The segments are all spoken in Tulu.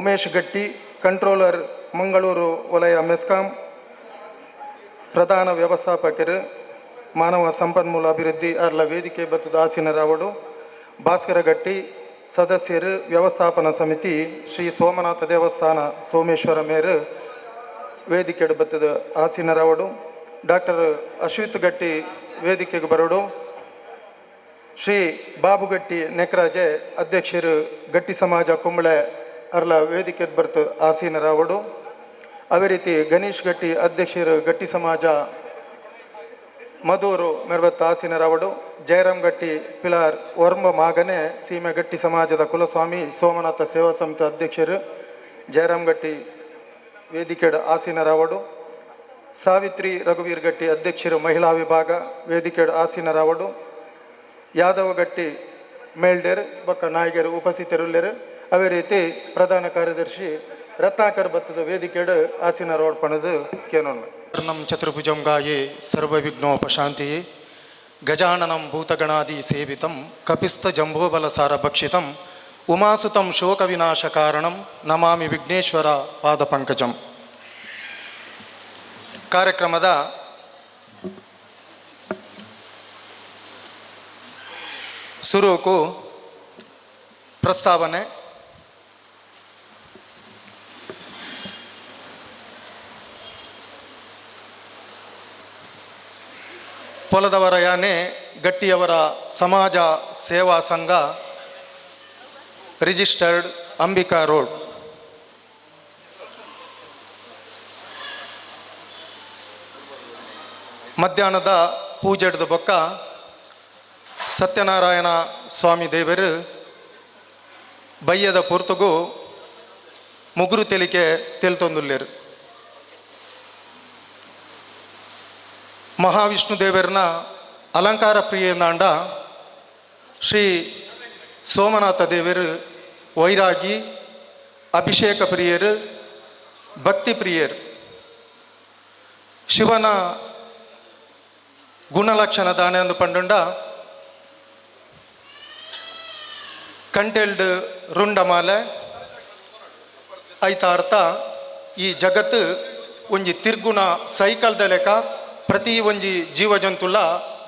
ಉಮೇಶ್ ಗಟ್ಟಿ, ಕಂಟ್ರೋಲರ್, ಮಂಗಳೂರು ವಲಯ ಮೆಸ್ಕಾಂ, ಪ್ರಧಾನ ವ್ಯವಸ್ಥಾಪಕರು, ಮಾನವ ಸಂಪನ್ಮೂಲ ಅಭಿವೃದ್ಧಿ ಅರ್ಲ ವೇದಿಕೆ ಬತ್ತದ ಆಸೀನರಾವಡು. ಭಾಸ್ಕರ ಗಟ್ಟಿ, ಸದಸ್ಯರು, ವ್ಯವಸ್ಥಾಪನಾ ಸಮಿತಿ, ಶ್ರೀ ಸೋಮನಾಥ ದೇವಸ್ಥಾನ, ಸೋಮೇಶ್ವರ ಮೇರು ವೇದಿಕೆ ಬತ್ತದ ಆಸೀನರಾವಡು. ಡಾಕ್ಟರ್ ಅಶ್ವಿತ್ ಗಟ್ಟಿ ವೇದಿಕೆಗೆ ಬರೋಡು. ಶ್ರೀ ಬಾಬುಗಟ್ಟಿ ನೆಕ್ರಾಜೆ, ಅಧ್ಯಕ್ಷರು, ಗಟ್ಟಿ ಸಮಾಜ, ಕುಂಬಳೆ ಅರ್ಲ ವೇದಿಕೆ ಬರ್ತು ಆಸೀನರಾವಡು. ಅದೇ ರೀತಿ ಗಣೇಶ್ ಗಟ್ಟಿ, ಅಧ್ಯಕ್ಷರು, ಗಟ್ಟಿ ಸಮಾಜ, ಮಧೂರು ಮೆರ್ಬತ್ ಆಸೀನರಾವಡು. ಜಯರಾಮ್ ಗಟ್ಟಿ ಪಿಲಾರ್ ಒರ್ಂಬ ಮಾಗನೆ ಸೀಮೆ ಗಟ್ಟಿ ಸಮಾಜದ ಕುಲಸ್ವಾಮಿ, ಸೋಮನಾಥ ಸೇವಾ ಸಮಿತಿ ಅಧ್ಯಕ್ಷರು ಜಯರಾಮ್ ಗಟ್ಟಿ ವೇದಿಕೆಡ್ ಆಸೀನರಾವಡು. ಸಾವಿತ್ರಿ ರಘುವೀರ್ ಗಟ್ಟಿ, ಅಧ್ಯಕ್ಷರು, ಮಹಿಳಾ ವಿಭಾಗ ವೇದಿಕೆಡ್ ಆಸೀನರಾವಡು. ಯಾದವ ಗಟ್ಟಿ ಮೇಲ್ಡೇರ್ ಬೊಕ್ಕ ನಾಯಕರು ಉಪಸ್ಥಿತರುಲ್ಲೆರ್. ಅದೇ ರೀತಿ ಪ್ರಧಾನ ಕಾರ್ಯದರ್ಶಿ ರತ್ನಾಕರ್ ಬತ್ತದ ವೇದಿಕೆಡ್ ಆಸೀನರಾವಡ್ ಪಣದು ಕೇನೋನು. ಕರ್ಣಂ ಚತುರ್ಭುಜಂ ಗಾಯೇ ಸರ್ವವಿಘ್ನೋಪಶಾಂತಿಯೇ, ಗಜಾನನಂ ಭೂತಗಣಾದಿ ಸೇವಿತಂ, ಕಪಿಸ್ತ ಜಂಬೂಫಲಸಾರ ಭಕ್ಷಿತಂ, ಉಮಾಸುತಂ ಶೋಕ ವಿನಾಶ ಕಾರಣಂ, ನಮಾಮಿ ವಿಘ್ನೇಶ್ವರ ಪಾದಪಂಕಜಂ. ಕಾರ್ಯಕ್ರಮದ ಸುರುಕು ಪ್ರಸ್ತಾವನೆ. ಪೊಲದವರ ಯಾನೆ ಗಟ್ಟಿಯವರ ಸಮಾಜ ಸೇವಾ ಸಂಘ, ರಿಜಿಸ್ಟರ್ಡ್, ಅಂಬಿಕಾ ರೋಡ್. ಮಧ್ಯಾಹ್ನದ ಪೂಜೆಡ್ದ ಬೊಕ್ಕ ಸತ್ಯನಾರಾಯಣ ಸ್ವಾಮಿ ದೇವರು ಬಯ್ಯದ ಪೊರ್ತುಗು ಮುಗುರು ತೆಲಿಕೆ ತೆಲ್ತೊಂದುಲ್ಲೇರು. ಮಹಾವಿಷ್ಣು ದೇವರನ ಅಲಂಕಾರ ಪ್ರಿಯನಾಂಡ ಶ್ರೀ ಸೋಮನಾಥ ದೇವರು ವೈರಾಗಿ, ಅಭಿಷೇಕ ಪ್ರಿಯರು, ಭಕ್ತಿ ಪ್ರಿಯರು. ಶಿವನ ಗುಣಲಕ್ಷಣ ದಾನೆ ಅಂದು ಪಂಡುಂಡ ಕಂಟೆಲ್ಡ್ ರುಂಡಮಾಲೆ ಐತ ಅರ್ಥ ಈ ಜಗತ್ತು ಒಂಜಿ ತಿರ್ಗುಣ ಸೈಕಲ್ದ ಲೆಕ್ಕ, ಪ್ರತಿ ಒಂಜಿ ಜೀವಜಂತುಲ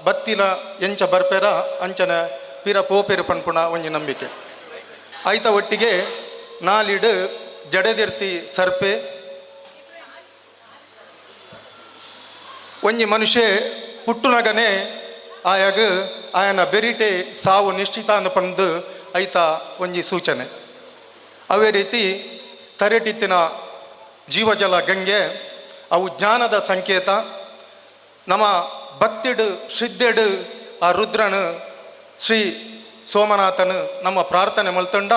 ಬತ್ತಿಲ ಎಂಚ ಬರ್ಪೆರ ಅಂಚನೆ ಪಿರ ಪೋಪೆರು ಪನ್ಪುಣ ಒಂಜಿ ನಂಬಿಕೆ. ಐತ ಒಟ್ಟಿಗೆ ನಾಲಿಡು ಜಡೆದಿರ್ತಿ ಸರ್ಪೆ. ಒಂಜಿ ಮನುಷ್ಯ ಪುಟ್ಟುನಗನೆ ಆಯಾಗ ಆಯನ ಬೆರಿಟೆ ಸಾವು ನಿಶ್ಚಿತ ಪಂದು ಐತ ಒಂಜಿ ಸೂಚನೆ. ಅವೇ ರೀತಿ ತರೆಟಿತ್ತಿನ ಜೀವಜಲ ಗಂಗೆ ಅವು ಜ್ಞಾನದ ಸಂಕೇತ. ನಮ್ಮ ಭಕ್ತಿಡು ಶ್ರದ್ಧೆಡು ಆ ರುದ್ರನು ಶ್ರೀ ಸೋಮನಾಥನು ನಮ್ಮ ಪ್ರಾರ್ಥನೆ ಮಲ್ತಂಡ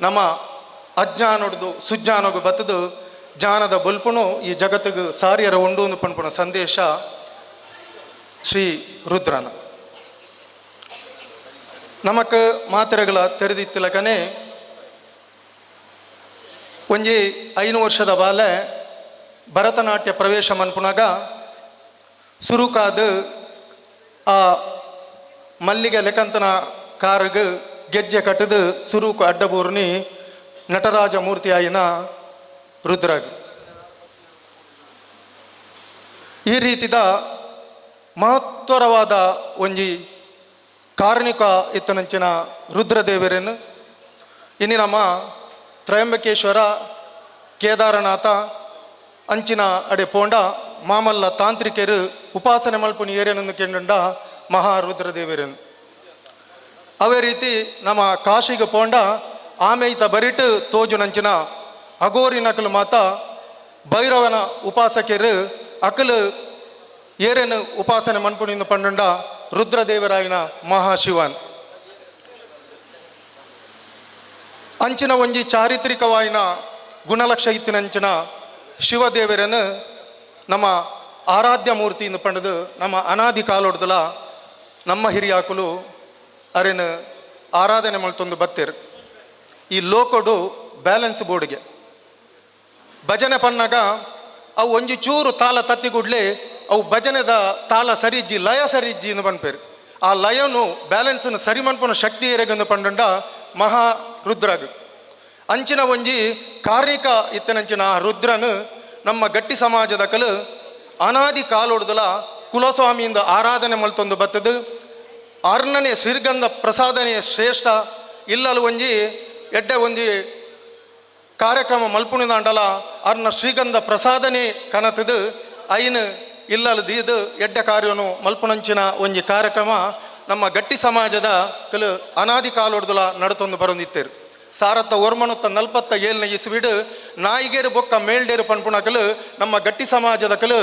ನಮ್ಮ ಅಜ್ಞಾನೊಡ್ದು ಸುಜ್ಞಾನಗು ಬತ್ತದು ಜ್ಞಾನದ ಬೊಲ್ಪುನು ಈ ಜಗತ್ತಿಗೆ ಸಾರಿಯರ ಉಂಡು ಪನ್ಪುನ ಸಂದೇಶ ಶ್ರೀ ರುದ್ರನ. ನಮಕ್ ಮಾತ್ರೆಗಳ ತೆರೆದಿತ್ತಿಲಕನೆ ಒಂಜಿ 5 ವರ್ಷದ ಬಾಲೆ ಭರತನಾಟ್ಯ ಪ್ರವೇಶ ಮನ್ಪುನಾಗ ಸುರುಕಾದ ಆ ಮಲ್ಲಿಗೆ ಲೆಕ್ಕಂತನ ಕಾರುಗ್ ಗೆಜ್ಜೆ ಕಟ್ಟದು ಸುರುಕು ಅಡ್ಡಬೂರ್ನಿ ನಟರಾಜ ಮೂರ್ತಿಯಾಯಿನ ರುದ್ರಾಗ್. ಈ ರೀತಿದ ಮಹತ್ವರವಾದ ಒಂಜಿ ಕಾರ್ಣಿಕ ಇತ್ತನಂಚಿನ ರುದ್ರದೇವರನ್ನು ಇನ್ನು ನಮ್ಮ ತ್ರಯಂಬಕೇಶ್ವರ, ಕೇದಾರನಾಥ ಅಂಚಿನ ಅಡೆ ಪೋಂಡ ಮಾಮಲ್ಲ ತಾಂತ್ರಿಕರು ಉಪಾಸನೆ ಮಲ್ಪುನಿ ಏರಿಯನನ್ನು ಕೆಂಡ ಮಹಾರುದ್ರದೇವರನ್ನು. ಅವೇ ರೀತಿ ನಮ್ಮ ಕಾಶಿಗೆ ಪೋಂಡ ಆಮೇಯ್ತ ಬರಿಟು ತೋಜುನಂಚಿನ ಅಗೋರಿ ನಕಲು ಮಾತ ಭೈರವನ ಉಪಾಸಕರು ಅಕಲು ಏರೇನು ಉಪಾಸನೆ ಮನ್ಪುನಿಂದ ಪಂಡುಂಡ ರುದ್ರದೇವರಾಯನ ಮಹಾಶಿವನ್. ಅಂಚಿನ ಒಂಜಿ ಚಾರಿತ್ರಿಕವಾಯಿನ ಗುಣಲಕ್ಷ ಇತ್ತಿನಂಚಿನ ಶಿವದೇವರನ್ನು ನಮ್ಮ ಆರಾಧ್ಯ ಮೂರ್ತಿಯಿಂದ ಪಂಡದು ನಮ್ಮ ಅನಾದಿ ಕಾಲೊಡ್ದಲ ನಮ್ಮ ಹಿರಿಯಾಕುಲು ಅರೆನ ಆರಾಧನೆ ಮಲ್ತೊಂದು ಬತ್ತೇರು. ಈ ಲೋಕೊಡು ಬ್ಯಾಲೆನ್ಸ್ ಬೋರ್ಡ್ಗೆ ಭಜನೆ ಪನ್ನಾಗ ಅವು ಒಂಜಿ ಚೂರು ತಾಳ ತತ್ತಿಗುಡ್ಲೆ ಅವು ಭಜನೆದ ತಾಳ ಸರಿಜ್ಜಿ, ಲಯ ಸರಿಜ್ಜಿ ಎಂದು ಪನ್ಪೇರು. ಆ ಲಯನು ಬ್ಯಾಲೆನ್ಸ್ನು ಸರಿ ಮನ್ಪುನ ಶಕ್ತಿ ಏರೆಗಂದು ಪಂಡುಂಡ ಮಹಾ ರುದ್ರಾಗ. ಅಂಚಿನ ಒಂಜಿ ಕಾರ್ಣಿಕ ಇತ್ತನಂಚಿನ ರುದ್ರನು ನಮ್ಮ ಗಟ್ಟಿ ಸಮಾಜದ ಕಲು ಅನಾದಿ ಕಾಲೊಡ್ದಲ ಕುಲಸ್ವಾಮಿಯಿಂದ ಆರಾಧನೆ ಮಲ್ತೊಂದು ಬತ್ತದು. ಆರ್ನನೇ ಶ್ರೀಗಂಧ ಪ್ರಸಾದನೆಯ ಶ್ರೇಷ್ಠ. ಇಲ್ಲಲು ಒಂಜಿ ಎಡ್ಡೆ ಒಂಜಿ ಕಾರ್ಯಕ್ರಮ ಮಲ್ಪುಣಿದಾಂಡಲ ಅರ್ನ ಶ್ರೀಗಂಧ ಪ್ರಸಾದನೆ ಕನತದು ಐನು ಇಲ್ಲಲು ದೀದು ಎಡ್ಡೆ ಕಾರ್ಯನು ಮಲ್ಪುಣಂಚಿನ ಒಂಜಿ ಕಾರ್ಯಕ್ರಮ ನಮ್ಮ ಗಟ್ಟಿ ಸಮಾಜದ ಕಲು ಅನಾದಿ ಕಾಲೊಡ್ದಲ ನಡತೊಂದು ಬರೊಂದಿತ್ತೇರು. 1947ನೇ ಇಸ್ವಿಡು ನಾಯಿಗೇರು ಬೊಕ್ಕ ಮೇಲ್ಡೇರು ಪನ್ಪುಣಕಲು ನಮ್ಮ ಗಟ್ಟಿ ಸಮಾಜದ ಕಲು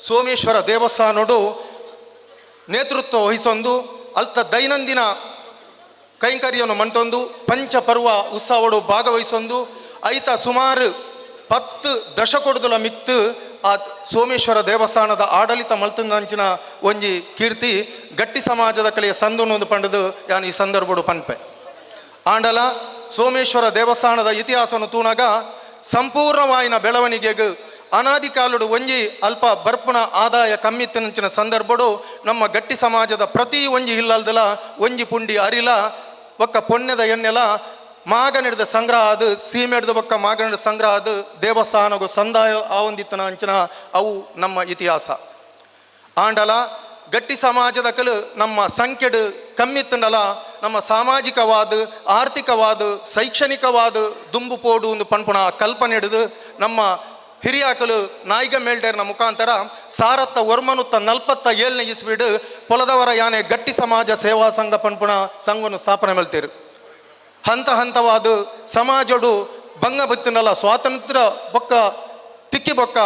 ಸೋಮೇಶ್ವರ ದೇವಸ್ಥಾನೋಡು ನೇತೃತ್ವ ವಹಿಸೊಂದು ಅಲ್ತ ದೈನಂದಿನ ಕೈಂಕರ್ಯವನ್ನು ಮಂಟೊಂದು ಪಂಚಪರ್ವ ಉತ್ಸವಡು ಭಾಗವಹಿಸೊಂದು ಐತ ಸುಮಾರು 10 ದಶಕೊಡುದಲ ಮಿಕ್ತು ಆ ಸೋಮೇಶ್ವರ ದೇವಸ್ಥಾನದ ಆಡಳಿತ ಮಲ್ತಂಚಿನ ಒಂಜಿ ಕೀರ್ತಿ ಗಟ್ಟಿ ಸಮಾಜದ ಕಲೆಯ ಸಂದೊಂದು ಪಂಡದು ಯಾನ್ ಈ ಸಂದರ್ಭಡು ಪನ್ಪೆ. ಆಂಡಲ ಸೋಮೇಶ್ವರ ದೇವಸ್ಥಾನದ ಇತಿಹಾಸವನ್ನು ತೂನಾಗ ಸಂಪೂರ್ಣವಾಯಿನ ಬೆಳವಣಿಗೆಗೆ ಅನಾದಿ ಕಾಲುಡು ಒಂಜಿ ಅಲ್ಪ ಬರ್ಪುನ ಆದಾಯ ಕಮ್ಮಿತ್ತಿನಂಚಿನ ಸಂದರ್ಭಡು ನಮ್ಮ ಗಟ್ಟಿ ಸಮಾಜದ ಪ್ರತಿ ಒಂಜಿ ಇಲ್ಲಲ್ದಲ ಒಂಜಿ ಪುಂಡಿ ಅರಿಲ ಬೊಕ್ಕ ಪೊನ್ನೆದ ಎಣ್ಣೆಲ ಮಾಗನಿಡ್ದ ಸಂಗ್ರಹ ಅದು ಸೀಮೆಡ್ದ ಬೊಕ್ಕ ಮಾಗನಿಡ್ದ ಸಂಗ್ರಹ ಅದು ದೇವಸ್ಥಾನಗು ಸಂದಾಯ ಆವೊಂದಿತ್ತನ ಅಂಚಿನ ಅವು ನಮ್ಮ ಇತಿಹಾಸ. ಆಂಡಲ ಗಟ್ಟಿ ಸಮಾಜದ ಕಲು ನಮ್ಮ ಸಂಖ್ಯೆಡು ಕಮ್ಮಿತ್ತುಂಡಲ ನಮ್ಮ ಸಾಮಾಜಿಕವಾದ ಆರ್ಥಿಕವಾದ ಶೈಕ್ಷಣಿಕವಾದ ದುಂಬು ಪೋಡು ಒಂದು ಪನ್ಪುಣ ಕಲ್ಪನೆ ಹಿಡಿದು ನಮ್ಮ ಹಿರಿಯಾಕಲು ನಾಯಿಗ ಮೇಲ್ಡೇರ್ನ ಮುಖಾಂತರ 1947ನೇ ಇಸ್ವಿಡು ಪೊಲದವರ ಯಾನೆ ಗಟ್ಟಿ ಸಮಾಜ ಸೇವಾ ಸಂಘ ಪನ್ಪುಣ ಸಂಘವನ್ನು ಸ್ಥಾಪನೆ ಮಲ್ತೇರು. ಹಂತ ಹಂತವಾದ ಸಮಾಜಡು ಭಂಗ ಬತ್ತಿನಲ್ಲ ಸ್ವಾತಂತ್ರ್ಯ ಬೊಕ್ಕ ತಿಕ್ಕಿ ಬೊಕ್ಕ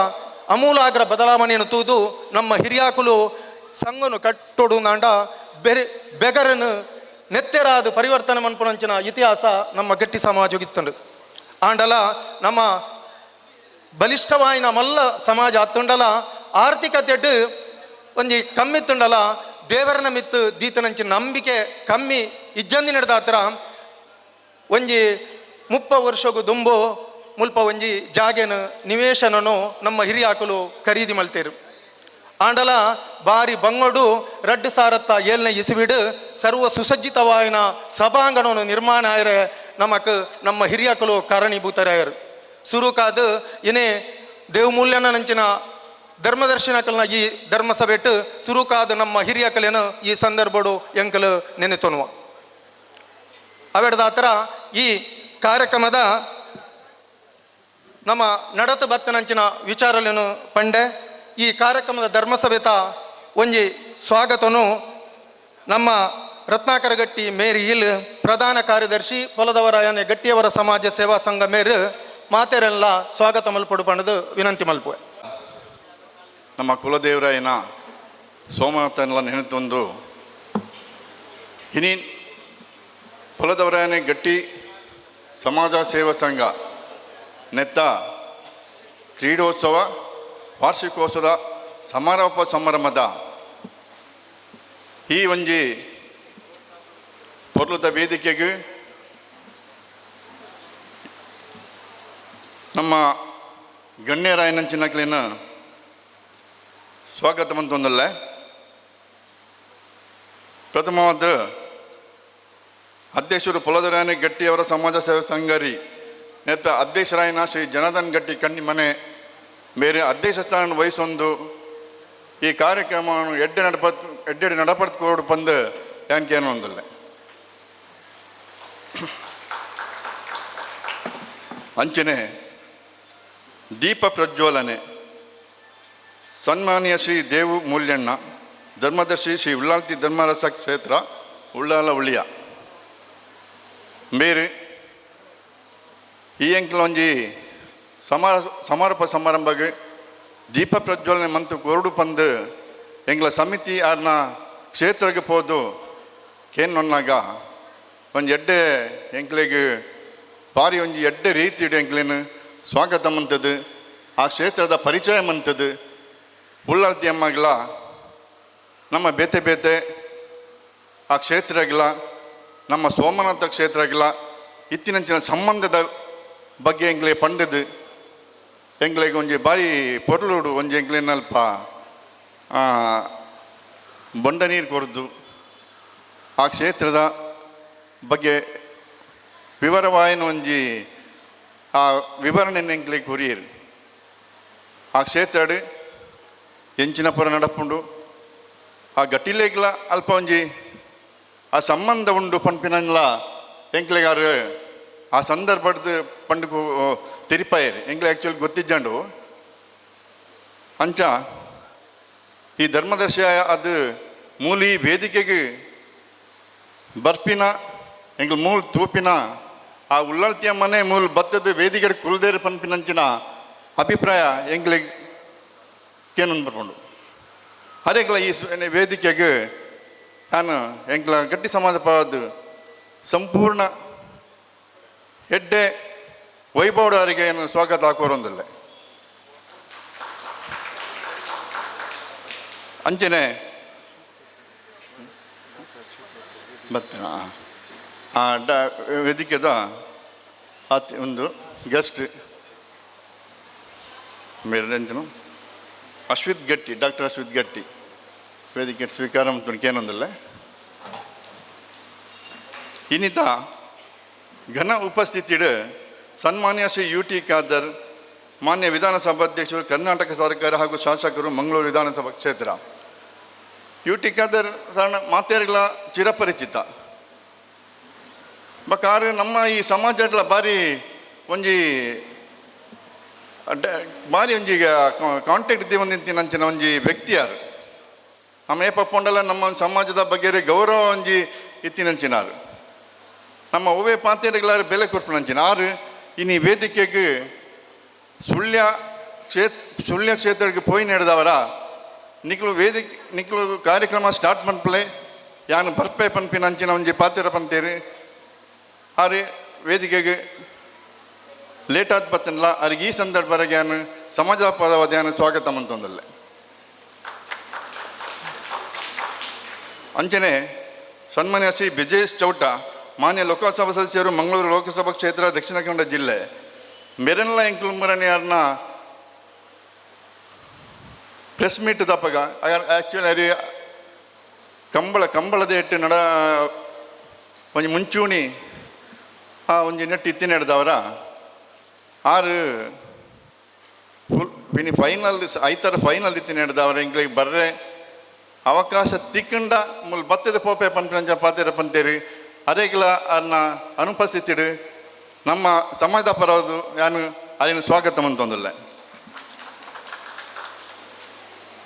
ಅಮೂಲಾಗ್ರ ಬದಲಾವಣೆಯನ್ನು ತೂದು ನಮ್ಮ ಹಿರಿಯಾಕುಲು ಸಂಘನು ಕಟ್ಟೋಡು ನಾಂಡ ಬೆರೆ ಬೆಗರನು ನೆತ್ತೆರಾದ ಪರಿವರ್ತನೆ ಮನ್ಪುನಂಚಿನ ಇತಿಹಾಸ ನಮ್ಮ ಗಟ್ಟಿ ಸಮಾಜಗಿತ್ತಂಡು. ಆಂಡಲ ನಮ್ಮ ಬಲಿಷ್ಠವಾಯಿನ ಮಲ್ಲ ಸಮಾಜ ಅತ್ತುಂಡಲ ಆರ್ಥಿಕತೆಡ್ ಒಂಜಿ ಕಮ್ಮಿತ್ತುಂಡಲ ದೇವರನ ಮಿತ್ತು ದೀತನಂಚಿನ ನಂಬಿಕೆ ಕಮ್ಮಿ ಇಜ್ಜಂದಿ ನಡೆದಾತ್ರ ಒಂಜಿ 30 ವರ್ಷಗು ದುಂಬು ಮುಲ್ಪ ಒಂಜಿ ಜಾಗೆನು ನಿವೇಶನನು ನಮ್ಮ ಹಿರಿಯಾಕಲು ಖರೀದಿ ಮಲ್ತೇರು. ಆಂಡಲ ಬಾರಿ ಬಂಗೋಡು 2007ನೇ ಇಸುವಿಡು ಸರ್ವ ಸುಸಜ್ಜಿತವಾಯಿನ ಸಭಾಂಗಣವನ್ನು ನಿರ್ಮಾಣ ಆಯರೆ ನಮಕ್ ನಮ್ಮ ಹಿರಿಯಾಕಲು ಕಾರಣೀಭೂತರಾಯರು. ಸುರುಕಾದು ಇನೇ ದೇವಮೂಲ್ಯನ ನಂಚಿನ ಧರ್ಮದರ್ಶನಕಲ್ನ ಈ ಧರ್ಮಸಭೆಟ್ಟು ಸುರುಕಾದ ನಮ್ಮ ಹಿರಿಯಕಲೇನು ಈ ಸಂದರ್ಭಡು ಎಂಕಲು ನೆನೆತೊನುವ. ಅವೆಡ್ದಾತ್ರ ಈ ಕಾರ್ಯಕ್ರಮದ ನಮ್ಮ ನಡತು ಬತ್ತನಂಚಿನ ವಿಚಾರಲೇನು ಪಂಡೆ ಈ ಕಾರ್ಯಕ್ರಮದ ಧರ್ಮಸಭೆತ ಒಂಜಿ ಸ್ವಾಗತನು ನಮ್ಮ ರತ್ನಾಕರ ಗಟ್ಟಿ ಮೇರಿ ಇಲ್ ಪ್ರಧಾನ ಕಾರ್ಯದರ್ಶಿ ಪೊಲದವರಾಯನೆ ಗಟ್ಟಿಯವರ ಸಮಾಜ ಸೇವಾ ಸಂಘ ಮೇರು ಮಾತೆರೆಲ್ಲ ಸ್ವಾಗತ ಮಲ್ಪಡು ಪಂಡದು ವಿನಂತಿ ಮಲ್ಪುವೆ. ನಮ್ಮ ಕುಲದೇವರಾಯನ ಸೋಮನಾಥನೆಲ್ಲ ನೆನೆತೊಂದು ಇನಿ ಪೊಲದವರಾಯನೆ ಗಟ್ಟಿ ಸಮಾಜ ಸೇವಾ ಸಂಘ ನೆತ್ತ ಕ್ರೀಡೋತ್ಸವ ವಾರ್ಷಿಕೋತ್ಸವದ ಸಮಾರೋಪ ಸಮಾರಂಭದ ಈ ಒಂಜಿ ಪೊರ್ಲುದ ವೇದಿಕೆಗೆ ನಮ್ಮ ಗಣ್ಯರಾಯನಂಚಿನಕ್ಲೇನ ಸ್ವಾಗತ ಮಂತೊಂದಲ್ಲ. ಪ್ರಥಮವಾದ ಅಧ್ಯಕ್ಷರು ಪೊಲದರಾಯನ ಗಟ್ಟಿಯವರ ಸಮಾಜ ಸೇವಾ ಸಂಘರಿ ನೇತ ಅಧ್ಯಕ್ಷರಾಯನ ಶ್ರೀ ಜನಾರ್ದನ್ ಗಟ್ಟಿ ಕಣ್ಣಿ ಮನೆ ಬೇರೆ ಅಧ್ಯಕ್ಷ ಸ್ಥಾನ ವಹಿಸೊಂದು ಈ ಕಾರ್ಯಕ್ರಮವನ್ನು ಎಡ್ಡೆ ಎಡ್ಡೆಡೆ ನಡಪಡ್ಕೋಡು ಪಂದು ಯಾನ್ಕೇನು ಒಂದಲ್ಲ. ಅಂಚನೆ ದೀಪ ಪ್ರಜ್ವಲನೆ ಸನ್ಮಾನ್ಯ ಶ್ರೀ ದೇವು ಮೂಲ್ಯಣ್ಣ ಧರ್ಮದರ್ಶಿ ಶ್ರೀ ಉಳ್ಳಾಲ್ತಿ ಧರ್ಮರಸ ಕ್ಷೇತ್ರ ಉಳ್ಳಾಲ ಉಳಿಯ ಬೇರೆ ಈ ಅಂಕಲ್ ಒಂಜಿ ಸಮಾರೋಪ ಸಮಾರಂಭಗೆ ದೀಪ ಪ್ರಜ್ವಲನೆ ಮಂತು ಕೊರಡು ಪಂದು ಎಂಗ್ಲ ಸಮಿತಿ ಆರ್ನ ಕ್ಷೇತ್ರಕ್ಕೆ ಪೋದು ಕೇನ್ನೊನ್ನಾಗ ಒಂಜಿ ಎಡ್ಡೆ ಎಂಕ್ಲೆಗ್ ಬಾರಿ ಒಂಜಿ ಎಡ್ಡೆ ರೀತಿಡು ಎಂಕ್ಲೇನು ಸ್ವಾಗತ ಮಂತದ್ದು ಆ ಕ್ಷೇತ್ರದ ಪರಿಚಯ ಮಂತದ್ದು ಉಳ್ಳಾಲ್ತಿ ಅಮ್ಮಗ್ಲ ನಮ್ಮ ಬೇತೆ ಬೇತೆ ಆ ಕ್ಷೇತ್ರಗಳ ನಮ್ಮ ಸೋಮನಾಥ ಕ್ಷೇತ್ರಗಳ ಇತ್ತಿನಂಚಿನ ಸಂಬಂಧದ ಬಗ್ಗೆ ಎಂಗ್ಲೆ ಪಂಡದು ಎಂಗ್ಲೆಗ್ ಒಂಜಿ ಬಾರಿ ಪೊರ್ಲುಡು ಒಂಜಿ ಎಂಕ್ಲೇನಲ್ಪ ಬೊಂಡ ನೀರು ಕೊರದು ಆ ಕ್ಷೇತ್ರದ ಬಗ್ಗೆ ವಿವರವಾಯಿನ ಒಂಜಿ ಆ ವಿವರಣೆ ಎಂಕ್ಲೆಗ್ ಕೊರಿಯರು. ಆ ಕ್ಷೇತ್ರಡ್ ಎಂಚಿನ ಪುರ ನಡಪುಂಡು, ಆ ಗಟ್ಟಿಲೇಗ್ಲ ಅಲ್ಪ ಒಂಜಿ ಆ ಸಂಬಂಧ ಉಂಡು ಪನ್ಪಿನಲ್ಲ ಎಂಕ್ಲೆಗಾರು ಆ ಸಂದರ್ಭದ ಪಂಡು ತೆರಿಪಾಯರು. ಎಂಕ್ಲೆ ಆ್ಯಕ್ಚುಲಿ ಗೊತ್ತಿಜ್ಜಂಡು. ಅಂಚ ಈ ಧರ್ಮದರ್ಶಿ ಅದು ಮೂಲಿ ವೇದಿಕೆಗೆ ಬರ್ಪಿನ ಎಂಕ್ಲು ಮೂಲ ತೂಪಿನ ಆ ಉಳ್ಳಾಲ್ತಿಯ ಮನೆ ಮೂಲ ಬತ್ತದ ವೇದಿಕೆ ಕುಲ್ದೇರು ಪನ್ಪಿನಂಚಿನ ಅಭಿಪ್ರಾಯ ಎಂಕ್ಲೆಗ್ ಕೇನೊಂದು ಬರ್ಪುಂಡು. ಅರೆಗ್ಲ ಈ ವೇದಿಕೆಗೆ ನಾನು ಎಂಕ್ಲ ಗಟ್ಟಿ ಸಮಾಜ ಪರವಾದ್ ಸಂಪೂರ್ಣ ಎಡ್ಡೆ ವೈಭವಡವರಿಗೆ ಏನು ಸ್ವಾಗತ ಹಾಕೋರೊಂದಿಲ್ಲ. ಅಂಚನೆ ಬತ್ತನ ಆ ವೇದಿಕೆದ ಆತಿ ಒಂದು ಗೆಸ್ಟ್ ಮೇರೆಂಚನು ಅಶ್ವಿತ್ ಗಟ್ಟಿ, ಡಾಕ್ಟರ್ ಅಶ್ವಿತ್ ಗಟ್ಟಿ ವೇದಿಕೆ ಸ್ವೀಕಾರ ಕೇನೊಂದಿಲ್ಲ. ಇನ್ನಿತ ಘನ ಉಪಸ್ಥಿತಿಡು ಸನ್ಮಾನ್ಯ ಶ್ರೀ ಯು ಟಿ ಖಾದರ್, ಮಾನ್ಯ ವಿಧಾನಸಭಾಧ್ಯಕ್ಷರು, ಕರ್ನಾಟಕ ಸರ್ಕಾರ ಹಾಗೂ ಶಾಸಕರು, ಮಂಗಳೂರು ವಿಧಾನಸಭಾ ಕ್ಷೇತ್ರ. ಯು ಟಿ ಖಾದರ್ ಸಣ್ಣ ಮಾತೇರ್ಗಳ ಚಿರಪರಿಚಿತ ಬಕಾರು ನಮ್ಮ ಈ ಸಮಾಜಡ್ಲ ಬಾರಿ ಒಂಜಿ ಬಾರಿ ಒಂಜಿ ಕಾಂಟ್ಯಾಕ್ಟ್ ದಿವಂತಿನ ಒಂಜಿ ವ್ಯಕ್ತಿಯಾರು. ನಮ್ಮ ಏಪಪ್ಪೊಂಡಲ ನಮ್ಮ ಸಮಾಜದ ಬಗ್ಗೆ ಗೌರವ ಒಂಜಿ ಇತ್ತಿನಂಚಿನಾರು. ನಮ್ಮ ಒವ್ವೇ ಪಾತೆರೆಗಳಾರು ಬೆಲೆ ಕೊರ್ಪುನಂಚಿನ ಆರು ಇನಿ ವೇದಿಕೆಗೆ ಸುಳ್ಯ ಸುಳ್ಯ ಕ್ಷೇತ್ರಕ್ಕೆ ಪೋಯಿ ನಡೆದವರ ನಿಕ್ಲು ವೇದಿಕೆ ನಿಕ್ಲು ಕಾರ್ಯಕ್ರಮ ಸ್ಟಾರ್ಟ್ ಮನ್ಪಲೆ ಯಾನು ಬರ್ಪೆ ಪನ್ಪಿನ ಅಂಚಿನ ಒಂಜಿ ಪಾತೆರ ಪಂತೇರಿ. ಆರೆ ವೇದಿಕೆಗೆ ಲೇಟ್ ಆದ ಬತ್ತನ್ಲ ಅರಿಗೆ ಈ ಸಂದರ್ಭರಿಗೆ ಯಾನು ಸಮಾಜ ಪರವಾದ ಯಾನು ಸ್ವಾಗತ ಮಂತೊಂದಲ್ಲ. ಅಂಚನೆ ಸನ್ಮಾನ್ಯ ಶ್ರೀ ಬ್ರಿಜೇಶ್ ಚೌಟ, ಮಾನ್ಯ ಲೋಕಸಭಾ ಸದಸ್ಯರು, ಮಂಗಳೂರು ಲೋಕಸಭಾ ಕ್ಷೇತ್ರ, ದಕ್ಷಿಣ ಕನ್ನಡ ಜಿಲ್ಲೆ. ಮೆರನ್ಲ ಎಂಕುಲ್ಮರಣಿಯಾರ್ನ ಪ್ರೆಸ್ ಮೀಟ್ ದಪ್ಪಗ ಆ್ಯಕ್ಚುಲಿ ಅರಿ ಕಂಬಳದ ಎಟ್ಟು ನಡ ಒಂಜಿ ಮುಂಚೂಣಿ ಆ ಒಂಜಿ ನೆಟ್ಟು ಇತ್ತಿ ನಡೆದವರ ಆರು ಫುಲ್ ಪಿನಿ ಫೈನಲ್ ಐತರ ಫೈನಲ್ ಇತ್ತಿ ನಡೆದವರ ಎಂಕ್ಲೆಗ್ ಬರ್ರೆ ಅವಕಾಶ ತಿಕ್ಕಂಡ ಮುಲ್ ಬತ್ತದ ಪೋಪೆ ಪನ್ಪಿನಂಚ ಪಾತೆರ ಪಂತೇರಿ. ಅರೇಗ್ಲ ಅನ್ನ ಅನುಪಸ್ಥಿತಿಡು ನಮ್ಮ ಸಮಾಜದ ಪರವಾದು ಯಾನು ಅರಿನ ಸ್ವಾಗತ ಮಂತೊಂದಿಲ್ಲ.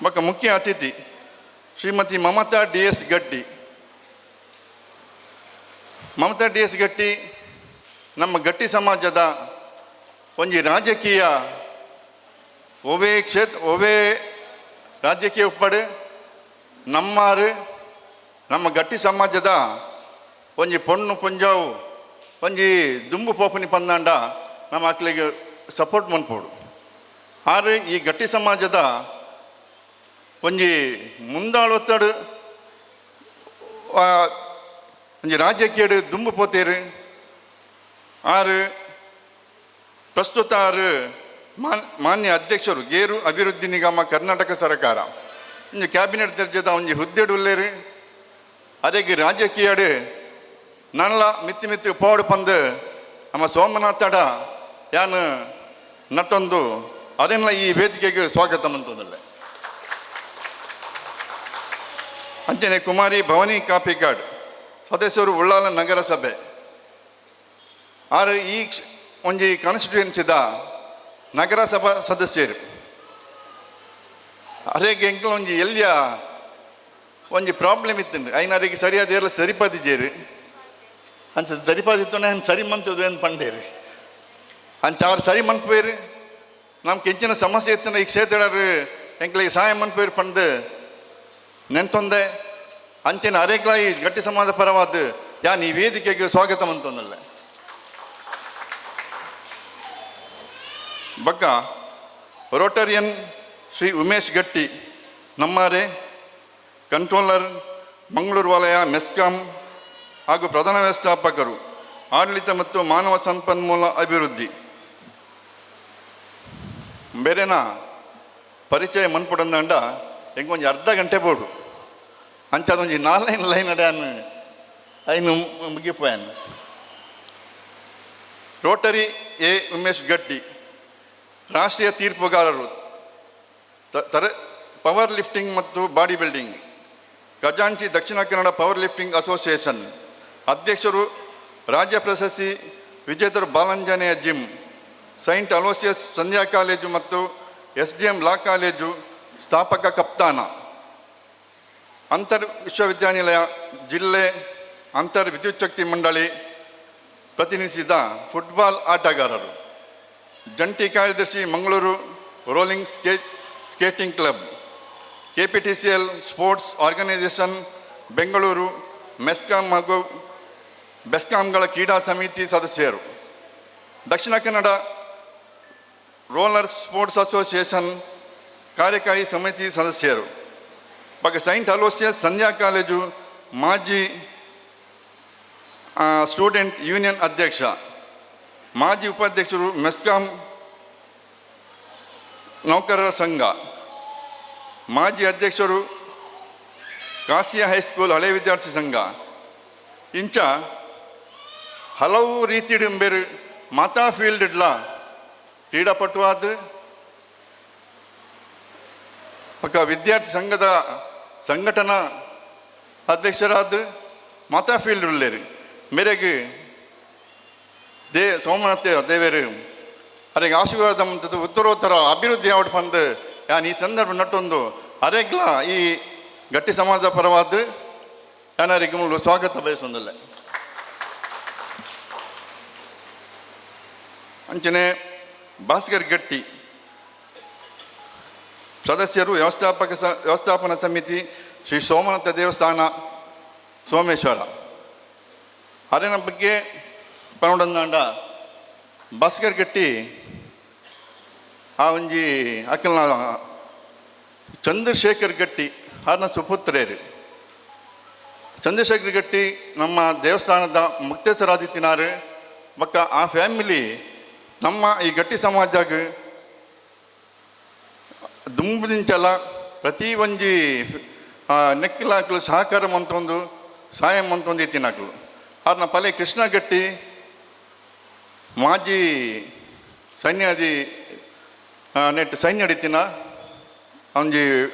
ಬೊಕ್ಕ ಮುಖ್ಯ ಅತಿಥಿ ಶ್ರೀಮತಿ ಮಮತಾ ಡಿ ಎಸ್ ಗಟ್ಟಿ. ಮಮತಾ ಡಿ ಎಸ್ ಗಟ್ಟಿ ನಮ್ಮ ಗಟ್ಟಿ ಸಮಾಜದ ಒಂಜಿ ರಾಜಕೀಯ ಒವೇ ಕ್ಷೇತ್ರ ಒವೇ ರಾಜಕೀಯ ಉಪ್ಪಡು ನಮ್ಮಾರು ನಮ್ಮ ಗಟ್ಟಿ ಸಮಾಜದ ಒಂಜಿ ಪೊಣ್ಣು ಪೊಂಜಾವು ಒಂಜಿ ದುಂಬು ಪೋಪುನಿ ಪಂದಾಂಡ ನಮ್ಮ ಅಕ್ಲಿಗೆ ಸಪೋರ್ಟ್ ಮನ್ಪೋಡು. ಆರು ಈ ಗಟ್ಟಿ ಸಮಾಜದ ಒಂಜಿ ಮುಂದಾಳೊತ್ತಡು ಒಂಜಿ ರಾಜಕೀಯಡು ದುಂಬು ಪೋತೇರು. ಆರು ಪ್ರಸ್ತುತ ಆರು ಮಾನ್ಯ ಅಧ್ಯಕ್ಷರು ಗೇರು ಅಭಿವೃದ್ಧಿ ನಿಗಮ ಕರ್ನಾಟಕ ಸರ್ಕಾರ ಒಂಜಿ ಕ್ಯಾಬಿನೆಟ್ ದರ್ಜೆದ ಒಂಜಿ ಹುದ್ದೆಡು ಉಲ್ಲೇರು. ಅದೇಗೆ ರಾಜಕೀಯಡು ನಲ್ಲ ಮಿತ್ತಿ ಮಿತ್ತಿ ಪೋಡು ಪಂದು ನಮ್ಮ ಸೋಮನಾಥಡ ಯಾನು ನಟೊಂದು ಅದೆಲ್ಲ ಈ ವೇದಿಕೆಗೆ ಸ್ವಾಗತ ಮಂತೊಂದಿಲ್ಲ. ಅಂಚನೆ ಕುಮಾರಿ ಭವಾನಿ ಕಾಪಿಕಾಡ್ ಸದಸ್ಯರು ಉಳ್ಳಾಲ ನಗರಸಭೆ. ಆರು ಈ ಒಂಜಿ ಕಾನ್ಸ್ಟಿಟ್ಯೂಯೆನ್ಸಿದ ನಗರಸಭಾ ಸದಸ್ಯರು. ಅರೆಗೆ ಎಂಕ್ಲ ಒಂಜಿ ಎಲ್ಲಿಯ ಒಂಜಿ ಪ್ರಾಬ್ಲಮ್ ಇತ್ತು ಐನಾರಿಗೆ ಸರಿಯಾದ ಎಲ್ಲ ಸರಿಪದಿಜೇರು ಅಂಚ ಸರಿಪದಿತ್ತು ನಾನು ಸರಿ ಮಂತದು ಏನು ಪಂಡೇರು ಅಂಚ ಅವ್ರು ಸರಿ ಮನ್ಪೇರು. ನಮ್ಗೆ ಹೆಚ್ಚಿನ ಸಮಸ್ಯೆ ಇತ್ತು ಈ ಕ್ಷೇತ್ರ ಎಂಕ್ಲಿಗೆ ಸಹಾಯ ಮನ್ಪೇರು ಪಂದು ನೆಂತೊಂದೆ. ಅಂಚಿನ ಅರೆಗ್ಲ ಈ ಗಟ್ಟಿ ಸಮಾಜ ಪರವಾದ ಯಾನ್ ಈ ವೇದಿಕೆಗೆ ಸ್ವಾಗತ ಮಂತೊಂದಲ್ಲ. ಬಗ್ಗ ರೋಟರಿಯನ್ ಶ್ರೀ ಉಮೇಶ್ ಗಟ್ಟಿ ನಮ್ಮಾರೆ ಕಂಟ್ರೋಲರ್ ಮಂಗಳೂರು ವಲಯ ಮೆಸ್ಕಾಂ ಹಾಗೂ ಪ್ರಧಾನ ವ್ಯವಸ್ಥಾಪಕರು ಆಡಳಿತ ಮತ್ತು ಮಾನವ ಸಂಪನ್ಮೂಲ ಅಭಿವೃದ್ಧಿ. ಬೇರೆನಾ ಪರಿಚಯ ಮನ್ಪುಡಂದಂಡ ಎಂಕೊಂಜಿ ಅರ್ಧ ಗಂಟೆ ಬೋಡು ಅಂಚಾದೊಂಜಿ ನಾಲ್ಕೈದು ಲೈನ್ ಅಡ್ಯಾನ್ ಐನು ಮುಗಿಪೋಯಾನ್. ರೋಟರಿ ಎ ಉಮೇಶ್ ಗಟ್ಟಿ, ರಾಷ್ಟ್ರೀಯ ತೀರ್ಪುಗಾರರು, ತರ ಪವರ್ ಲಿಫ್ಟಿಂಗ್ ಮತ್ತು ಬಾಡಿ ಬಿಲ್ಡಿಂಗ್, ಖಜಾಂಚಿ Dakshina Kannada power lifting association ಅಧ್ಯಕ್ಷರು, ರಾಜ್ಯ ಪ್ರಶಸ್ತಿ ವಿಜೇತರು, ಬಾಲಂಜನೆಯ gym, Saint Aloysius Sandhya college ಮತ್ತು ಎಸ್.ಡಿ.ಎಂ ಲಾ ಕಾಲೇಜು ಸ್ಥಾಪಕ ಕಪ್ತಾನ, ಅಂತರ್ ವಿಶ್ವವಿದ್ಯಾನಿಲಯ ಜಿಲ್ಲೆ ಅಂತರ್ ವಿದ್ಯುಚ್ಛಕ್ತಿ ಮಂಡಳಿ ಪ್ರತಿನಿಧಿಸಿದ ಫುಟ್ಬಾಲ್ ಆಟಗಾರರು, ಜಂಟಿ ಕಾರ್ಯದರ್ಶಿ, Mangaluru rolling skating club, KPTCL sports organisation Bengaluru, MESCOM ಹಾಗೂ ಬೆಸ್ಕಾಂಗಳ ಕ್ರೀಡಾ ಸಮಿತಿ ಸದಸ್ಯರು, Dakshina Kannada roller sports association ಕಾರ್ಯಕಾರಿ ಸಮಿತಿ ಸದಸ್ಯರು, ಬೊಕ್ಕ ಸೈಂಟ್ ಅಲೋಸಿಯಸ್ ಸಂಧ್ಯಾ ಕಾಲೇಜು ಮಾಜಿ ಸ್ಟೂಡೆಂಟ್ ಯೂನಿಯನ್ ಅಧ್ಯಕ್ಷ, ಮಾಜಿ ಉಪಾಧ್ಯಕ್ಷರು, ಮೆಸ್ಕಾಂ ನೌಕರರ ಸಂಘ ಮಾಜಿ ಅಧ್ಯಕ್ಷರು, ಕಾಸಿಯಾ ಹೈಸ್ಕೂಲ್ ಹಳೆ ವಿದ್ಯಾರ್ಥಿ ಸಂಘ. ಇಂಚ ಹಲವು ರೀತಿಡ್ ಬೇರೆ ಮಾತಾ ಫೀಲ್ಡ್ ಇಡ್ಲ ಕ್ರೀಡಾಪಟುವಾದ ಬೊಕ್ಕ ವಿದ್ಯಾರ್ಥಿ ಸಂಘದ ಸಂಘಟನಾ ಅಧ್ಯಕ್ಷರಾದ ಮಾತಾ ಫೀಲ್ಡ್ ಉಳ್ಳೇರು. ಮೇರೆಗೆ ಸೋಮನಾಥ ದೇವೇರು ಅರೆಗೆ ಆಶೀರ್ವಾದ ಮಂತದ್ದು ಉತ್ತರೋತ್ತರ ಅಭಿವೃದ್ಧಿ ಆವಡ್ ಪಂದ್ ಯಾನ್ ಈ ಸಂದರ್ಭ ನಟ್ಟೊಂದು ಅರೆಗ್ಲ ಈ ಗಟ್ಟಿ ಸಮಾಜ ಪರವಾದ ಯಾನರಿಗೆ ಮೂಲು ಸ್ವಾಗತ ಬಯಸೊಂದಿಲ್ಲ. ಅಂಚನೆ ಭಾಸ್ಕರ್ ಗಟ್ಟಿ, ಸದಸ್ಯರು, ವ್ಯವಸ್ಥಾಪನಾ ಸಮಿತಿ, ಶ್ರೀ ಸೋಮನಾಥ ದೇವಸ್ಥಾನ, ಸೋಮೇಶ್ವರ. ಅರೆನ ಬಗ್ಗೆ ಪನೊಡಂದಾಂಡ ಭಾಸ್ಕರ್ ಗಟ್ಟಿ ಆ ಒಂಜಿ ಅಕಲ್ನ ಚಂದ್ರಶೇಖರ್ ಗಟ್ಟಿ ಆರ್ನ ಸುಪುತ್ರೇರು. ಚಂದ್ರಶೇಖರ್ ಗಟ್ಟಿ ನಮ್ಮ ದೇವಸ್ಥಾನದ ಮುಕ್ತೇಸರಾದಿತ್ತಿನಾರು. ಬೊಕ್ಕ ಆ ಫ್ಯಾಮಿಲಿ ನಮ್ಮ ಈ ಗಟ್ಟಿ ಸಮಾಜಗ್ ದುಂಬುದಿಂಚಲ ಪ್ರತಿ ಒಂಜಿ ನೆಕ್ಕಿಲಾಕ್ಲು ಸಹಕಾರ ಮಂತೊಂದು, ಸಹಾಯ ಮಂತೊಂದು ಇತ್ತಿನಕ್ಲು. ಆರ್ನ ಪಲೆ ಕೃಷ್ಣ ಗಟ್ಟಿ ಮಾಜಿ ಸೈನ್ಯಾಧಿ ನೆಟ್ ಸೈನ್ಯ ಇತ್ತಿನ ಒಂಜಿ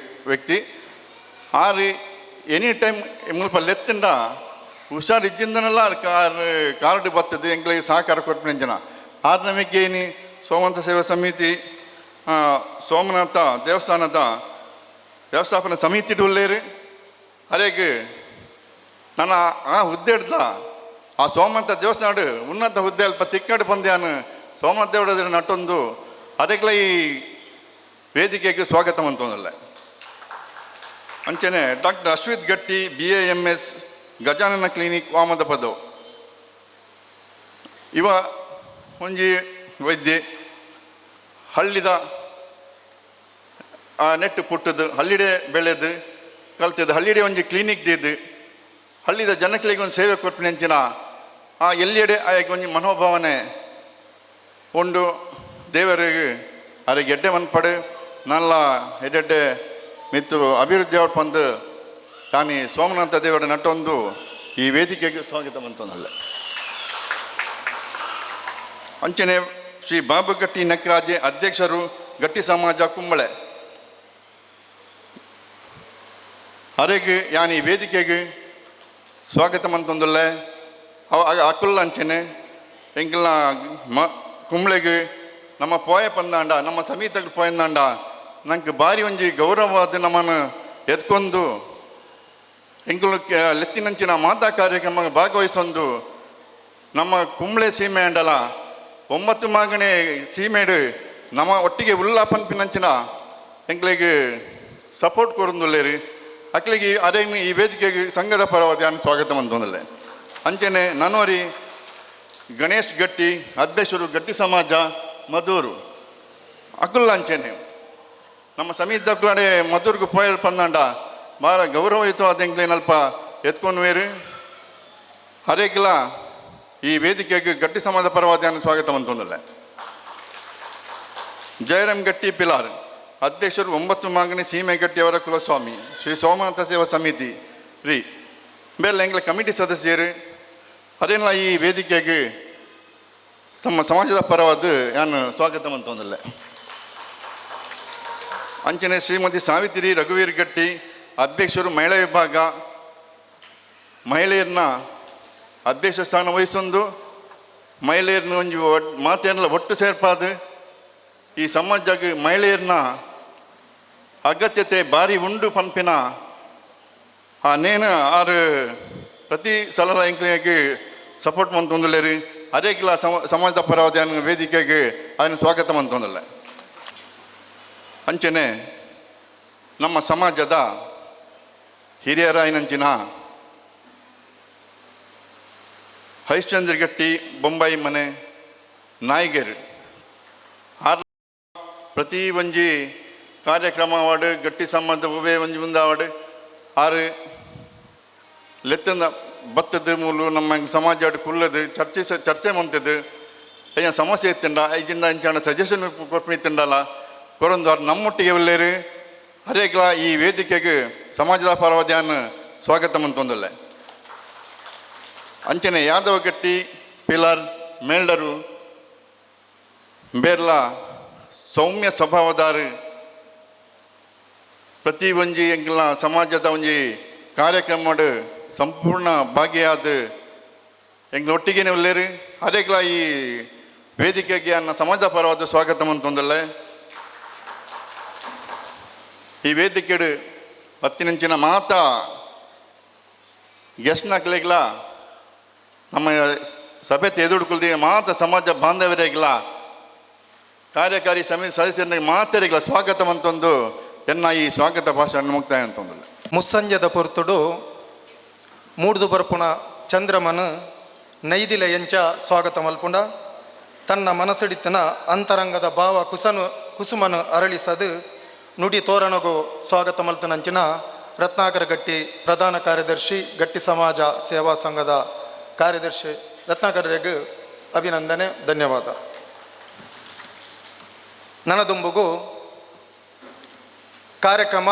ವ್ಯಕ್ತಿ. ಆರು ಎನಿ ಟೈಮ್ ಮುಲ್ಪ ಲೆತ್ತಂಡ ಹುಷಾರು ಇಜ್ಜಿಂದನೆಲ್ಲ ಕಾರ್ ಕಾರ್ಡ್ ಬರ್ತದೆ, ಎಂಕ್ಲೆಗ್ ಸಹಕಾರ ಕೊರ್ಪಿನ ಜನ. ಆರ್ ನಮಗೆ ಏನಿ ಸೋಮನಾಥ ಸೇವಾ ಸಮಿತಿ, ಸೋಮನಾಥ ದೇವಸ್ಥಾನದ ವ್ಯವಸ್ಥಾಪನಾ ಸಮಿತಿ ಉಳ್ಳೇರು. ಅರೆಗ್ ನನ್ನ ಆ ಹುದ್ದೆ ಹಿಡ್ದ ಆ ಸೋಮನಾಥ ದೇವಸ್ಥಾನ ಉನ್ನತ ಹುದ್ದೆ ಅಲ್ಪ ತಿಕ್ಕಡು ಪಂದ್ಯಾನ ಸೋಮನಾಥ ದೇವರ ನಟ್ಟೊಂದು ಅರೆಗ್ಲ ಈ ವೇದಿಕೆಗೆ ಸ್ವಾಗತ ಅಂತಂದಲ್ಲ. ಅಂಚನೆ ಡಾಕ್ಟರ್ ಅಶ್ವಿತ್ ಗಟ್ಟಿ, ಬಿಎಎಂಎಸ್, ಗಜಾನನ ಕ್ಲಿನಿಕ್, ವಾಮದ ಪದವು. ಇವ ಒಂಜಿ ವೈದ್ಯೆ, ಹಳ್ಳಿದ ಆ ನೆಟ್ಟು ಪುಟ್ಟದು, ಹಳ್ಳಿಡೆ ಬೆಳೆದು ಕಲ್ತದ್ದು, ಹಳ್ಳಿಡೆ ಒಂಜಿ ಕ್ಲಿನಿಕ್ ದಿದ್ದು ಹಳ್ಳಿದ ಜನಕ್ಲೆಗ್ ಒಂದು ಸೇವೆ ಕೊರ್ಪಿನಂಚಿನ ಆ ಎಲ್ಲಿಯಡೆ ಆಯಗ್ ಒಂಜಿ ಮನೋಭಾವನೆ ಉಂಡು. ದೇವರಿಗೆ ಅರೆಗೆ ಎಡ್ಡೆ ಮನ್ಪಡು, ನಲ್ಲ ಎಡ್ಡೆಡ್ಡೆ ಮಿತ್ತು ಅಭಿವೃದ್ಧಿ ಅವಡ್ ಪಂದು ತಾನಿ ಸೋಮನಾಥ ದೇವರ ನಟ್ಟೊಂದು ಈ ವೇದಿಕೆಗೆ ಸ್ವಾಗತ ಮಂತೊಂದಲ್ಲ. ಅಂಚನೆ ಶ್ರೀ ಬಾಬು ಗಟ್ಟಿ ನಕ್ರಾಜೆ, ಅಧ್ಯಕ್ಷರು, ಗಟ್ಟಿ ಸಮಾಜ, ಕುಂಬಳೆ. ಅರೆಗ್ ಯಾನ್ ಈ ವೇದಿಕೆಗೆ ಸ್ವಾಗತ ಮಂತೊಂದುಲ್ಲೆ. ಅವ ಅಕುಲ್ಲ ಅಂಚನೆ ಎಂಕಲ್ನ ಮ ಕುಂಬ್ಳೆಗ್ ನಮ್ಮ ಪೋಯ ಪಂದಾಂಡ, ನಮ್ಮ ಸಮೀತಕ್ಕೆ ಪೋಯಂದಾಂಡ ನಂಗೆ ಬಾರಿ ಒಂಜಿ ಗೌರವವಾದ ನಮ್ಮನ್ನು ಎತ್ಕೊಂಡು ಎಂಕುಲು ಲೆತ್ತಿನಂಚಿನ ಮಾತಾ ಕಾರ್ಯಕ್ರಮ ಭಾಗವಹಿಸೊಂದು ನಮ್ಮ ಕುಂಬ್ಳೆ ಸೀಮೆ ಅಂಡಲ ಒಂಬತ್ತು ಮಾಗಣೆ ಸೀಮೆಡು ನಮ್ಮ ಒಟ್ಟಿಗೆ ಉಲ್ಲ ಪನ್ಪಿನಂಚಿನ ಎಂಕ್ಲೆಗ್ ಸಪೋರ್ಟ್ ಕೊರೊಂದುಲ್ಲೇರಿ. ಅಕ್ಲೆಗ್ ಅದೇ ಈ ವೇದಿಕೆಗೆ ಸಂಘದ ಪರವಾದ ಯಾನ್ ಸ್ವಾಗತ ಮಂತೊಂದುಲ್ಲೆ. ಅಂಚನೆ ನನೋರಿ ಗಣೇಶ್ ಗಟ್ಟಿ, ಅಧ್ಯಕ್ಷರು, ಗಟ್ಟಿ ಸಮಾಜ, ಮಧೂರು. ಅಕುಲ್ಲ ಅಂಚನೆ ನಮ್ಮ ಸಮೀಪದಕ್ಕಡೆ ಮಧುರ್ಗು ಪೋಯರ್ ಪಂದಾಂಡ ಭಾಳ ಗೌರವಯುತವಾದ ಎಂಕ್ಲೇನಲ್ಪ ಎತ್ಕೊನ್ವೇರು. ಹರೇಕ್ಲ ಈ ವೇದಿಕೆಗೆ ಗಟ್ಟಿ ಸಮಾಜ ಪರವಾದ ಯಾನ್ ಸ್ವಾಗತ ಮಂತೊಂದುಲ್ಲೆ. ಜಯರಾಮ್ ಗಟ್ಟಿ ಪಿಲಾರ್, ಅಧ್ಯಕ್ಷರು, ಒಂಬತ್ತು ಮಾಗಣಿ ಸೀಮೆ ಗಟ್ಟಿಯವರ ಕುಲಸ್ವಾಮಿ, ಶ್ರೀ ಸೋಮನಾಥ ಸೇವಾ ಸಮಿತಿ ರೀ. ಬೇರೆ ಎಂಗ್ಲ ಕಮಿಟಿ ಸದಸ್ಯರು ಅದೇನ ಈ ವೇದಿಕೆಗೆ ನಮ್ಮ ಸಮಾಜದ ಪರವಾದ ಯಾನು ಸ್ವಾಗತ ಮಂತೊಂದಿಲ್ಲ. ಅಂಚನೆ ಶ್ರೀಮತಿ ಸಾವಿತ್ರಿ ರಘುವೀರ್ ಗಟ್ಟಿ ಅಧ್ಯಕ್ಷರು ಮಹಿಳಾ ವಿಭಾಗ, ಮಹಿಳೆಯರನ್ನ ಅಧ್ಯಕ್ಷ ಸ್ಥಾನ ವಹಿಸೊಂದು ಮಹಿಳೆಯರನ್ನ ಒಂಜಿ ಮಾತೆಲ್ಲ ಒಟ್ಟು ಸೇರ್ಪಾದು ಈ ಸಮಾಜಕ್ಕೆ ಮಹಿಳೆಯರನ್ನ ಅಗತ್ಯತೆ ಭಾರಿ ಉಂಡು ಪನ್ಪಿನ ಆ ನೇನ ಆರು ಪ್ರತಿ ಸಲ ಎಂಕ್ಲಿಗೆ ಸಪೋರ್ಟ್ ಮಂತೊಂದುಲ್ಲೇರಿ. ಅದೇಕಿಲ್ಲ ಸಮಾಜದ ಪರವಾದ ವೇದಿಕೆಗೆ ఆయన ಸ್ವಾಗತ ಮಂತೊಂದಿಲ್ಲ. ಅಂಚನೆ ನಮ್ಮ ಸಮಾಜದ ಹಿರಿಯರಾಯಿನಂಚಿನ ಹರಿಶ್ಚಂದ್ರ ಗಟ್ಟಿ ಬೊಂಬಾಯಿ ಮನೆ ನಾಯಿಗರು ಆರ್ ಪ್ರತಿ ಒಂಜಿ ಕಾರ್ಯಕ್ರಮ ವಾಡು ಗಟ್ಟಿ ಸಂಬಂಧ ಉವೆ ಒಂಜಿ ಮುಂದಾವಡು ಆರು ಲೆತ್ತನ ಬತ್ತದ ಮೂಲು ನಮ್ಮ ಸಮಾಜ ಕುಲ್ಲದು ಚರ್ಚೆ ಮಂತದ್ದು ಅಯ್ಯ ಸಮಸ್ಯೆ ಇತ್ತಂಡ ಐಜಿಂದ ಇಂಚಾಣ ಸಜೆಷನ್ ಕೊರ್ಪಿನ ಇತ್ತಂಡಲ್ಲ ಕೊರೊಂದು ಅವ್ರು ನಮ್ಮೊಟ್ಟಿಗೆ ಒಲ್ಲೇರು. ಅರೇಗ್ಲ ಈ ವೇದಿಕೆಗೆ ಸಮಾಜದ ಪರವಾದ್ಯಾನ್ ಸ್ವಾಗತ ಮಂತೊಂದಿಲ್ಲ. ಅಂಚನೆ ಯಾದವ ಗಟ್ಟಿ ಪಿಲರ್ ಮೇಲ್ಡರು ಬೇರ್ಲ ಸೌಮ್ಯ ಸ್ವಭಾವದಾರು ಪ್ರತಿ ಒಂಜಿ ಎಂಕಲ್ನ ಸಮಾಜದ ಒಂಜಿ ಕಾರ್ಯಕ್ರಮ ಸಂಪೂರ್ಣ ಭಾಗಿಯಾದ ಎಂಗ್ಲ ಒಟ್ಟಿಗೆನೆ ಉಲ್ಲೇರು. ಅದೇಗ್ಲ ಈ ವೇದಿಕೆಗೆ ಅನ್ನ ಸಮಾಜ ಪರವಾದ ಸ್ವಾಗತ ಮಂತೊಂದಿಲ್ಲ. ಈ ವೇದಿಕೆಡು ಪತ್ತಿನಂಚಿನ ಮಾತಾ ಗೆಸ್ಟ್ನಕ್ಲೆಗ್ಲ ನಮ್ಮ ಸಭೆ ಎದುರುಕುಲ್ದಿ ಮಾತ ಸಮಾಜ ಬಾಂಧವರಿಗ್ಲ ಕಾರ್ಯಕಾರಿ ಸಮಿತಿ ಸದಸ್ಯರಿಗೆ ಮಾತರಿಗ್ಲ ಸ್ವಾಗತ ಮಂತೊಂದು ಎನ್ನ ಈ ಸ್ವಾಗತ ಭಾಷಣ ಮುಕ್ತಾಯ ಅಂತೊಂದಿಲ್ಲ. ಮುಸ್ಸಂಜದ ಪೊರ್ತುಡು ಮೂಡ್ದು ಬರ್ಪುಣ ಚಂದ್ರಮನು ನೈದಿಲ ಎಂಚ ಸ್ವಾಗತ ಮಲ್ಪುಂಡ ತನ್ನ ಮನಸ್ಸಿಡಿತನ ಅಂತರಂಗದ ಭಾವ ಕುಸನು ಕುಸುಮನು ಅರಳಿಸದು ನುಡಿ ತೋರಣಗು ಸ್ವಾಗತ ಮಲ್ತನಂಚಿನ ರತ್ನಾಕರ ಗಟ್ಟಿ ಪ್ರಧಾನ ಕಾರ್ಯದರ್ಶಿ ಗಟ್ಟಿ ಸಮಾಜ ಸೇವಾ ಸಂಘದ ಕಾರ್ಯದರ್ಶಿ ರತ್ನಾಕರರಿಗೆ ಅಭಿನಂದನೆ, ಧನ್ಯವಾದ. ನನದುಂಬುಗು ಕಾರ್ಯಕ್ರಮ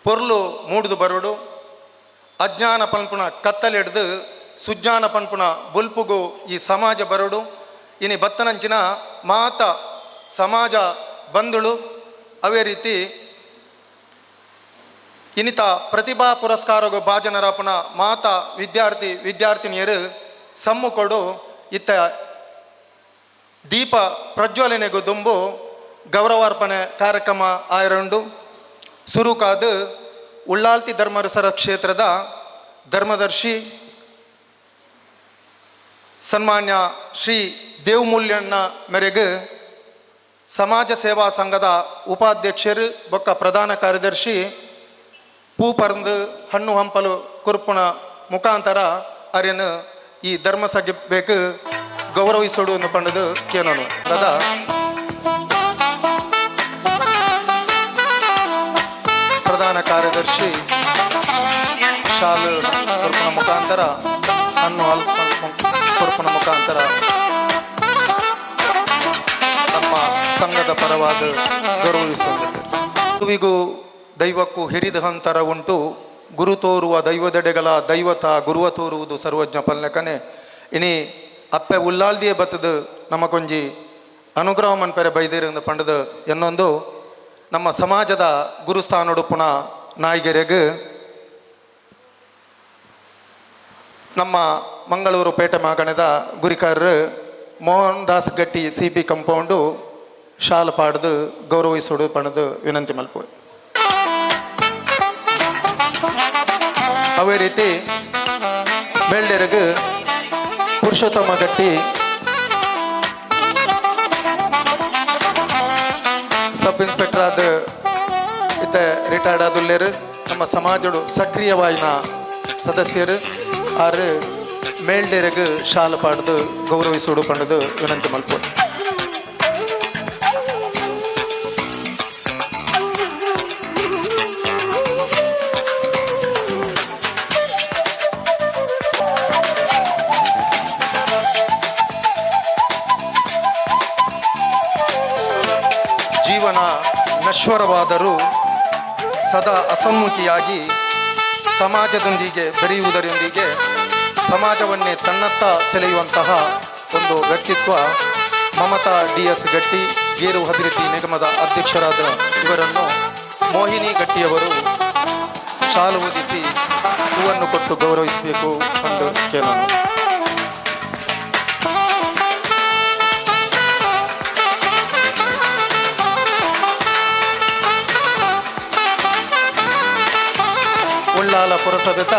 ಪೊರ್ಲು ಮೂಡ್ದು ಬರುಡು ಅಜ್ಞಾನ ಪನ್ಪುಣ ಕತ್ತಲೆಡ್ದು ಸುಜ್ಞಾನ ಪನ್ಪುಣ ಬೊಲ್ಪುಗು ಈ ಸಮಾಜ ಬರುಡು. ಇನಿ ಬತ್ತನಂಚಿನ ಮಾತ ಸಮಾಜ ಬಂಧುಳು ಅವೇ ರೀತಿ ಇನ್ನಿತ ಪ್ರತಿಭಾ ಪುರಸ್ಕಾರಗು ಭಾಜನರಾಪುನ ಮಾತ ವಿದ್ಯಾರ್ಥಿ ವಿದ್ಯಾರ್ಥಿನಿಯರು ಸಮ್ಮುಖಡು ಇತ್ತ ದೀಪ ಪ್ರಜ್ವಲನೆಗೂ ದುಂಬು ಗೌರವಾರ್ಪಣೆ ಕಾರ್ಯಕ್ರಮ ಆಯರಂಡು. ಸುರುಕಾದು ಉಳ್ಳಾಲ್ತಿ ಧರ್ಮರಸರ ಕ್ಷೇತ್ರದ ಧರ್ಮದರ್ಶಿ ಸನ್ಮಾನ್ಯ ಶ್ರೀ ದೇವಮೂಲ್ಯಣ್ಣ ಮೇರೆಗೆ ಸಮಾಜ ಸೇವಾ ಸಂಘದ ಉಪಾಧ್ಯಕ್ಷರು ಬೊಕ್ಕ ಪ್ರಧಾನ ಕಾರ್ಯದರ್ಶಿ ಪೂಪರ್ಂದು ಹಣ್ಣು ಹಂಪಲು ಕುರುಪುಣ ಮುಖಾಂತರ ಅರೆನು ಈ ಧರ್ಮ ಬೇಕು ಗೌರವಿಸೋಡು ಎಂದು ಪಂಡದು ಕೇನೋನು. ದಾದಾ ಪ್ರಧಾನ ಕಾರ್ಯದರ್ಶಿ ಶಾಲು ಕುರುಪುನ ಮುಖಾಂತರ ಹಣ್ಣು ಕುರುಪುನ ಮುಖಾಂತರ ನಮ್ಮ ಸಂಘದ ಪರವಾದ ಗೌರವಿಸುವಂತೆ. ಗುರುವಿಗೂ ದೈವಕ್ಕೂ ಹಿರಿದ ಹಂತರ ಉಂಟು, ಗುರು ತೋರುವ ದೈವದೆಡೆಗಳ ದೈವತ ಗುರುವ ತೋರುವುದು ಸರ್ವಜ್ಞ ಪಲ್ನಕನೆ. ಇನಿ ಅಪ್ಪೆ ಉಲ್ಲಾಲ್ದಿಯೇ ಬತ್ತದು ನಮಕೊಂಜಿ ಅನುಗ್ರಹ ಮನ್ಪೆರೆ ಬೈದಿರಂದು ಪಂಡದು ಎನ್ನೊಂದು ನಮ್ಮ ಸಮಾಜದ ಗುರುಸ್ಥಾನೊಡುಪುಣ ನಾಯಿಗೆರೆಗ್ ನಮ್ಮ ಮಂಗಳೂರು ಪೇಟೆ ಮಾಗಣದ ಗುರಿಕಾರರು ಮೋಹನ್ ದಾಸ್ ಗಟ್ಟಿ C B compound shawl ಪಾಡ್ದು ಗೌರವಿಸೋಡು ಪಣದು ವಿನಂತಿ ಮಲ್ಪು. ಅವೇ ರೀತಿ ಮೇಲ್ಡೆರಗು ಪುರುಷೋತ್ತಮ ಗಟ್ಟಿ ಸಬ್ ಇನ್ಸ್ಪೆಕ್ಟರ್ ಆದ ಇತ್ತ ರಿಟೈರ್ಡ್ ಆದುಲ್ಲೇರು ನಮ್ಮ ಸಮಾಜಡು ಸಕ್ರಿಯವಾಯಿನ ಸದಸ್ಯರು ಆರು ಮೇಲ್ಡೆರಗು ಶಾಲು ಪಾಡ್ದು ಗೌರವಿಸೋಡು ಪಂಡದು ವಿನಂತಿ ಮಲ್ಪು. ಜೀವನ ನಶ್ವರವಾದರೂ ಸದಾ ಅಸಮ್ಮುಖಿಯಾಗಿ ಸಮಾಜದೊಂದಿಗೆ ಬೆರೆಯುವುದರೊಂದಿಗೆ ಸಮಾಜವನ್ನೇ ತನ್ನತ್ತ ಸೆಳೆಯುವಂತಹ ಒಂದು ವ್ಯಕ್ತಿತ್ವ ಮಮತಾ ಡಿ ಎಸ್ ಗಟ್ಟಿ, ಗೇರು ಅಭಿವೃದ್ಧಿ ನಿಗಮದ ಅಧ್ಯಕ್ಷರಾದ ಇವರನ್ನು ಮೋಹಿನಿ ಗಟ್ಟಿಯವರು ಶಾಲು ಹೊದಿಸಿ ಹೂವನ್ನು ಕೊಟ್ಟು ಗೌರವಿಸಬೇಕು ಎಂದು ಕೇಳೋಣ. ಉಳ್ಳಾಲ ಪುರಸಭೆತ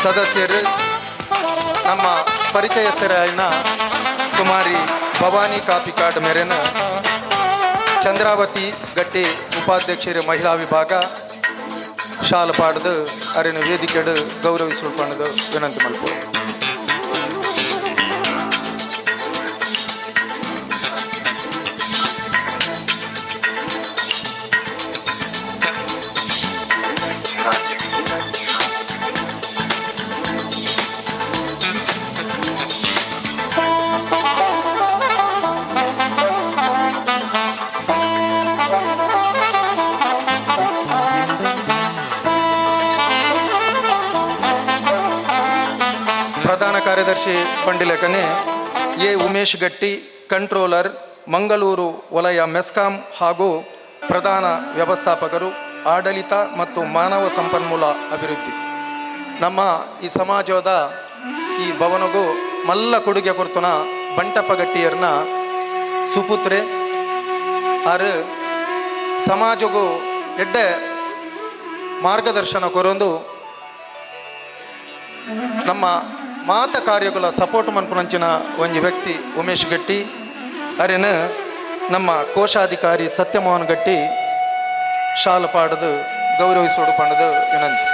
ಸದಸ್ಯರು, ನಮ್ಮ ಪರಿಚಯಸ್ಥರಾಯಿನ ಕುಮಾರಿ ಭವಾನಿ ಕಾಪಿಕಾಡ್ ಮೇರೆನ ಚಂದ್ರಾವತಿ ಗಟ್ಟಿ ಉಪಾಧ್ಯಕ್ಷರು ಮಹಿಳಾ ವಿಭಾಗ ಶಾಲು ಪಾಡ್ದು ಅರಿನ ವೇದಿಕೆಡು ಗೌರವಿಸುವುದು ವಿನಂತಿ ಮಲ್ಪು. ಪ್ರಧಾನ ಕಾರ್ಯದರ್ಶಿ ಪಂಡಿಲೇಖನೆ ಎ ಉಮೇಶ್ ಗಟ್ಟಿ, ಕಂಟ್ರೋಲರ್, ಮಂಗಳೂರು ವಲಯ ಮೆಸ್ಕಾಂ ಹಾಗೂ ಪ್ರಧಾನ ವ್ಯವಸ್ಥಾಪಕರು, ಆಡಳಿತ ಮತ್ತು ಮಾನವ ಸಂಪನ್ಮೂಲ ಅಭಿವೃದ್ಧಿ. ನಮ್ಮ ಈ ಸಮಾಜದ ಈ ಭವನಗೂ ಮಲ್ಲ ಕೊಡುಗೆ ಕೊರ್ತುನ ಬಂಟಪ್ಪ ಗಟ್ಟಿಯರ್ನ ಸುಪುತ್ರೆ ಆರು ಸಮಾಜಗೂ ಎಡ್ಡೆ ಮಾರ್ಗದರ್ಶನ ಕೊರೊಂದು ನಮ್ಮ ಮಾತ ಕಾರ್ಯಗಳ ಸಪೋರ್ಟ್ ಮನ್ಪುನಂಚಿನ ಒಂಜಿ ವ್ಯಕ್ತಿ ಉಮೇಶ್ ಗಟ್ಟಿ. ಅರೆನ ನಮ್ಮ ಕೋಶಾಧಿಕಾರಿ ಸತ್ಯಮೋಹನ್ ಗಟ್ಟಿ ಶಾಲು ಪಾಡದು ಗೌರವಿಸೋಡು ಪಂಡದು ವಿನಂತಿ.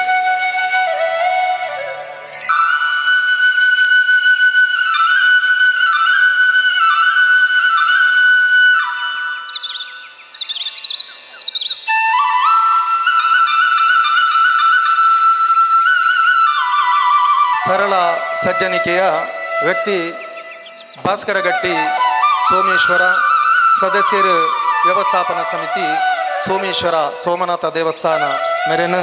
ಸರಳ ಸಜ್ಜನಿಕೆಯ ವ್ಯಕ್ತಿ ಭಾಸ್ಕರ ಗಟ್ಟಿ ಸೋಮೇಶ್ವರ, ಸದಸ್ಯರು ವ್ಯವಸ್ಥಾಪನಾ ಸಮಿತಿ, ಸೋಮೇಶ್ವರ ಸೋಮನಾಥ ದೇವಸ್ಥಾನ ಮೆರೆನ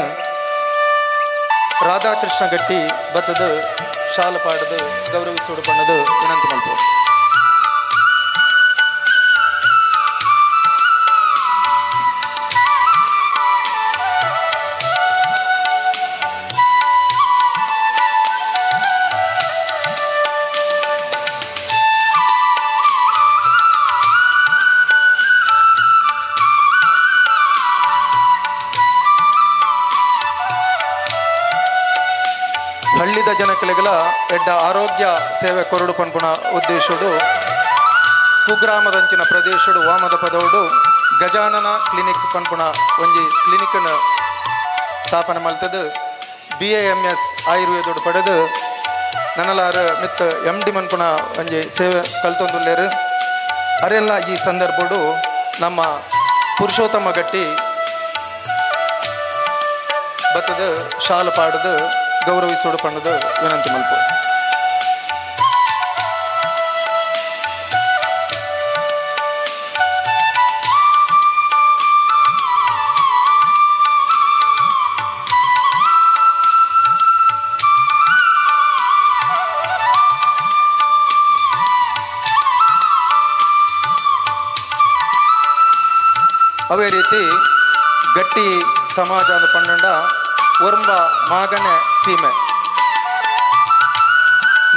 ರಾಧಾಕೃಷ್ಣ ಗಟ್ಟಿ ಬತ್ತದ ಶಾಲು ಪಾಡದು ಗೌರವಿಸುವುದು ಪಣ್ಣದು ವಿನಂತಿ ಮಲ್ಪು. ಹಳ್ಳಿದ ಜನಕಳಿಗಳ ಎಡ್ಡ ಆರೋಗ್ಯ ಸೇವೆ ಕೊರಡು ಪನ್ಪುನ ಉದ್ದೇಶಡು ಕುಗ್ರಾಮದಂಚಿನ ಪ್ರದೇಶಡು ವಾಮದ ಪದವುಡು ಗಜಾನನ ಕ್ಲಿನಿಕ್ ಪನ್ಪುನ ಒಂಜಿ ಕ್ಲಿನಿಕ್ನ ಸ್ಥಾಪನೆ ಮಲ್ತದು BAMS ಆಯುರ್ವೇದೋಡು ಪಡೆದು ನನಲಾರ ಮಿತ್ MD ಮನ್ಪುನ ಒಂಜಿ ಸೇವೆ ಕಲ್ತೊಂದುಲ್ಲೇರು. ಅರೆಲ್ಲ ಈ ಸಂದರ್ಭಡು ನಮ್ಮ ಪುರುಷೋತ್ತಮ ಗಟ್ಟಿ ಬತ್ತದ ಶಾಲು ಪಾಡದು ಗೌರವಿಸೋಡು ಪಣ್ಣದು ವಿನಂತಿ ಮಲ್ಪು. ಅದೇ ರೀತಿ ಗಟ್ಟಿ ಸಮಾಜ ಪನ್ನೊಂಡ ಒರ್ಂಬ ಮಾಗಣೆ ಸೀಮೆ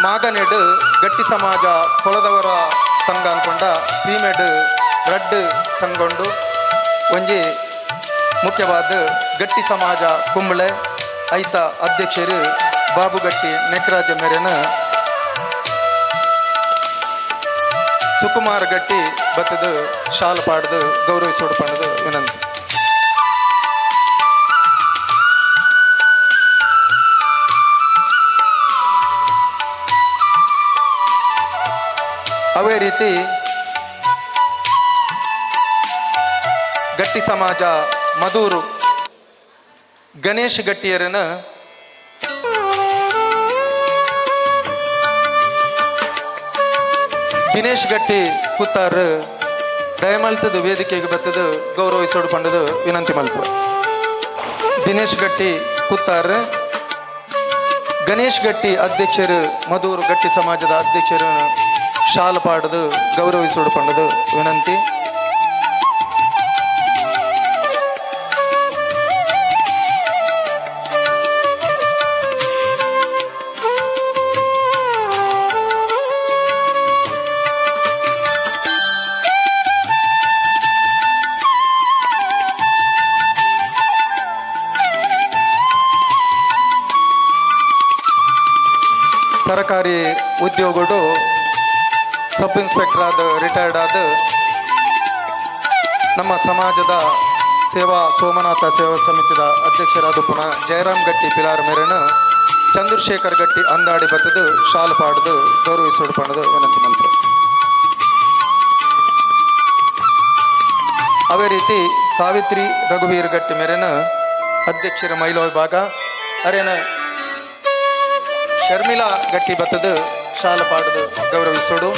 ಮಾಗನೆಡು ಗಟ್ಟಿ ಸಮಾಜ ಕೊಲದವರ ಸಂಘ ಅನ್ಕೊಂಡ ಸೀಮೆಡು ರಡ್ಡು ಸಂಗೊಂಡು ಒಂಜಿ ಮುಖ್ಯವಾದ ಗಟ್ಟಿ ಸಮಾಜ ಕುಂಬಳೆ ಐತ ಅಧ್ಯಕ್ಷರು ಬಾಬುಗಟ್ಟಿ ನೆಕ್ರಾಜ ಮೇರೆನ ಸುಕುಮಾರ್ ಗಟ್ಟಿ ಬತ್ತದು ಶಾಲು ಪಾಡ್ದು ಗೌರವಿಸೋಡು ಪಣ್ಣದು ವಿನಂತಿ. ಅದೇ ರೀತಿ ಗಟ್ಟಿ ಸಮಾಜ ಮಧೂರು ಗಣೇಶ್ ಗಟ್ಟಿಯರನ್ನ ದಿನೇಶ್ ಗಟ್ಟಿ ಕುತ್ತಾರು ದಯಮಲ್ತದ ವೇದಿಕೆಗೆ ಬತ್ತದು ಗೌರವಿಸೋಡು ಪಂಡದು ವಿನಂತಿ ಮಲ್ಪ. ದಿನೇಶ್ ಗಟ್ಟಿ ಕುತ್ತಾರು ಗಣೇಶ್ ಗಟ್ಟಿ ಅಧ್ಯಕ್ಷರು, ಮಧೂರು ಗಟ್ಟಿ ಸಮಾಜದ ಅಧ್ಯಕ್ಷರು ಶಾಲು ಪಾಡದು ಗೌರವಿಸೋಡು ಪಂಡದು ವಿನಂತಿ. ಸರಕಾರಿ ಉದ್ಯೋಗಡು ಸಬ್ ಇನ್ಸ್ಪೆಕ್ಟರ್ ಆದ ರಿಟೈರ್ಡ್ ಆದ ನಮ್ಮ ಸಮಾಜದ ಸೇವಾ ಸೋಮನಾಥ ಸೇವಾ ಸಮಿತಿದ ಅಧ್ಯಕ್ಷರಾದ ಪುನಃ ಜಯರಾಮ್ ಗಟ್ಟಿ ಪಿಲಾರ್ ಮೇರೆನ ಚಂದ್ರಶೇಖರ್ ಗಟ್ಟಿ ಅಂದಾಡಿ ಬತ್ತದು ಶಾಲು ಪಾಡದು ಗೌರವಿಸೋಡು ಪಣದು ವಿನಂತಿ ಮಲ್ಪು. ಅದೇ ರೀತಿ ಸಾವಿತ್ರಿ ರಘುವೀರ್ ಗಟ್ಟಿ ಮೇರೆನ ಅಧ್ಯಕ್ಷರ ಮಹಿಳಾ ವಿಭಾಗ ಅರೇನ ಶರ್ಮಿಳಾ ಗಟ್ಟಿ ಬತ್ತದು ಶಾಲು ಪಾಡದು ಗೌರವಿಸೋಡು.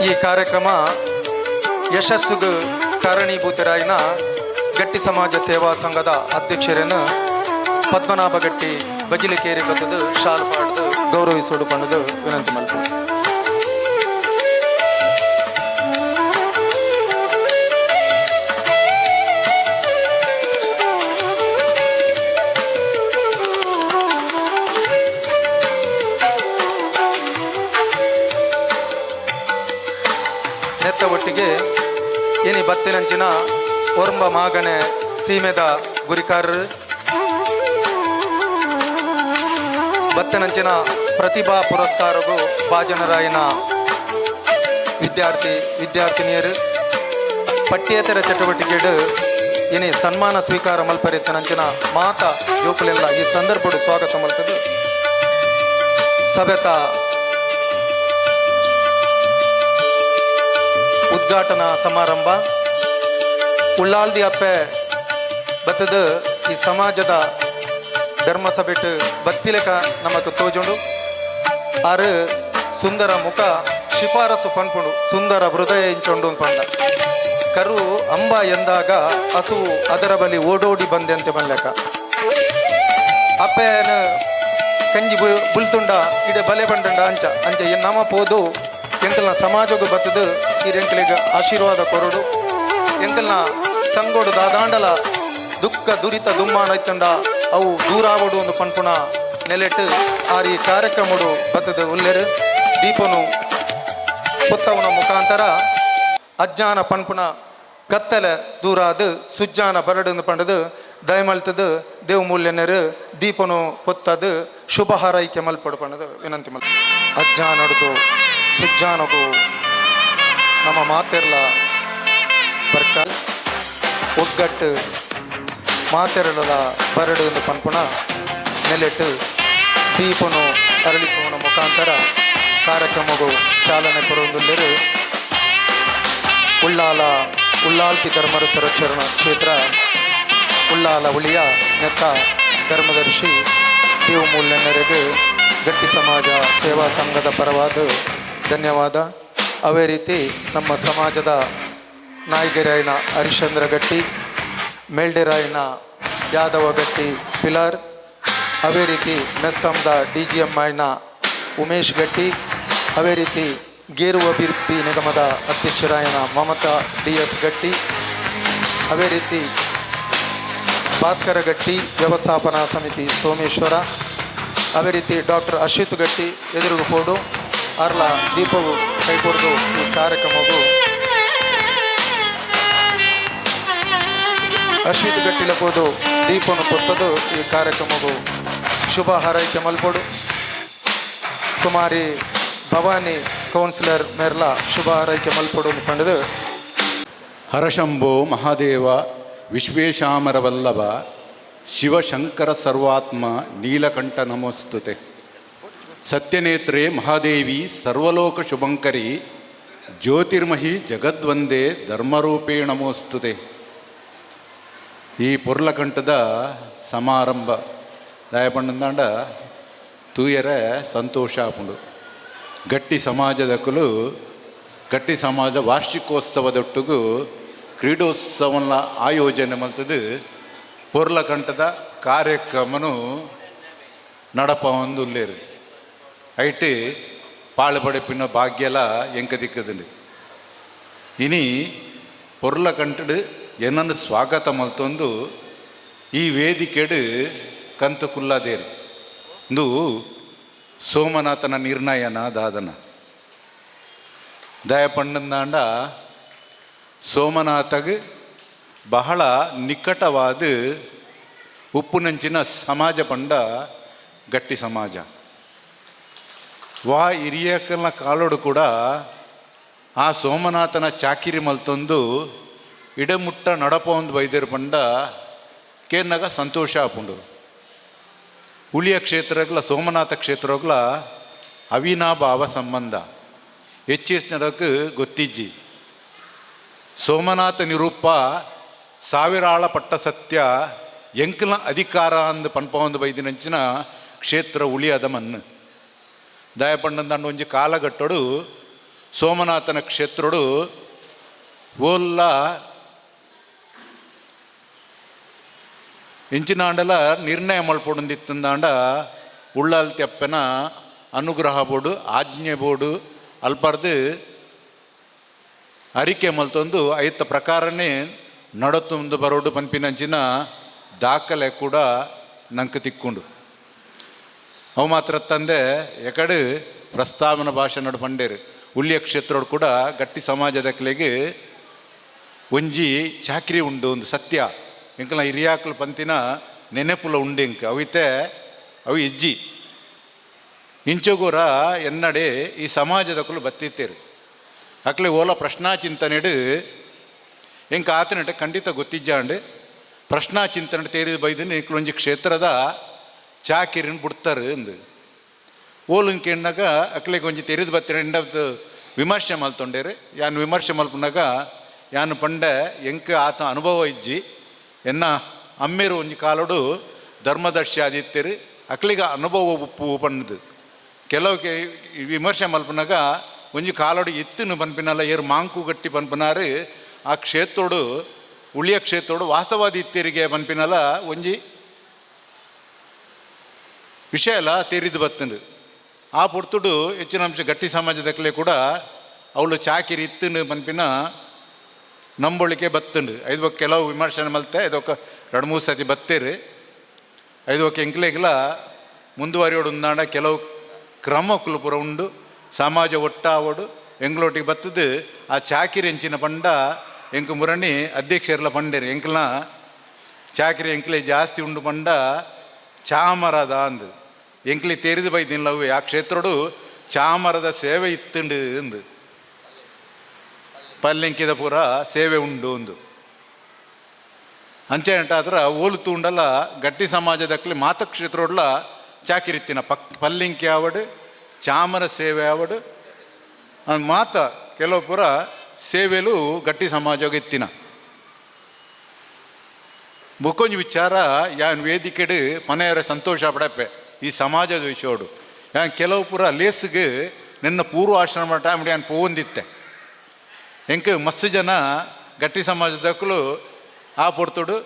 ಈ ಕಾರ್ಯಕ್ರಮ ಯಶಸ್ಸುಗು ಕಾರಣೀಭೂತರಾಯಿನ ಗಟ್ಟಿ ಸಮಾಜ ಸೇವಾ ಸಂಘದ ಅಧ್ಯಕ್ಷರನ್ನು ಪದ್ಮನಾಭ ಗಟ್ಟಿ ಬಜಿಲಿಕೇರಿ ಬತ್ತದು ಶಾಲು ಪಾಡ್ದು ಗೌರವಿಸೋಡು ಪಣ್ಣದು ವಿನಂತಿ ಮಲ್ಪು. ನೆತ್ತ ಒಟ್ಟಿಗೆ ಏನಿ ಬತ್ತಿನಂಚಿನ ಒರ್ಂಬ ಮಾಗಣೆ ಸೀಮೆದ ಗುರಿಕಾರರು ಬತ್ತಿನಂಚಿನ ಪ್ರತಿಭಾ ಪುರಸ್ಕಾರಗೂ ಭಾಜನರಾಯನ ವಿದ್ಯಾರ್ಥಿ ವಿದ್ಯಾರ್ಥಿನಿಯರು ಪಠ್ಯೇತರ ಚಟುವಟಿಕೆಡು ಏನಿ ಸನ್ಮಾನ ಸ್ವೀಕಾರ ಮಲ್ಪರಿತ್ತನಂಚಿನ ಮಾತ ಜೋಕುಲೆಲ್ಲ ಈ ಸಂದರ್ಭಡು ಸ್ವಾಗತ ಮಲ್ತದು. ಸಭೆತ ಉದ್ಘಾಟನಾ ಸಮಾರಂಭ ಉಳ್ಳಾಲ್ದಿ ಅಪ್ಪೆ ಬತ್ತದ ಈ ಸಮಾಜದ ಧರ್ಮಸಭೆಟ್ ಬತ್ತಿಲೆಕ ನಮಕ್ ತೋಜುಂಡು. ಆರು ಸುಂದರ ಮುಖ ಶಿಫಾರಸು ಪನ್ಪುಂಡು, ಸುಂದರ ಹೃದಯ ಇಂಚೊಂಡು ಪಂಡ ಕರು ಅಂಬ ಎಂದಾಗ ಹಸುವು ಅದರ ಬಲಿ ಓಡೋಡಿ ಬಂದೆಂತೆ ಬನ್ಲೆಕ. ಅಪ್ಪೆನ ಕಂಜಿ ಬುಲ್ತುಂಡ ಇಡೆ ಬಲೆ ಬಂಡಂಡ ಅಂಚ ಅಂಚ ನಮ ಪೋದು ಎಂಕಲ್ನ ಸಮಾಜಗೂ ಬತ್ತದು ಈ ಎಂಕಲಿಗೆ ಆಶೀರ್ವಾದ ಕೊರಡು. ಎಂಕಲ್ನ ಸಂಗೋಡು ದಾದಾಂಡಲ ದುಃಖ ದುರಿತ ದುಮ್ಮಾನ ಇತ್ತಂಡ ಅವು ದೂರಾವಡು ಒಂದು ಪನ್ಪುಣ ನೆಲೆಟ್ ಆರ್ ಈ ಕಾರ್ಯಕ್ರಮಡು ಬತ್ತದು ಉಲ್ಲೆರು. ದೀಪನು ಪೊತ್ತವನ ಮುಖಾಂತರ ಅಜ್ಞಾನ ಪನ್ಪುಣ ಕತ್ತಲೆ ದೂರಾದು ಸುಜ್ಜಾನ ಬರಡು ಪಂಡದು ದಯಮಲ್ತದು ದೇವಮೂಲ್ಯನರು ದೀಪನು ಪೊತ್ತದು ಶುಭ ಹಾರೈಕೆ ಮಲ್ಪಡು ಪಂಡದು ವಿನಂತಿ ಮಲ್. ಅಜ್ಜಾನೊಡ್ದು ಸುಜ್ಜಾನಗು ನಮ್ಮ ಮಾತೆರ್ಲ ಬರ್ಕ ಒಗ್ಗಟ್ಟು ಮಾತೆರಳಲ ಬರಡು ಎಂದು ಪನ್ಪುಣ ನೆಲೆಟ್ಟು ದೀಪನು ಅರಳಿಸುವನ ಮುಖಾಂತರ ಕಾರ್ಯಕ್ರಮವು ಚಾಲನೆ ಕೊಡುವುದಿಲ್ಲರು. ಉಳ್ಳಾಲ ಉಳ್ಳಾಲ್ತಿ ಧರ್ಮರ ಸಂರಕ್ಷಣಾ ಕ್ಷೇತ್ರ ಉಳ್ಳಾಲ ಉಳಿಯ ನೆತ್ತ ಧರ್ಮದರ್ಶಿ ದೇವಮೂಲ್ಯನರಿಗೆ ಗಟ್ಟಿ ಸಮಾಜ ಸೇವಾ ಸಂಘದ ಪರವಾದ ಧನ್ಯವಾದ. ಅದೇ ರೀತಿ ನಮ್ಮ ಸಮಾಜದ ನಾಯಕರಾಯನ ಹರಿಶ್ಚಂದ್ರ ಗಟ್ಟಿ, ಮೇಲ್ಡೆರಾಯನ ಯಾದವ ಗಟ್ಟಿ ಪಿಲಾರ್, ಅದೇ ರೀತಿ ಮೆಸ್ಕಾಂದ ಡಿ ಜಿ ಎಮ್ ಐನ ಉಮೇಶ್ ಗಟ್ಟಿ, ಅದೇ ರೀತಿ ಗೇರು ಅಭಿವೃದ್ಧಿ ನಿಗಮದ ಅಧ್ಯಕ್ಷರಾಯನ ಮಮತಾ ಡಿ ಎಸ್ ಗಟ್ಟಿ, ಅದೇ ರೀತಿ ಭಾಸ್ಕರ ಗಟ್ಟಿ ವ್ಯವಸ್ಥಾಪನಾ ಸಮಿತಿ ಸೋಮೇಶ್ವರ, ಅದೇ ರೀತಿ ಡಾಕ್ಟರ್ ಅಶ್ವಿತ್ ಗಟ್ಟಿ ಎದುರುಗು ಪೋಡು ಅರ್ಲ ದೀಪವು ಕೈಕೊಡ್ದು ಈ ಕಾರ್ಯಕ್ರಮವು ಅಶ್ವಿತ್ ಗಟ್ಟಿಲ ಪೋದು ದೀಪನು ಪೊತ್ತದು ಈ ಕಾರ್ಯಕ್ರಮವು ಶುಭ ಹಾರೈಕೆ ಮಲ್ಪೋಡು. ಕುಮಾರಿ ಭವಾನಿ ಕೌನ್ಸಿಲರ್ ಮೇರ್ಲ ಶುಭ ಹಾರೈಕೆ ಮಲ್ಪೋಡು ಪಂಡದು. ಹರಶಂಭೋ ಮಹಾದೇವ ವಿಶ್ವೇಶಾಮರವಲ್ಲಭ Shivashankara ಸರ್ವಾತ್ಮ ನೀಲಕಂಠ ನಮೋಸ್ತುತೆ. ಸತ್ಯನೇತ್ರೇ ಮಹಾದೇವಿ ಸರ್ವಲೋಕ ಶುಭಂಕರಿ ಜ್ಯೋತಿರ್ಮಹಿ ಜಗದ್ವಂದೇ ಧರ್ಮರೂಪೇ ನಮೋಸ್ತುತೆ. ಈ ಪೊರ್ಲಕಂಠದ ಸಮಾರಂಭ ದಾಯಪಂಡಂದಾಂಡ ತೂಯರೆ ಸಂತೋಷ ಆಪುಂಡು. ಗಟ್ಟಿ ಸಮಾಜದಕುಲು ಗಟ್ಟಿ ಸಮಾಜ ವಾರ್ಷಿಕೋತ್ಸವದೊಟ್ಟುಗು ಕ್ರೀಡೋತ್ಸವನ ಆಯೋಜನೆ ಮಲ್ತದು ಪೊರ್ಲಕಂಠದ ಕಾರ್ಯಕ್ರಮನು ನಡಪ ಒಂದು ಉಲ್ಲೇರು. ಐಟ್ ಪಾಳು ಪಡೆಪಿನ ಭಾಗ್ಯಲ ಎಂಕ ದಿಕ್ಕದಲ್ಲಿ. ಇನಿ ಪೊರ್ಲಕಂಠಡ್ ಎನ್ನನ್ನು ಸ್ವಾಗತ ಮಲ್ತೊಂದು ಈ ವೇದಿಕೆಡು ಕಂತು ಕುಲ್ಲಾದೇರು. ಇಂದು ಸೋಮನಾಥನ ನಿರ್ಣಯನ ದಾದನ ದಯಪಂಡಂದಾಂಡ ಸೋಮನಾಥಗ್ ಬಹಳ ನಿಕಟವಾದ ಉಪ್ಪುನಂಚಿನ ಸಮಾಜ ಪಂಡ ಗಟ್ಟಿ ಸಮಾಜ. ವಾ ಹಿರಿಯಕಲ್ನ ಕಾಲೋಡು ಕೂಡ ಆ ಸೋಮನಾಥನ ಚಾಕಿರಿ ಮಲ್ತೊಂದು ಇಡಮುಟ್ಟ ನಡಪ ಒಂದು ಬೈದೇರು ಪಂಡ ಕೇನ್ನಗ ಸಂತೋಷ ಆಪುಂಡು. ಉಳಿಯ ಕ್ಷೇತ್ರಗಳ ಸೋಮನಾಥ ಕ್ಷೇತ್ರಗಳ ಅವಿನಾಭಾವ ಸಂಬಂಧ ಹೆಚ್ಚಿನಕ್ಕೆ ಗೊತ್ತಿಜ್ಜಿ. ಸೋಮನಾಥ ನಿರೂಪ ಸಾವಿರಾಳ ಪಟ್ಟ ಸತ್ಯ ಎಂಕಲ್ನ ಅಧಿಕಾರ ಅಂದ್ ಪನ್ಪ ಒಂದು ಬೈದಿನಂಚಿನ ಕ್ಷೇತ್ರ ಉಳಿಯದ ಮಣ್ಣು. ದಯಪಂಡಂದಂಡ ಒಂಜಿ ಕಾಲಘಟ್ಟಡು ಸೋಮನಾಥನ ಕ್ಷೇತ್ರಡು ಓಲ್ಲ ಇಂಚಿನಾಂಡಲ ನಿರ್ಣಯ ಮಲ್ಪೊಡೊಂದಿತ್ತಂದಾಂಡ ಉಳ್ಳಾಲ್ತಿ ಅಪ್ಪನ ಅನುಗ್ರಹ ಬೋಡು, ಆಜ್ಞೆ ಬೋಡು, ಅಲ್ಪರ್ದು ಅರಿಕೆ ಮಲ್ತೊಂದು ಐತ ಪ್ರಕಾರನೇ ನಡತೊಂದು ಬರೋಡು ಪನ್ಪಿನಂಚಿನ ದಾಖಲೆ ಕೂಡ ನಂಗೆ ತಿಕ್ಕೊಂಡು. ಅವು ಮಾತ್ರ ತಂದೆ ಎಕಡೆ ಪ್ರಸ್ತಾವನ ಭಾಷೆ ನಡು ಪಂಡೇರು ಉಳ್ಳಿಯ ಕ್ಷೇತ್ರೋಡು ಕೂಡ ಗಟ್ಟಿ ಸಮಾಜದ ಕ್ಲೆಗೆ ಒಂಜಿ ಚಾಕ್ರಿ ಉಂಡು ಒಂದು ಸತ್ಯ. ಎಂಕಲ್ನ ಹಿರಿಯಾಕ್ಲು ಪಂತಿನ ನೆನೆಪುಲ ಉಂಡು ಎಂಕ್ ಅವಿತೆ ಅವು ಇಜ್ಜಿ. ಇಂಚಗೂರ ಎನ್ನಡೆ ಈ ಸಮಾಜದಕುಲು ಬತ್ತಿತ್ತೇರು ಅಕ್ಲೆ ಓಲ ಪ್ರಶ್ನಾ ಚಿಂತನೆಡು ಎಂಕ ಆತನಟ ಖಂಡಿತ ಗೊತ್ತಿಜ್ಜಾಂಡು. ಪ್ರಶ್ನಾ ಚಿಂತನೆ ತೇರಿದ ಬೈದನ್ನು ಎಂಕ್ಲೊಂಜಿ ಕ್ಷೇತ್ರದ ಚಾಕಿರಿನ ಬಿಡ್ತಾರೆ ಅಂದು ಓಲು ಕೇಂಡಾಗ ಅಕ್ಲೆಗೆ ಒಂಜಿ ತೆರಿದು ಬತ್ತಿರ ವಿಮರ್ಶೆ ಮಲ್ತೊಂಡೇರು. ಯಾನ್ ವಿಮರ್ಶೆ ಮಲ್ಪುನಾಗ ಯಾನ್ ಪಂಡೆ ಎಂಕ್ ಆತ ಅನುಭವ ಇಜ್ಜಿ, ಎನ್ನ ಅಮ್ಮೇರು ಒಂಜಿ ಕಾಲೋಡು ಧರ್ಮದರ್ಶಿ ಆದಿತ್ತೇರು, ಅಕ್ಲಿಗ ಅನುಭವ ಉಪ್ಪು ಪಂಡ್ದು. ಕೆಲವು ವಿಮರ್ಶೆ ಮಲ್ಪುನಾಗ ಒಂಜಿ ಕಾಲೋಡು ಎತ್ತಿನ ಪನ್ಪಿನಲ್ಲ ಏರು ಮಾಂಕು ಗಟ್ಟಿ ಪನ್ಪನಾರು ಆ ಕ್ಷೇತ್ರೋಡು ಉಳಿಯ ಕ್ಷೇತ್ರೋಡು ವಾಸವಾದಿ ಇತ್ತಿರಿಗೆ ಪನ್ಪಿನಲ್ಲ ಒಂಜಿ ವಿಷಯ ಎಲ್ಲ ತೇರಿದು ಬತ್ತಂಡು. ಆ ಪೊರ್ತುಡು ಹೆಚ್ಚಿನ ಅಂಶ ಗಟ್ಟಿ ಸಮಾಜದಕ್ಕಲೆ ಕೂಡ ಅವಳು ಚಾಕಿರಿ ಇತ್ತನು ಪನ್ಪಿನ ನಂಬೊಳಿಕೆ ಬತ್ತುಂಡು. ಐದು ಕೆಲವು ವಿಮರ್ಶನೆ ಮಲ್ತೆ ಇದೊಕ್ಕ ಎರಡು ಮೂರು ಸತಿ ಬತ್ತೇರು. ಐದು ಒಕ್ಕ ಎಂಕ್ಲೆಗ್ಲ ಮುಂದುವರಿಯೋಡು ಉಂದಾಂಡ ಕೆಲವು ಕ್ರಮ ಪೂರ ಉಂಡು. ಸಮಾಜ ಒಟ್ಟಾವಡು ಎಂಗ್ಲೋಟಿಗೆ ಬತ್ತದು ಆ ಚಾಕಿರಿ ಎಂಚಿನ ಪಂಡ ಎಂಕು ಮುರಣಿ ಅಧ್ಯಕ್ಷರ್ಲ ಪಂಡೇರು ಎಂಕ್ಲ ಚಾಕಿರಿ ಎಂಕ್ಲೆ ಜಾಸ್ತಿ ಉಂಡು ಪಂಡ ಚಾಮರದ ಅಂದು ಎಂಕ್ಲಿ ತೆರಿದು ಬೈದಿಲ್ಲವು ಆ ಕ್ಷೇತ್ರಡು ಚಾಮರದ ಸೇವೆ ಇತ್ತುಂಡು ಅಂದು ಪಲ್ಲೆಂಕಿದ ಪೂರ ಸೇವೆ ಉಂಡು ಅಂದು. ಅಂಚೆ ಆದ್ರ ಓಲು ತೂಂಡಲ ಗಟ್ಟಿ ಸಮಾಜದಕ್ಲಿ ಮಾತ ಕ್ಷೇತ್ರೋಡ್ಲ ಚಾಕಿರಿತ್ತಿನ ಪಕ್ ಪಲ್ಲಿಂಕಿ ಆವಡು ಚಾಮರ ಸೇವೆ ಆವಡು ಮಾತ ಕೆಲವು ಪೂರ ಸೇವೆಲು ಗಟ್ಟಿ ಸಮಾಜಗೆ ಇತ್ತಿನ. ಬೊಕ್ಕೊಂಜಿ ವಿಚಾರ ಯಾನ್ ವೇದಿಕೆಡು ಮನೆಯವರ ಸಂತೋಷ ಪಡಪೆ ಈ ಸಮಾಜದ ವಿಷಯೋಡು. ಯಾನ್ ಕೆಲವು ಪೂರ ಲೇಸ್ಗೆ ನಿನ್ನ ಪೂರ್ವ ಆಶ್ರಮ ಟೈಮ್ ಯಾನ್ ಪೋವೊಂದಿತ್ತೆ. ಎಂಕ್ ಮಸ್ತ್ ಜನ ಗಟ್ಟಿ ಸಮಾಜದಕ್ಕಲು ಆ ಪೊರ್ತುಡು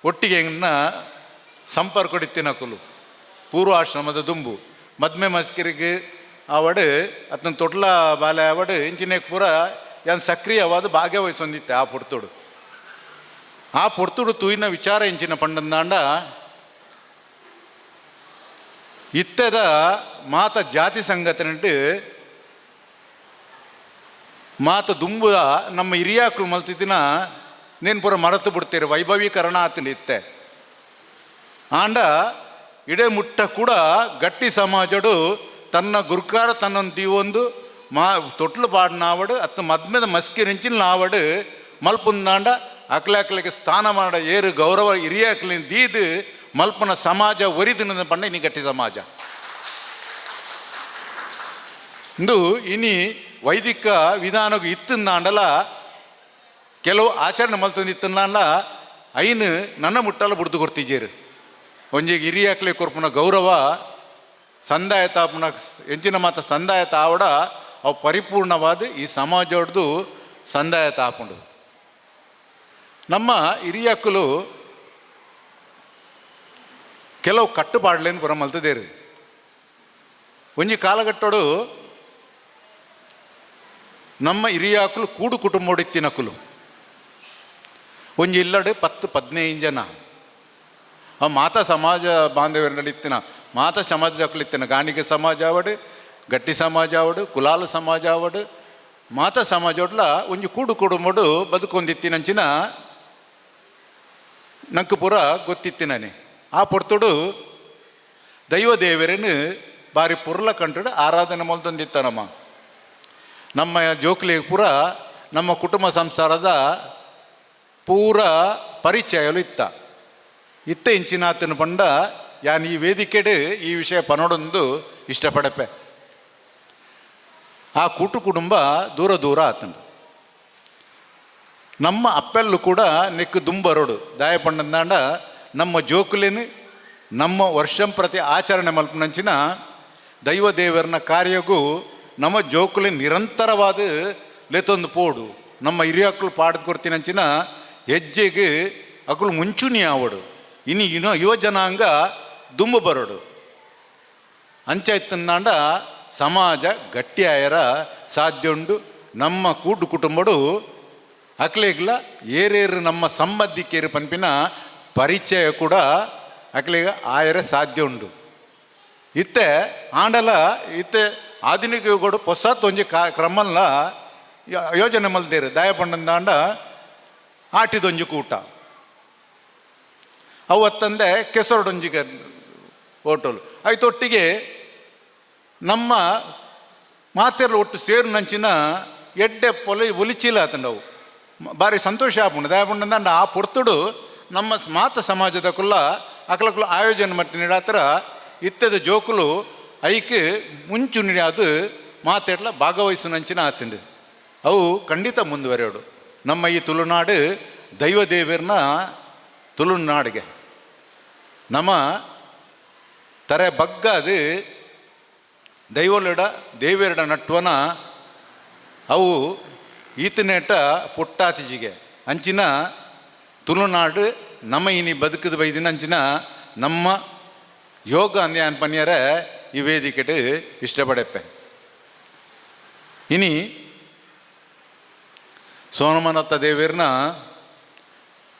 ಒಟ್ಟಿಗೆ ಎಂಗ್ನ ಸಂಪರ್ಕ ಇತ್ತಿನಕುಲು ಪೂರ್ವ ಆಶ್ರಮದ ದುಂಬು ಮದ್ಮೆ ಮಸ್ಕಿರಿಗೆ ಆವಡು ಅತನ ತೊಟ್ಲ ಬಾಲೆ ಆವಡು ಇಂಚಿನೇಕ್ ಪೂರ ಯಾನ್ ಸಕ್ರಿಯವಾದ ಭಾಗವಹಿಸೊಂದಿತ್ತೆ ಆ ಪೊರ್ತುಡು. ಆ ಪೊರ್ತುಡು ತೂಯಿನ ವಿಚಾರ ಇಂಚಿನ ಪಂಡಂದಾಂಡ ಇತ್ತದ ಮಾತ ಜಾತಿ ಸಂಘಟನೆ ಮಾತ ದುಂಬುದ ನಮ್ಮ ಹಿರಿಯಾಕ್ಲು ಮಲ್ತಿದ್ದಿನ ನೇನು ಪೂರ ಮರೆತು ಬಿಡ್ತೀರಿ ವೈಭವೀಕರಣ ಆತನ ಇತ್ತೆ. ಆಂಡ ಇಡೇ ಮುಟ್ಟ ಕೂಡ ಗಟ್ಟಿ ಸಮಾಜಡು ತನ್ನ ಗುರುಕಾರ ತನ್ನೊಂದು ದೀವೊಂದು ಮಾ ತೊಟ್ಲು ಪಾಡ್ನಾವಡು ಅತ್ತ ಮದ್ಮೆದ ಮಸ್ಕಿ ರಿಂಚಿನ ನಾವಡು ಮಲ್ಪುಂದಾಂಡ ಅಕ್ಲೆ ಅಕ್ಲೆಗೆ ಸ್ಥಾನಮಾನ ಏರು ಗೌರವ ಹಿರಿಯಾಕ್ಲಿನ ದೀದು ಮಲ್ಪನ ಸಮಾಜ ಒರಿದಿನ ಪಂಡ ಇನಿ ಗಟ್ಟಿ ಸಮಾಜ. ಇಂದು ಇನಿ ವೈದಿಕ ವಿಧಾನಗೂ ಇತ್ತಿಂದಾಂಡಲ ಕೆಲವು ಆಚರಣೆ ಮಲ್ತೊಂದು ಇತ್ತಂದಾಂಡ ಐನು ನನ್ನ ಮುಟ್ಟಲ ಬುಡ್ದು ಕೊಡ್ತಿದ್ದೀರು. ಒಂಜಿ ಹಿರಿಯಾಕ್ಲೆ ಕೊರ್ಪುನ ಗೌರವ ಸಂದಾಯ ತಾಪುನ ಎಂಚಿನ ಮಾತ ಸಂದಾಯ ತಾವಡ ಅವು ಪರಿಪೂರ್ಣವಾದ ಈ ಸಮಾಜೊಡ್ದು ಸಂದಾಯ ತಾಪುಂಡು. ನಮ್ಮ ಹಿರಿಯಕ್ಕಲು ಕೆಲವು ಕಟ್ಟುಪಾಡ್ಲೇನು ಪುರ ಮಲ್ತದೇರು. ಒಂಜಿ ಕಾಲಘಟ್ಟೋಡು ನಮ್ಮ ಹಿರಿಯಾಕುಲು ಕೂಡು ಕುಟುಂಬೋಡಿತ್ತಿನಕುಲು ಒಂಜಿ ಇಲ್ಲಡೆ 10-15 ಜನ ಆ ಮಾತಾ ಸಮಾಜ ಬಾಂಧವ್ಯರಲ್ಲಿ ಇತ್ತಿನ ಮಾತಾ ಸಮಾಜದಕ್ಕಲು ಇತ್ತಿನ ಗಾಣಿಗೆ ಸಮಾಜ ಆವಡು, ಗಟ್ಟಿ ಸಮಾಜ ಆವಡು, ಕುಲಾಲ ಸಮಾಜ ಆವಡು, ಮಾತಾ ಸಮಾಜ ಒಡ್ಲ ಒಂಜಿ ಕೂಡು ಕುಟುಂಬಡು ಬದುಕೊಂದಿತ್ತಿನಂಚಿನ ನಂಗೆ ಪೂರ ಗೊತ್ತಿತ್ತಿನನೆ. ಆ ಪೊರ್ತುಡು ದೈವ ದೇವರನ್ನು ಬಾರಿ ಪುರ್ಲ ಕಂಟುಡು ಆರಾಧನೆ ಮಲ್ತೊಂದಿತ್ತನಮ್ಮ. ನಮ್ಮ ಜೋಕ್ಲಿ ಪೂರ ನಮ್ಮ ಕುಟುಂಬ ಸಂಸಾರದ ಪೂರ ಪರಿಚಯಲು ಇತ್ತ ಇತ್ತ ಇಂಚಿನಾತನ ಪಂಡ ಯಾನ್ ಈ ವೇದಿಕೆಡು ಈ ವಿಷಯ ಪನೋಡೊಂದು ಇಷ್ಟಪಡಪೆ. ಆ ಕೂಟು ಕುಟುಂಬ ದೂರ ದೂರ ಆತಂಡು. ನಮ್ಮ ಅಪ್ಪೆಲ್ಲು ಕೂಡ ನೆಕ್ಕು ದುಂಬರೋಡು ದಾಯ ಪಂಡಂದಾಂಡ ನಮ್ಮ ಜೋಕುಲೇನು ನಮ್ಮ ವರ್ಷಂ ಪ್ರತಿ ಆಚರಣೆ ಮಲ್ಪನಂಚಿನ ದೈವ ದೇವರನ ಕಾರ್ಯಗೂ ನಮ್ಮ ಜೋಕುಲೆ ನಿರಂತರವಾದ ಲೆತ್ತೊಂದು ಪೋಡು ನಮ್ಮ ಹಿರಿಯಕ್ಕಳು ಪಾಡ್ದು ಕೊಡ್ತೀನಂಚಿನ ಹೆಜ್ಜೆಗೆ ಅಕುಲು ಮುಂಚೂಣಿ ಆವಡು ಇನ್ನು ಇನ್ನು ಯುವ ಜನಾಂಗ ದುಂಬು ಬರೋಡು. ಅಂಚಾಯ್ತಂದಾಂಡ ಸಮಾಜ ಗಟ್ಟಿಯಾಯರ ಸಾಧ್ಯ ಉಂಡು. ನಮ್ಮ ಕೂಟು ಕುಟುಂಬಡು ಅಕ್ಲೆಗ್ಲ ಏರೇರು ನಮ್ಮ ಸಂಬಂಧಿಕರು ಪನ್ಪಿನ ಪರಿಚಯ ಕೂಡ ಅಕ್ಲೆಗ ಆಯರ ಸಾಧ್ಯ ಉಂಡು. ಇತ್ತೆ ಆಂಡಲ ಇತ್ತೆ ಆಧುನಿಕ ಯುಗಡು ಹೊಸತ್ ಒಂಜಿ ಕ್ರಮಲ್ಲ ಯೋಜನೆ ಮಲ್ದೇರು ದಾಯ ಪಂಡಂದಾಂಡ ಆಟಿದೊಂಜಿ ಕೂಟ ಅವತ್ತಂದೆ ಕೆಸರುಡೊಂಜಿಗೆ ಹೋಟೆಲ್ ಆಯ್ತೊಟ್ಟಿಗೆ ನಮ್ಮ ಮಾತೆರ್ಲ ಒಟ್ಟು ಸೇರು ನಂಚಿನ ಎಡ್ಡೆ ಪೊಲೆ ಒಲಿಚಿಲ್ಲ ಆತಂಡವು ಭಾರಿ ಸಂತೋಷ ಆಪುಂಡು. ದಾಯ ಪಂಡಂದಾಂಡ ಆ ಪೊರ್ತುಡು ನಮ್ಮ ಮಾತ ಸಮಾಜದ ಕುಲ್ಲ ಅಕಲಕುಲ ಆಯೋಜನೆ ಮಟ್ಟ ನೀಡಾತ್ರ ಇತ್ತದ ಜೋಕುಲು ಐಕ್ ಮುಂಚು ಅದು ಮಾತೆಟ್ಲ ಭಾಗವಹಿಸು ನಂಚಿನ ಆತಂಡು ಅವು ಖಂಡಿತ ಮುಂದುವರೆಯೋಡು. ನಮ್ಮ ಈ ತುಳುನಾಡು ದೈವ ದೇವರನ್ನ ತುಳುನಾಡಿಗೆ ನಮ್ಮ ತರೆ ಬಗ್ಗ ಅದು ದೈವಲಿಡ ದೇವೆರಡ ನಟ್ವನ ಅವು ಈತನೇಟ ಪುಟ್ಟಾತಿಜಿಗೆ ಅಂಚಿನ ತುಳುನಾಡು ನಮ್ಮ ಇನಿ ಬದುಕದ ಬೈದಿನ ಅಂಚಿನ ನಮ್ಮ ಯೋಗ ಅಂದೆ ಅನ್ಪನ್ಯರ ಈ ವೇದಿಕೆಟ್ ಇಷ್ಟಪಡೆಪ್ಪೆ. ಇನಿ ಸೋಮನಾಥ ದೇವೇರ್ನ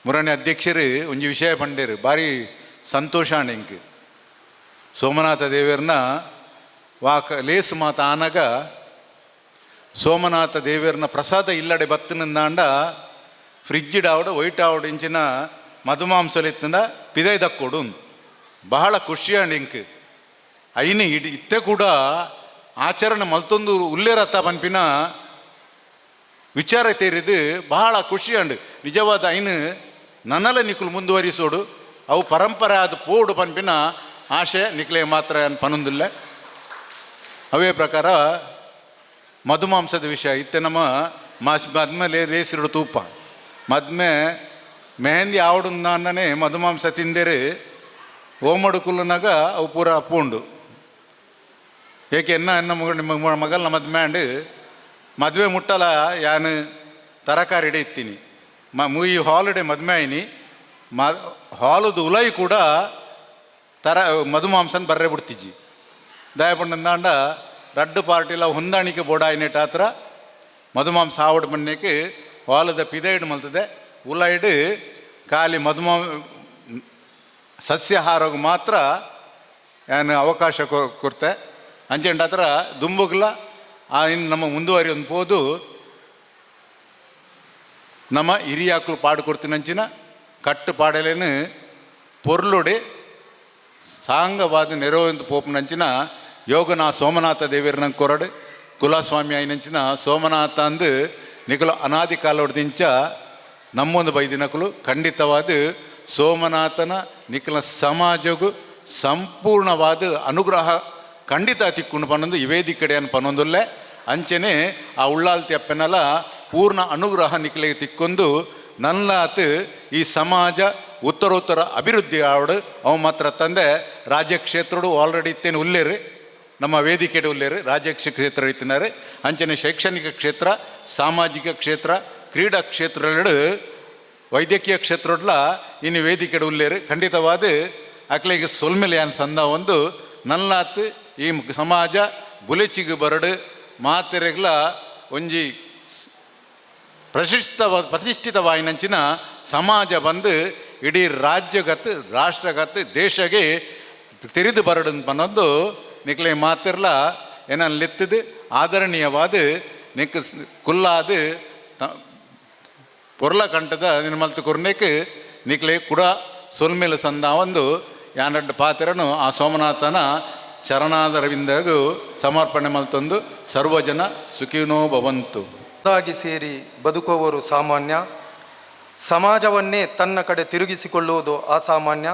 ಮುರಣಿ ಅಧ್ಯಕ್ಷರು ಒಂಜಿ ವಿಷಯ ಪಂಡೇರು ಭಾರಿ ಸಂತೋಷ ಎಂಕ್. ಸೋಮನಾಥ ದೇವೇರ್ನ ವಾಕ ಲೇಸು ಮಾತ ಆನಗ ಸೋಮನಾಥ ದೇವೇರ್ನ ಪ್ರಸಾದ ಇಲ್ಲಡೆ ಬತ್ತಿನಂದಾಂಡ ಫ್ರಿಡ್ಜ್ ಆವಡು ವೈಟ್ ಆವಡು ಇಂಚಿನ ಮಧುಮಾಂಸಲಿತ್ತಂದ ಪಿದೈ ದಕ್ಕೊಡು ಬಹಳ ಖುಷಿ ಅಂಡ್ ಇಂಕ್. ಐನು ಇಡಿ ಇತ್ತೆ ಕೂಡ ಆಚರಣೆ ಮಲ್ತೊಂದು ಉಲ್ಲೇರತ್ತ ಪನ್ಪಿನ ವಿಚಾರ ತೇರಿದು ಬಹಳ ಖುಷಿ ಅಂಡ್. ನಿಜವಾದ ಐನು ನನ್ನಲ ನಿಕುಲು ಮುಂದುವರಿಸೋಡು ಅವು ಪರಂಪರೆ ಆದ ಪೋಡು ಪನ್ಪಿನ ಆಶೆ ನಿಕ್ಲೆ ಮಾತ್ರ ಪನೊಂದಿಲ್ಲ. ಅವೇ ಪ್ರಕಾರ ಮಧುಮಾಂಸದ ವಿಷಯ ಇತ್ತೆ ನಮ್ಮ ಮಾಸ್ ಮದ್ಮೇಲೆ ರೇಸಿರು ತೂಪ ಮದ್ಮೆ ಮೆಹಂದಿ ಆವಡುಂದಾನೆ ಮಧುಮಾಂಸ ತಿಂದೇರು ಓಮಡು ಕುಲ್ಲುನಾಗ ಅವು ಪೂರ ಪೂಂಡು. ಏಕೆ ಎನ್ನ ಎನ್ನ ನಿಮ್ಮ ಮಗಲ್ನ ಮದ್ಮೆ ಅಂಡ್ ಮದುವೆ ಮುಟ್ಟಲ ಯಾನು ತರಕಾರಿ ಇಡ ಇತ್ತೀನಿ ಮುಯಿ ಹಾಲಿಡೆ ಮದ್ಮೆ ಆಯ್ನಿ ಮ ಹಾಲುದು ಉಲೈ ಕೂಡ ತರ ಮಧುಮಾಂಸನ ಬರ್ರೆ ಬಿಡ್ತಿಜ್ಜಿ. ದಯಪಂಡಂದಾಂಡ ರಡ್ಡು ಪಾರ್ಟಿಲ ಹೊಂದಾಣಿಕೆ ಬೋಡಾಯಿನೆಟ್ ಆತ್ರ ಮಧುಮಾಂಸ ಆವಡ್ ಬನ್ನೇಕೆ ಹಾಲದ ಪಿದೈಡ್ ಮಲ್ತದೆ ಉಲೈಡ್ ಖಾಲಿ ಮಧುಮಾ ಸಸ್ಯಾಹಾರಗ್ ಮಾತ್ರ ಏನು ಅವಕಾಶ ಕೊರ್ತೆ ಅಂಚೆಂಡ ಹತ್ರ ದುಂಬುಗ್ಲ ಆ ಇನ್ನು ನಮ್ಮ ಮುಂದುವರಿ ಒಂದು ಪೋದು ನಮ್ಮ ಹಿರಿಯಾಕ್ಲು ಪಾಡು ಕೊಡ್ತಿನಂಚಿನ ಕಟ್ಟು ಪಾಡಲೇನು ಪೊರ್ಲುಡೆ ಸಾಂಗವಾದ ನೆರವೇಂದು ಪೋಪುನಂಚಿನ ಯೋಗನ ಸೋಮನಾಥ ದೇವಿಯರ್ನ ಕೊರಡು ಕುಲಸ್ವಾಮಿ ಐನಂಚಿನ ಸೋಮನಾಥ ಅಂದು ನಿಕುಲ ಅನಾದಿ ಕಾಲೊಡ್ದಿಂಚ ನಮ್ಮೊಂದು ಬೈದಿನಕುಲು ಖಂಡಿತವಾದ ಸೋಮನಾಥನ ನಿಖಲ ಸಮಾಜಗೂ ಸಂಪೂರ್ಣವಾದ ಅನುಗ್ರಹ ಖಂಡಿತ ತಿಕ್ಕುಂಡು ಪನ್ನೊಂದು ಈ ವೇದಿಕೆಡೆಯನ್ನು ಪನ್ನೊಂದುಲ್ಲೆ. ಅಂಚನೆ ಆ ಉಳ್ಳಾಲ್ತಿ ಅಪ್ಪೆನಲ ಪೂರ್ಣ ಅನುಗ್ರಹ ನಿಖಲಿಗೆ ತಿಕ್ಕೊಂದು ನಲ್ಲಾತ್ ಈ ಸಮಾಜ ಉತ್ತರೋತ್ತರ ಅಭಿವೃದ್ಧಿ ಆವಡು. ಅವು ಮಾತ್ರ ತಂದೆ ರಾಜ್ಯ ಕ್ಷೇತ್ರಡು ಆಲ್ರೆಡಿ ಇತ್ತೇನು ಉಲ್ಲೇರು, ನಮ್ಮ ವೇದಿಕೆಡು ಉಲ್ಲೇರು ರಾಜ್ಯ ಕ್ಷೇತ್ರ ಇತ್ತಿನಾರೆ. ಅಂಚನೆ ಶೈಕ್ಷಣಿಕ ಕ್ಷೇತ್ರ, ಸಾಮಾಜಿಕ ಕ್ಷೇತ್ರ, ಕ್ರೀಡಾ ಕ್ಷೇತ್ರಗಳು, ವೈದ್ಯಕೀಯ ಕ್ಷೇತ್ರಡ್ಲ ಇನ್ನು ವೇದಿಕೆಡು ಉಲ್ಲೇರು. ಖಂಡಿತವಾದ ಅಕ್ಲೆಗೆ ಸೊಲ್ಮೆಲೆ ಸಂದ ಒಂದು ನಲ್ಲಾತ್ ಈ ಸಮಾಜ ಬುಲೆಚಿಗೆ ಬರಡು ಮಾತೆರೆಗ್ಲ ಒಂಜಿ ಪ್ರತಿಷ್ಠಿತವಾಯಿನಂಚಿನ ಸಮಾಜ ಬಂದು ಇಡೀ ರಾಜ್ಯಗತ್ ರಾಷ್ಟ್ರಗತ್ ದೇಶಗೆ ತೆರೆದು ಬರಡು ಅನ್ನೋದು ನಿಕ್ಲೆ ಮಾತಿರ್ಲ ಏನಲ್ಲಿತ್ತದು ಆದರಣೀಯವಾದ ನಿಕ್ ಕುಲ್ಲಾದ ಪೊರ್ಲ ಕಂಠದ ನಿರ್ಮಲ್ತು ಕೊರ್ನೆಕ್ ನಿಕ್ಲೆ ಕೂಡ ಸೊಲ್ಮೇಲೆ ಸಂದ ಒಂದು ಯಾನಡ್ಡ ಪಾತ್ರನು ಆ ಸೋಮನಾಥನ ಚರಣಾದರವಿಂದಗೂ ಸಮರ್ಪಣೆ ಮಲ್ತೊಂದು ಸರ್ವಜನ ಸುಖಿನೋ ಭವಂತು. ಒಂದಾಗಿ ಸೇರಿ ಬದುಕುವವರು ಸಾಮಾನ್ಯ, ಸಮಾಜವನ್ನೇ ತನ್ನ ಕಡೆ ತಿರುಗಿಸಿಕೊಳ್ಳುವುದು ಅಸಾಮಾನ್ಯ.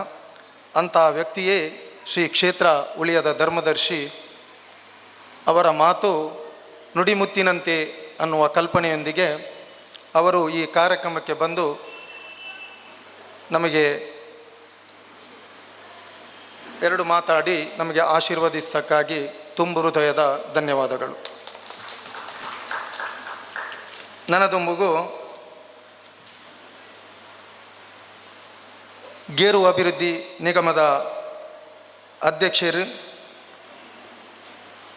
ಅಂತಹ ವ್ಯಕ್ತಿಯೇ ಶ್ರೀ ಕ್ಷೇತ್ರ ಉಳಿಯದ ಧರ್ಮದರ್ಶಿ. ಅವರ ಮಾತು ನುಡಿಮುತ್ತಿನಂತೆ ಅನ್ನುವ ಕಲ್ಪನೆಯೊಂದಿಗೆ ಅವರು ಈ ಕಾರ್ಯಕ್ರಮಕ್ಕೆ ಬಂದು ನಮಗೆ ಎರಡು ಮಾತಾಡಿ ನಮಗೆ ಆಶೀರ್ವದಿಸಕ್ಕಾಗಿ ತುಂಬು ಹೃದಯದ ಧನ್ಯವಾದಗಳು. ನನದೊಂಬುಗು ಗೇರು ಅಭಿವೃದ್ಧಿ ನಿಗಮದ ಅಧ್ಯಕ್ಷರು,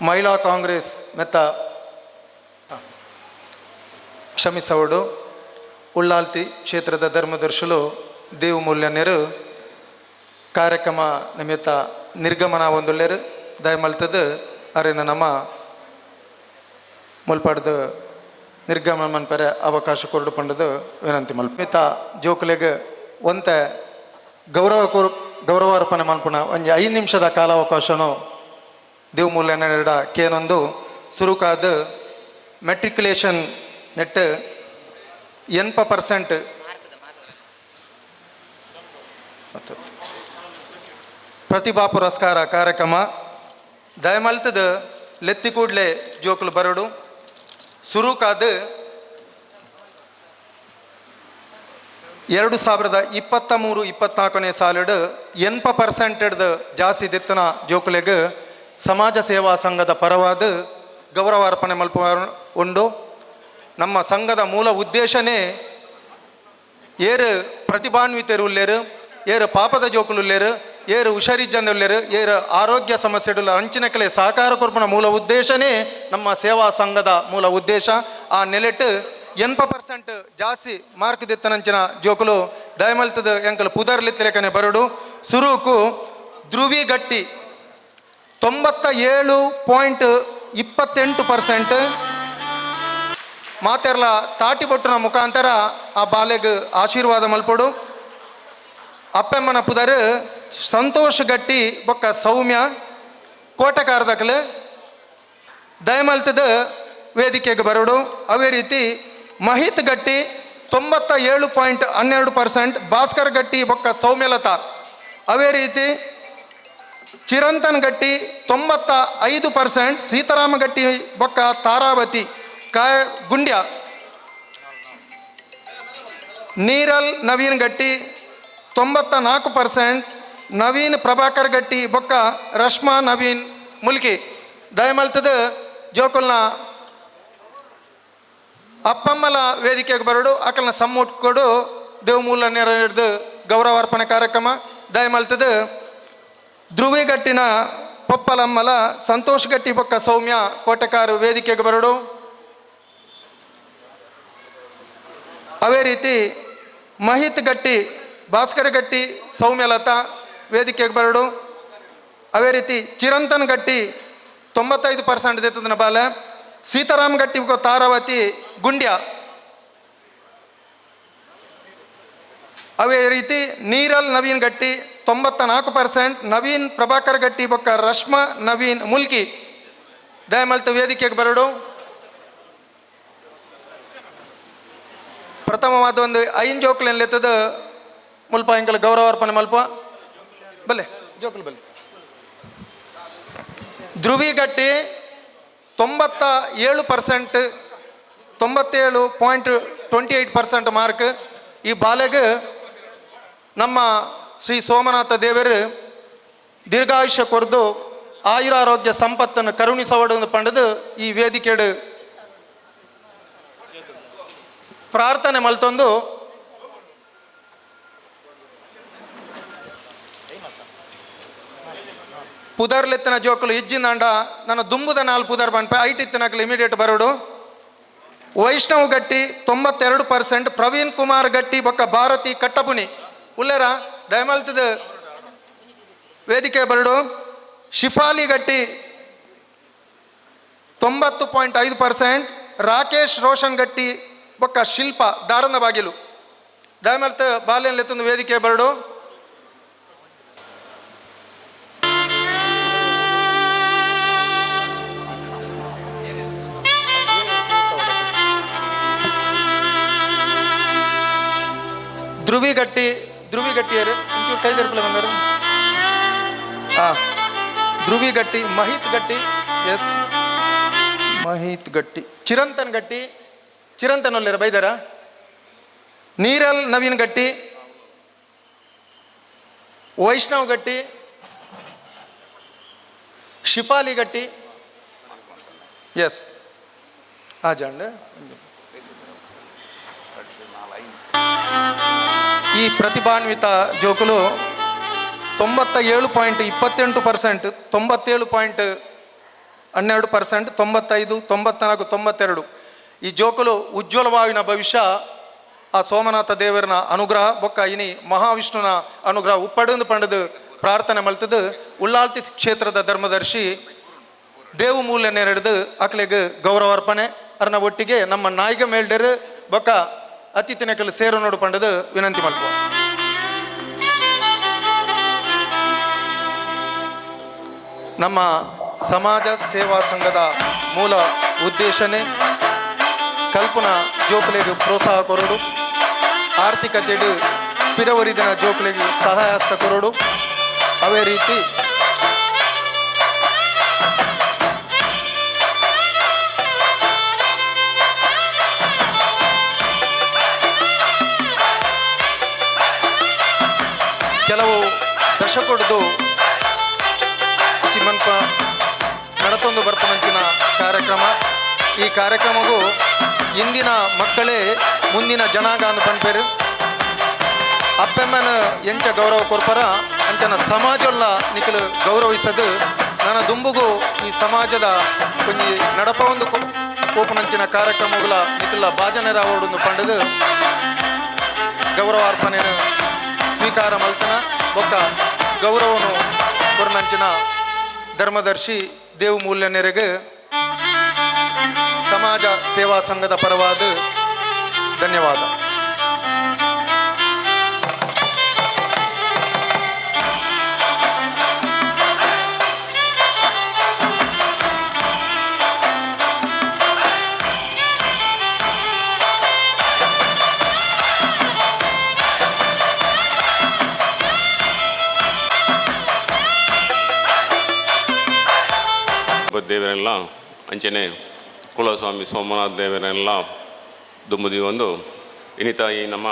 ಮಹಿಳಾ ಕಾಂಗ್ರೆಸ್ ಮೆತ್ತ ಕ್ಷಮಿಸವಡು, ಉಳ್ಳಾಲ್ತಿ ಕ್ಷೇತ್ರದ ಧರ್ಮದರ್ಶಿಲು ದೇವಮೂಲ್ಯನ್ಯರು ಕಾರ್ಯಕ್ರಮ ನಿಮಿತ್ತ ನಿರ್ಗಮನ ಒಂದುಲ್ಲೇರು. ದಯಮಲ್ತದ ಅರೆನ ನಮ್ಮ ಮುಲ್ಪಾಡ್ದು ನಿರ್ಗಮನ ಮನ್ಪರೆ ಅವಕಾಶ ಕೊರಡು ಪಂಡದು ವಿನಂತಿ ಮಲ್ಪ. ಮಿತ ಜೋಕುಲೆಗ್ ಒಂತೆ ಗೌರವ ಕೊರು ಗೌರವಾರ್ಪಣೆ ಮನ್ಪುನ ಒಂಜಿ 5 ನಿಮಿಷದ ಕಾಲಾವಕಾಶನು ದೇವಮೂಲ್ಯನ ಕೇನೊಂದು ಸುರುಕಾದ ಮೆಟ್ರಿಕ್ಯುಲೇಷನ್ ನೆಟ್ 80% ಪ್ರತಿಭಾ ಪುರಸ್ಕಾರ ಕಾರ್ಯಕ್ರಮ ದಯಮಲ್ತದ ಲೆತ್ತಿ ಕೂಡ್ಲೆ ಜೋಕುಲು ಬರಡು. ಸುರುಕಾದ 2023-24ನೇ ಸಾಲಿಡು 80% ಜಾಸ್ತಿ ದಿತ್ತನ ಜೋಕುಲೆಗ್ ಸಮಾಜ ಸೇವಾ ಸಂಘದ ಪರವಾದ ಗೌರವಾರ್ಪಣೆ ಮಲ್ಪ ಉಂಡು. ನಮ್ಮ ಸಂಘದ ಮೂಲ ಉದ್ದೇಶನೇ ಏರು ಪ್ರತಿಭಾನ್ವಿತರು ಉಲ್ಲೇರು, ಏರು ಪಾಪದ ಜೋಕುಲು ಉಲ್ಲೇರು, ಏರು ಹುಷಾರಿಜ್ಜಂದ ಉಲ್ಲೇರು, ಏರು ಆರೋಗ್ಯ ಸಮಸ್ಯೆಡುಲ್ಲ ಅಂಚಿನ ಕಲೆ ಸಹಕಾರ ಕೊರ್ಪುನ ಮೂಲ ಉದ್ದೇಶನೇ ನಮ್ಮ ಸೇವಾ ಸಂಘದ ಮೂಲ ಉದ್ದೇಶ. ಆ ನೆಲೆಟ್ 80% ಜಾಸ್ತಿ ಮಾರ್ಕ್ ದಿತ್ತನಂಚಿನ ಜೋಕುಲು ದಯಮಲ್ತದ ಎಂಕಲ್ ಪುದರ್ಲಿತ್ತಲೇಕನೆ ಬರಡು. ಸುರುಕು ಧ್ರುವಿ ಗಟ್ಟಿ 97.28% ಮಾತೆರ್ಲ ತಾಟಿ ಬೊಟ್ಟುನ ಮುಖಾಂತರ ಆ ಬಾಲೆಗ್ ಆಶೀರ್ವಾದ ಮಲ್ಪೊಡು. ಅಪ್ಪೆಮ್ಮನ ಪುದರ್ ಸಂತೋಷ್ ಗಟ್ಟಿ ಬೊಕ್ಕ ಸೌಮ್ಯ ಕೋಟೆಕಾರದಕಲು ದಯಮಲ್ತದ ವೇದಿಕೆಗೆ ಬರೋಡು. ಅದೇ ರೀತಿ ಮಹಿತ್ ಗಟ್ಟಿ 97.12%, ಭಾಸ್ಕರ್ ಗಟ್ಟಿ ಬೊಕ್ಕ ಸೌಮ್ಯಲತಾ. ಅದೇ ರೀತಿ ಚಿರಂತನ್ ಗಟ್ಟಿ 95%, ಸೀತಾರಾಮ ಗಟ್ಟಿ ಬೊಕ್ಕ ತಾರಾವತಿ ಕಾಯ ಗುಂಡ್ಯ, ನೀರಲ್ ನವೀನ್ ಗಟ್ಟಿ 94%, ನವೀನ್ ಪ್ರಭಾಕರ್ ಗಟ್ಟಿ ಬೊಕ್ಕ ರಶ್ಮಾ ನವೀನ್ ಮುಲ್ಕಿ. ದಯಮಲ್ತದ ಜೋಕುಲ್ನ ಅಪ್ಪಮ್ಮಲ ವೇದಿಕೆಗೆ ಬರಡು, ಅಕಲ್ನ ಸಮ್ಮುಟ್ಕೊಡು ದೇವಮೂಲ ನೆರಳಿಡ್ದು ಗೌರವಾರ್ಪಣೆ ಕಾರ್ಯಕ್ರಮ. ದಯಮಲ್ತದ ಧ್ರುವಿಗಟ್ಟಿನ ಪೊಪ್ಪಲಮ್ಮಲ ಸಂತೋಷ್ ಗಟ್ಟಿ ಬೊಕ್ಕ ಸೌಮ್ಯ ಕೋಟೆಕಾರು ವೇದಿಕೆಗೆ ಬರಡು. ಅದೇ ರೀತಿ ಮಹಿತ್ ಗಟ್ಟಿ, ಭಾಸ್ಕರ ಗಟ್ಟಿ, ಸೌಮ್ಯಲತಾ ವೇದಿಕೆಗೆ ಬರಡು. ಅದೇ ರೀತಿ ಚಿರಂತನ್ ಗಟ್ಟಿ 95% ದಿತ್ತದನ ಬಾಲೆ, ಸೀತಾರಾಮ್ ಗಟ್ಟಿ ತಾರಾವತಿ ಗುಂಡ್ಯ. ಅದೇ ರೀತಿ ನೀರಲ್ ನವೀನ್ ಗಟ್ಟಿ 94%, ನವೀನ್ ಪ್ರಭಾಕರ್ ಗಟ್ಟಿ ಬೊಕ್ಕ ರಶ್ಮಾ ನವೀನ್ ಮುಲ್ಕಿ. ದಯಮಲ್ತ ವೇದಿಕೆಗೆ ಬರಡು. ಪ್ರಥಮ ಪ್ರಥಮವಾದ ಒಂದು ಐನ್ ಜೋಕ್ಲೆನ್ ಲೆತ್ತದ ಮುಲ್ಪ ಎಂಕಲ್ ಗೌರವಾರ್ಪಣೆ ಮಲ್ಪ. ಬಲ್ಲೆ ಜೋಕುಲು ಬಲ್ಲೆ. ಧ್ರುವಿ ಗಟ್ಟಿ 97%, 97.28% ಮಾರ್ಕ್. ಈ ಬಾಲೆಗ್ ನಮ್ಮ ಶ್ರೀ ಸೋಮನಾಥ ದೇವರು ದೀರ್ಘಾಯುಷ್ಯ ಕೊರ್ದು ಆಯುರಾರೋಗ್ಯ ಸಂಪತ್ತನ್ನು ಕರುಣಿಸವಡು ಪಂಡದು ಈ ವೇದಿಕೆಡು ಪ್ರಾರ್ಥನೆ ಮಲ್ತೊಂದು ಪುದರ್ಲೆತ್ತಿನ ಜೋಕುಲು ಇಜ್ಜಿಂದಾಂಡ ನನ್ನ ದುಂಬುದ ನಾಲ್ ಪುದರ್ ಪನ್ಪೆ ಐಟ್ ಇತ್ತಿನಕ್ಲು ಇಮಿಡಿಯೇಟ್ ಬರೋಡು. ವೈಷ್ಣವ್ ಗಟ್ಟಿ 92%, ಪ್ರವೀಣ್ ಕುಮಾರ್ ಗಟ್ಟಿ ಬೊಕ್ಕ ಭಾರತಿ ಕಟ್ಟಪುನಿ ಉಲ್ಲೇರ ದಯಮಲ್ತದ ವೇದಿಕೆ ಬರಡು. ಶಿಫಾಲಿ ಗಟ್ಟಿ 90.5%, ರಾಕೇಶ್ ರೋಷನ್ ಗಟ್ಟಿ ಬೊಕ್ಕ ಶಿಲ್ಪ ದಾರನ ಬಾಗಿಲು ದಯಮಲ್ತ ಬಾಲ್ಯನ್ ವೇದಿಕೆ ಬರಡು. ಧ್ರುವಿ ಗಟ್ಟಿ, ಧ್ರುವಿ ಗಟ್ಟಿಯರು ಒಂಚೂರು ಕೈ ತೆರಪಲೆ ಬಂದರು. ಧ್ರುವಿ ಗಟ್ಟಿ, ಮಹಿತ್ ಗಟ್ಟಿ, ಎಸ್ ಮಹಿತ್ ಗಟ್ಟಿ, ಚಿರಂತನ್ ಗಟ್ಟಿ, ಚಿರಂತನ್ ಒಲ್ಲೆರ ಬೈದಾರ, ನೀರಲ್ ನವೀನ್ ಗಟ್ಟಿ, ವೈಷ್ಣವ್ ಗಟ್ಟಿ, ಶಿಫಾಲಿ ಗಟ್ಟಿ, ಎಸ್ ಆ ಜಾಂಡ. ಈ ಪ್ರತಿಭಾನ್ವಿತ ಜೋಕುಲು 97.28%, 97.12%, 95, 94, 92. ಈ ಜೋಕುಲು ಉಜ್ವಲವಾವಿನ ಭವಿಷ್ಯ ಆ ಸೋಮನಾಥ ದೇವರನ ಅನುಗ್ರಹ ಬೊಕ್ಕ ಇನಿ ಮಹಾವಿಷ್ಣುನ ಅನುಗ್ರಹ ಉಪ್ಪಡಂದು ಪಂಡದು ಪ್ರಾರ್ಥನೆ ಮಲ್ತದು ಉಳ್ಳಾಲ್ತಿ ಕ್ಷೇತ್ರದ ಧರ್ಮದರ್ಶಿ ದೇವು ಮೂಲ್ಯ ನೆರೆದು ಅಕ್ಲೆಗ್ ಗೌರವಾರ್ಪಣೆ ಅರ್ನ ಒಟ್ಟಿಗೆ ನಮ್ಮ ನಾಯಿಗ ಮೇಲ್ಡರು ಬೊಕ್ಕ ಅತಿಥಿನಕಲು ಸೇರು ನೋಡು ಪಂಡದು ವಿನಂತಿ ಮಲ್ಪ. ನಮ್ಮ ಸಮಾಜ ಸೇವಾ ಸಂಘದ ಮೂಲ ಉದ್ದೇಶನೇ ಕಲ್ಪನಾ ಜೋಕುಲೆಗ್ ಪ್ರೋತ್ಸಾಹ ಕೊರಡು, ಆರ್ಥಿಕತೆಡು ಪಿರವರಿದಿನ ಜೋಕುಲೆಗ್ ಸಹಾಯಸ್ತ ಕೊರಡು. ಅವೇ ರೀತಿ ಕೆಲವು ದಶಕೊಡ್ದು ಚಿಮ್ಮನ್ಪ ನಡತೊಂದು ಬರ್ಪನಂಚಿನ ಕಾರ್ಯಕ್ರಮ. ಈ ಕಾರ್ಯಕ್ರಮಗೂ ಇಂದಿನ ಮಕ್ಕಳೇ ಮುಂದಿನ ಜನಾಂಗ ಅಂದ್ ಪನ್ಪೇರು. ಅಪ್ಪೆಮ್ಮನ ಎಂಚ ಗೌರವ ಕೊರ್ಪರ ಅಂಚನ ಸಮಾಜೊಲ್ಲ ನಿಕಲು ಗೌರವಿಸದು ನನ್ನ ದುಂಬುಗು ಈ ಸಮಾಜದ ಒಂಜಿ ನಡಪ ಒಂದು ಕೋಪನಂಚಿನ ಕಾರ್ಯಕ್ರಮಗಳ ನಿಕಲ ಬಾಜನರಾವೋಡೊಂದು ಪಂಡದು ಗೌರವಾರ್ಪಣೆಯನ್ನು ಸ್ವೀಕಾರ ಮಲ್ತನ ಬೊಕ್ಕ ಗೌರವನು ಕೊರ್ನಂಚಿನ ಧರ್ಮದರ್ಶಿ ದೇವು ಮೂಲ್ಯನೆರೆಗೆ ಸಮಾಜ ಸೇವಾ ಸಂಘದ ಪರವಾದ ಧನ್ಯವಾದ. ದೇವರೆಲ್ಲ ಅಂಚನೆ ಕುಲಸ್ವಾಮಿ ಸೋಮನಾಥ ದೇವರೆಲ್ಲ ದುಂಬುದಿ ಒಂದು ಇನ್ನಿತ ಈ ನಮ್ಮ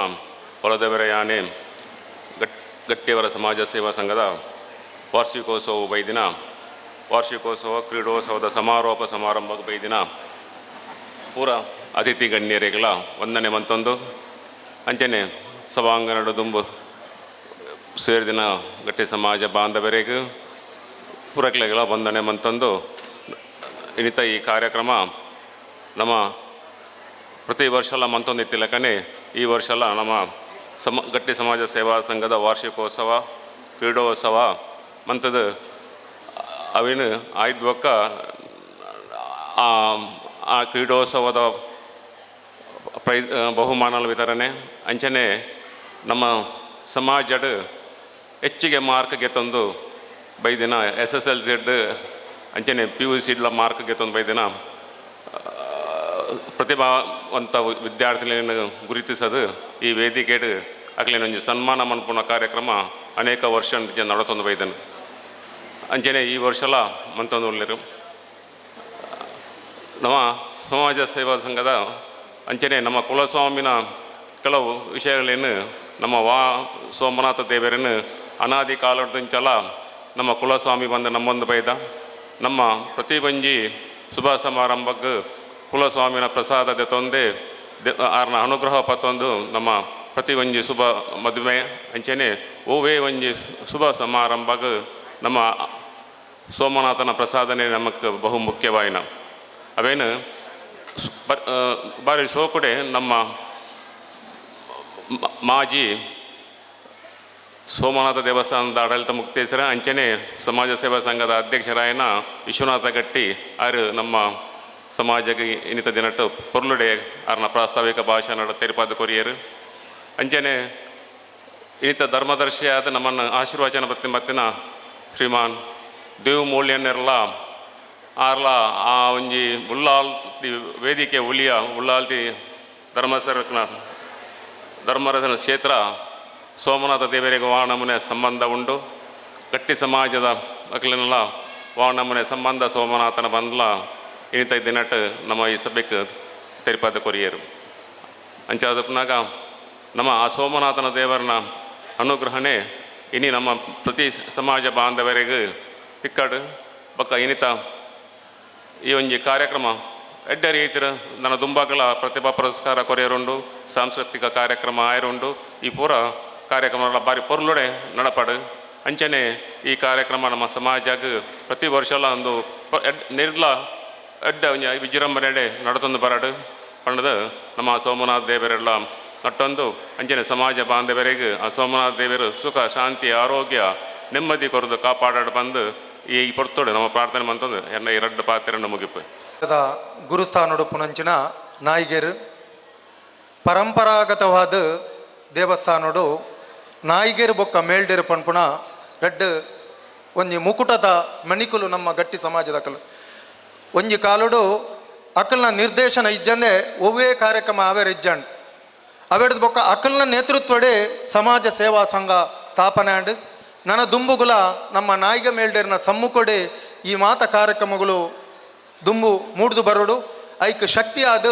ಹೊಲದೇವರ ಯಾನೆ ಗಟ್ಟಿಯವರ ಸಮಾಜ ಸೇವಾ ಸಂಘದ ವಾರ್ಷಿಕೋತ್ಸವ ಬೈದಿನ ವಾರ್ಷಿಕೋತ್ಸವ ಕ್ರೀಡೋತ್ಸವದ ಸಮಾರೋಪ ಸಮಾರಂಭ ಬೈದಿನ ಪೂರ ಅತಿಥಿ ಗಣ್ಯರಿಗಳ ವಂದನೆ ಮಂತೊಂದು ಅಂಚನೆ ಸಭಾಂಗಣದ ದುಂಬು ಸೇರಿದಿನ ಗಟ್ಟಿ ಸಮಾಜ ಬಾಂಧವರಿಗೂ ಪೂರಕ್ಲೆಗಳ ವಂದನೆ ಮಂತೊಂದು ಇನ್ನಿತ ಈ ಕಾರ್ಯಕ್ರಮ ನಮ್ಮ ಪ್ರತಿ ವರ್ಷ ಮಂತೊಂದು ಇತ್ತಿಲ್ಲಕನೆ ಈ ವರ್ಷ ನಮ್ಮ ಗಟ್ಟಿ ಸಮಾಜ ಸೇವಾ ಸಂಘದ ವಾರ್ಷಿಕೋತ್ಸವ ಕ್ರೀಡೋತ್ಸವ ಮಂತದ ಅವೇನು ಆಯ್ದು ಆ ಕ್ರೀಡೋತ್ಸವದ ಪ್ರೈಸ್ ಬಹುಮಾನ ವಿತರಣೆ ಅಂಚನೆ ನಮ್ಮ ಸಮಾಜದ ಹೆಚ್ಚಿಗೆ ಮಾರ್ಕ್ ಗೆತ್ತೊಂದು ಬೈದಿನ S S L ಸಿಡ್ದು ಅಂಚನೆ ಪಿ ಯು ಸಿಡ್ಲ ಮಾರ್ಕ್ ಗೆತ್ತೊಂದು ಬೈದಿನ ಪ್ರತಿ ಪ್ರತಿಭಾವಂತ ವಿದ್ಯಾರ್ಥಿಗಳನ್ನು ಗುರುತಿಸೋದು ಈ ವೇದಿಕೆಡು ಅಕ್ಲೆನ ಒಂಜಿ ಸನ್ಮಾನ ಮನ್ಪುನ ಕಾರ್ಯಕ್ರಮ ಅನೇಕ ವರ್ಷ ನಡತೊಂದು ಬೈದನು. ಅಂಚನೆ ಈ ವರ್ಷಲ ಮಂತೊಂದು ಉಲ್ಲೆರು. ನಮ್ಮ ಸಮಾಜ ಸೇವಾ ಸಂಘದ ಅಂಚನೆ ನಮ್ಮ ಕುಲಸ್ವಾಮಿನ ಕೆಲವು ವಿಷಯಗಳೇನು ನಮ್ಮ ವಾ ಸೋಮನಾಥ ದೇವರನ್ನು ಅನಾದಿ ಕಾಲದಿಂಚಲ ನಮ್ಮ ಕುಲಸ್ವಾಮಿ ಬಂದ ನಮ್ಮೊಂದು ಬೈದ ನಮ್ಮ ಪ್ರತಿ ಬಂಜಿ ಶುಭ ಸಮಾರಂಭಕ್ಕೆ ಕುಲಸ್ವಾಮಿನ ಪ್ರಸಾದದ ತೊಂದೆ ಆರ್ನ ಅನುಗ್ರಹ ಪತ್ತೊಂದು ನಮ್ಮ ಪ್ರತಿ ಒಂಜಿ ಶುಭ ಮದುವೆ ಅಂಚನೆ ಓವೇ ಒಂಜಿ ಶುಭ ಸಮಾರಂಭಕ್ಕೆ ನಮ್ಮ ಸೋಮನಾಥನ ಪ್ರಸಾದನೆ ನಮಕ್ ಬಹು ಮುಖ್ಯವಾಯಿನ. ಅವೇನು ಬಾರಿ ಶೋಕುಡೆ ನಮ್ಮ ಮಾಜಿ ಸೋಮನಾಥ ದೇವಸ್ಥಾನದ ಆಡಳಿತ ಮುಕ್ತೇಶ್ವರ ಅಂಚನೆ ಸಮಾಜ ಸೇವಾ ಸಂಘದ ಅಧ್ಯಕ್ಷರಾಯನ ವಿಶ್ವನಾಥ ಗಟ್ಟಿ ಆರು ನಮ್ಮ ಸಮಾಜಕ್ಕೆ ಇನ್ನಿತ ದಿನಟ್ಟು ಪೊರ್ಲುಡೆ ಆರ್ನ ಪ್ರಾಸ್ತಾವಿಕ ಭಾಷಣ ತೆರಿಪಾದ ಕೊರಿಯರು. ಅಂಚನೆ ಇನ್ನಿತ ಧರ್ಮದರ್ಶಿಯಾದ ನಮ್ಮನ್ನು ಆಶೀರ್ವಚನ ಬತ್ತಿ ಮತ್ತಿನ ಶ್ರೀಮಾನ್ ದೇವ್ ಮೂಲ್ಯನೆರ್ಲ ಆರ್ಲ ಆ ಒಂಜಿ ಉಲ್ಲಾಲ್ತಿ ವೇದಿಕೆ ಉಲಿಯ ಉಲ್ಲಾಲ್ತಿ ಧರ್ಮಸರಕ್ನ ಧರ್ಮರಸನ ಕ್ಷೇತ್ರ ಸೋಮನಾಥ ದೇವರಿಗೆ ವಾಣಮುನೆ ಸಂಬಂಧ ಉಂಟು. ಗಟ್ಟಿ ಸಮಾಜದ ಅಕ್ಲೆನೆಲ್ಲ ವಾಣಮುನೆ ಸಂಬಂಧ ಸೋಮನಾಥನ ಬಂದ್ಲ ಇನ್ನಿತ ದಿನಟ್ಟು ನಮ್ಮ ಈ ಸಭೆಗೆ ತೆರಿಪಾದ ಕೊರಿಯರು. ಅಂಚಾದಪ್ಪನಾಗ ನಮ್ಮ ಆ ಸೋಮನಾಥನ ದೇವರನ ಅನುಗ್ರಹಣೆ ಇನಿ ನಮ್ಮ ಪ್ರತಿ ಸಮಾಜ ಬಾಂಧವರಿಗೆ ತಿಕ್ಕಡು ಬಕ್ಕ ಇನ್ನಿತ ಈ ಒಂಜಿ ಕಾರ್ಯಕ್ರಮ ಎಡ್ಡೆ ರೀತಿಯ ನನ್ನ ದುಂಬಾಕಲ ಪ್ರತಿಭಾ ಪುರಸ್ಕಾರ ಕೊರೆಯರುಂಡು, ಸಾಂಸ್ಕೃತಿಕ ಕಾರ್ಯಕ್ರಮ ಆಯರುಂಡು. ಈ ಪೂರ ಕಾರ್ಯಕ್ರಮ ಬಾರಿ ಪೊರ್ಲುಡೆ ನಡಪಾಡು. ಅಂಚನೆ ಈ ಕಾರ್ಯಕ್ರಮ ನಮ್ಮ ಸಮಾಜಕ್ಕೆ ಪ್ರತಿ ವರ್ಷಲ ಒಂದು ನಿರ್ಲ ಎಡ್ಡೆ ಒಂಜಿ ವಿಜೃಂಭಣೆ ನಡತೊಂದು ಬರಡು ಪಂಡದ ನಮ್ಮ ಸೋಮನಾಥ ದೇವರೆಲ್ಲ ನಟ್ಟೊಂದು ಅಂಚನೆ ಸಮಾಜ ಬಾಂಧವರಿಗೆ ಆ ಸೋಮನಾಥ ದೇವರು ಸುಖ ಶಾಂತಿ ಆರೋಗ್ಯ ನೆಮ್ಮದಿ ಕೊರದು ಕಾಪಾಡಾಡು ಬಂದು ಈ ಪೊರ್ತೋಡು ನಮ್ಮ ಪ್ರಾರ್ಥನೆ ಮಂತಂದು ಎನ್ನ ಎರಡು ಪಾತ್ರೆಯನ್ನು ಮುಗಿಪು. ಗುರುಸ್ಥಾನೋಡು ಪುನಂಚಿನ ನಾಯಿಗೆರು ಪರಂಪರಾಗತವಾದ ದೇವಸ್ಥಾನೋಡು ನಾಯಿಗೆರು ಬೊಕ್ಕ ಮೇಲ್ಡೇರು ಪನ್ಪುಣ ರಡ್ಡು ಒಂಜಿ ಮುಕುಟದ ಮಣಿಕುಲು ನಮ್ಮ ಗಟ್ಟಿ ಸಮಾಜದ ಅಕಲು ಒಂಜಿ ಕಾಲುಡು ಅಕಲ್ನ ನಿರ್ದೇಶನ ಇಜ್ಜಂದೆ ಒವ್ವೇ ಕಾರ್ಯಕ್ರಮ ಅವೇರ್ ಇಜ್ಜಂಡ್ ಅವೆಡ್ದು ಬೊಕ್ಕ ಅಕಲ್ನ ನೇತೃತ್ವಡೆ ಸಮಾಜ ಸೇವಾ ಸಂಘ ಸ್ಥಾಪನೆ ಅಂಡ್ ನನ್ನ ದುಂಬುಗುಲ ನಮ್ಮ ನಾಯಿಗ ಮೇಲ್ಡೇರ್ನ ಸಮ್ಮುಖಡೆ ಈ ಮಾತ ಕಾರ್ಯಕ್ರಮಗಳು ದುಂಬು ಮೂಡ್ದು ಬರೋಡು ಐಕ್ ಶಕ್ತಿಯಾದ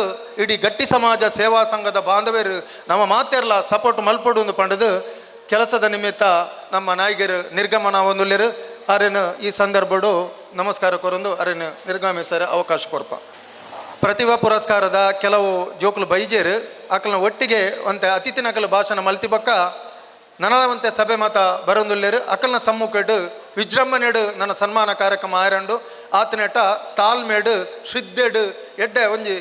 ಇಡೀ ಗಟ್ಟಿ ಸಮಾಜ ಸೇವಾ ಸಂಘದ ಬಾಂಧವ್ಯರು ನಮ್ಮ ಮಾತೆರ್ಲ ಸಪೋರ್ಟ್ ಮಲ್ಪೊಡು ಒಂದು ಪಂಡದು ಕೆಲಸದ ನಿಮಿತ್ತ ನಮ್ಮ ನಾಯಿಗರು ನಿರ್ಗಮನ ಹೊಂದುಲ್ಲೇರು. ಅರೇನು ಈ ಸಂದರ್ಭಡು ನಮಸ್ಕಾರ ಕೊರೊಂದು ಅರೇನು ನಿರ್ಗಮಿಸರೆ ಅವಕಾಶ ಕೊರ್ಪ. ಪ್ರತಿಭಾ ಪುರಸ್ಕಾರದ ಕೆಲವು ಜೋಕುಲು ಬೈಜೇರು ಅಕಲ್ನ ಒಟ್ಟಿಗೆ ಒಂತೆ ಅತಿಥಿನಕಲು ಭಾಷಣ ಮಲ್ತಿಬಕ್ಕ ನನವಂತೆ ಸಭೆ ಮಾತ ಬರೊಂದುಲ್ಲೇರು. ಅಕಲ್ನ ಸಮ್ಮುಖಡು ವಿಜೃಂಭಣೆಡು ನನ್ನ ಸನ್ಮಾನ ಕಾರ್ಯಕ್ರಮ ಆಯರಂಡು ಆತನೆಟ ತಾಳ್ಮೇಡು ಶ್ರದ್ಧೆಡು ಎಡ್ಡೆ ಒಂಜಿ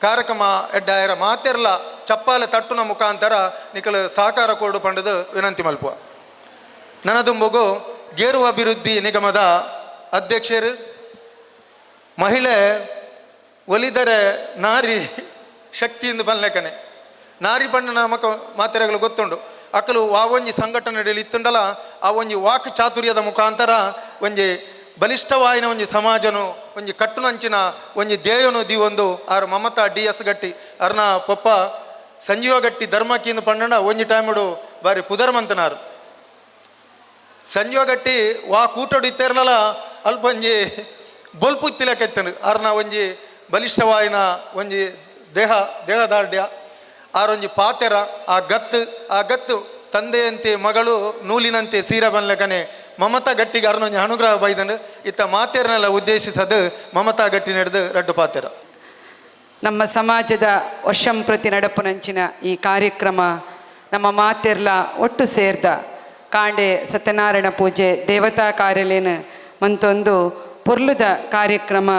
ಕಾರ್ಯಕ್ರಮ ಎಡ್ಡೆ ಆಯರ ಮಾತೆರ್ಲ ಚಪ್ಪಾಲೆ ತಟ್ಟುನ ಮುಖಾಂತರ ನಿಕಲು ಸಹಕಾರ ಕೊಡು ಪಂಡದು ವಿನಂತಿ ಮಲ್ಪುವ. ನನದುಂಬುಗು ಗೇರು ಅಭಿವೃದ್ಧಿ ನಿಗಮದ ಅಧ್ಯಕ್ಷರು ಮಹಿಳೆ ಒಲಿದರೆ ನಾರಿ ಶಕ್ತಿಯಿಂದ ಬಲ್ಲೆಕನೆ ನಾರಿ ಬಣ್ಣ ನಮಕ ಮಾತೆರೆಗಳು ಗೊತ್ತುಂಡು. ಅಕಲು ಆ ಒಂಜಿ ಸಂಘಟನೆ ಇತ್ತುಂಡಲ ಆ ಒಂಜಿ ವಾಕ್ ಚಾತುರ್ಯದ ಮುಖಾಂತರ ಒಂಜಿ ಬಲಿಷ್ಠವಾಯಿನ ಒಂಜಿ ಸಮಾಜನು ಒಂಜಿ ಕಟ್ಟುನಂಚಿನ ಒಂಜಿ ಧ್ಯೇಯನು ದಿವೊಂದು ಆರು ಮಮತಾ ಡಿ ಎಸ್ ಗಟ್ಟಿ ಅರ್ನ ಪೊಪ್ಪ ಸಂಜೀವ ಗಟ್ಟಿ ಧರ್ಮಕ್ಕಿಂದು ಪಂಡಂಡ ಒಂಜಿ ಟೈಮುಡು ಬಾರಿ ಪುದರ್ಮಂತನಾರು ಸಂಜೀವ ಗಟ್ಟಿ ವಾ ಕೂಟಡು ಇತ್ತೇರ್ನಲ ಅಲ್ಪ ಒಂಜಿ ಬೊಲ್ಪು ಇತ್ತಿಲಕೆತ್ತನು ಅರ್ನ ಒಂಜಿ ಬಲಿಷ್ಠವಾಯಿನ ಒಂಜಿ ದೇಹ ದೇಹದಾರ್ಢ್ಯ ಆರೊಂಜಿ ಪಾತೆರ ಆ ಗತ್ತು ಆ ಗತ್ತು ತಂದೆಯಂತೆ ಮಗಳು ನೂಲಿನಂತೆ ಸೀರೆ ಬನ್ಲಕನೆ ಮಮತಾ ಗಟ್ಟಿಗೆ ಅರ್ನೊಂಜಿ ಅನುಗ್ರಹ ಬೈದನು ಇತ್ತ ಮಾತೆರ್ನೆಲ್ಲ ಉದ್ದೇಶಿಸದು ಮಮತಾ ಗಟ್ಟಿ ನಡೆದು ರಡ್ಡು ಪಾತೆರ. ನಮ್ಮ ಸಮಾಜದ ವರ್ಷಂಪ್ರತಿ ನಡಪುನಂಚಿನ ಈ ಕಾರ್ಯಕ್ರಮ ನಮ್ಮ ಮಾತೆರ್ಲ ಒಟ್ಟು ಸೇರ್ದ ಕಾಂಡೆ ಸತ್ಯನಾರಾಯಣ ಪೂಜೆ ದೇವತಾ ಕಾರ್ಯಲೇನು ಮಂತೊಂದು ಪೊರ್ಲುದ ಕಾರ್ಯಕ್ರಮ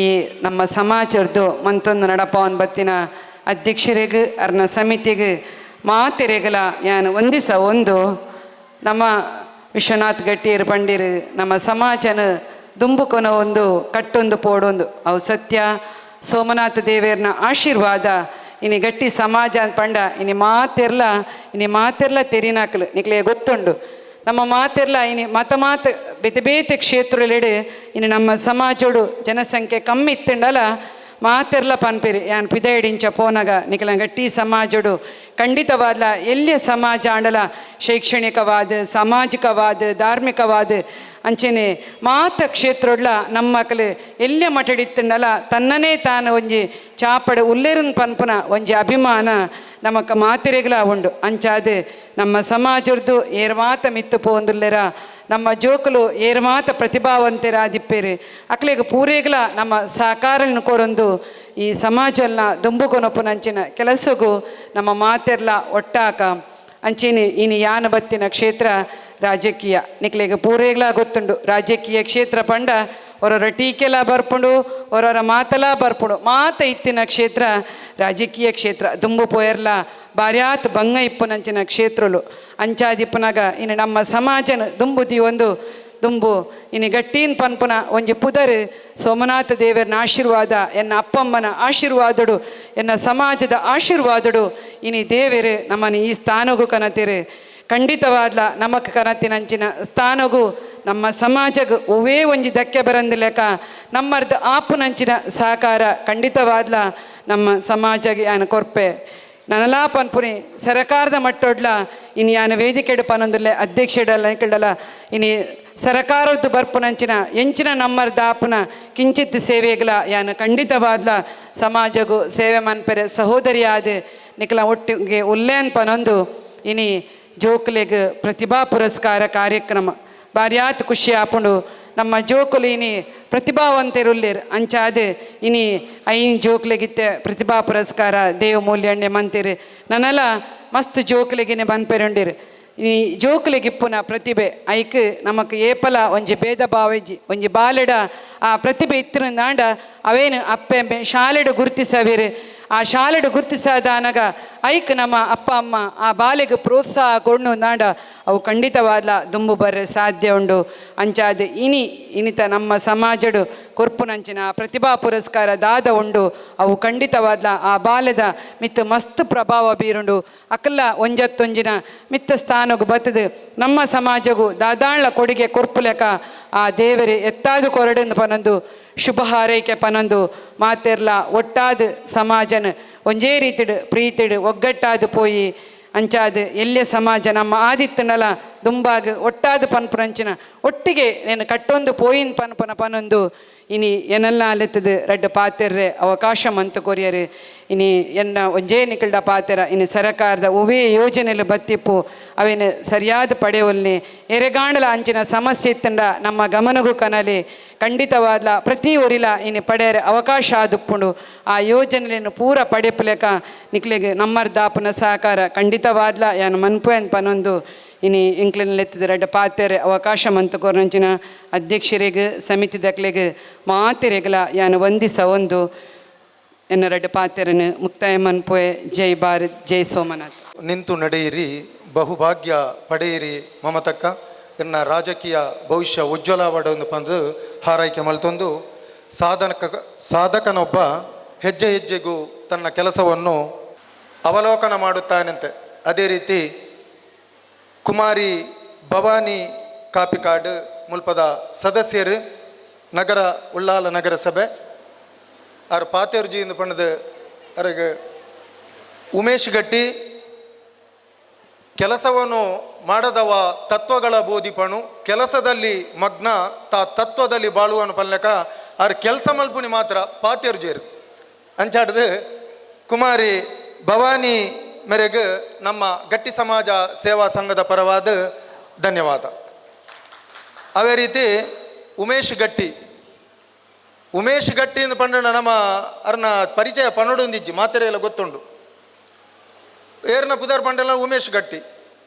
ಈ ನಮ್ಮ ಸಮಾಜದ್ದು ಮಂತೊಂದು ನಡಪವನ್ ಬತ್ತಿನ ಅಧ್ಯಕ್ಷರಿಗೂ ಅರ್ನ ಸಮಿತಿಗೆ ಮಾತೆರೆಗಲ ಯಾನು ಒಂದಿಸ ಒಂದು ನಮ್ಮ ವಿಶ್ವನಾಥ್ ಗಟ್ಟಿಯರು ಪಂಡಿರು ನಮ್ಮ ಸಮಾಜನ ದುಂಬುಕೊನ ಒಂದು ಕಟ್ಟೊಂದು ಪೋಡೊಂದು ಅವು ಸತ್ಯ ಸೋಮನಾಥ ದೇವೇರ್ನ ಆಶೀರ್ವಾದ ಇನಿ ಗಟ್ಟಿ ಸಮಾಜ ಪಂಡ ಇನಿ ಮಾತೆರ್ಲ ಇನಿ ಮಾತೆರ್ಲ ತೆರಿನಾಕಲು ನಿಕ್ಲೆ ಗೊತ್ತುಂಡು ನಮ್ಮ ಮಾತೆರ್ಲ ಇನಿ ಮತ ಮಾತ ಬೇತೆ ಬೇತೆ ಕ್ಷೇತ್ರಲೆಡು ಇನಿ ನಮ್ಮ ಸಮಾಜೋಡು ಜನಸಂಖ್ಯೆ ಕಮ್ಮಿ ಇತ್ತುಂಡಲ. ಮಾತೆರ್ಲ ಪನ್ಪೇರು ಯಾನ್ ಪಿದಯಡಿಂಚ ಪೋನಗ ನಿಕಲ ಗಟ್ಟಿ ಸಮಾಜಡು ಖಂಡಿತವಾದ್ಲ ಎಲ್ಲಿಯ ಸಮಾಜ ಆಂಡಲ ಶೈಕ್ಷಣಿಕವಾದ, ಸಾಮಾಜಿಕವಾದ, ಧಾರ್ಮಿಕವಾದ ಅಂಚೆನೆ ಮಾತ ಕ್ಷೇತ್ರಡ್ಲ ನಮ್ಮ ಮಕ್ಕಳು ಎಲ್ಲಿಯ ಮಠಡಿತ್ತಂಡಲ ತನ್ನನೇ ತಾನು ಒಂಜಿ ಚಾಪಡೆ ಉಲ್ಲೇರನ್ ಪನ್ಪುನ ಒಂಜಿ ಅಭಿಮಾನ ನಮಕ್ ಮಾತೆರೆಗ್ಲ ಉಂಡು. ಅಂಚಾದ ನಮ್ಮ ಸಮಾಜರ್ದು ಏರ್ಮಾತ ಮಿತ್ತು ಪೋಂದುಲ್ಲೆರ ನಮ್ಮ ಜೋಕುಲು ಏರ್ಮಾತ ಪ್ರತಿಭಾವಂತರಾದಿಪ್ಪೇರು ಅಕ್ಲೆಗ್ ಪೂರೇಗ್ಲ ನಮ್ಮ ಸಹಕಾರನ ಕೊರೊಂದು ಈ ಸಮಾಜಲ್ನ ದುಂಬು ಕೊನೊಪುನಂಚಿನ ಕೆಲಸಗೂ ನಮ್ಮ ಮಾತೆರ್ಲ ಒಟ್ಟಾಕ. ಅಂಚೆನೆ ಇನಿ ಯಾನ ಬತ್ತಿನ ಕ್ಷೇತ್ರ ರಾಜಕೀಯ ನಿಕ್ಲೆಗ್ ಪೂರೇಗ್ಲ ಗೊತ್ತುಂಡು. ರಾಜಕೀಯ ಕ್ಷೇತ್ರ ಪಂಡ ಹೊರೊರ ಟೀಕೆಲ ಬರ್ಪುಂಡು, ಹೊರೊರ ಮಾತಲ ಬರ್ಪುಂಡು. ಮಾತ ಇತ್ತಿನ ಕ್ಷೇತ್ರ ರಾಜಕೀಯ ಕ್ಷೇತ್ರ ದುಂಬು ಪೋಯರ್ಲ ಬಾರ್ಯಾತ್ ಬಂಗ ಇಪ್ಪುನಂಚಿನ ಕ್ಷೇತ್ರಲು. ಅಂಚಾದಿಪ್ಪುನಗ ಇನ್ನು ನಮ್ಮ ಸಮಾಜನ ದುಂಬುದಿ ಒಂದು ದುಂಬು ಇನಿ ಗಟ್ಟೀನ್ ಪನ್ಪುನ ಒಂಜಿ ಪುದರ್ ಸೋಮನಾಥ ದೇವರನ ಆಶೀರ್ವಾದ, ಎನ್ನ ಅಪ್ಪಮ್ಮನ ಆಶೀರ್ವಾದಡು, ಎನ್ನ ಸಮಾಜದ ಆಶೀರ್ವಾದಡು ಇನಿ ದೇವರು ನಮ್ಮನ್ನು ಈ ಸ್ಥಾನಗೂ ಕನತಿರು. ಖಂಡಿತವಾದ್ಲ ನಮಕ್ ಕನತಿನಂಚಿನ ಸ್ಥಾನಗೂ ನಮ್ಮ ಸಮಾಜಗ್ ಒವ್ವೇ ಒಂಜಿ ಧಕ್ಕೆ ಬರಂದಿಲೆಕ ನಮ್ಮರ್ದ ಆಪುನಂಚಿನ ಸಹಕಾರ ಖಂಡಿತವಾದ್ಲ ನಮ್ಮ ಸಮಾಜಗೆ ಯಾನ ಕೊರ್ಪೆ. ನನಲಾ ಪನ್ಪುನಿ ಸರಕಾರದ ಮಟ್ಟೊಡ್ಲ ಇನಿ ಯಾನ ವೇದಿಕೆಡು ಪನೊಂದುಲ್ಲೆ ಅಧ್ಯಕ್ಷೆಡಲ್ಲ ನಿಕಲ್ಡಲ ಇನಿ ಸರಕಾರದ್ದು ಬರ್ಪುನಂಚಿನ ಎಂಚಿನ ನಮ್ಮರ್ದ ಆಪುನ ಕಿಂಚಿತ್ ಸೇವೆಗ್ಲ ಯಾನ ಖಂಡಿತವಾದ್ಲ ಸಮಾಜಗೂ ಸೇವೆ ಮನ್ಪೆರೆ ಸಹೋದರಿಯಾದ ನಿಕಲ ಒಟ್ಟಿಗೆ ಉಲ್ಲೇನ್ ಪನೊಂದು ಇನಿ ಜೋಕ್ಲೆಗ್ ಪ್ರತಿಭಾ ಪುರಸ್ಕಾರ ಕಾರ್ಯಕ್ರಮ ಬಾರ್ಯಾತ್ ಖುಷಿ ಆಪುಂಡು. ನಮ್ಮ ಜೋಕುಲು ಇನಿ ಪ್ರತಿಭಾವಂತರುಲ್ಲೇರ್. ಅಂಚಾದ ಇನಿ ಐನ್ ಜೋಕ್ಲೆಗಿತ್ತೆ ಪ್ರತಿಭಾ ಪುರಸ್ಕಾರ ದೇವ ಮೂಲ್ಯಣ್ಣೆ ಮಂತಿರು. ನನಲ ಮಸ್ತ್ ಜೋಕ್ಲೆಗಿನೆ ಬನ್ಪೆರುಂಡಿರು. ಈ ಜೋಕ್ಲೆಗಿಪ್ಪುನ ಪ್ರತಿಭೆ ಐಕ್ ನಮಕ್ ಏಪಲ ಒಂಜಿ ಭೇದ ಭಾವ ಇಜ್ಜಿ. ಒಂಜಿ ಬಾಲೆಡ ಆ ಪ್ರತಿಭೆ ಇತ್ತಿನ ಅವೇನು ಅಪ್ಪೆ ಶಾಲೆಡು ಗುರುತಿಸವೇರು. ಆ ಶಾಲೆಡು ಗುರುತಿಸದಾನಗ ಐಕ್ ನಮ್ಮ ಅಪ್ಪ ಅಮ್ಮ ಆ ಬಾಲೆಗೆ ಪ್ರೋತ್ಸಾಹ ಕೊಣ್ಣು ನಾಡ ಅವು ಖಂಡಿತವಾದ್ಲ ದುಂಬು ಬರ್ರೆ ಸಾಧ್ಯ ಉಂಡು. ಅಂಚಾದ ಇನಿ ಇನಿತ ನಮ್ಮ ಸಮಾಜಡು ಕೊರ್ಪುನಂಚಿನ ಪ್ರತಿಭಾ ಪುರಸ್ಕಾರ ದಾದ ಉಂಡು ಅವು ಖಂಡಿತವಾದ್ಲ ಆ ಬಾಲ್ಯದ ಮಿತ್ತು ಮಸ್ತ್ ಪ್ರಭಾವ ಬೀರುಂಡು. ಅಕಲ್ಲ ಒಂಜತ್ತೊಂಜಿನ ಮಿತ್ತ ಸ್ಥಾನಗು ಬತ್ತದು ನಮ್ಮ ಸಮಾಜಗೂ ದಾದಾಳ್ಳ ಕೊಡುಗೆ ಕೊರ್ಪುಲೆಕ ಆ ದೇವರೇ ಎತ್ತಾದು ಕೊರಡೆಂದು ಪನೊಂದು ಶುಭ ಹಾರೈಕೆ ಪನೊಂದು ಮಾತೆರ್ಲ ಒಟ್ಟಾದ ಸಮಾಜನ ಒಂಜೇ ರೀತಿಡು ಪ್ರೀತಿಡು ಒಗ್ಗಟ್ಟಾದ ಪೋಯಿ ಅಂಚಾದ ಎಲ್ಲೆ ಸಮಾಜ ನಮ್ಮ ಆದಿತ್ತನಲ ದುಂಬಾಗ ಒಟ್ಟಾದ ಪನ್ಪುರಂಚಿನ ಒಟ್ಟಿಗೆ ನೇನು ಕಟ್ಟೊಂದು ಪೋಯಿನ್ ಪನ್ಪುನ ಪನೊಂದು ಇನಿ ಎನೆಲ್ಲ ಅಲೆತ್ತದು ರಡ್ಡ್ ಪಾತೆರ್ರೆ ಅವಕಾಶ ಮಂತು ಕೊರಿಯರು. ಇನಿ ಎನ್ನ ಒಂಜೇ ನಿಕಲ್ಡ ಪಾತೆರ ಇನಿ ಸರಕಾರದ ಒವೇ ಯೋಜನೆಲು ಬತ್ತಿಪ್ಪು ಅವೇನು ಸರಿಯಾದ ಪಡೆಯೊಲ್ನಿ ಎರೆಗಾಂಡಲ ಅಂಚಿನ ಸಮಸ್ಯೆ ಇತ್ತಂಡ ನಮ್ಮ ಗಮನಗೂ ಕನಲಿ ಖಂಡಿತವಾದ್ಲ ಪ್ರತಿ ಒರಿಲ ಇನಿ ಪಡೆಯರೆ ಅವಕಾಶ ಆದುಪ್ಪುಂಡು. ಆ ಯೋಜನೆಯನ್ನು ಪೂರ ಪಡೆಪುಲೆಕ ನಿಕ್ಲೆಗ್ ನಮ್ಮರ್ದಾಪುನ ಸಹಕಾರ ಖಂಡಿತವಾದ್ಲ ಯಾನ್ ಮನ್ಪುವೆನ್ ಪನೊಂದು ಇನಿ ಇಂಕ್ಲೆನ್ ರಡ್ಡ್ ಪಾತೆರೆ ಅವಕಾಶ ಮಂತು ಕೊರ್ನಂಚಿನ ಅಧ್ಯಕ್ಷರಿಗೆ ಸಮಿತಿ ದಕ್ಲೆಗ್ ಮಾತೆರೆಗ್ಲ ಯಾನ್ ವಂದಿಸ ಒಂದು ಎನ್ನ ರಡ್ಡ್ ಪಾತೆರನು ಮುಕ್ತಾಯ ಮನ್ಪುವೆ. ಜೈ ಭಾರತ್, ಜೈ ಸೋಮನಾಥ್. ನಿಂತು ನಡೆಯಿರಿ, ಬಹುಭಾಗ್ಯ ಪಡೆಯಿರಿ ಮಮತಕ್ಕ. ಎನ್ನ ರಾಜಕೀಯ ಭವಿಷ್ಯ ಉಜ್ವಲವಾಡೊಂದು ಪಂದು ಹಾರೈಕೆ ಮಲ್ತೊಂದು ಸಾಧಕನೊಬ್ಬ ಹೆಜ್ಜೆ ಹೆಜ್ಜೆಗೂ ತನ್ನ ಕೆಲಸವನ್ನು ಅವಲೋಕನ ಮಾಡುತ್ತಾನಂತೆ. ಅದೇ ರೀತಿ ಕುಮಾರಿ ಭವಾನಿ ಕಾಪಿಕಾಡು ಮುಲ್ಪದ ಸದಸ್ಯರು ನಗರ ಉಳ್ಳಾಲ ನಗರಸಭೆ ಆರು ಪಾತೇರ್ಜಿ ಎಂದು ಪಂಡದು ಅರಗ ಉಮೇಶ್ ಗಟ್ಟಿ ಕೆಲಸವನ್ನು ಮಾಡದವ ತತ್ವಗಳ ಬೋಧಿಪಣು ಕೆಲಸದಲ್ಲಿ ಮಗ್ನ ತಾ ತತ್ವದಲ್ಲಿ ಬಾಳುವನು ಪಲ್ಲಕ ಆರು ಕೆಲಸ ಮಲ್ಪುನಿ ಮಾತ್ರ ಪಾತೇರ್ಜೇರು ಅಂಚಾಡದು ಕುಮಾರಿ ಭವಾನಿ ಮೇರೆಗೆ ನಮ್ಮ ಗಟ್ಟಿ ಸಮಾಜ ಸೇವಾ ಸಂಘದ ಪರವಾದ ಧನ್ಯವಾದ. ಅದೇ ರೀತಿ ಉಮೇಶ್ ಗಟ್ಟಿ, ಉಮೇಶ್ ಗಟ್ಟಿ ಎಂದು ಪಂಡಣ ನಮ್ಮ ಅರ್ನ ಪರಿಚಯ ಪನ್ನೊಂದಿಜ್ಜಿ ಮಾತೆರೆ ಎಲ್ಲ ಗೊತ್ತುಂಡು. ಏರ್ನ ಪುದರ್ ಪಂಡಲ ಉಮೇಶ್ ಗಟ್ಟಿ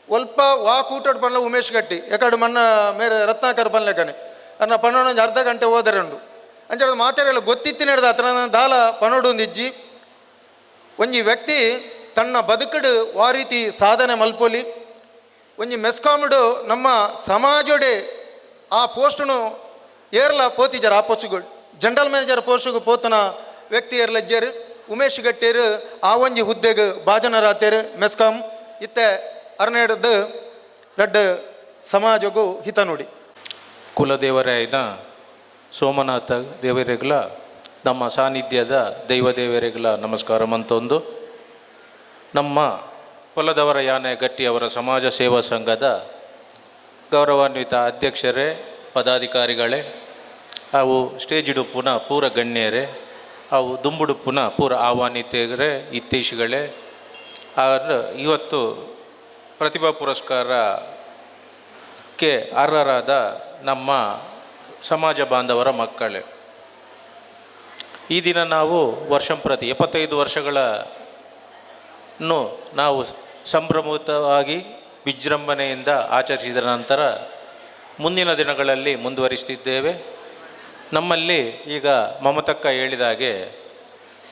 ಒಲ್ಪ ವಾ ಕೂಟಡ್ ಪಂಡ್ಲ ಉಮೇಶ್ ಗಟ್ಟಿ ಎಕಡೆ ಮಣ್ಣ ಮೇರೆ ರತ್ನಾಕರ್ ಪನ್ಲೆಕನೆ ಅರ್ನ ಪನ್ನೊಂದು ಅರ್ಧ ಗಂಟೆ ಹೋದರೆ ಉಂಡು ಅಂಚ ಮಾತೆರೆ ಎಲ್ಲ ಗೊತ್ತಿತ್ತಿನ ಹಿಡ್ದು ಆತನ ದಾಲ ಪನ್ನೊಂದಿಜ್ಜಿ. ಒಂಜಿ ವ್ಯಕ್ತಿ ತನ್ನ ಬದುಕಡು ವಾ ರೀತಿ ಸಾಧನೆ ಮಲ್ಪೊಲಿ ಒಂಜಿ ಮೆಸ್ಕಾಮ್ಡು ನಮ್ಮ ಸಮಾಜೋಡೆ ಆ ಪೋಸ್ಟುನು ಏರ್ಲ ಪೋತಿಜಾರ ಆ ಪೋಸ್ಟ್ಗಳು ಜನರಲ್ ಮ್ಯಾನೇಜರ್ ಪೋಸ್ಟ್ಗೆ ಪೋತನ ವ್ಯಕ್ತಿ ಏರ್ಲ ಇಜ್ಜೇರು ಉಮೇಶ್ ಗಟ್ಟೇರು ಆ ಒಂಜಿ ಹುದ್ದೆಗೆ ಭಾಜನರಾತೇರು ಮೆಸ್ಕಾಮ್ ಇತ್ತೆ ಅರ್ನೇಡದ್ದು ರಡ್ಡ್ ಸಮಾಜಗೂ ಹಿತ ನುಡಿ. ಕುಲದೇವರಾಯನ ಸೋಮನಾಥ ದೇವರೆಗ್ಲ ನಮ್ಮ ಸಾನ್ನಿಧ್ಯದ ದೈವದೇವರಿಗಳ ನಮಸ್ಕಾರ ಮಂತೊಂದು ನಮ್ಮ ಕುಲದವರ ಯಾನೆ ಗಟ್ಟಿಯವರ ಸಮಾಜ ಸೇವಾ ಸಂಘದ ಗೌರವಾನ್ವಿತ ಅಧ್ಯಕ್ಷರೇ, ಪದಾಧಿಕಾರಿಗಳೇ, ಅವು ಸ್ಟೇಜ್ ಇಡುಪುನ ಪೂರ ಗಣ್ಯರೇ, ಅವು ದುಂಬುಡುಪುನ ಪೂರ ಆಹ್ವಾನಿತರೇ, ಇತ್ತೀಚೆಗಳೇ, ಇವತ್ತು ಪ್ರತಿಭಾ ಪುರಸ್ಕಾರಕ್ಕೆ ಅರ್ಹರಾದ ನಮ್ಮ ಸಮಾಜ ಬಾಂಧವರ ಮಕ್ಕಳೇ, ಈ ದಿನ ನಾವು ವರ್ಷಂಪ್ರತಿ 75 ವರ್ಷಗಳನ್ನು ನಾವು ಸಂಭ್ರಮಯುತವಾಗಿ ವಿಜೃಂಭಣೆಯಿಂದ ಆಚರಿಸಿದ ನಂತರ ಮುಂದಿನ ದಿನಗಳಲ್ಲಿ ಮುಂದುವರಿಸುತ್ತಿದ್ದೇವೆ. ನಮ್ಮಲ್ಲಿ ಈಗ ಮಮತಕ್ಕ ಹೇಳಿದ ಹಾಗೆ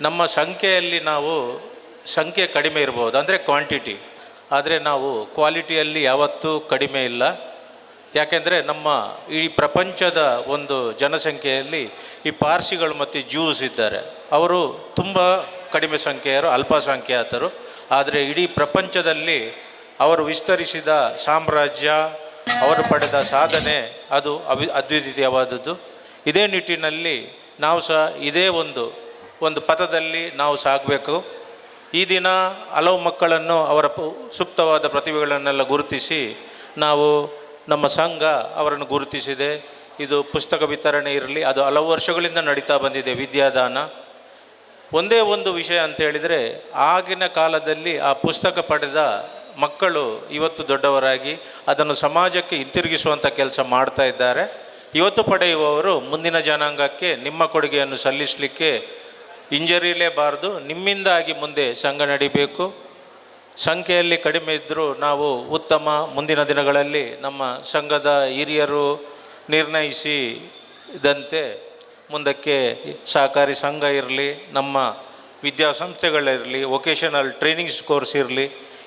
ನಮ್ಮ ಸಂಖ್ಯೆಯಲ್ಲಿ ನಾವು ಸಂಖ್ಯೆ ಕಡಿಮೆ ಇರ್ಬೋದು, ಅಂದರೆ ಕ್ವಾಂಟಿಟಿ, ಆದರೆ ನಾವು ಕ್ವಾಲಿಟಿಯಲ್ಲಿ ಯಾವತ್ತೂ ಕಡಿಮೆ ಇಲ್ಲ. ಯಾಕೆಂದರೆ ನಮ್ಮ ಈ ಪ್ರಪಂಚದ ಒಂದು ಜನಸಂಖ್ಯೆಯಲ್ಲಿ ಈ ಪಾರ್ಸಿಗಳು ಮತ್ತು ಜ್ಯೂಸ್ ಇದ್ದಾರೆ, ಅವರು ತುಂಬ ಕಡಿಮೆ ಸಂಖ್ಯೆಯರು, ಅಲ್ಪಸಂಖ್ಯಾತರು. ಆದರೆ ಇಡೀ ಪ್ರಪಂಚದಲ್ಲಿ ಅವರು ವಿಸ್ತರಿಸಿದ ಸಾಮ್ರಾಜ್ಯ, ಅವರು ಪಡೆದ ಸಾಧನೆ ಅದು ಅದ್ವಿತೀಯವಾದದ್ದು. ಇದೇ ನಿಟ್ಟಿನಲ್ಲಿ ನಾವು ಸಹ ಇದೇ ಒಂದು ಒಂದು ಪಥದಲ್ಲಿ ನಾವು ಸಾಗಬೇಕು. ಈ ದಿನ ಹಲವು ಮಕ್ಕಳನ್ನು ಅವರ ಸುಪ್ತವಾದ ಪ್ರತಿಭೆಗಳನ್ನೆಲ್ಲ ಗುರುತಿಸಿ ನಾವು ನಮ್ಮ ಸಂಘ ಅವರನ್ನು ಗುರುತಿಸಿದೆ. ಇದು ಪುಸ್ತಕ ವಿತರಣೆ ಇರಲಿ, ಅದು ಹಲವು ವರ್ಷಗಳಿಂದ ನಡೀತಾ ಬಂದಿದೆ ವಿದ್ಯಾದಾನ. ಒಂದೇ ಒಂದು ವಿಷಯ ಅಂತ ಹೇಳಿದರೆ, ಆಗಿನ ಕಾಲದಲ್ಲಿ ಆ ಪುಸ್ತಕ ಪಡೆದ ಮಕ್ಕಳು ಇವತ್ತು ದೊಡ್ಡವರಾಗಿ ಅದನ್ನು ಸಮಾಜಕ್ಕೆ ಹಿಂತಿರುಗಿಸುವಂಥ ಕೆಲಸ ಮಾಡ್ತಾ ಇದ್ದಾರೆ. ಇವತ್ತು ಪಡೆಯುವವರು ಮುಂದಿನ ಜನಾಂಗಕ್ಕೆ ನಿಮ್ಮ ಕೊಡುಗೆಯನ್ನು ಸಲ್ಲಿಸಲಿಕ್ಕೆ ಹಿಂಜರಿಯಲೇಬಾರ್ದು. ನಿಮ್ಮಿಂದಾಗಿ ಮುಂದೆ ಸಂಘ ನಡಿಬೇಕು. ಸಂಖ್ಯೆಯಲ್ಲಿ ಕಡಿಮೆ ಇದ್ದರೂ ನಾವು ಉತ್ತಮ ಮುಂದಿನ ದಿನಗಳಲ್ಲಿ ನಮ್ಮ ಸಂಘದ ಹಿರಿಯರು ನಿರ್ಣಯಿಸಿದಂತೆ ಮುಂದಕ್ಕೆ ಸಹಕಾರಿ ಸಂಘ ಇರಲಿ, ನಮ್ಮ ವಿದ್ಯಾಸಂಸ್ಥೆಗಳಿರಲಿ, vocational trainings course ಇರಲಿ,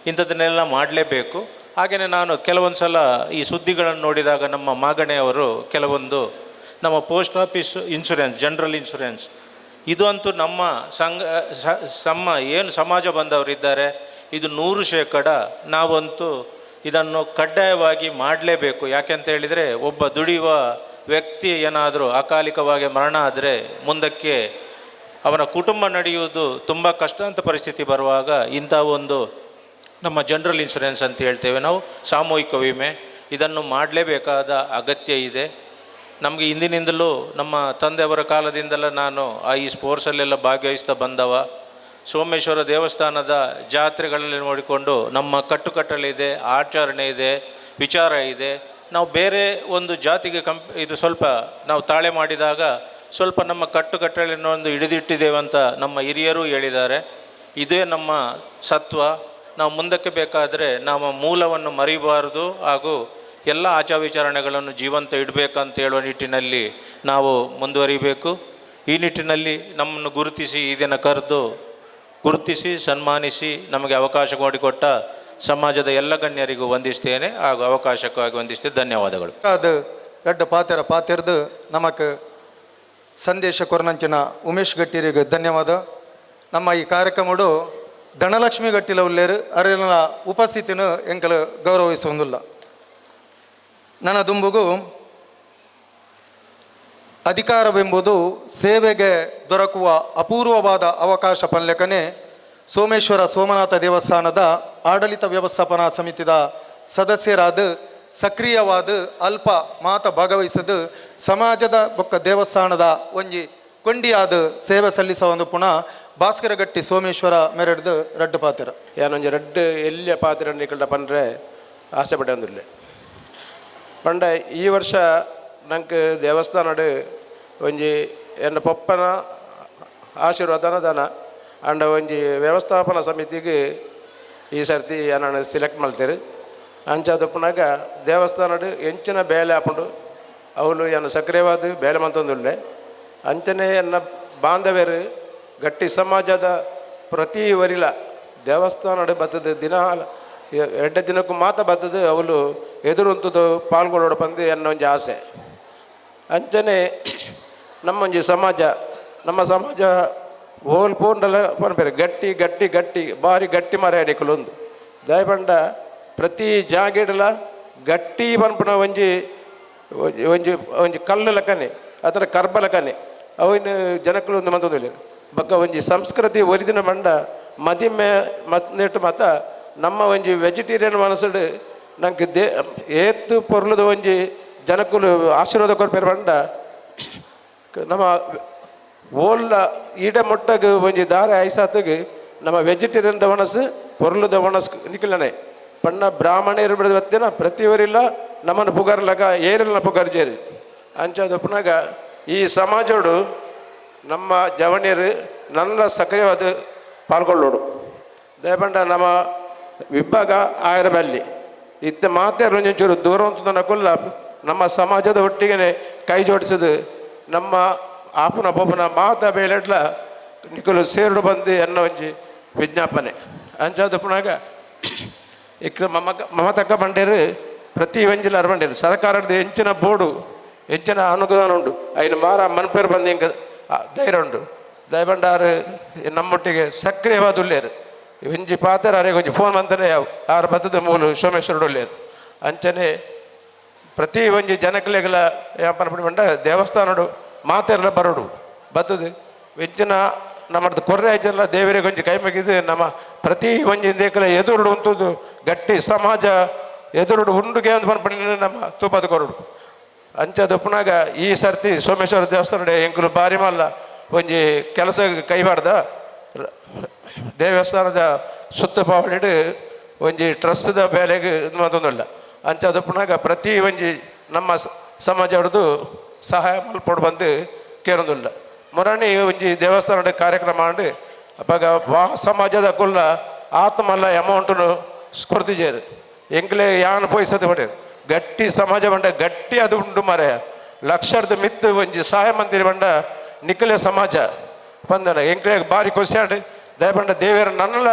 ಇಂಥದ್ದನ್ನೆಲ್ಲ ಮಾಡಲೇಬೇಕು. ಹಾಗೆಯೇ ನಾನು ಕೆಲವೊಂದು ಸಲ ಈ ಸುದ್ದಿಗಳನ್ನು ನೋಡಿದಾಗ ನಮ್ಮ ಮಾಗಣೆಯವರು ಕೆಲವೊಂದು ನಮ್ಮ post office insurance, general insurance, ಇದು ಅಂತೂ ನಮ್ಮ ಸಂಘ ನಮ್ಮ ಏನು ಸಮಾಜ ಬಂದವರಿದ್ದಾರೆ, ಇದು 100% ನಾವಂತೂ ಇದನ್ನು ಕಡ್ಡಾಯವಾಗಿ ಮಾಡಲೇಬೇಕು. ಯಾಕೆಂತ ಹೇಳಿದರೆ, ಒಬ್ಬ ದುಡಿಯುವ ವ್ಯಕ್ತಿ ಏನಾದರೂ ಅಕಾಲಿಕವಾಗಿ ಮರಣ ಆದರೆ ಮುಂದಕ್ಕೆ ಅವನ ಕುಟುಂಬ ನಡೆಯುವುದು ತುಂಬ ಕಷ್ಟ ಅಂತ ಪರಿಸ್ಥಿತಿ ಬರುವಾಗ ಇಂಥ ಒಂದು ನಮ್ಮ ಜನರಲ್ ಇನ್ಶೂರೆನ್ಸ್ ಅಂತ ಹೇಳ್ತೇವೆ ನಾವು, ಸಾಮೂಹಿಕ ವಿಮೆ, ಇದನ್ನು ಮಾಡಲೇಬೇಕಾದ ಅಗತ್ಯ ಇದೆ. ನಮಗೆ ಹಿಂದಿನಿಂದಲೂ ನಮ್ಮ ತಂದೆಯವರ ಕಾಲದಿಂದಲೇ ನಾನು ಈ ಸ್ಪೋರ್ಟ್ಸಲ್ಲೆಲ್ಲ ಭಾಗವಹಿಸ್ತಾ ಬಂದವ. ಸೋಮೇಶ್ವರ ದೇವಸ್ಥಾನದ ಜಾತ್ರೆಗಳಲ್ಲಿ ನೋಡಿಕೊಂಡು ನಮ್ಮ ಕಟ್ಟುಕಟ್ಟಳೆ ಇದೆ, ಆಚರಣೆ ಇದೆ, ವಿಚಾರ ಇದೆ. ನಾವು ಬೇರೆ ಒಂದು ಜಾತಿಗೆ ಇದು ಸ್ವಲ್ಪ ನಾವು ತಾಳೆ ಮಾಡಿದಾಗ ಸ್ವಲ್ಪ ನಮ್ಮ ಕಟ್ಟುಕಟ್ಟಳೆಯನ್ನು ಒಂದು ಹಿಡಿದಿಟ್ಟಿದ್ದೇವೆ ಅಂತ ನಮ್ಮ ಹಿರಿಯರು ಹೇಳಿದ್ದಾರೆ. ಇದೇ ನಮ್ಮ ಸತ್ವ. ನಾವು ಮುಂದಕ್ಕೆ ಬೇಕಾದರೆ ನಮ್ಮ ಮೂಲವನ್ನು ಮರಿಬಾರದು ಹಾಗೂ ಎಲ್ಲ ಆಚಾರ ವಿಚಾರಣೆಗಳನ್ನು ಜೀವಂತ ಇಡಬೇಕಂತ ಹೇಳುವ ನಿಟ್ಟಿನಲ್ಲಿ ನಾವು ಮುಂದುವರಿಬೇಕು. ಈ ನಿಟ್ಟಿನಲ್ಲಿ ನಮ್ಮನ್ನು ಗುರುತಿಸಿ ಈ ದಿನ ಕರೆದು ಗುರುತಿಸಿ ಸನ್ಮಾನಿಸಿ ನಮಗೆ ಅವಕಾಶ ಮಾಡಿಕೊಟ್ಟ ಸಮಾಜದ ಎಲ್ಲ ಗಣ್ಯರಿಗೂ ವಂದಿಸ್ತೇನೆ ಹಾಗೂ ಅವಕಾಶಕ್ಕಾಗಿ ವಂದಿಸ್ತೇನೆ. ಧನ್ಯವಾದಗಳು. ಅದು ರಡ್ಡ ಪಾತೆರ ಪಾತೆರ್ದು ನಮಕ್ ಸಂದೇಶ ಕೊರನಂಚಿನ ಉಮೇಶ್ ಗಟ್ಟಿರಿಗೆ ಧನ್ಯವಾದ. ನಮ್ಮ ಈ ಕಾರ್ಯಕ್ರಮಡು ಧನಲಕ್ಷ್ಮಿ ಗಟ್ಟಿಲ ಉಲ್ಲೇರು ಅರಿನ ಉಪಸ್ಥಿತಿನ ಎಂಕಲು ಗೌರವಿಸುವುದಿಲ್ಲ. ನನ್ನ ದುಂಬುಗು ಅಧಿಕಾರವೆಂಬುದು ಸೇವೆಗೆ ದೊರಕುವ ಅಪೂರ್ವವಾದ ಅವಕಾಶ ಪಲ್ಯಕನೆ ಸೋಮೇಶ್ವರ ಸೋಮನಾಥ ದೇವಸ್ಥಾನದ ಆಡಳಿತ ವ್ಯವಸ್ಥಾಪನಾ ಸಮಿತಿದ ಸದಸ್ಯರಾದ ಸಕ್ರಿಯವಾದ ಅಲ್ಪ ಮಾತ ಭಾಗವಹಿಸದು ಸಮಾಜದ ಬೊಕ್ಕ ದೇವಸ್ಥಾನದ ಒಂಜಿ ಕೊಂಡಿಯಾದ ಸೇವೆ ಸಲ್ಲಿಸುವ ಒಂದು ಪುನಃ ಭಾಸ್ಕರಗಟ್ಟಿ ಸೋಮೇಶ್ವರ ಮೆರಡ್ದು ರಡ್ಡು ಪಾತ್ರ. ಯಾನೊಂಜಿ ರಡ್ಡು ಎಲ್ಲಿಯ ಪಾತ್ರ ನಿಕಲ್ಡ ಪಂಡ್ರೆ ಆಸೆ ಪಡೆಯೊಂದಿಲ್ಲ. ಪಂಡ ಈ ವರ್ಷ ನಂಗೆ ದೇವಸ್ಥಾನಡ್ ಒಂಜಿ ಎನ್ನ ಪೊಪ್ಪನ ಆಶೀರ್ವಾದನ ದಾನ ಅಂಡ ಒಂಜಿ ವ್ಯವಸ್ಥಾಪನಾ ಸಮಿತಿಗೆ ಈ ಸರ್ತಿ ನಾನು ಸೆಲೆಕ್ಟ್ ಮಲ್ತೇರು. ಅಂಚಾದಪ್ಪನಾಗ ದೇವಸ್ಥಾನಡ್ ಎಂಚಿನ ಬೇಲೆ ಆಪುಂಡು ಅವಳು ಎನ್ನ ಸಕ್ರಿಯವಾದ ಬೇಲೆ ಮಂತೊಂದುಲ್ಲೆ. ಅಂಚನೆ ಎನ್ನ ಬಾಂಧವ್ಯರು ಗಟ್ಟಿ ಸಮಾಜದ ಪ್ರತಿ ವರಿಲ ದೇವಸ್ಥಾನಡ್ ಬತ್ತದ ದಿನ ಎಡ್ಡೆ ದಿನಕ್ಕೂ ಮಾತ ಬತ್ತದ ಅವಳು ಎದುರುಂತದ್ದು ಪಾಲ್ಗೊಳ್ಳೋಡು ಪಂದು ಎನ್ನ ಒಂಜಿ ಆಸೆ. ಅಂಚನೆ ನಮ್ಮೊಂಜಿ ಸಮಾಜ, ನಮ್ಮ ಸಮಾಜ ಓಲ್ ಪೋಂಡಲ ಪನ್ಪೆರ್ ಗಟ್ಟಿ ಗಟ್ಟಿ ಗಟ್ಟಿ ಬಾರಿ ಗಟ್ಟಿ ಮರ ನಿಕುಲೊಂದು ದಯಪಂಡ ಪ್ರತಿ ಜಾಗೆಡ್ಲ ಗಟ್ಟಿ ಪನ್ಪುನ ಒಂಜಿ ಒಂಜಿ ಒಂಜಿ ಕಲ್ಲು ಲಕ್ಕನೆ ಅದರ ಕರ್ಬ ಲಕ್ಕನೆ. ಅವಿನ ಜನಕ್ಕಲು ಒಂದು ಮಂತೊಂದಿಲ್ಲ. ಬೊಕ್ಕ ಒಂಜಿ ಸಂಸ್ಕೃತಿ ಒರಿದಿನ ಮಂಡ ಮದಿಮೆ ಮತ್ನೆಟ್ ಮತ ನಮ್ಮ ಒಂಜಿ ವೆಜಿಟೇರಿಯನ್ ಮನಸ್ಸುಡು ನಂಗೆ they ಏತ್ ಪೊರ್ಲುದ ಒಂಜಿ ಜನಕ್ಕಲು ಆಶೀರ್ವಾದ ಕೊರ್ಪೇರು ಪಂಡ ನಮ್ಮ ಓಲ್ಲ ಈಡ ಮೊಟ್ಟಗ್ ಒಂಜಿ ದಾರೆ ಐಸಾತಗ್ ನಮ್ಮ ವೆಜಿಟೇರಿಯನ್ the ಒಣಸು ಪೊರ್ಲುದ ಒಣಸು ನಿಕ್ಲನೆ ಪಂಡ ಬ್ರಾಹ್ಮಣರು ಬಿಡದ ಬತ್ತಿನ ಪ್ರತಿಯವರಿಲ್ಲ ನಮ್ಮನ್ನು ಪುಗರ್ಲಕ ಏರಿಲ್ಲ ಪುಗರ್ ಜೇರಿ. ಅಂಚಾದ ಪುನಗ ಈ ಸಮಾಜೋಡು ನಮ್ಮ ಜವಣಿಯರು ನನ್ನ ಸಕ್ರಿಯವಾದ ಪಾಲ್ಗೊಳ್ಳೋಡು. ದಯಪಂಡ ನಮ್ಮ ವಿಭಾಗ ಆಯರ ಬಲ್ಲಿ ಇತ್ತ ಮಾತೆ ಒಂಚೂರು ದೂರ ಕುಲ್ಲ ನಮ್ಮ ಸಮಾಜದ ಒಟ್ಟಿಗೆ ಕೈ ಜೋಡಿಸೋದು ನಮ್ಮ ಆಪುನ ಪೋಪುನ ಮಾತ ಬೇಲೆಡ್ಲ ನಿಕುಲು ಸೇರುಡು ಬಂದು ಎನ್ನ ಒಂಜಿ ವಿಜ್ಞಾಪನೆ. ಅಂಚಾದ ಪುನಗ ಇಕ್ಕ ಮಮತಕ್ಕ ಬಂಡೇರು ಪ್ರತಿ ಒಂಜಿಲ ಅರಬಂಡೇರು ಸರ್ಕಾರದ ಎಂಚಿನ ಬೋರ್ಡು ಎಂಚಿನ ಅನುದಾನ ಉಂಡು ಐನು ಮಾರ ಮನ್ಪೇರು ಬಂದು ಇಂಕ ಧೈರ್ಯ ಉಂಡು. ದಯಬಂಡಾರು ನಮ್ಮೊಟ್ಟಿಗೆ ಸಕ್ರಿಯವಾದ ಉಲ್ಲೇರು ಒಂಜಿ ಪಾತ್ರ ಅರೆ ಒಂಜಿ ಫೋನ್ ಮಂತನೇ ಯಾವ ಆರು ಬತ್ತದ ಮೂಲು ಸೋಮೇಶ್ವರ ಉಲ್ಲೇರು. ಅಂಚನೆ ಪ್ರತಿ ಒಂಜಿ ಜನಕ್ಲೆಗಳ ಪನ್ಪುಂಡ ಪಂಡ ದೇವಸ್ಥಾನಡು ಮಾತೆರ್ಲ ಬರೋಡು ಬತ್ತದು ಎಂಚಿನ ನಮ್ಮದು ಕೊರ್ರೆ ಜನಲ ದೇವರಿಗೆ ಒಂಜಿ ಕೈ ಮುಗಿದು ನಮ್ಮ ಪ್ರತಿ ಒಂಜಿ ದೇಕಲ ಎದುರುಡು ಉಂಟುದು ಗಟ್ಟಿ ಸಮಾಜ ಎದುರುಡು ಉಂಡುಗೆ ಅಂತ ಪನ್ಪಂಡ ನಮ್ಮ ತೂಪದ ಕೊರಡು. ಅಂಚ ದೊಪ್ಪನಾಗ ಈ ಸರ್ತಿ ಸೋಮೇಶ್ವರ ದೇವಸ್ಥಾನ ಎಂಕುಲು ಬಾರಿ ಮಲ್ಲ ಒಂಜಿ ಕೆಲಸ ಕೈಬಾರ್ದ ದೇವಸ್ಥಾನದ ಸುತ್ತ ಪಾವಳಿಡು ಒಂಜಿ ಟ್ರಸ್ದ ಬೇಲೆಗೆ ಇದು. ಅಂಚ ದೊಪ್ಪನಾಗ ಪ್ರತಿ ಒಂಜಿ ನಮ್ಮ ಸಮಾಜ ಹೊಡೆದು ಸಹಾಯ ಮಲ್ಪೊಡು ಬಂದು ಕೇರೊಂದುಲ್ಲ. ಮುರಣಿ ಒಂಜಿ ದೇವಸ್ಥಾನದ ಕಾರ್ಯಕ್ರಮ ಅಂಡು ಅಪಗ ವಾ ಸಮಾಜದ ಕುಲ್ಲ ಆತ್ಮಲ್ಲ ಅಮೌಂಟನು ಕೊಡ್ತಿಜೇರು ಎಂಕ್ಲೆ ಯಾನ್ ಪೋಯ್ಸದ ಹೊಡೆ ಗಟ್ಟಿ ಸಮಾಜ ಬಂಡ ಗಟ್ಟಿ ಅದು ಉಂಡು ಮರೆ ಲಕ್ಷದ ಮಿತ್ತು ಒಂಜಿ ಸಹಾಯ ಮಂದಿರ ಬಂಡ ನಿಕ್ಕಲೆ ಸಮಾಜ ಬಂದನ ಎಂಕ್ಲೆ ಬಾರಿ ಖುಷಿ ಆಂಡ್. ದಯಪಂಡ ದೇವರ ನನ್ನಲ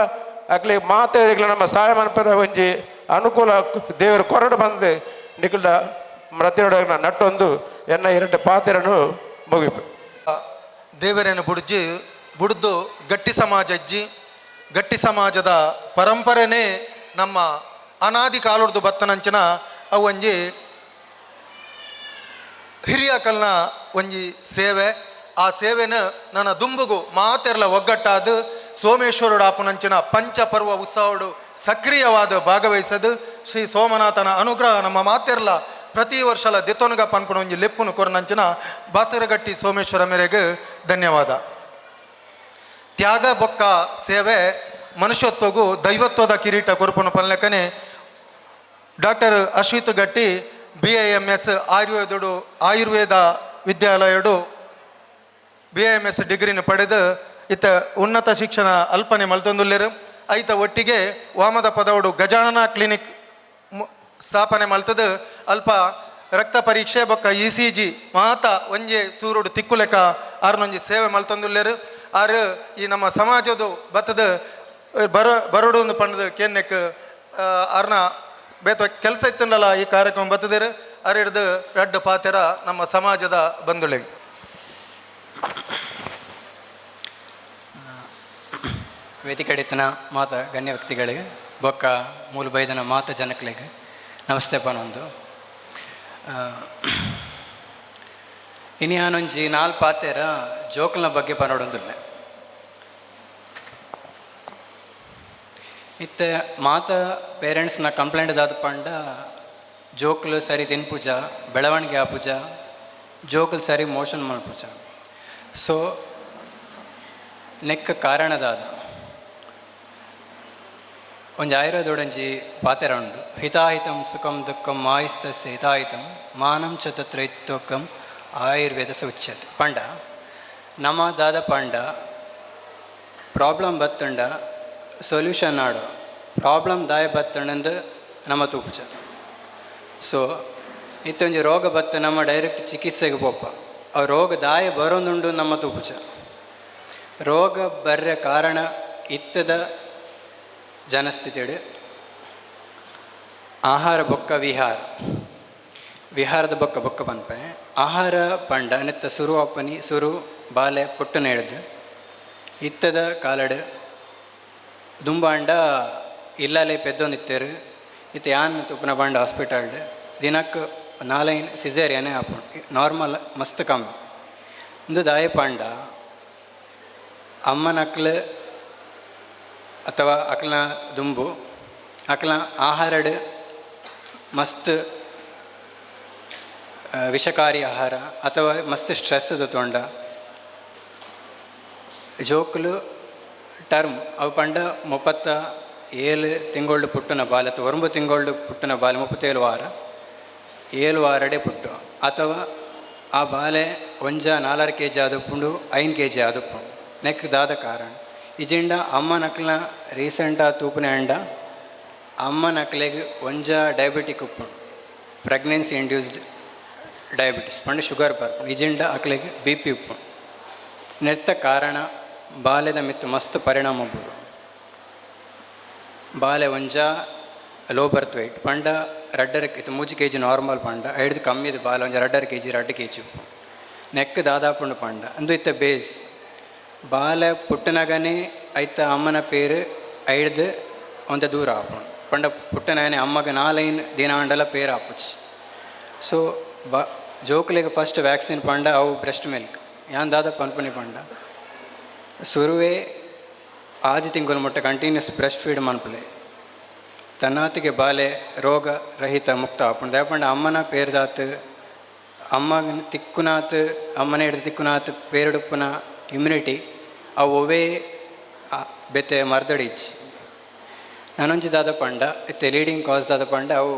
ಅಕ್ಲೆ ಮಾತೆಗಳ ನಮ್ಮ ಸಹಾಯ ಮನ್ಪರ ಒಂಜಿ ಅನುಕೂಲ ದೇವರ ಕೊರಡು ಬಂದು ನಿಕ್ಕಲ ಮೃತಿಯೊಡ ನಟ್ಟೊಂದು ಎನ್ನ ಎರಡು ಪಾತೆರನು ಮುಗಿಪು. ದೇವರನ್ನು ಬುಡ್ಜಿ ಬುಡ್ದು ಗಟ್ಟಿ ಸಮಾಜ ಅಜ್ಜಿ ಗಟ್ಟಿ ಸಮಾಜದ ಪರಂಪರೆನೇ ನಮ್ಮ ಅನಾದಿ ಕಾಲುರ್ದು ಬತ್ತನಂಚಿನ ಅವು ಒಂಜಿ ಹಿರಿಯ ಕಲ್ನ ಒಂಜಿ ಸೇವೆ. ಆ ಸೇವೆನ ನನ್ನ ದುಂಬುಗು ಮಾತೆರ್ಲ ಒಗ್ಗಟ್ಟಾದ ಸೋಮೇಶ್ವರುಡು ಆಪುನಂಚಿನ ಪಂಚಪರ್ವ ಉತ್ಸವಡು ಸಕ್ರಿಯವಾದ ಭಾಗವಹಿಸದು ಶ್ರೀ ಸೋಮನಾಥನ ಅನುಗ್ರಹ ನಮ್ಮ ಮಾತೆರ್ಲ ಪ್ರತಿ ವರ್ಷಲ ದೆತ್ತೊನಗ ಪನ್ಪುನ ಒಂಜಿ ಲೆಪ್ಪುನು ಕೊರನಂಚಿನ ಬಾಸರಗಟ್ಟಿ ಸೋಮೇಶ್ವರ ಮೇರೆಗೆ ಧನ್ಯವಾದ. ತ್ಯಾಗ ಬೊಕ್ಕ ಸೇವೆ ಮನುಷ್ಯತ್ವಗೂ ದೈವತ್ವದ ಕಿರೀಟ ಕೊರಪುನ ಪನ್ಲೆಕ್ಕನೆ doctor Ashwith Gatti BAMS ಆಯುರ್ವೇದಡು Ayurveda ವಿದ್ಯಾಲಯಡು BAMS ಡಿಗ್ರಿನ ಪಡೆದು ಇತ್ತ ಉನ್ನತ ಶಿಕ್ಷಣ ಅಲ್ಪನೆ ಮಲ್ತೊಂದುಲ್ಲೇರು. ಐತ ಒಟ್ಟಿಗೆ ವಾಮದ ಪದವಡು ಗಜಾನನ ಕ್ಲಿನಿಕ್ ಸ್ಥಾಪನೆ ಮಲ್ತದು ಅಲ್ಪ ರಕ್ತ ಪರೀಕ್ಷೆ ಬೊಕ್ಕ ECG ಮಾತ ಒಂಜೆ ಸೂರುಡು ತಿಕ್ಕುಲೆಕ ಆರ್ನೊಂಜಿ ಸೇವೆ ಮಲ್ತೊಂದುಲ್ಲೇರು. ಆರು ಈ ನಮ್ಮ ಸಮಾಜದ ಬತ್ತದ ಬರೋಡು ಒಂದು ಪಂಡದು ಕೇನ್ನೆಕ್ ಆರ್ನ ಬೇತ ಕೆಲಸ ಇತ್ತಂಡಲ್ಲ ಈ ಕಾರ್ಯಕ್ರಮ ಬತ್ತದಿರು ಆರ್ ಹಿಡ್ದು ರಡ್ಡು ಪಾತೆರ ನಮ್ಮ ಸಮಾಜದ ಬಂಧುಳಿಗೆ. ವೇದಿಕೆಡಿತನ ಮಾತ ಗಣ್ಯ ವ್ಯಕ್ತಿಗಳಿಗೆ ಬೊಕ್ಕ ಮೂಲ ಬೈದನ ಮಾತ ಜನಕ್ಲೆಗೆ ನಮಸ್ತೆ ಪನೊಂದು. ಇನಿ ಆನೊಂಜಿ ನಾಲ್ ಪಾತೆರ ಜೋಕಲ್ನ ಬಗ್ಗೆ ಪನೊಡೊಂದುಲ್ಲೆ. ಇತ್ತೆ ಮಾತ ಪೇರೆಂಟ್ಸ್ನ ಕಂಪ್ಲೇಂಟ್ ದಾದ ಪಂಡ ಜೋಕುಲು ಸರಿ ತಿನ್ಪುಜ, ಬೆಳವಣಿಗೆ ಆಪುಜ, ಜೋಕುಲು ಸರಿ ಮೋಷನ್ ಮಲ್ಪುಜ. ಸೊ ನೆಕ್ ಕಾರಣದಾದ ಒಂಜಿ ಆಯುರ್ವೇದೊಡಂಜಿ ಪಾತೆರ ಉಂಡು. ಹಿತಾಹಿತಂ ಸುಖಂ ದುಃಖಂ ಆಯುಸ್ತಸ್ಯ ಹಿತಾಹಿತಂ ಮಾನಂ ಚ ತತ್ರ ಇತ್ತೋಕಂ ಆಯುರ್ವೇದ ಉಚ್ಯತೆ. ಪಂಡ ನಮ ದಾದ ಪಂಡ ಪ್ರಾಬ್ಲಮ್ ಬತ್ತುಂಡ ಸೊಲ್ಯೂಷನ್ ಆಡು ಪ್ರಾಬ್ಲಮ್ ದಾಯ ಬತ್ತುಂಡಂದು ನಮ್ಮ ತೂಪುಜ. ಸೊ ಇತ್ತೊಂಜಿ ರೋಗ ಬತ್ತು ನಮ್ಮ ಡೈರೆಕ್ಟ್ ಚಿಕಿತ್ಸೆಗೆ ಪೋಪ ಆ ರೋಗ ದಾಯ ಬರೋದುಂಡು ನಮ್ಮ ತೂಪುಜ. ರೋಗ ಬರ್ರೆ ಕಾರಣ ಇತ್ತದ ಜನಸ್ಥಿತಿಡು ಆಹಾರ ಬೊಕ್ಕ ವಿಹಾರ, ವಿಹಾರದ ಬೊಕ್ಕ ಬೊಕ್ಕ ಪನ್ಪೆ ಆಹಾರ ಪಂಡ ನೆತ್ತ ಸುರು ಅಪ್ಪನಿ ಸುರು ಬಾಲೆ ಪುಟ್ಟನ ಹಿಡ್ದು ಇತ್ತದ ಕಾಲಡು ದುಂಬಾಂಡ ಇಲ್ಲಲೆ ಪೆದ್ದೊಂದಿತ್ತೇರು. ಇತ್ತ ಯಾನ್ ತುಪ್ಪನ ಬಂಡ ಹಾಸ್ಪಿಟಲ್ಡ್ ದಿನಕ್ಕೆ ನಾಲೈನ್ ಸಿಸೇರಿಯನೇ ಆಪುಂಡು, ನಾರ್ಮಲ್ ಮಸ್ತ್ ಕಮ್ಮಿ. ಇಂದು ದಾಯ ಪಂಡ ಅಮ್ಮನಕ್ಲು ಅಥವಾ ಅಕ್ಲನ ದುಂಬು ಅಕ್ಲನ ಆಹಾರಡ್ ಮಸ್ತ್ ವಿಷಕಾರಿ ಆಹಾರ ಅಥವಾ ಮಸ್ತ್ ಸ್ಟ್ರೆಸ್ ತೊಂಡ ಜೋಕುಲು ಟರ್ಮ್ ಅವು ಪಂಡ 37 ತಿಂಗಳು ಪುಟ್ಟುನ ಬಾಲೆ ಅಥವಾ 9 ತಿಂಗಳು ಪುಟ್ಟುನ ಬಾಲೆ 37 ವಾರ 7 ವಾರಡೆ ಪುಟ್ಟು ಅಥವಾ ಆ ಬಾಲೆ ಒಂಜ 4 ಕೆ ಜಿ ಆದುಪ್ಪುಂಡು 5 ಕೆ ಜಿ ಆದುಪ್ಪುಂಡು. ನೆಕ್ ದಾದ ಕಾರಣ ಇಜಿಂಡ ಅಮ್ಮನಕ್ಲ ರೀಸೆಂಟ್ ತೂಪುನೆ ಅಂಡ ಅಮ್ಮನಕ್ಲೆಗ್ ಒಂಜ ಡಯಾಬಿಟಿಕ್ ಉಪ್ಪುಂಡು, ಪ್ರೆಗ್ನೆನ್ಸಿ ಇಂಡ್ಯೂಸ್ಡ್ ಡಯಾಬಿಟಿಸ್ ಪಂಡ ಶುಗರ್ ಬರ್ಪುಂಡು, ಇಜಿಂಡ ಅಕ್ಲೆಗ್ ಬಿ ಪಿ ಉಪ್ಪುಂಡು. ನೆತ್ತ ಕಾರಣ ಬಾಲೆದ ಮಿತ್ತು ಮಸ್ತ್ ಪರಿಣಾಮ ಬೂರು. ಬಾಲೆ ಒಂಜ ಲೋ ಬರ್ತ್ ವೆಯ್ಟ್ ಪಂಡ ರಡ್ಡರ ಇತ್ತು 3 ಕೆ ಜಿ ನಾರ್ಮಲ್ ಪಂಡ ಐಡ್ದು ಕಮ್ಮಿದ ಬಾಲೆ ಒಂಜ 2.5 ಕೆ ಜಿ 2 ಕೆ ಜಿ ಉಪ್ಪು. ನೆಕ್ ದಾದಾಪುಂಡು ಪಂಡ ಅಂದು ಇತ್ತ ಬೇಸ್ ಬಾಲೆ ಪುಟ್ಟನಗನೇ ಐತ ಅಮ್ಮನ ಪೇರು ಐಡ್ದು ಒಂತ ದೂರ ಆಪುಂಡು. ಪಂಡ ಪುಟ್ಟನಗನೇ ಅಮ್ಮಗ 4-5 ದಿನ ಆಂಡಲ ಪೇರು ಆಪುಚಿ. ಸೊ ಬ ಜೋಕುಲೆಗ್ ಫಸ್ಟ್ ವ್ಯಾಕ್ಸಿನ್ ಪಂಡ ಅವು ಬ್ರೆಸ್ಟ್ ಮಿಲ್ಕ್. ಯಾನ್ ದಾದ ಪನ್ಪುನಿ ಪಂಡ ಸುರುವೆ 6 ತಿಂಗಳು ಮುಟ್ಟ ಕಂಟಿನ್ಯೂಸ್ ಬ್ರೆಸ್ಟ್ ಫೀಡ್ ಮನ್ಪುಲೆ ತನ್ನಾತಿಗೆ ಬಾಲೆ ರೋಗ ರಹಿತ ಮುಕ್ತ ಆಪುಂಡು. ದಾಯೆ ಪಂಡ ಅಮ್ಮನ ಪೇರ್ದಾತ್ ಅಮ್ಮ ತಿಕ್ಕುನಾತ್ ಅಮ್ಮನ ಹಿಡ್ದು ತಿಕ್ಕುನಾತ್ ಪೇರುಡುಪ್ಪುನ ಇಮ್ಯುನಿಟಿ ಅವು ಒವೇ ಬೇತೆ ಮರ್ದಡಿ ಇಜ್ಜಿ. ನಾನೊಂಜಿ ದಾದ ಪಂಡ ಇತ್ತೆ ಲೀಡಿಂಗ್ ಕಾಸ್ ದಾದ ಪಂಡ ಅವು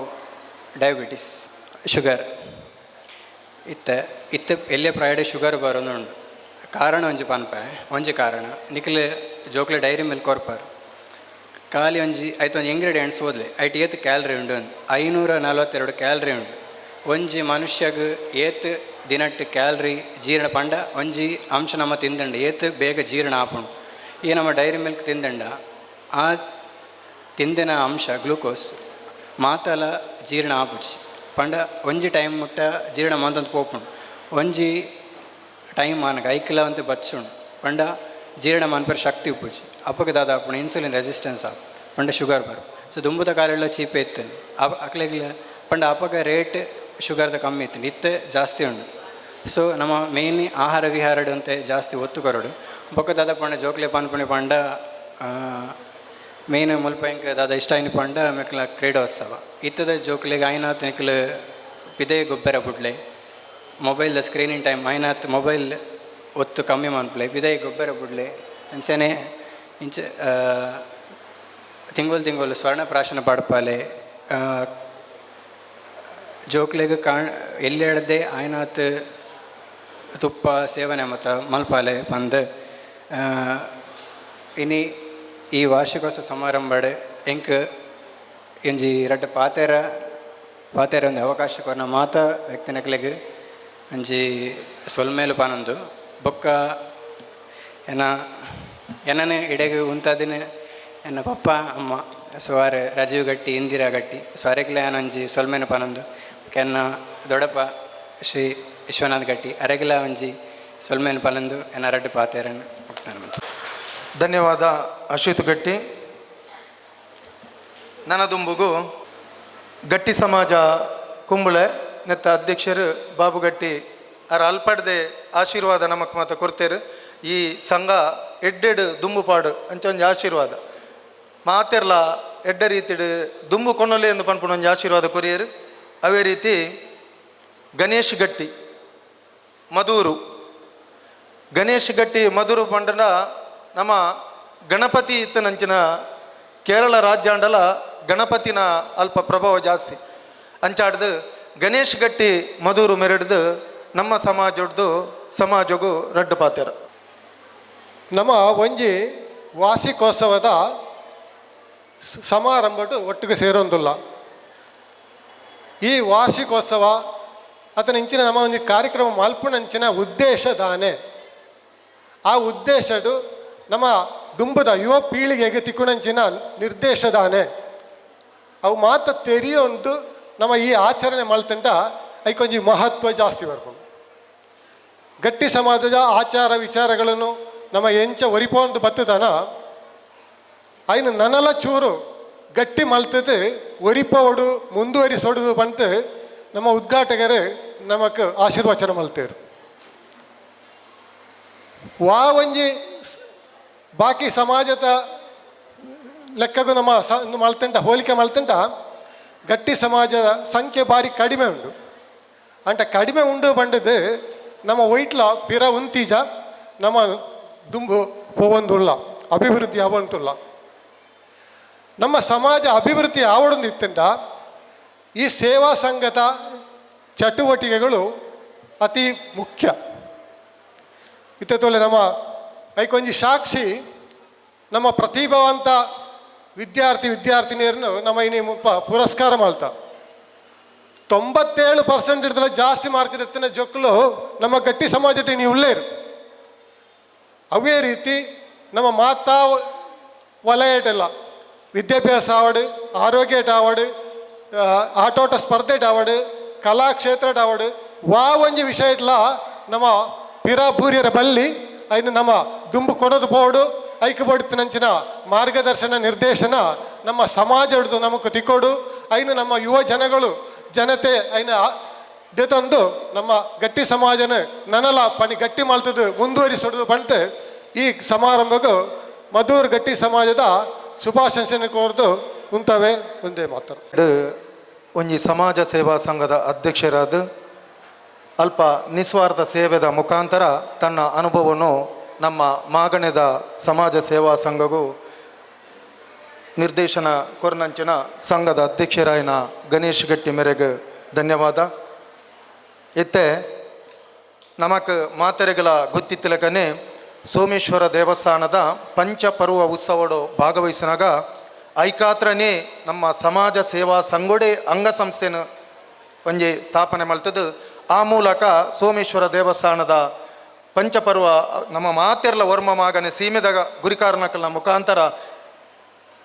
ಡಯಾಬಿಟಿಸ್ ಶುಗರ್. ಇತ್ತೆ ಇತ್ತೆ ಎಲ್ಲೇ ಪ್ರಾಯಡ್ ಶುಗರ್ ಬರೋದುಂಡು. ಕಾರಣ ಒಂಜಿ ಪನ್ಪೆ, ಒಂಜಿ ಕಾರಣ ನಿಕ್ಲೆ ಜೋಕ್ಲೆ ಡೈರಿ ಮಿಲ್ಕ್ ಕೊರ್ಪಾರ್ ಖಾಲಿ ಒಂಜಿ ಐತ ಒಂಜಿ ಇಂಗ್ರೀಡಿಯೆಂಟ್ಸ್ ಓದ್ಲೆ ಐಟ್ ಏತ್ ಕ್ಯಾಲರಿ ಉಂಡು ಅಂದ್ 542 ಕ್ಯಾಲರಿ ಉಂಡು. ಒಂಜಿ ಮನುಷ್ಯಗ್ ಏತ್ ದಿನಟ್ ಕ್ಯಾಲರಿ ಜೀರ್ಣ ಪಂಡ ಒಂಜಿ ಅಂಶ ನಮ್ಮ ತಿಂದಂಡ ಏತ್ ಬೇಗ ಜೀರ್ಣ ಆಪುಂಡು. ಈ ನಮ್ಮ ಡೈರಿ ಮಿಲ್ಕ್ ತಿಂದಂಡ ಆ ತಿಂದಿನ ಅಂಶ ಗ್ಲೂಕೋಸ್ ಮಾತಲ ಜೀರ್ಣ ಆಪುಜಿ. ಪಂಡ ಒಂಜಿ ಟೈಮ್ ಮುಟ್ಟ ಜೀರ್ಣ ಮಂತಂದು ಪೋಪುಂಡು. ಒಂಜಿ ಟೈಮ್ ಆನಗ ಐಕ್ಲ ಅಂತ ಬಚ್ಚುಂಡು ಪಂಡ ಜೀರ್ಣ ಮನ್ಪರ ಶಕ್ತಿ ಉಪ್ಪುಜಿ. ಅಪ್ಪಗೆ ದಾದ ಆಪುಂಡು ಇನ್ಸುಲಿನ್ ರೆಸಿಸ್ಟೆನ್ಸ್ ಆಪು ಪಂಡ ಶುಗರ್ ಬರು. ಸೊ ದುಂಬುದ ಕಾಲೆಲ್ಲ ಚೀಪೆ ಇತ್ತು ಅಕ್ಲೆಗ್ಲ ಪಂಡ ಅಪ್ಪಗ ರೇಟ್ ಶುಗರ್ದ ಕಮ್ಮಿ ಇತ್ತು, ಇತ್ತೆ ಜಾಸ್ತಿ ಉಂಡು. ಸೊ ನಮ್ಮ ಮೇನ್ ಆಹಾರ ವಿಹಾರಡು ಅಂತ ಜಾಸ್ತಿ ಒತ್ತು ಕೊರಡು. ಬೊಕ್ಕ ದಾದ ಪಂಡ ಜೋಕ್ಲೆ ಪನ್ಪುಣಿ ಪಂಡ ಮೇನ್ ಮುಲ್ಪ ಎಂಕ್ ದಾದ ಇಷ್ಟ ಆಯಿನ ಪಂಡ ಮೆಕ್ಲ ಕ್ರೀಡೋತ್ಸವ ಇತ್ತದ ಜೋಕ್ಲೆಗ್ ಆಯ್ನಾತ್ ನಿಕ್ಲು ಪಿದೆ ಗೊಬ್ಬರ ಬುಡ್ಲೆ ಮೊಬೈಲ್ದ ಸ್ಕ್ರೀನಿಂಗ್ ಟೈಮ್ ಆಯ್ನಾತ್ ಮೊಬೈಲ್ ಒತ್ತು ಕಮ್ಮಿ ಮನ್ಪುಲೆ ಪಿದೈ ಗೊಬ್ಬರ ಬುಡ್ಲೆ ಅಂಚನೆ ಇಂಚ ತಿಂಗೊಲು ತಿಂಗೊಲು ಸ್ವರ್ಣ ಪ್ರಾಶನ ಪಾಡ್ಪಾಲೆ ಜೋಕ್ಲೆಗ್ ಕಾಣ್ ಎಲ್ಲೆಡ್ದೆ ಆಯ್ನಾತ್ ತುಪ್ಪ ಸೇವನೆ ಮತ ಮಲ್ಪಾಲೆ ಪಂದ್ ಇನಿ ಈ ವಾರ್ಷಿಕೋತ್ಸವ ಸಮಾರಂಭಡ್ ಎಂಕ್ ಒಂಜಿ ರಡ್ಡ್ ಪಾತೆರ ಪಾತೆರ ಒಂದು ಅವಕಾಶ ಕೊರ್ನ ಮಾತ ವ್ಯಕ್ತಿನಕ್ಲೆಗ್ ಒಂಜಿ ಸೊಲ್ಮೇಲು ಪಾನೊಂದು ಬೊಕ್ಕ ಎನ್ನ ಎನ್ನನೆ ಇಡೆಗ್ ಉಂತಾದಿನ ಎನ್ನ ಪಪ್ಪ ಅಮ್ಮ ಸುವಾರ್ ರಾಜೀವ್ ಗಟ್ಟಿ ಇಂದಿರಾ ಗಟ್ಟಿ ಸೊ ಅರೆಗ್ಲ ಯಾನ್ ಒಂಜಿ ಸೊಲ್ಮೇನು ಪಾನೊಂದು ಬೊಕ್ಕ ಎನ್ನ ದೊಡ್ಡಪ್ಪ ಶ್ರೀ ವಿಶ್ವನಾಥ್ ಗಟ್ಟಿ ಅರೆಗ್ಲ ಒಂಜಿ ಸೊಲ್ಮೇನು ಪಾನೊಂದು ಎನ್ನ ರಡ್ಡ್ ಪಾತೆರನ್ ಮುಕ್ತಾನ. ಧನ್ಯವಾದ ಅಶ್ವಿತ್ ಗಟ್ಟಿ. ನನದುಂಬುಗು ಗಟ್ಟಿ ಸಮಾಜ ಕುಂಬಳೆ ನೆತ್ತ ಅಧ್ಯಕ್ಷರು ಬಾಬು ಗಟ್ಟಿ ಅರ ಅಲ್ಪಡ್ದೆ ಆಶೀರ್ವಾದ ನಮಕ್ ಮಾತ ಕೊರ್ತೇರು. ಈ ಸಂಘ ಎಡ್ಡೆಡ್ ದುಂಬು ಪಾಡು ಅಂಚ ಒಂಜಿ ಆಶೀರ್ವಾದ ಮಾತೆರ್ಲ ಎಡ್ಡ ರೀತಿಡ್ ದುಂಬು ಕೊನೊಲೆ ಎಂದು ಪನ್ಪುನ ಒಂಜಿ ಆಶೀರ್ವಾದ ಕೊರಿಯರು. ಅವೇ ರೀತಿ ಗಣೇಶ್ ಗಟ್ಟಿ ಮಧೂರು, ಗಣೇಶ್ ಗಟ್ಟಿ ಮಧುರು ಪಂಡನ ನಮ್ಮ ಗಣಪತಿ ಇತ್ತನಂಚಿನ ಕೇರಳ ರಾಜ್ಯಾಂಡಲ ಗಣಪತಿನ ಅಲ್ಪ ಪ್ರಭಾವ ಜಾಸ್ತಿ ಅಂಚಾಡ್ದು ಗಣೇಶ್ ಗಟ್ಟಿ ಮಧುರು ಮೆರಡ್ದು ನಮ್ಮ ಸಮಾಜಡ್ದು ಸಮಾಜಗೂ ರಡ್ಡು ಪಾತೆರ. ನಮ್ಮ ಒಂಜಿ ವಾರ್ಷಿಕೋತ್ಸವದ ಸಮಾರಂಭಡು ಒಟ್ಟಿಗೆ ಸೇರೊಂದುಲ್ಲ. ಈ ವಾರ್ಷಿಕೋತ್ಸವ ಅತನ ಇಂಚಿನ ನಮ್ಮ ಒಂಜಿ ಕಾರ್ಯಕ್ರಮ ಮಲ್ಪುನಂಚಿನ ಉದ್ದೇಶ ದಾನೆ. ಆ ಉದ್ದೇಶಡು ನಮ್ಮ ದುಂಬದ ಯುವ ಪೀಳಿಗೆಗೆ ತಿಕ್ಕುನಂಚಿನ ನಿರ್ದೇಶ ದಾನೆ. ಅವು ಮಾತ ತೆರಿಯೊಂದು ನಮ್ಮ ಈ ಆಚರಣೆ ಮಲ್ತಂಟ ಐಕೊಂಜಿ ಮಹತ್ವ ಜಾಸ್ತಿ ಬರ್ಪುಂಡು. ಗಟ್ಟಿ ಸಮಾಜದ ಆಚಾರ ವಿಚಾರಗಳನ್ನು ನಮ್ಮ ಎಂಚ ಒರಿಪೊಂದು ಬತ್ತುದನ ಐನು ನನಲ ಚೂರು ಗಟ್ಟಿ ಮಲ್ತದು ಒರಿಪೋಡು ಮುಂದುವರಿಸೋಡು ಬಂತು ನಮ್ಮ ಉದ್ಘಾಟಕರು ನಮಕ್ ಆಶೀರ್ವಚನ ಮಲ್ತೇರು. ವಾ ಒಂಜಿ ಬಾಕಿ ಸಮಾಜದ ಲೆಕ್ಕಗೂ ನಮ್ಮ ಸ ಮಲ್ತಂಟ ಹೋಲಿಕೆ ಮಲ್ತಂಟ ಗಟ್ಟಿ ಸಮಾಜದ ಸಂಖ್ಯೆ ಬಾರಿ ಕಡಿಮೆ ಉಂಡು. ಅಂಟ ಕಡಿಮೆ ಉಂಡು ಬಂಡದು ನಮ್ಮ ಒಯ್ಟ್ಲ ಪಿರ ಉಂತೀಜ ನಮ್ಮ ದುಂಬು ಪೋವೊಂದುಲ್ಲ, ಅಭಿವೃದ್ಧಿ ಆವಂತುಲ್ಲ. ನಮ್ಮ ಸಮಾಜ ಅಭಿವೃದ್ಧಿ ಆವಡೊಂದಿತ್ತಂಡ ಈ ಸೇವಾ ಸಂಘದ ಚಟುವಟಿಕೆಗಳು ಅತಿ ಮುಖ್ಯ. ಇತ್ತತೋಲೆ ನಮ್ಮ ಐಕೊಂಜಿ ಸಾಕ್ಷಿ ನಮ್ಮ ಪ್ರತಿಭಾವಂತ ವಿದ್ಯಾರ್ಥಿ ವಿದ್ಯಾರ್ಥಿನಿಯರನ್ನು ನಮ್ಮ ಇನಿ ಮುಪ್ಪ ಪುರಸ್ಕಾರ ಮಾಡ್ತಾ 97% ಹಿಡ್ದಲ್ಲ ಜಾಸ್ತಿ ಮಾರ್ಕ್ ಎತ್ತಿನ ಜೊಕ್ಕಲು ನಮ್ಮ ಗಟ್ಟಿ ಸಮಾಜಕ್ಕೆ ನೀವು ಉಳ್ಳೇರು. ಅವೇ ರೀತಿ ನಮ್ಮ ಮಾತಾ ವಲಯಟೆಲ್ಲ ವಿದ್ಯಾಭ್ಯಾಸ ಆವಡು, ಆರೋಗ್ಯ ಆವಡು, ಆಟೋಟ ಸ್ಪರ್ಧೆ ಆವಡು, ಕಲಾಕ್ಷೇತ್ರ ಆವಡು, ವಾ ಒಂಜಿ ವಿಷಯ ಇಟ್ಲ ನಮ್ಮ ಪಿರ ಬೂರಿಯರ ಬಲ್ಲಿ ಐನು ನಮ್ಮ ದುಂಬು ಕೊಡೋದು ಪೋಡು ಐಕು ಬಡುತ್ತಿನಂಚಿನ ಮಾರ್ಗದರ್ಶನ ನಿರ್ದೇಶನ ನಮ್ಮ ಸಮಾಜ ಹಿಡ್ದು ನಮಕ್ ತಿಕ್ಕೋಡು. ಐನು ನಮ್ಮ ಯುವ ಜನಗಳು ಜನತೆ ಐನ ದೆತೊಂದು ನಮ್ಮ ಗಟ್ಟಿ ಸಮಾಜನ ನನಲ ಪಣಿ ಗಟ್ಟಿ ಮಾಡ್ತದ್ದು ಮುಂದುವರಿಸೋದು ಬಂಟು ಈ ಸಮಾರಂಭಕ್ಕೂ ಮಧೂರ್ ಗಟ್ಟಿ ಸಮಾಜದ ಶುಭಾಶಂಸನೆ ಕೋರ್ದು ಉಂತವೆ ಒಂದೇ ಮಾತು. ಒಂಜಿ ಸಮಾಜ ಸೇವಾ ಸಂಘದ ಅಧ್ಯಕ್ಷರಾದ ಅಲ್ಪ ನಿಸ್ವಾರ್ಥ ಸೇವೆದ ಮುಖಾಂತರ ತನ್ನ ಅನುಭವವನ್ನು ನಮ್ಮ ಮಾಗಣೆದ ಸಮಾಜ ಸೇವಾ ಸಂಘಗೂ ನಿರ್ದೇಶನ ಕೊರ್ನಂಚಿನ ಸಂಘದ ಅಧ್ಯಕ್ಷರಾಯನ ಗಣೇಶ್ ಗಟ್ಟಿ ಮೇರೆಗೆ ಧನ್ಯವಾದ. ಇತ್ತೆ ನಮಕ್ ಮಾತೆರೆಗಳ ಗೊತ್ತಿತ್ತಿಲಕನೆ ಸೋಮೇಶ್ವರ ದೇವಸ್ಥಾನದ ಪಂಚಪರ್ವ ಉತ್ಸವಡು ಭಾಗವಹಿಸಿನಾಗ ಐಕಾತ್ರನೇ ನಮ್ಮ ಸಮಾಜ ಸೇವಾ ಸಂಗೊಡೆ ಅಂಗಸಂಸ್ಥೆನ ಒಂಜಿ ಸ್ಥಾಪನೆ ಮಲ್ತದ್ದು. ಆ ಮೂಲಕ ಸೋಮೇಶ್ವರ ದೇವಸ್ಥಾನದ ಪಂಚಪರ್ವ ನಮ್ಮ ಮಾತೆರ್ಲ ವರ್ಮ ಮಾಗನೆ ಸೀಮೆದ ಗುರಿಕಾರನಕಲ್ನ ಮುಖಾಂತರ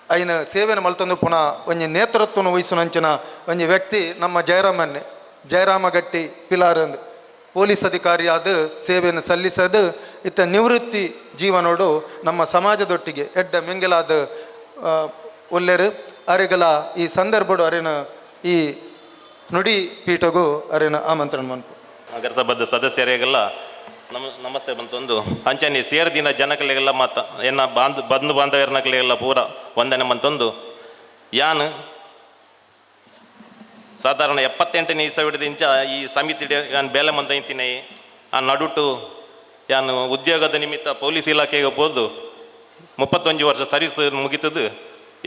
ಐನ ಸೇವೆನ ಮಲ್ತೊಂದು ಪುನಃ ಒಂಜಿ ನೇತೃತ್ವನ ವಹಿಸುನಂಚಿನ ಒಂಜಿ ವ್ಯಕ್ತಿ ನಮ್ಮ ಜಯರಾಮನ್ನೇ, ಜಯರಾಮ ಗಟ್ಟಿ ಪಿಲಾರ್ ಪೊಲೀಸ್ ಅಧಿಕಾರಿಯಾದ ಸೇವೆಯನ್ನು ಸಲ್ಲಿಸದು ಇತ್ತ ನಿವೃತ್ತಿ ಜೀವನೋಡು ನಮ್ಮ ಸಮಾಜದೊಟ್ಟಿಗೆ ಎಡ್ಡ ಮಿಂಗಲಾದ ಒಲ್ಲೆರು ಅರೆಗಲ ಈ ಸಂದರ್ಭಡು ಅರಿನ ಈ ನುಡಿ ಪೀಠಗೂ ಅರಿನ ಆಮಂತ್ರಣ ಮನ್ಪು. ನಗರಸಭಾದ ಸದಸ್ಯರಿಗೆಲ್ಲ ನಮಸ್ತೆ ಬಂತೊಂದು ಅಂಚನೆ ಸೇರ್ದಿನ ಜನಕಲಿಗೆಲ್ಲ ಮಾತ ಎನ್ನ ಬಂಧು ಬಾಂಧವ್ಯರ್ನಕಲಿಗೆಲ್ಲ ಪೂರ ವಂದನೆ ಮಂತೊಂದು. ಯಾನ್ ಸಾಧಾರಣ 78ನೇ ಇಸವಿಡ್ದು ಇಂಚ ಈ ಸಮಿತಿ ಯಾನ್ ಬೇಲೆ ಮಂತ ಇಂತಿನಿ. ಆ ನಡುಟು ಯಾನ್ ಉದ್ಯೋಗದ ನಿಮಿತ್ತ ಪೊಲೀಸ್ ಇಲಾಖೆಗೆ ಪೋದು 31 ವರ್ಷ ಸರ್ವಿಸ್ ಮುಗಿತದು.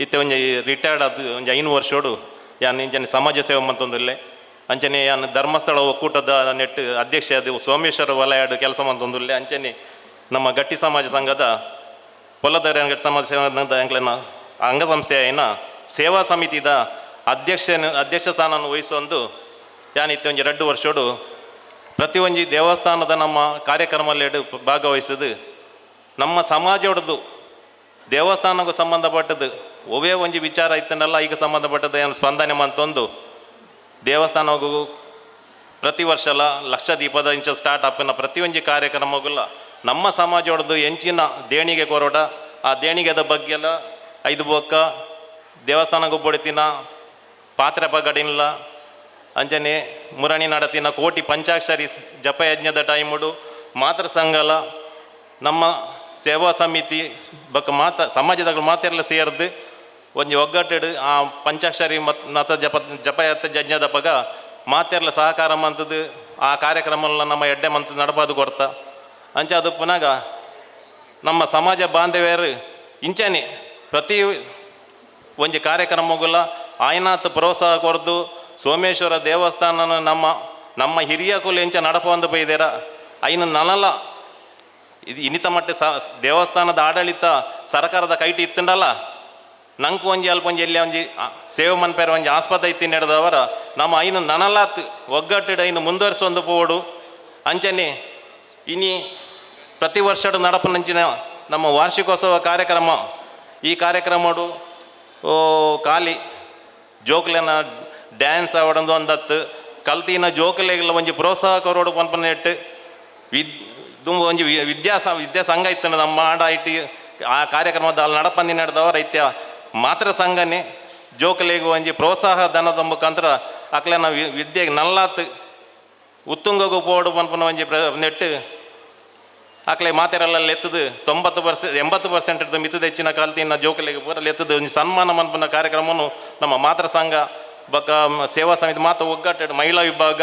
ಇತ್ತೆ ಒಂಜಿ ರಿಟೈರ್ಡ್ ಆದ್ ಒಂಜಿ 5 ವರ್ಷೋಡು ಯಾನ್ ಇಂಚನೆ ಸಮಾಜ ಸೇವೆ ಮಂತೊಂದುಲ್ಲೆ. ಅಂಚನೆ ಯಾನ್ ಧರ್ಮಸ್ಥಳ ಒಕ್ಕೂಟದ ನೆಟ್ ಅಧ್ಯಕ್ಷ ಅದು ಸೋಮೇಶ್ವರ ವಲಯಡು ಕೆಲಸ ಮಂತೊಂದುಲ್ಲೆ. ಅಂಚನೆ ನಮ್ಮ ಗಟ್ಟಿ ಸಮಾಜ ಸಂಘದ ಪೊಲದರ ಗಟ್ಟಿ ಸಮಾಜ ಸಂಘದ ಎಂಕ್ಲೆನ ಅಂಗಸಂಸ್ಥೆಯ ಸೇವಾ ಸಮಿತಿದ ಅಧ್ಯಕ್ಷ ಸ್ಥಾನವನ್ನು ವಹಿಸೊಂದು ಯಾನ್ ಇತ್ತೆ ಒಂಜಿ 2 ವರ್ಷೋಡು ಪ್ರತಿ ಒಂಜಿ ದೇವಸ್ಥಾನದ ನಮ್ಮ ಕಾರ್ಯಕ್ರಮದಲ್ಲಿ ಭಾಗವಹಿಸೋದು. ನಮ್ಮ ಸಮಾಜದೊಡದು ದೇವಸ್ಥಾನಕ್ಕೂ ಸಂಬಂಧಪಟ್ಟದ್ದು ಒವೇ ಒಂಜಿ ವಿಚಾರ ಇತ್ತನಲ್ಲ ಈಗ ಸಂಬಂಧಪಟ್ಟದ್ದು ಏನು ಸ್ಪಂದನೆ ಮಂತೊಂದು ದೇವಸ್ಥಾನಕ್ಕೂ ಪ್ರತಿ ವರ್ಷಲ ಲಕ್ಷ ದೀಪದ ಇಂಚ ಸ್ಟಾರ್ಟ್ ಅಪ್ಪಿನ ಪ್ರತಿಯೊಂಜಿ ಕಾರ್ಯಕ್ರಮಗುಲ್ಲ ನಮ್ಮ ಸಮಾಜದೊಡದು ಎಂಚಿನ ದೇಣಿಗೆ ಕೊರೋಡ ಆ ದೇಣಿಗೆದ ಬಗ್ಗೆ ಎಲ್ಲ 5 ಬೊಕ್ಕ ದೇವಸ್ಥಾನಕ್ಕೆ ಬೊಡಿತಿನ ಪಾತ್ರೆ ಪಗಡಿಲ್ಲ ಅಂಚನೆ ಮುರಣಿ ನಡತಿನ ಕೋಟಿ ಪಂಚಾಕ್ಷರಿ ಜಪಯಜ್ಞದ ಟೈಮುಡು ಮಾತೃ ಸಂಘಲ ನಮ್ಮ ಸೇವಾ ಸಮಿತಿ ಬೊಕ್ಕ ಮಾತ ಸಮಾಜದ ಮಾತೆಲ್ಲ ಸೇರ್ದು ಒಂಜಿ ಒಗ್ಗಟ್ಟಿಡು ಆ ಪಂಚಾಕ್ಷರಿ ಮತ್ ನತ ಜಪ ಜಪಯತ್ತ ಯಜ್ಞದ ಪಗ ಮಾತೆರ್ಲ ಸಹಕಾರ ಮಂತದ್ದು ಆ ಕಾರ್ಯಕ್ರಮ ನಮ್ಮ ಎಡ್ಡೆ ಮಂತ ನಡಪಾದು ಕೊರ್ತ. ಅಂಚ ಅದು ಪುನಗ ನಮ್ಮ ಸಮಾಜ ಬಾಂಧವ್ಯರು ಇಂಚನೆ ಪ್ರತಿ ಒಂಜಿ ಕಾರ್ಯಕ್ರಮಗುಲ ಆಯ್ನಾತ್ ಪ್ರೋತ್ಸಾಹ ಕೊರ್ದು ಸೋಮೇಶ್ವರ ದೇವಸ್ಥಾನನ ನಮ್ಮ ನಮ್ಮ ಹಿರಿಯ ಕುಲ ಎಂಚ ನಡಪೊಂದು ಬೈದೇರ ಐನ ನನಲ ಇದು ಇನ್ನಿತ ಮಟ್ಟ ದೇವಸ್ಥಾನದ ಆಡಳಿತ ಸರ್ಕಾರದ ಕೈಟಿ ಇತ್ತಂಡಲ್ಲ ನಂಕು ಒಂಜಿ ಅಲ್ಪ ಒಂಜಿ ಎಲ್ಲಿ ಒಂಜಿ ಸೇವೆ ಮನ್ಪೇರ ಒಂಜಿ ಆಸ್ಪತ್ರೆ ಇತ್ತಿ ನಡೆದವರ ನಮ್ಮ ಐನು ನನಲಾತ್ ಒಗ್ಗಟ್ಟಿಡ ಐನು ಮುಂದುವರಿಸೊಂದು ಪೋಡು. ಅಂಚನೆ ಇನಿ ಪ್ರತಿ ವರ್ಷದ ನಡಪನಂಚಿನ ನಮ್ಮ ವಾರ್ಷಿಕೋತ್ಸವ ಕಾರ್ಯಕ್ರಮ ಈ ಕಾರ್ಯಕ್ರಮಡು ಖಾಲಿ ಜೋಕ್ಲೆನ ಡ್ಯಾನ್ಸ್ ಆವಡೊಂದು ಒಂದತ್ತು ಕಲ್ತಿನ ಜೋಕ್ಲೆಗೆಲ್ಲ ಒಂಜಿ ಪ್ರೋತ್ಸಾಹ ಕೊರೋಡು ಪನ್ಪನೆಟ್ಟು ದುಂಬು ಒಂಜಿ ವಿದ್ಯಾ ಸಂಘ ಇತ್ತು ನಮ್ಮ ಆಡ ಇಟ್ಟು ಆ ಕಾರ್ಯಕ್ರಮದ ಅಲ್ಲಿ ನಡಪಂದಿ ನಡೆದವ ರೈತ್ಯ ಮಾತೃ ಸಂಘನೆ ಜೋಕಲಿಗೆ ಒಂಜಿ ಪ್ರೋತ್ಸಾಹ ಧನದ ಮುಖಾಂತರ ಅಕ್ಲೆನ ವಿದ್ಯೆಗೆ ನಲ್ಲಾತ್ ಉತ್ತುಂಗಗೂ ಪೋಡು ಪನ್ಪನ ಒಂಜಿ ನೆಟ್ಟು ಅಕ್ಲೆ ಮಾತೆರೆಲ್ಲ ಲೆತ್ತದು 90%, 80% ಮಿತ್ತದ ಹೆಚ್ಚಿನ ಕಲ್ತಿನ ಜೋಕುಲೆಗ್ ಪೂರ ಲೆತ್ತದು ಒಂಜಿ ಸನ್ಮಾನ ಮನ್ಪುನ ಕಾರ್ಯಕ್ರಮನು ನಮ್ಮ ಮಾತೃ ಸಂಘ ಬೊಕ್ಕ ಸೇವಾ ಸಮಿತಿ ಮಾತ ಒಗ್ಗಟ್ಟು, ಮಹಿಳಾ ವಿಭಾಗ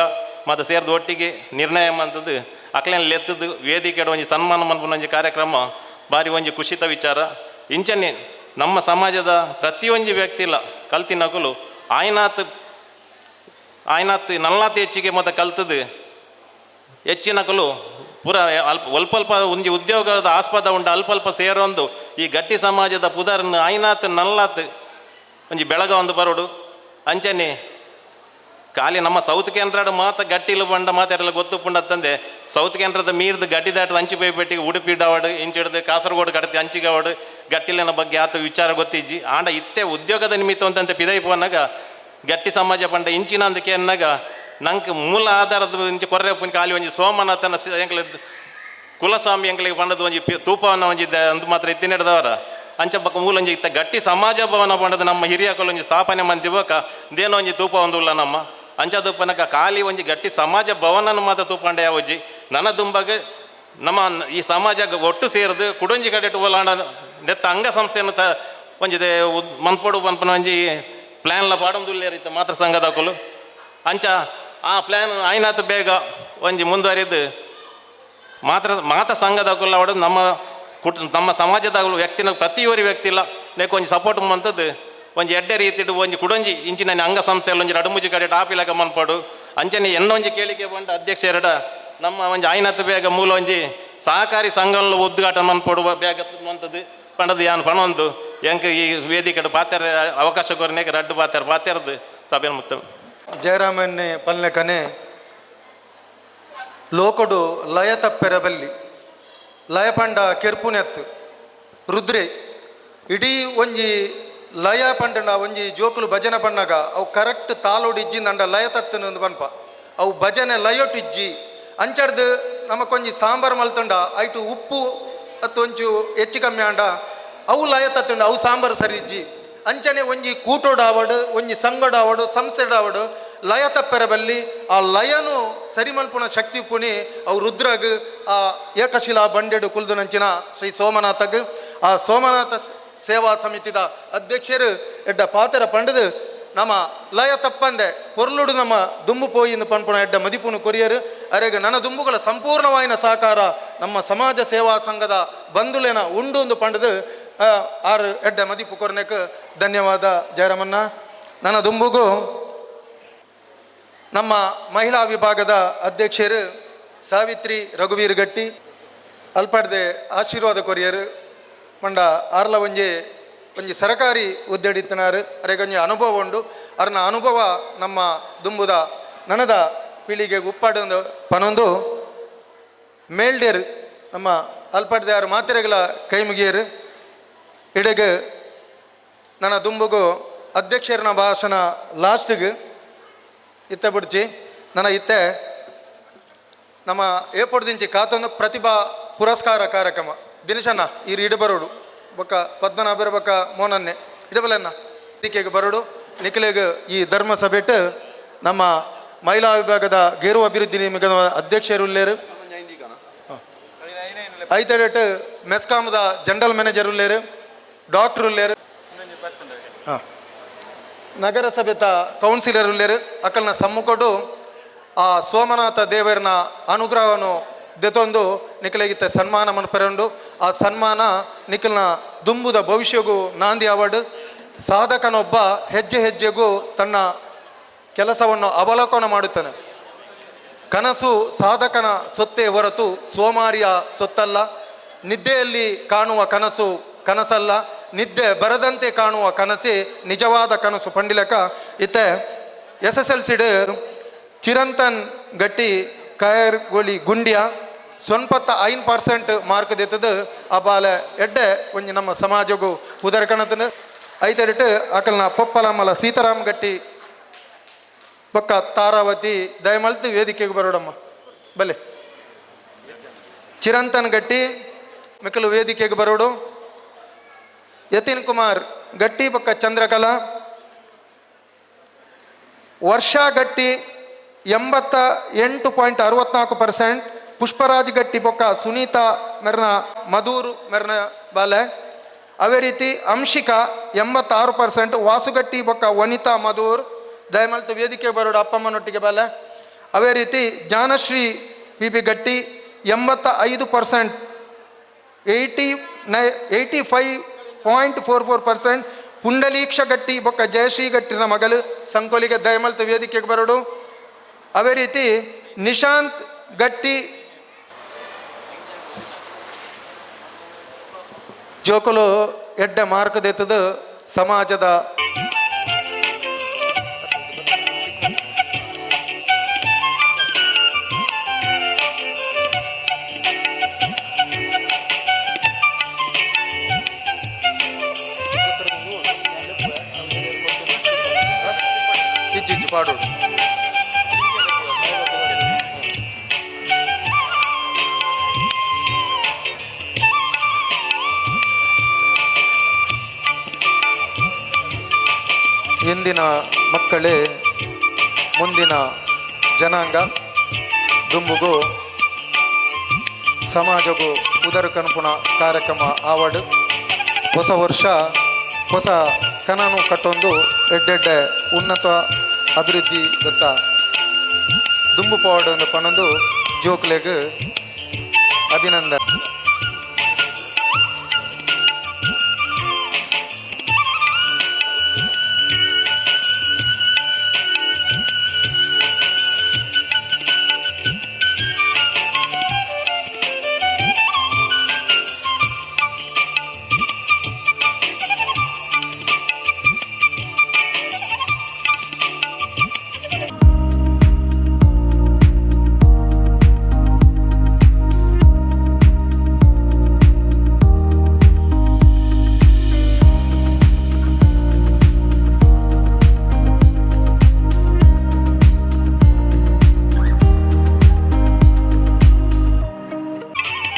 ಮಾತ ಸೇರ್ದು ಒಟ್ಟಿಗೆ ನಿರ್ಣಯ ಮಂತದ್ದು ಅಕ್ಲೆನ್ ಲೆತ್ತದು ವೇದಿಕೆ ಒಂಜಿ ಸನ್ಮಾನ ಮನ್ಪುನ ಒಂಜಿ ಕಾರ್ಯಕ್ರಮ ಬಾರಿ ಒಂಜಿ ಖುಷಿತ ವಿಚಾರ. ಇಂಚನೆ ನಮ್ಮ ಸಮಾಜದ ಪ್ರತಿಯೊಂಜಿ ವ್ಯಕ್ತಿಲ ಕಲ್ತಿನಕುಲು ಆಯ್ನಾತ್ ಆಯ್ನಾತ್ ನಲ್ಲಾತ್ ಹೆಚ್ಚಿಗೆ ಮತ್ತು ಕಲ್ತದು ಹೆಚ್ಚಿನಕುಲು ಪೂರ ಅಲ್ಪ ಅಲ್ಪ ಅಲ್ಪ ಒಂಜಿ ಉದ್ಯೋಗದ ಆಸ್ಪದ ಉಂಡು, ಅಲ್ಪ ಅಲ್ಪ ಸೇರೊಂದು ಈ ಗಟ್ಟಿ ಸಮಾಜದ ಪುದರ್ನ ಆಯ್ನಾತ್ ನಲ್ಲಾತ್ ಒಂಜಿ ಬೆಳಗ ಒಂದು ಬರೋಡು. ಅಂಚನೆ ಖಾಲಿ ನಮ್ಮ ಸೌತ್ ಕೇಂದ್ರಡ್ ಮಾತ ಗಟ್ಟಿಲು ಬಂಡ ಮಾತೆಲ್ಲ ಗೊತ್ತು ಪುಂಡತ್ತಂದೆ ಸೌತ್ ಕೇಂದ್ರದ ಮೀರ್ದು ಗಡ್ಡಿ ದಾಟದ ಅಂಚಿ ಪೇಪೆಟ್ಟಿಗೆ ಉಡುಪಿ ಡಾವಡ್ ಇಂಚಿಡ್ದು ಕಾಸರಗೋಡು ಕಡತಿ ಅಂಚಿಗವಾಡು ಗಟ್ಟಿಲಿನ ಬಗ್ಗೆ ಆತ ವಿಚಾರ ಗೊತ್ತಿಜ್ಜಿ. ಆಂಡ ಇತ್ತೆ ಉದ್ಯೋಗದ ನಿಮಿತ್ತ ಅಂತಂತೆ ಪಿದೈಪೋನಾಗ ಗಟ್ಟಿ ಸಮಾಜ ಪಂಡ ಇಂಚಿನ ಅಂದಕ್ಕೆ ಅನ್ನಾಗ ನಂಗೆ ಮೂಲ ಆಧಾರದ ಇಂಚಿ ಕೊರ್ರೆ ಖಾಲಿ ಒಂಜಿ ಸೋಮನಾಥನ ಎಂಕ್ಲೆ ಕುಲಸ್ವಾಮಿ ಎಂಕ್ಲಿಗೆ ಪಂಡದ ಒಂಜಿ ತೂಪವನ್ನ ಒಂಜಿ ಅಂದ್ ಮಾತ್ರ ಇತ್ತಿನೆಡ್ದವರ ಅಂಚ ಬೊಕ್ಕ ಮೂಲ ಒಂಜಿ ಇತ್ತ ಗಟ್ಟಿ ಸಮಾಜ ಭವನ ಪಂಡದ ನಮ್ಮ ಹಿರಿಯಕುಲು ಒಂಜಿ ಸ್ಥಾಪನೆ ಮಂದಿ ಬೊಕ್ಕ ದೇನೋ ಒಂಜಿ ತೂಪ ಒಂದು ನಮ್ಮ ಅಂಚ ತೂಪನಕ ಖಾಲಿ ಒಂಜಿ ಗಟ್ಟಿ ಸಮಾಜ ಭವನನ ಮಾತ್ರ ತೂಪಂಡೆ ಯಾವಜ್ಜಿ. ನನ್ನ ದುಂಬಾಗ ನಮ್ಮ ಈ ಸಮಾಜ ಒಟ್ಟು ಸೇರಿದು ಕುಡೊಂಜಿ ಕಡೆಟ್ ಓಲಾಂಡ ನೆತ್ತ ಅಂಗಸಂಸ್ಥೆಯನ್ನು ತ ಒಂಜಿ ಮನ್ಪೊಡು ಪನ್ಪನ ಒಂಜಿ ಪ್ಲ್ಯಾನ್ಲ ಪಾಡೊಂದುಲ್ಲೇರ್ ಇತ್ತ ಮಾತ್ರ ಸಂಘದಕುಲು. ಅಂಚ ಆ ಪ್ಲ್ಯಾನ್ ಆಯ್ನಾತ್ ಬೇಗ ಒಂಜಿ ಮುಂದುವರಿದು ಮಾತ್ರ ಮಾತ ಸಂಘದಕುಲು ಅವಡು ನಮ್ಮ ನಮ್ಮ ಸಮಾಜದ ವ್ಯಕ್ತಿನ ಪ್ರತಿಯೊರಿ ವ್ಯಕ್ತಿ ಇಲ್ಲ ನೇಕ್ ಒಂಜಿ ಸಪೋರ್ಟ್ ಮಂತದ್ದು ಒಂಜಿ ಎಡ್ಡೆ ರೀತಿಡು ಒಂಜಿ ಕುಡೊಂಜಿ ಇಂಚಿನ ಅಂಗಸಂಸ್ಥೆಯಲ್ಲಿ ಒಂಜಿ ರಡುಮುಜಿ ಕಡೆ ಟಾಪಿಲಕ ಮನ್ಪಡು. ಅಂಚನೆ ಎನ್ನೊಂಜಿ ಕೇಳಿಕೆ ಬಂಡ ಅಧ್ಯಕ್ಷ ಎರಡ ನಮ್ಮ ಒಂಜಿ ಆಯ್ನಾತ್ ಬೇಗ ಮೂಲ ಒಂಜಿ ಸಹಕಾರಿ ಸಂಘ ಉದ್ಘಾಟನೆ ಮನ್ಪಡು ಬೇಗ ಮಂತದ್ದು ಪಂಡದು ಯಾನ್ ಪಣೊಂದು ಎಂಕ್ ಈ ವೇದಿಕೆ ಪಾತೆರ ಅವಕಾಶ ಕೊರನೇಕ ರಡ್ಡು ಪಾತೆರ ಪಾತೆರದು ಸಭೆ ಮುಕ್ತ. ಜಯರಾಮನ್ನೇ ಪಲ್ಲೆಕನೆ ಲೋಕಡು ಲಯ ತಪ್ಪೆರಬಲ್ಲಿ ಲಯ ಪಂಡ ಕೆರ್ಪುನೆತ್ತು ರುದ್ರೆ ಇಡೀ ಒಂಜಿ ಲಯ ಪಂಡನ ಒಂಜಿ ಜೋಕುಲು ಭಜನೆ ಪಣ್ಣಾಗ ಅವು ಕರೆಕ್ಟ್ ತಾಲೋಡು ಇಜ್ಜಿಂದಂಡ ಲಯ ತತ್ತನ ಪನ್ಪ ಅವು ಭಜನೆ ಲಯೋಟು ಇಜ್ಜಿ ಅಂಚಡ್ದು ನಮಕೊಂಜಿ ಸಾಂಬಾರು ಮಲ್ತಂಡ ಐಟು ಉಪ್ಪು ಅತ್ತು ಒಂಚು ಹೆಚ್ಚು ಕಮ್ಮಿ ಆಂಡ ಅವು ಲಯ ತತ್ತಂಡ ಅವು ಸಾಂಬಾರು ಸರಿ ಇಜ್ಜಿ. ಅಂಚನೆ ಒಂಜಿ ಕೂಟೋಡಾವಡು ಒಂಜಿ ಸಂಗಡಾವಡು ಸಂಸೆಡಾವಡು ಲಯ ತಪ್ಪೆರ ಬಲ್ಲಿ ಆ ಲಯನು ಸರಿ ಮಲ್ಪುನ ಶಕ್ತಿ ಪುಣಿ ಅವು ರುದ್ರಗ್ ಆ ಏಕಶಿಲಾ ಬಂಡೆಡು ಕುಲ್ದುನಂಚಿನ ಶ್ರೀ ಸೋಮನಾಥಗ್ ಆ ಸೋಮನಾಥ ಸೇವಾ ಸಮಿತಿದ ಅಧ್ಯಕ್ಷರು ಎಡ್ಡ ಪಾತೆರ ಪಂಡದು ನಮ್ಮ ಲಯ ತಪ್ಪಂದೆ ಪೊರ್ಲುಡು ನಮ್ಮ ದುಂಬು ಪೋಯಿಂದ ಪನ್ಪುನ ಎಡ್ಡ ಮದಿಪುನು ಕೊರಿಯರು ಅರೆಗ ನನ್ನ ದುಂಬುಗಳ ಸಂಪೂರ್ಣವಾಯಿನ ಸಹಕಾರ ನಮ್ಮ ಸಮಾಜ ಸೇವಾ ಸಂಘದ ಬಂಧುಲೇನ ಉಂಡು ಒಂದು ಪಂಡದು ಆರು ಎಡ್ಡ ಮದಿಪು ಕೊರ್ನೆಕ್ ಧನ್ಯವಾದ ಜಯರಾಮಣ್ಣ. ನನ್ನ ದುಂಬುಗು ನಮ್ಮ ಮಹಿಳಾ ವಿಭಾಗದ ಅಧ್ಯಕ್ಷರು ಸಾವಿತ್ರಿ ರಘುವೀರ್ ಗಟ್ಟಿ ಅಲ್ಪಡ್ದೆ ಆಶೀರ್ವಾದ ಕೊರಿಯರು ಪಂಡ ಆರ್ಲ ಒಂಜಿ ಒಂಜಿ ಸರಕಾರಿ ಹುದ್ದೆಡಿತ್ತನಾರು ಅರೆಗೊಂಜಿ ಅನುಭವ ಉಂಡು ಅರ್ನ ಅನುಭವ ನಮ್ಮ ದುಂಬುದ ನನದ ಪೀಳಿಗೆಗೆ ಉಪ್ಪಾಡು ಪನೊಂದು ಮೇಲ್ಡೇರು ನಮ್ಮ ಅಲ್ಪಡ್ದೆ ಆರು ಮಾತೆರೆಗಳ ಕೈ ಮುಗಿಯರು. ಇಡೆಗೆ ನನ್ನ ದುಂಬುಗು ಅಧ್ಯಕ್ಷರನ ಭಾಷಣ ಲಾಸ್ಟಿಗೆ ಇತ್ತೆ ಬಿಡ್ಚಿ ನನ್ನ ಇತ್ತೆ ನಮ್ಮ ಏಪೊಡ್ದಿಂಚಿ ಕಾತೊಂದು ಪ್ರತಿಭಾ ಪುರಸ್ಕಾರ ಕಾರ್ಯಕ್ರಮ ದಿನೇಶಣ್ಣ ಈರು ಇಡ ಬರೋಡು ಬೊಕ್ಕ ಪದ್ಮನಾಭರ ಬೊಕ್ಕ ಮೋನನ್ನೆ ಇಡಬಲನ್ನ ದಿಕ್ಕೆಗೆ ಬರೋಡು ನಿಖಿಲೆಗ್ ಈ ಧರ್ಮ ಸಭೆಟ್ ನಮ್ಮ ಮಹಿಳಾ ವಿಭಾಗದ ಗೇರು ಅಭಿವೃದ್ಧಿ ನಿಗಮದ ಅಧ್ಯಕ್ಷರು ಉಲ್ಲೇರು, ಐತಡೆಟ್ ಮೆಸ್ಕಾಮದ ಜನರಲ್ ಮ್ಯಾನೇಜರ್ ಉಲ್ಲೇರು, ಡಾಕ್ಟರ್ ಉಲ್ಲೇರು, ನಗರಸಭೆತ ಕೌನ್ಸಿಲರ್ ಉಲ್ಲೇರು. ಅಕಲ್ನ ಸಮ್ಮುಖಡು ಆ ಸೋಮನಾಥ ದೇವರನ ಅನುಗ್ರಹವನ್ನು ದೆತೊಂದು ನಿಖಿಲಗಿತ್ತ ಸನ್ಮಾನ ಮನ್ಪೆರಂಡು ಆ ಸನ್ಮಾನ ನಿಖಿಲ್ನ ದುಂಬುದ ಭವಿಷ್ಯಗೂ ನಾಂದಿ ಅವಾರ್ಡ್. ಸಾಧಕನೊಬ್ಬ ಹೆಜ್ಜೆ ಹೆಜ್ಜೆಗೂ ತನ್ನ ಕೆಲಸವನ್ನು ಅವಲೋಕನ ಮಾಡುತ್ತಾನೆ. ಕನಸು ಸಾಧಕನ ಸೊತ್ತೇ ಹೊರತು ಸೋಮಾರಿಯ ಸೊತ್ತಲ್ಲ. ನಿದ್ದೆಯಲ್ಲಿ ಕಾಣುವ ಕನಸು ಕನಸಲ್ಲ, ನಿದ್ದೆ ಬರದಂತೆ ಕಾಣುವ ಕನಸೇ ನಿಜವಾದ ಕನಸು. ಪಂಡಿಲಕ ಇತ್ತೆ SSLC Chirantan ಗಟ್ಟಿ ಕಾಯರ್ಗೋಳಿ ಗುಂಡಿಯ 95% ಮಾರ್ಕ್ ದೆತ್ತದು ಆ ಬಾಲೆ ಎಡ್ಡೆ ಒಂಜಿ ನಮ್ಮ ಸಮಾಜಗೂ ಉದರ ಕಣತನ ಐತರಿಟ್ಟು ಅಕಲ್ನ ಪೊಪ್ಪಲಮ್ಮಲ ಸೀತಾರಾಮ್ ಗಟ್ಟಿ ಬೊಕ್ಕ ತಾರಾವತಿ ದಯಮಲ್ತು ವೇದಿಕೆಗೆ ಬರೋಡಮ್ಮ ಬಲೆ ಚಿರಂತನ್ ಗಟ್ಟಿ ಮಿಕ್ಕಲು ವೇದಿಕೆಗೆ ಬರೋಡು. ಯತೀನ್ ಕುಮಾರ್ ಗಟ್ಟಿ ಬೊಕ್ಕ ಚಂದ್ರಕಲಾ. ವರ್ಷಾ ಗಟ್ಟಿ 88.64%. ಪುಷ್ಪರಾಜ್ ಗಟ್ಟಿ ಬೊಕ್ಕ ಸುನೀತಾ ಮೆರ್ನ ಮಧೂರು ಮೆರ್ನ ಬಾಲೆ. ಅದೇ ರೀತಿ ಅಂಶಿಕಾ 86% ವಾಸುಗಟ್ಟಿ ಬೊಕ್ಕ ವನಿತಾ ಮಧೂರ್ ದಯಮಲ್ತ ವೇದಿಕೆ ಬರೋಡು ಅಪ್ಪಮ್ಮನೊಟ್ಟಿಗೆ ಬಾಲೆ. ಅದೇ ರೀತಿ ಜ್ಞಾನಶ್ರೀ ಪಿ ಬಿ ಗಟ್ಟಿ 85% 85.44% ಪುಂಡಲೀಕ್ಷ ಗಟ್ಟಿ ಬೊಕ್ಕ ಜಯಶ್ರೀ ಗಟ್ಟಿನ ಮಗಲು ಸಂಕೋಲಿಗೆ ದಯಮಲ್ತ ವೇದಿಕೆಗೆ ಬರೋಡು. ಅದೇ ರೀತಿ ನಿಶಾಂತ್ ಗಟ್ಟಿ ಜೋಕುಲು ಎಡ್ಡೆ ಮಾರ್ಕ್ ದೆತ್ತದು ಸಮಾಜದ ಇಜ್ಜು ಪಾಡೋಡು. ಇಂದಿನ ಮಕ್ಕಳೇ ಮುಂದಿನ ಜನಾಂಗ ದುಂಬುಗು ಸಮಾಜಗೂ ಉದರ ಕನ್ಪುಣ ಕಾರ್ಯಕ್ರಮ ಆವಡು. ಹೊಸ ವರ್ಷ ಹೊಸ ಕನನು ಕಟ್ಟೊಂದು ಎಡ್ಡೆಡ್ಡೆ ಉನ್ನತ ಅಭಿವೃದ್ಧಿ ದತ್ತ ದುಂಬು ಪವಾಡನ್ನು ಪನೊಂದು ಜೋಕ್ಲೆಗ್ ಅಭಿನಂದನೆ.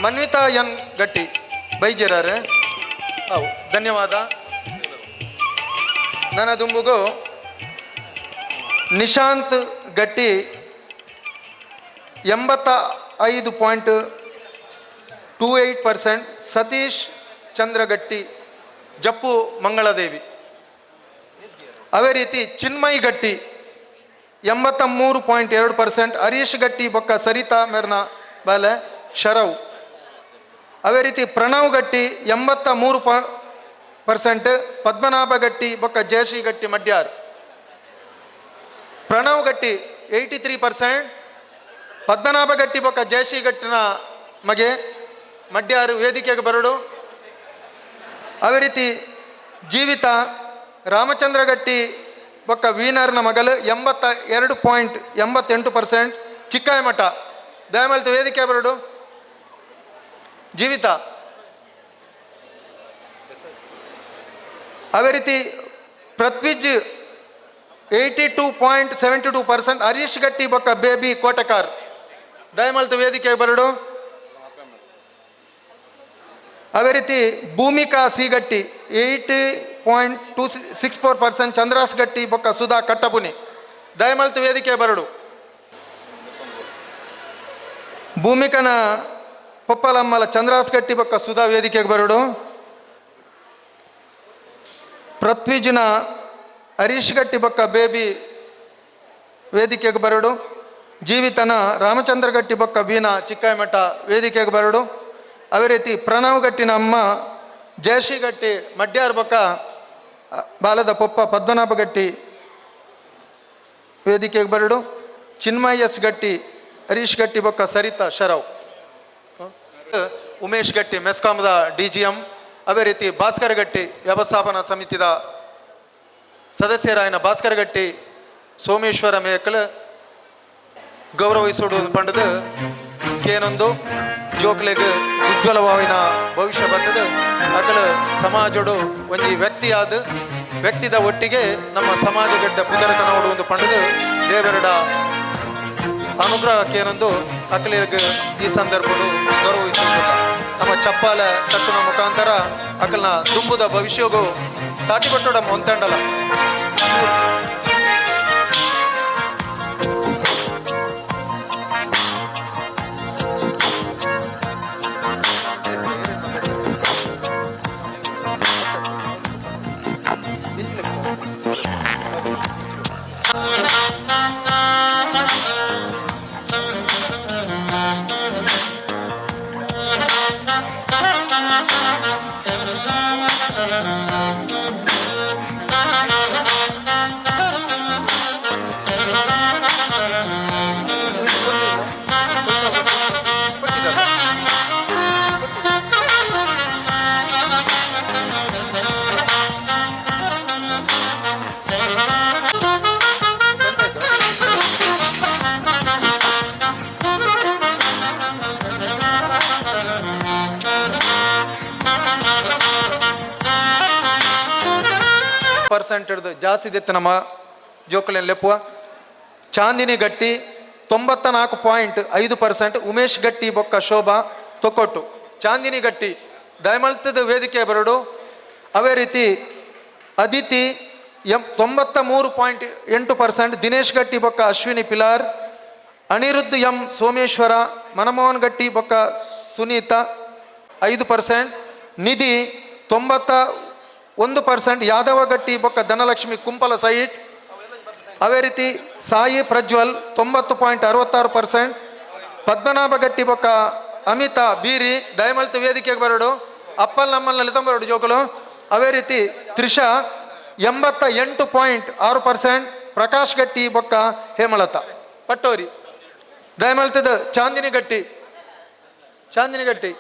ಮನ್ವಿತಾ ಎನ್ ಗಟ್ಟಿ ಬೈಜರಾರೆ ಅವು ಧನ್ಯವಾದ. ನನ್ನ ದುಂಬುಗು ನಿಶಾಂತ್ ಗಟ್ಟಿ 85.28%, ಸತೀಶ್ ಚಂದ್ರ ಗಟ್ಟಿ ಜಪ್ಪು ಮಂಗಳದೇವಿ. ಅದೇ ರೀತಿ ಚಿನ್ಮಯ್ ಗಟ್ಟಿ 83.2%, ಹರೀಶ್ ಗಟ್ಟಿ ಬೊಕ್ಕ ಸರಿತಾ ಮೆರ್ನ ಬಾಲೆ ಶರವ್. ಅದೇ ರೀತಿ ಪ್ರಣವ್ ಗಟ್ಟಿ 83%, ಪದ್ಮನಾಭ ಗಟ್ಟಿ ಬೊಕ್ಕ ಜಯಶ್ರೀ ಗಟ್ಟಿ ಮಡ್ಯಾರ್. ಪ್ರಣವ್ ಗಟ್ಟಿ 83%, ಪದ್ಮನಾಭ ಗಟ್ಟಿ ಬೊಕ್ಕ ಜಯಶ್ರೀ ಗಟ್ಟಿನ ಮಗೆ ಮಡ್ಯಾರು ವೇದಿಕೆಗೆ ಬರಡು. ಅದೇ ರೀತಿ ಜೀವಿತ ರಾಮಚಂದ್ರ ಗಟ್ಟಿ ಬೊಕ್ಕ ವೀನರ್ನ ಮಗಲು 82.88%, ಚಿಕ್ಕಾಯಮಠ ದಯಮಲ್ತ ವೇದಿಕೆ ಬರಡು. ಜೀವಿತ. ಅದೇ ರೀತಿ ಪೃಥ್ವಿಜ್ 82.72%, ಹರೀಶ್ ಗಟ್ಟಿ ಬೊಕ್ಕ ಬೇಬಿ ಕೋಟಕಾರ್ ದಯಮಲ್ತ ವೇದಿಕೆ ಬರಡು. ಅದೇ ರೀತಿ ಭೂಮಿಕಾ ಸಿ ಗಟ್ಟಿ 80.264%, ಚಂದ್ರಾಸ್ ಗಟ್ಟಿ ಬೊಕ್ಕ ಸುಧಾ ಕಟ್ಟಬುನಿ ದಯಮಲ್ತ ವೇದಿಕೆ ಬರಡು. ಭೂಮಿಕನ ಪಪ್ಪಲಮ್ಮಲ ಚಂದ್ರಾಸ್ ಗಟ್ಟಿ ಬೊಕ್ಕ ಸುಧಾ ವೇದಿಕೆಗೆ ಬರಡು. ಪೃಥ್ವಿಜಿನ ಹರೀಶ್ ಗಟ್ಟಿ ಬೊಕ್ಕ ಬೇಬಿ ವೇದಿಕೆಗೆ ಬರಡು. ಜೀವಿತನ ರಾಮಚಂದ್ರ ಗಟ್ಟಿ ಬೊಕ್ಕ ಬೀನಾ ಚಿಕ್ಕಾಯಮಠ ವೇದಿಕೆಗೆ ಬರಡು. ಅದೇ ರೀತಿ ಪ್ರಣವ್ ಗಟ್ಟಿನ ಅಮ್ಮ ಜಯಶ್ರೀ ಗಟ್ಟಿ ಮಡ್ಯಾರ್ ಬೊಕ್ಕ ಬಾಲದ ಪೊಪ್ಪ ಪದ್ಮನಾಭ ಗಟ್ಟಿ ವೇದಿಕೆಗೆ ಬರಡು. ಚಿನ್ಮಯ್ ಎಸ್ ಗಟ್ಟಿ, ಹರೀಶ್ ಗಟ್ಟಿ ಬೊಕ್ಕ ಸರಿತಾ ಶರವ್. ಉಮೇಶ್ ಗಟ್ಟಿ ಮೆಸ್ಕಾಂದ ಡಿ ಜಿ ಎಂ. ಅದೇ ರೀತಿ ಭಾಸ್ಕರ ಗಟ್ಟಿ ವ್ಯವಸ್ಥಾಪನಾ ಸಮಿತಿದ ಸದಸ್ಯರಾಯನ ಭಾಸ್ಕರ ಗಟ್ಟಿ ಸೋಮೇಶ್ವರ ಮೇಕಲ್ ಗೌರವಿಸುವುದು ಪಂಡದು ಕೇನೊಂದು ಜೋಕ್ಲೆಗ್ ಉಜ್ವಲವಾವಿನ ಭವಿಷ್ಯ ಬರ್ತದ. ಅಕಲ ಸಮಾಜಡು ಒಂಜಿ ವ್ಯಕ್ತಿಯಾದ ವ್ಯಕ್ತಿದ ಒಟ್ಟಿಗೆ ನಮ್ಮ ಸಮಾಜಗಡ್ಡ ಪುದರಕ ನೋಡು ಒಂದು ಪಂಡದು ದೇವರಡ ಅನುಗ್ರಹಕ್ಕೇನೊಂದು ಅಕಲಿಗೆ ಈ ಸಂದರ್ಭಡು ಗೌರವಿಸುವುದಿಲ್ಲ. ನಮ್ಮ ಚಪ್ಪಾಲೆ ತಟ್ಟುನ ಮುಖಾಂತರ ಅಕಲ್ನ ದುಂಬುದ ಭವಿಷ್ಯಗೂ ತಾಟಿಕೊಟ್ಟೋಡ ಮೊಂತಂಡಲ. Percent ಹಿಡಿದು ಜಾಸ್ತಿ ದಿತ್ತು ನಮ್ಮ ಜೋಕುಲೇನು ಲೆಪ್ಪುವ. ಚಾಂದಿನಿ ಗಟ್ಟಿ 94.5%, ಉಮೇಶ್ ಗಟ್ಟಿ ಬೊಕ್ಕ ಶೋಭಾ ತೊಕ್ಕೊಟ್ಟು. ಚಾಂದಿನಿ ಗಟ್ಟಿ ದಯಮಲ್ತದ ವೇದಿಕೆ ಬರಡು. ಅವೇ ರೀತಿ ಅದಿತಿ 93.8%, ದಿನೇಶ್ ಗಟ್ಟಿ ಬೊಕ್ಕ ಅಶ್ವಿನಿ ಪಿಲಾರ್, ಅನಿರುದ್ಧ ಎಂ ಸೋಮೇಶ್ವರ, ಮನಮೋಹನ್ ಗಟ್ಟಿ ಬೊಕ್ಕ ಸುನೀತಾ 5%, ನಿಧಿ 91%, ಯಾದವ ಗಟ್ಟಿ ಬೊಕ್ಕ ಧನಲಕ್ಷ್ಮಿ ಕುಂಪಲ ಸೈಟ್. ಅವೇ ರೀತಿ ಸಾಯಿ ಪ್ರಜ್ವಲ್ 90.66%, ಪದ್ಮನಾಭ ಗಟ್ಟಿ ಬೊಕ್ಕ ಅಮಿತಾ ಬೀರಿ ದಯಮಲ್ತ ವೇದಿಕೆಗೆ ಬರಡು. ಅಪ್ಪಲ್ ನಮ್ಮಲ್ಲಿ ತಂಬರಡು ಜೋಕುಲು. ಅವೇ ರೀತಿ ತ್ರಿಷಾ 88.6%, ಪ್ರಕಾಶ್ ಗಟ್ಟಿ ಬೊಕ್ಕ ಹೇಮಲತಾ ಪಟ್ಟೋರಿ. ದಯಮಲ್ತದ ಚಾಂದಿನಿ ಗಟ್ಟಿ, ಚಾಂದಿನಿ ಗಟ್ಟಿ,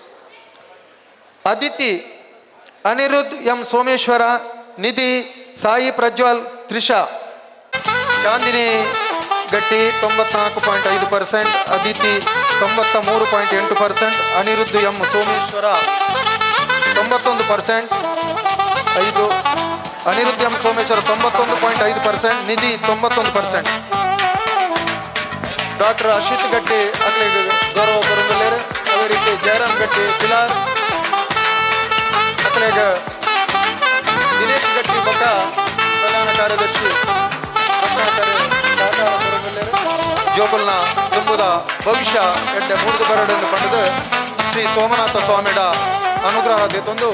ಅದಿತಿ, ಅನಿರುದ್ಧ್ ಎಂ ಸೋಮೇಶ್ವರ, ನಿಧಿ, ಸಾಯಿ ಪ್ರಜ್ವಲ್, ತ್ರಿಷಾ. ಚಾಂದಿನಿ ಗಟ್ಟಿ 94.5%, ಅದಿತಿ 93.8%, ಅನಿರುದ್ಧ ಎಂ ಸೋಮೇಶ್ವರ 91%, 5, ಅನಿರುದ್ಧ ಎಂ ಸೋಮೇಶ್ವರ 91.5%, ನಿಧಿ 91%. ಡಾಕ್ಟರ್ ಅಶ್ವಿತ್ ಗಟ್ಟಿ ಅಕ್ಲೆಗ್ ಗೌರವ ಕೊರೊಂದುಲ್ಲೆರ್. ಅದೇ ರೀತಿ ಜಯರಾಮ್ ಗಟ್ಟಿ ಪಿಲಾರ್ ಅಕ್ಲೆಗ್ ದಿನೇಶ್ ಗಟ್ಟಿ ಬೊಕ್ಕ ಪ್ರಧಾನ ಕಾರ್ಯದರ್ಶಿ ಸಹಕಾರ ಕೊರೊಂದುಲ್ಲೆರ್. ಜೋಕುಲ್ನ ತುಂಬುದ ಭವಿಷ್ಯ ಎಡ್ಡೆ ಮೂರ್ದು ಬರಡೆಂದು ಪಂಡದು ಶ್ರೀ ಸೋಮನಾಥ ಸ್ವಾಮಿಡ ಅನುಗ್ರಹ ದೇತೊಂದು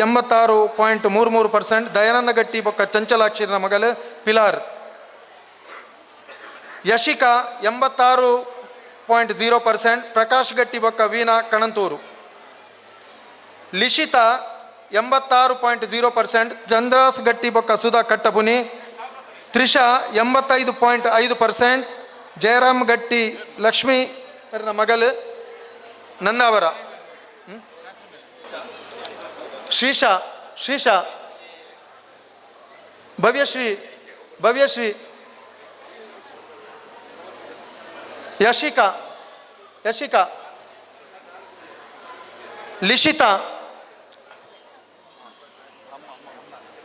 86.33% ದಯಾನಂದ ಗಟ್ಟಿ ಬೊಕ್ಕ ಚಂಚಲಾಕ್ಷಿನ ಮಗಲು ಪಿಲಾರ್. ಯಶಿಕಾ 86.0%, ಪ್ರಕಾಶ್ ಗಟ್ಟಿ ಬೊಕ್ಕ ವೀಣಾ ಕಣಂತೂರು. ಲಿಶಿತಾ 86.0%, ಚಂದ್ರಾಸ್ ಗಟ್ಟಿ ಬೊಕ್ಕ ಸುಧಾ ಕಟ್ಟಪುನಿ. ತ್ರಿಷಾ 85.5%, ಜಯರಾಮ್ ಗಟ್ಟಿ ಲಕ್ಷ್ಮೀ ಮಗಲು ನಂದಾವರ. ಶ್ರೀಶಾ, ಶ್ರೀಶಾ, ಭವ್ಯಶ್ರೀ, ಭವ್ಯಶ್ರೀ, ಯಶಿಕಾ, ಯಶಿಕಾ, ಲಿಶಿತಾ,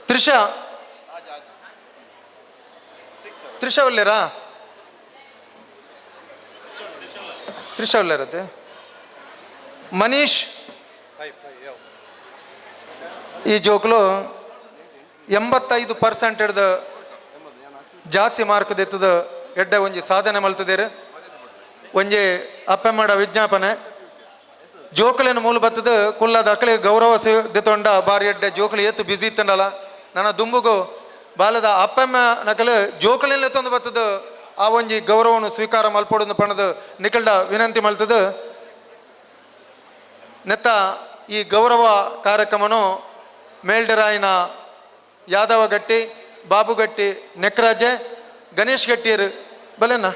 ತ್ರಿಷಾ, ತ್ರಿಷಾ ಉಲ್ಲೇರಾ? ತ್ರಿಷಾ ಉಲ್ಲೇರತ್ತೆ. ಮನೀಶ್ ಈ ಜೋಕ್ಲು 85% ಹಿಡ್ದು ಜಾಸ್ತಿ ಮಾರ್ಕ್ ದೆತ್ತದ ಎಡ್ಡೆ ಒಂಜಿ ಸಾಧನೆ ಮಲ್ತದೇರು. ಒಂಜಿ ಅಪ್ಪೆಮ್ಮಡ ವಿಜ್ಞಾಪನೆ. ಜೋಕುಲೆನ ಮೂಲ ಬತ್ತದ ಕುಲ್ಲದ ಅಕಲೆ ಗೌರವ ದೆತೊಂಡ ಬಾರಿ ಎಡ್ಡೆ ಜೋಕುಲು ಏತು ಬಿಸಿ ಇತ್ತಂಡಲ. ನನ್ನ ದುಂಬುಗು ಬಾಲದ ಅಪ್ಪಮ್ಮ ನಕಲು ಜೋಕುಲೆಲ್ಲ ತಂದು ಬತ್ತದ ಆ ಒಂಜಿ ಗೌರವವನ್ನು ಸ್ವೀಕಾರ ಮಲ್ಪೊಡೊಂದು ಪಣದು ನಿಕಲ್ಡ ವಿನಂತಿ ಮಲ್ತದ. ನೆತ್ತ ಈ ಗೌರವ ಕಾರ್ಯಕ್ರಮನು ಮೇಲ್ಡರಾಯಿನ ಯಾದವ ಗಟ್ಟಿ, ಬಾಬು ಗಟ್ಟಿ, ನೆಕ್ರಾಜೆ, ಗಣೇಶ್ ಗಟ್ಟಿಯರು ಬಲೆನಾ.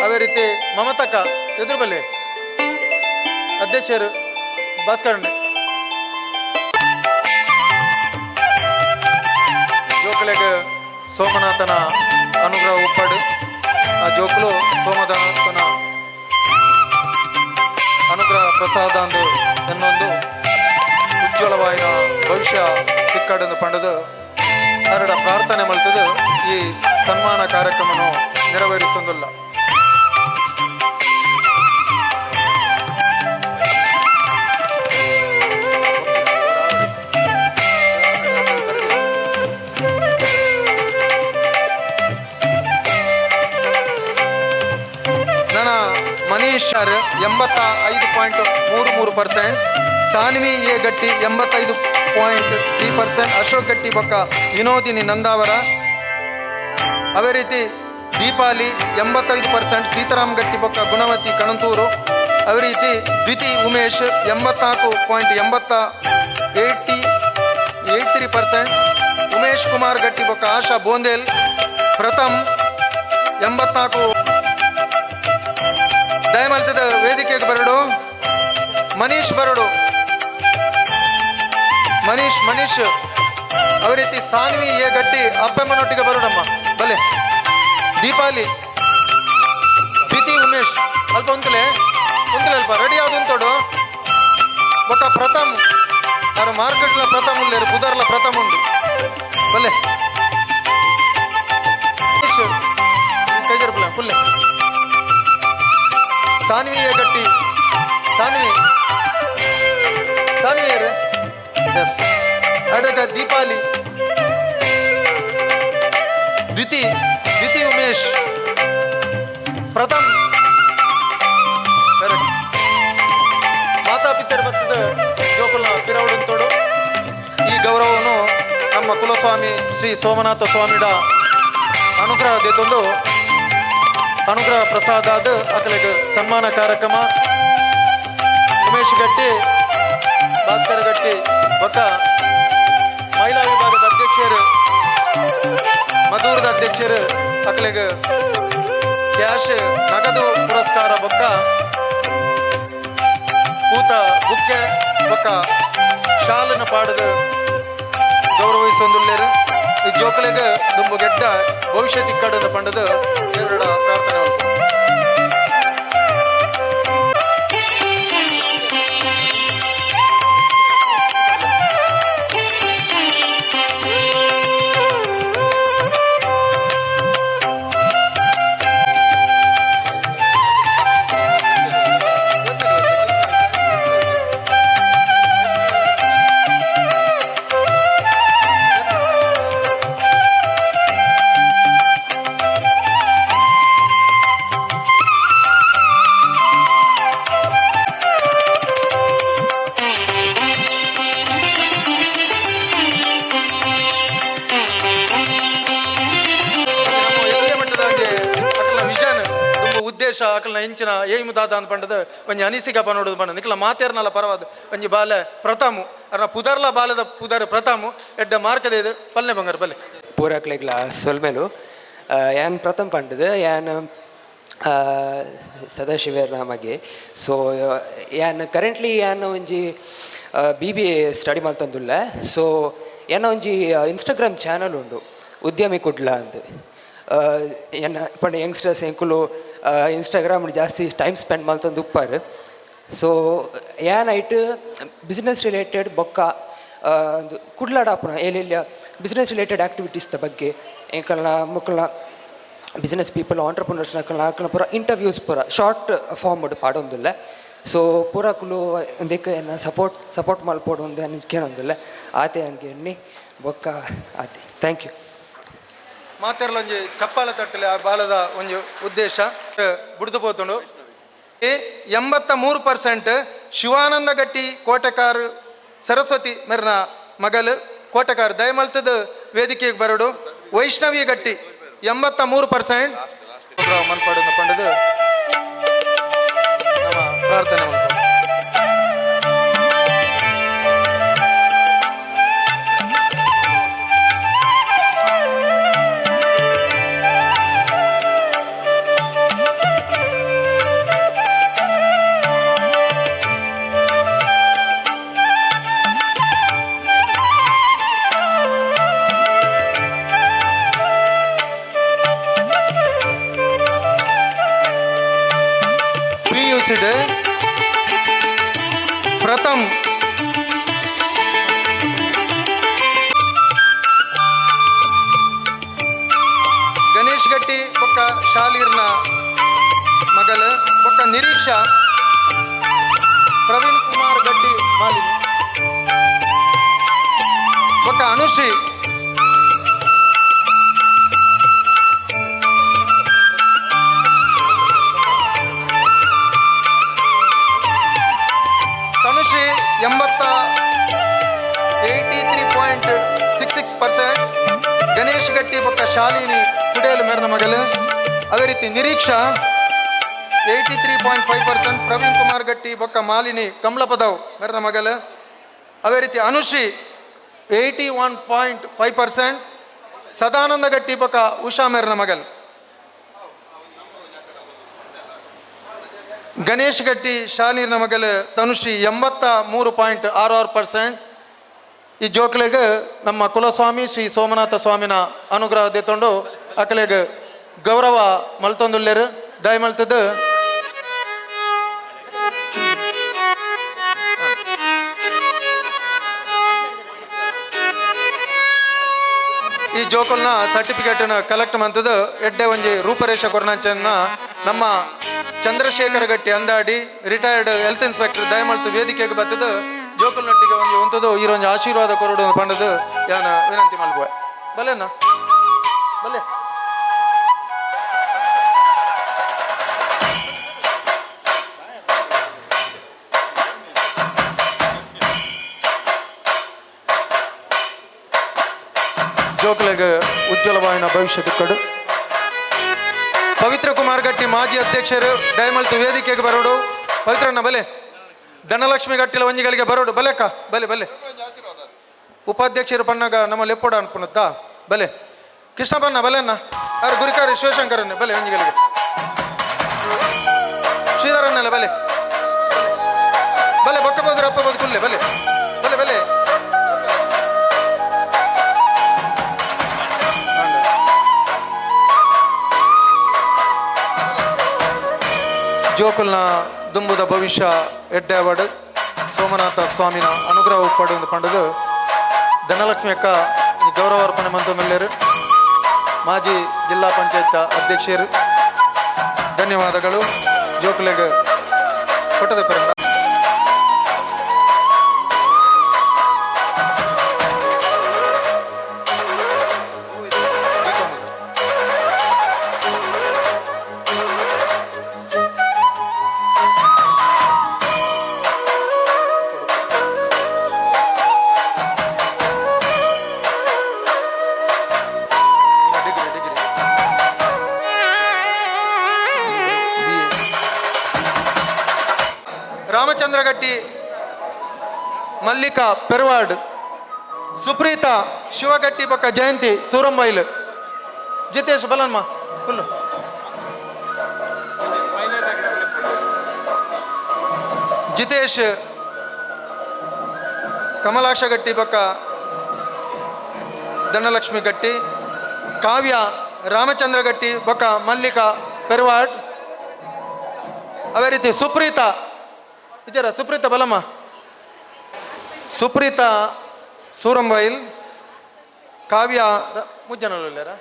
ಅದೇ ರೀತಿ ಮಮತಕ್ಕ ಎದುರು ಬಲ್ಲೆ ಅಧ್ಯಕ್ಷರು ಭಾಸ್ಕರಣ್ಣ ಜೋಕುಲೆಗ್ ಸೋಮನಾಥನ ಅನುಗ್ರಹ ಉಪ್ಪಾಡು. ಆ ಜೋಕುಲು ಸೋಮನಾಥನ ಅನುಗ್ರಹ ಪ್ರಸಾದ ಅಂದು ಎನ್ನೊಂದು ಉಜ್ವಲವಾಯಿನ ಭವಿಷ್ಯ ತಿಕ್ಕಡಂದು ಪಂಡದು ಅರಡ ಪ್ರಾರ್ಥನೆ ಮಲ್ತದು ಈ ಸನ್ಮಾನ ಕಾರ್ಯಕ್ರಮವನ್ನು ನೆರವೇರಿಸೊಂದಿಲ್ಲ. ನನ್ನ ಮನೀಶ್ 85.33%, ಸಾನ್ವಿ ಎ ಗಟ್ಟಿ 85.3%, ಅಶೋಕ್ ಗಟ್ಟಿ ಬೊಕ್ಕ ವಿನೋದಿನಿ ನಂದಾವರ. ಅದೇ ರೀತಿ ದೀಪಾಲಿ 85%, ಸೀತಾರಾಮ್ ಗಟ್ಟಿ ಬೊಕ್ಕ ಗುಣವತಿ ಕಣಂತೂರು. ಅದೇ ರೀತಿ ದ್ವಿತಿ ಉಮೇಶ್ 84.83%, ಉಮೇಶ್ ಕುಮಾರ್ ಗಟ್ಟಿ ಬೊಕ್ಕ ಆಶಾ ಬೋಂದೇಲ್, ಪ್ರಥಮ್ 84. ದಯಮಲ್ತದ ವೇದಿಕೆಗೆ ಬರಡು ಮನೀಶ್ ಬರಡು, ಮನೀಶ್ ಮನೀಶ್. ಅದೇ ರೀತಿ ಸಾನ್ವಿ ಎ ಗಟ್ಟಿ ಅಪ್ಪಮ್ಮನೊಟ್ಟಿಗೆ ಬರೋಡಮ್ಮ ಬಲೆ. ದೀಪಾಲಿ, ದ್ವಿತಿ ಉಮೇಶ್ ಅಲ್ಪ ಉಂತಲೆ ಉಂತಲೆ ಅಲ್ಪ ರೆಡಿ ಯಾವ್ದು ಉಂತೋಡು. ಬೊಕ್ಕ ಪ್ರಥಮ್ ಅವ್ರ ಮಾರ್ಕೆಟ್ಲ ಪ್ರಥಮ್ ಉಲ್ಲೇರು, ಬುಧರ್ಲ ಪ್ರಥಮ್ ಉಂಡು ಬಲೆ. ಮನೀಶ್ ಕೈಜರ್ಪುಲ ಪುಲ್ಲೆ. ಸಾನ್ವಿ ಎ ಗಟ್ಟಿ, ಸಾನ್ವಿ ಸಾನ್ವಿ ಎಸ್. ಅಡಗ ದೀಪಾಲಿ, ದ್ವಿತಿ ದ್ವಿತಿ ಉಮೇಶ್, ಪ್ರಥಮ್. ಕರೆಕ್ಟ್. ಮಾತಾಪಿತರ ಬತ್ತದ ಜೋಕುಲ್ನ ಪಿರವಡುಂತೋಡು. ಈ ಗೌರವವನ್ನು ನಮ್ಮ ಕುಲಸ್ವಾಮಿ ಶ್ರೀ ಸೋಮನಾಥ ಸ್ವಾಮಿಡ ಅನುಗ್ರಹ ದೇತೊಂದು ಅನುಗ್ರಹ ಪ್ರಸಾದ ಅಕಲೆಗ್ ಸನ್ಮಾನ ಕಾರ್ಯಕ್ರಮ. ಉಮೇಶ್ ಗಟ್ಟಿ, ಭಾಸ್ಕರ ಗಟ್ಟಿ ಬೊಕ್ಕ ಮಹಿಳಾ ವಿಭಾಗದ ಅಧ್ಯಕ್ಷರು, ಮಧೂರದ ಅಧ್ಯಕ್ಷರು ಅಕಲೆಗ್ ಕ್ಯಾಶ್ ನಗದು ಪುರಸ್ಕಾರ ಬೊಕ್ಕ ಪೂತ ಬುಕ್ಕೆ ಬೊಕ್ಕ ಶಾಲನ್ನು ಪಾಡದು ಗೌರವಿಸೊಂದುಲ್ಲೇರು. ಈ ಜೋಕುಲೆಗ್ ದುಂಬು ಗೆಡ್ಡ ಭವಿಷ್ಯ ತಿಕ್ಕಡದ ಪಂಡದು ದೇವರ ಪ್ರಾರ್ಥನೆ. ಅಕಲ್ನ ಇಂಚಿನ ಏಮು ದಾದ ಅಂತ ಪಂಡದ ಒಂಜಿ ಅನಿಸಿಕ ಪನೋಡುದು ಪಂಡ ನಿಕ್ಲ ಮಾತೇರ್ನಲ್ಲ ಪರವಾದ ಒಂಜಿ ಬಾಲೆ ಪ್ರಥಮು ಅರ್ನ ಪುದರ್ಲ ಬಾಲದ ಪುದರ್ ಪ್ರಥಮು ಎಡ್ಡ ಮಾರ್ಕದ ಇದು ಪಲ್ಲೆ ಬಂಗಾರ ಪಲ್ಲೆ ಪೂರಕ್ಲೆಗ್ಲ ಸೊಲ್ಮೆಲು. ಯಾನ್ ಪ್ರಥಮ್ ಪಂಡದು ಯಾನ್ ಸದಾಶಿವೇರ್ನ ಮಗೆ. ಸೊ ಯಾನ್ ಕರೆಂಟ್ಲಿ ಯಾನ್ ಒಂಜಿ ಬಿ ಬಿ ಎ ಸ್ಟಡಿ ಮಲ್ತೊಂದುಲ್ಲೆ. ಸೊ ಯಾನ ಒಂಜಿ ಇನ್ಸ್ಟಾಗ್ರಾಮ್ ಚಾನಲ್ ಉಂಡು ಉದ್ಯಮಿ ಕುಡ್ಲ ಅಂತ. ಎನ್ನ ಪಂಡ ಯಂಗ್ಸ್ಟರ್ಸ್ ಎಂಕುಲು ಇನ್ಸ್ಟಾಗ್ರಾಮ್ ಜಾಸ್ತಿ ಟೈಮ್ ಸ್ಪೆಂಡ್ ಮಲ್ತೊಂದು ಉಪ್ಪಾರು. ಸೊ ಯಾನ್ ಐಟ್ ಬಿಸ್ನೆಸ್ ರಿಲೇಟೆಡ್ ಬೊಕ್ಕ ಒಂದು ಕುಡ್ಲಾಡಾಪುನ ಏಲೆಲ್ಲ ಬಿಸ್ನೆಸ್ ರಿಲೇಟೆಡ್ ಆ್ಯಕ್ಟಿವಿಟೀಸ್ದ ಬಗ್ಗೆ ಎಂಕಲ್ನ ಮೊಕ್ಕಲ್ನ ಬಿಸ್ನೆಸ್ ಪೀಪಲ್ ಆಂಟ್ರಪ್ರನರ್ಸ್ ಅಕಲ್ನ ಅಕಲ್ನ ಪೂರ ಇಂಟರ್ವ್ಯೂಸ್ ಪೂರ ಶಾರ್ಟ್ ಫಾರ್ಮ್ ಪಾಡೊಂದುಲ್ಲೆ. ಸೊ ಪೂರ ಕುಲು ಒಂದಕ್ಕೆ ಎನ್ನ ಸಪೋರ್ಟ್ ಸಪೋರ್ಟ್ ಮಲ್ಪೊಡು ಒಂದು ಕೇಳೊಂದುಲ್ಲೆ ಆತೆ ಅನ್ಗೆ ಎನ್ನಿ ಬೊಕ್ಕ ಆತೆ. Thank you. ಮಾತೆರ್ಲೊಂಜಿ ಚಪ್ಪಾಳೆ ತಟ್ಟಲೆ ಆ ಬಾಲದ ಒಂಜಿ ಉದ್ದೇಶ ಬುಡ್ದು ಪೋತುಂಡು. 83% Shivananda ಗಟ್ಟಿ ಕೋಟೆಕಾರ್ ಸರಸ್ವತಿ ಮೆರ್ನ ಮಗಲು ಕೋಟೆಕಾರ್ ದಯಮಲ್ತದ ವೇದಿಕೆಗೆ ಬರಡು. ವೈಷ್ಣವಿ ಗಟ್ಟಿ 83% ಮನ್ಪಾಡನ್ನು ಪಂಡದು ನಮ್ಮ ಪ್ರಾರ್ಥನೆ ಮನ್ಪು. ಪ್ರಥಮ್ ಗಣೇಶ್ ಗಟ್ಟಿ ಬೊಕ್ಕ ಶಾಲೀರ್ನ ಮಗಲ್ ಬೊಕ್ಕ ನಿರೀಕ್ಷಾ ಪ್ರವೀಣ್ ಕುಮಾರ್ ಗಟ್ಟಿ ಮಾಲಿನಿ ಬೊಕ್ಕ ಅನುಶ್ರೀ ತನುಶ್ರೀ 83.66% ಗಣೇಶ್ ಗಟ್ಟಿ ಬೊಕ್ಕ ಶಾಲಿನಿ ಕುಡೇಲು ಮೇರ್ನ ಮಗಲು. ಅದೇ ರೀತಿ ನಿರೀಕ್ಷಾ 83.5% ಪ್ರವೀಣ್ ಕುಮಾರ್ ಗಟ್ಟಿ ಬೊಕ್ಕ ಮಾಲಿನಿ ಕಮಲಪದವ್ ಮೇರ್ನ ಮಗಲು. ಅದೇ ರೀತಿ ಅನುಶ್ರೀ 81.5% ಸದಾನಂದ ಗಟ್ಟಿ ಬೊಕ್ಕ ಉಷಾ ಮೇರ್ನ ಮಗಲ್. ಗಣೇಶ್ ಗಟ್ಟಿ ಶಾಲಿನ ಮಗಲು ತನುಶ್ರೀ 83.66%. ಈ ಜೋಕ್ಲೆಗ್ ನಮ್ಮ ಕುಲಸ್ವಾಮಿ ಶ್ರೀ ಸೋಮನಾಥ ಸ್ವಾಮಿನ ಅನುಗ್ರಹ ದೇತೊಂಡು ಅಕಲೆಗ್ ಗೌರವ ಮಲ್ತೊಂದುಲ್ಲೇರು. ದಯಮಲ್ತದ್ದು ಈ ಜೋಕಲ್ನ ಸರ್ಟಿಫಿಕೇಟನ್ನು ಕಲೆಕ್ಟ್ ಮಂತದ್ದು ಎಡ್ಡೆ ಒಂಜಿ ರೂಪರೇಷ ಕೊರ್ನಾಂಚನ್ನ ನಮ್ಮ Chandrashekhara Gatti Andadi retired health inspector ದಯಮಲ್ತು ವೇದಿಕೆಗೆ ಬತ್ತದು ಜೋಕಲ್ನೊಟ್ಟಿಗೆ ಒಂದು ಉಂತದು ಈ ಒಂಜಿ ಆಶೀರ್ವಾದ ಕೊರಡು ಪಂಡದು ಯಾನ ವಿನಂತಿ ಮಲ್ಪುವೆ. ಬಲೆನಾ ಬಲೆ. ಜೋಕ್ಲೆಗ್ ಉಜ್ವಲವಾಯಿನ ಭವಿಷ್ಯ ಕಡು. ಪವಿತ್ರ ಕುಮಾರ್ ಗಟ್ಟಿ ಮಾಜಿ ಅಧ್ಯಕ್ಷರು ದಯಮಲ್ತು ವೇದಿಕೆಗೆ ಬರೋಡು. ಪವಿತ್ರಣ್ಣ ಬಲೆ. ಧನಲಕ್ಷ್ಮಿ ಗಟ್ಟಿಲ ಒಂಜಿಗಳಿಗೆ ಬರೋಡು. ಬಲೆಕ್ಕ ಬಲೆ ಬಲೆ. ಉಪಾಧ್ಯಕ್ಷರು ಪನ್ನಾಗ ನಮ್ಮ ಲೆಪ್ಪೋಡ ಅನ್ಪುನತ್ತಾ ಬಲೆ. ಕೃಷ್ಣಪ್ಪಣ್ಣ ಬಲೆಣ್ಣ ಯಾರು ಗುರುಕಾರಿ ಶಿವಶಂಕರನ್ನೇ ಬಲೆ ಒಂಜಿಗಳಿಗೆ. ಶ್ರೀಧರಣ್ಣಲ್ಲ ಬಲೆ ಬಲೆ. ಬೊಕ್ಕ ಬೋದ್ರ ಅಪ್ಪ ಬೋದು ಕುಲ್ಲೆ ಬಲೆ ಬಲೆ ಬಲೆ. ಜೋಕುಲ್ನ ದುಂಬುದ ಭವಿಷ್ಯ ಎಡ್ಡೆವಾಡು ಸೋಮನಾಥ ಸ್ವಾಮಿನ ಅನುಗ್ರಹ ಉಪ್ಪಡು ಎಂದು ಪಂಡದು ಧನಲಕ್ಷ್ಮಿ ಅಕ್ಕ ಈ ಗೌರವಾರ್ಪಣೆ ಮಂತೊಂದುಲ್ಲೇರು ಮಾಜಿ ಜಿಲ್ಲಾ ಪಂಚಾಯತ್ ಅಧ್ಯಕ್ಷರು. ಧನ್ಯವಾದಗಳು ಜೋಕುಲೆಗ್ ಕೊಟ್ಟದ ಪರಂಡ. ರಾಮಚಂದ್ರ ಗಟ್ಟಿ ಮಲ್ಲಿಕಾ ಪೆರ್ವಾಡ್ ಸುಪ್ರೀತಾ ಶಿವಗಟ್ಟಿ ಬೊಕ್ಕ ಜಯಂತಿ ಸೂರಂಬೈಲ್ ಜಿತೇಶ್ ಬಲನ್ಮ ಫುಲ್ಲು ಜಿತೇಶ್ ಕಮಲಾಕ್ಷ ಗಟ್ಟಿ ಬೊಕ್ಕ ಧನಲಕ್ಷ್ಮಿ ಗಟ್ಟಿ ಕಾವ್ಯ ರಾಮಚಂದ್ರ ಗಟ್ಟಿ ಬೊಕ್ಕ ಮಲ್ಲಿಕಾ ಪೆರ್ವಾಡ್ ಅದೇ ರೀತಿ ಸುಪ್ರೀತಾ ವಿಚಾರ ಸುಪ್ರೀತಾ ಬಲಮ್ಮ ಸುಪ್ರೀತಾ ಸೂರಂಬೈಲ್ ಕಾವ್ಯ ಮುಜ್ಜನಲ್ಲಾರ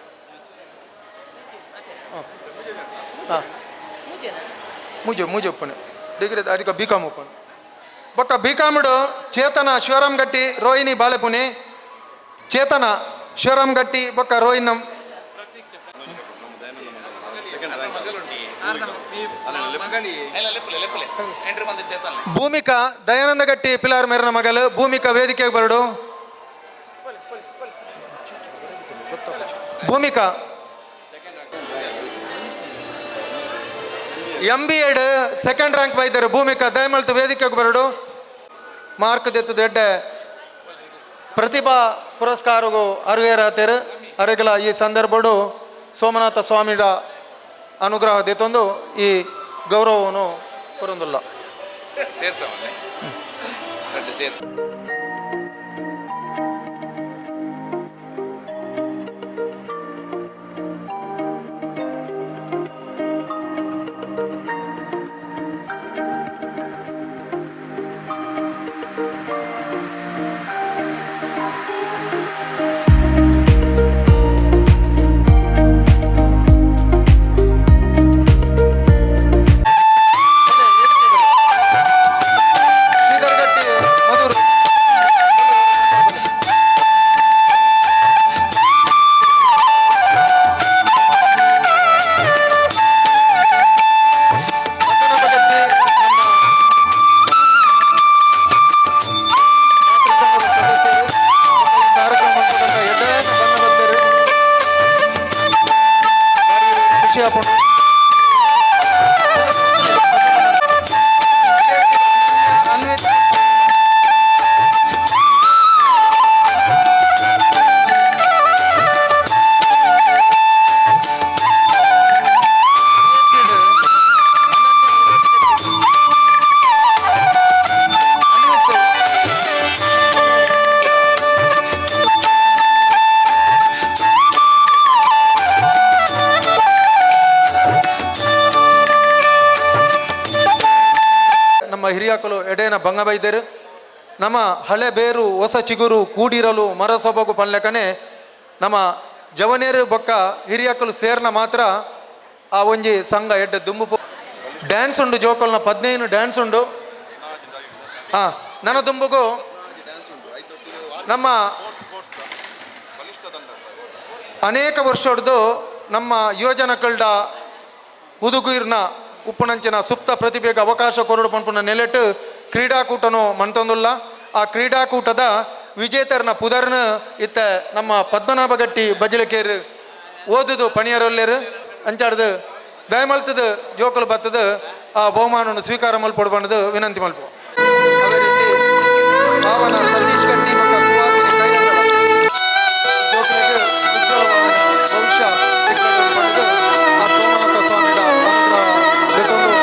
ಹಾಂ ಮುಜೆ ಮುಜೆ ಒಪ್ಪನೆ ಡಿಗ್ರಿ ಅದಕ್ಕೆ ಬಿ ಕಾಮ್ ಒಪ್ಪನೆ ಬೊಕ್ಕ ಬಿ ಕಾಮ್ಡು ಚೇತನ ಶಿವರಾಮ್ ಗಟ್ಟಿ ರೋಹಿಣಿ ಬಾಳೆಪುಣಿ ಚೇತನ ಶಿವರಾಮ್ ಗಟ್ಟಿ ಬೊಕ್ಕ ರೋಹಿಣ Bhoomika Dayananda ಗಟ್ಟಿ ಪಿಲಾರ್ ಮೇರನ ಮಗಲು ಭೂಮಿಕಾ ವೇದಿಕೆಗೆ ಬರಡು. Bhoomika M B Ed second rank ಬೈದರು. ಭೂಮಿಕಾ ದಯಮಲ್ತು ವೇದಿಕೆಗೆ ಬರಡು. ಮಾರ್ಕ್ ದೆತ್ತದ ಎಡ್ಡೆ ಪ್ರತಿಭಾ ಪುರಸ್ಕಾರಗೂ ಅರ್ಹರಾತೇರು. ಅರೆಗಲ ಈ ಸಂದರ್ಭಡು ಸೋಮನಾಥ ಸ್ವಾಮಿಡ ಅನುಗ್ರಹ ದೆತ್ತೊಂದು ಈ ಗೌರವವನ್ನು ಕೊರೊಂದುಲ್ಲ. ಹಿರಿಯಾಕಲು ಎಡೇನ ಬಂಗ ಬೈದರು. ನಮ್ಮ ಹಳೆ ಬೇರು ಹೊಸ ಚಿಗುರು ಕೂಡಿರಲು ಮರ ಸೊಬಗು ಪನ್ಲೆಕನೆ ನಮ್ಮ ಜವನೇರು ಬೊಕ್ಕ ಹಿರಿಯಕಲು ಸೇರ್ನ ಮಾತ್ರ ಆ ಒಂಜಿ ಸಂಘ ಎಡ್ಡೆ ದುಂಬು ಡ್ಯಾನ್ಸ್ ಉಂಡು ಜೋಕಲ್ನ 15 ಡ್ಯಾನ್ಸ್ ಉಂಡು. ಹಾಂ, ನನ್ನ ದುಂಬುಗು ನಮ್ಮ ಅನೇಕ ವರ್ಷಡ್ದು ನಮ್ಮ ಯುವಜನಕಲ್ಡ ಹುದುಗುರ್ನ ಉಪ್ಪುನಂಚಿನ ಸುಪ್ತ ಪ್ರತಿಭೆಗೆ ಅವಕಾಶ ಕೊರಡು ಪನ್ಪುನ ನೆಲೆಟ್ ಕ್ರೀಡಾಕೂಟನು ಮಂತೊಂದುಲ್ಲ. ಆ ಕ್ರೀಡಾಕೂಟದ ವಿಜೇತರನ ಪುದರ್ನ ಇತ್ತ ನಮ್ಮ ಪದ್ಮನಾಭ ಗಟ್ಟಿ ಬಜಲಕೇರು ಓದುದು ಪಣಿಯರೊಲ್ಲೇರು ಅಂಚಾಡ್ದು ದಯಮಲ್ತದ ಜೋಕುಲು ಬತ್ತದು ಆ ಬಹುಮಾನವನ್ನು ಸ್ವೀಕಾರ ಮಲ್ಪೊಡು ಬಣ್ಣದು ವಿನಂತಿ ಮಲ್ಪು. ಅದೇ ರೀತಿ ಭಾವನ ಸತೀಶ್ ಗಟ್ಟಿ ಮತ್ತು ಸುಹಾಸಿನಿ ಕೈರಂಗಳ ಜೋಕುಲೆಗ್ ಉಜ್ವಲವಾದ ಭವಿಷ್ಯ ಪಡೆದು ಆ ಸೋಮನಾಥ ಸ್ವಾಮಿಡ ಅನುಗ್ರಹ ದೆತೊಂದು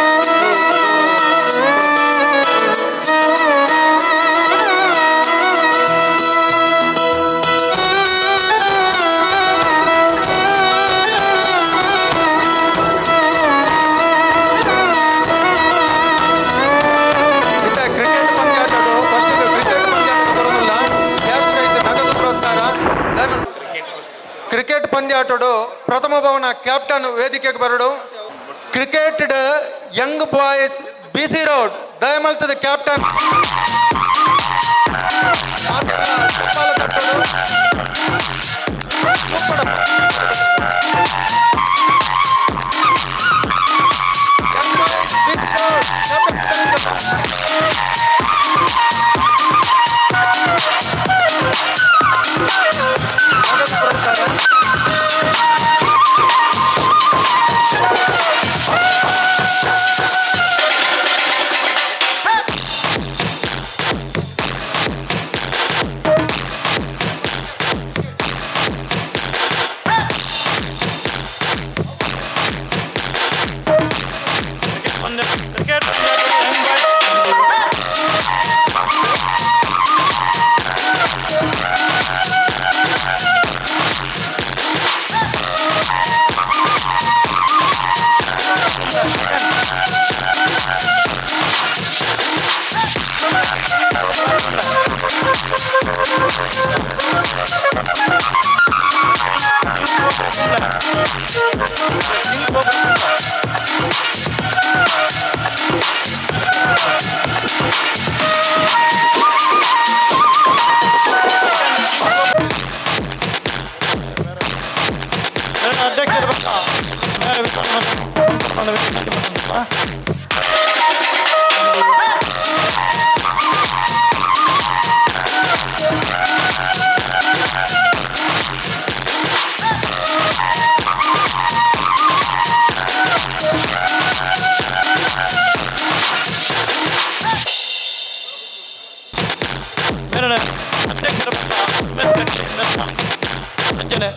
ಕ್ರಿಕೆಟ್ ಪಂದ್ಯಾಟಡು ಫಸ್ಟ್ ಕ್ರಿಕೆಟ್ ಪಂದ್ಯಾಟದ ಬರೋದಿಲ್ಲ, ಕ್ಯಾಶ್ ಪ್ರೈಸ್ ನಗದು ಪುರಸ್ಕಾರ. ಕ್ರಿಕೆಟ್ ಪಂದ್ಯಾಟಡು ಪ್ರಥಮ ಭವನ ಕ್ಯಾಪ್ಟನ್ ವೇದಿಕೆಗೆ ಬರಡು. Cricket young boys B C road ದಯಮಲ್ತದ captain ತಟ್ಟಡು. Young boys BC road ನಗದು ಪುರಸ್ಕಾರ. ಅಧ್ಯಕ್ಷರು. ಅಂಚನೆ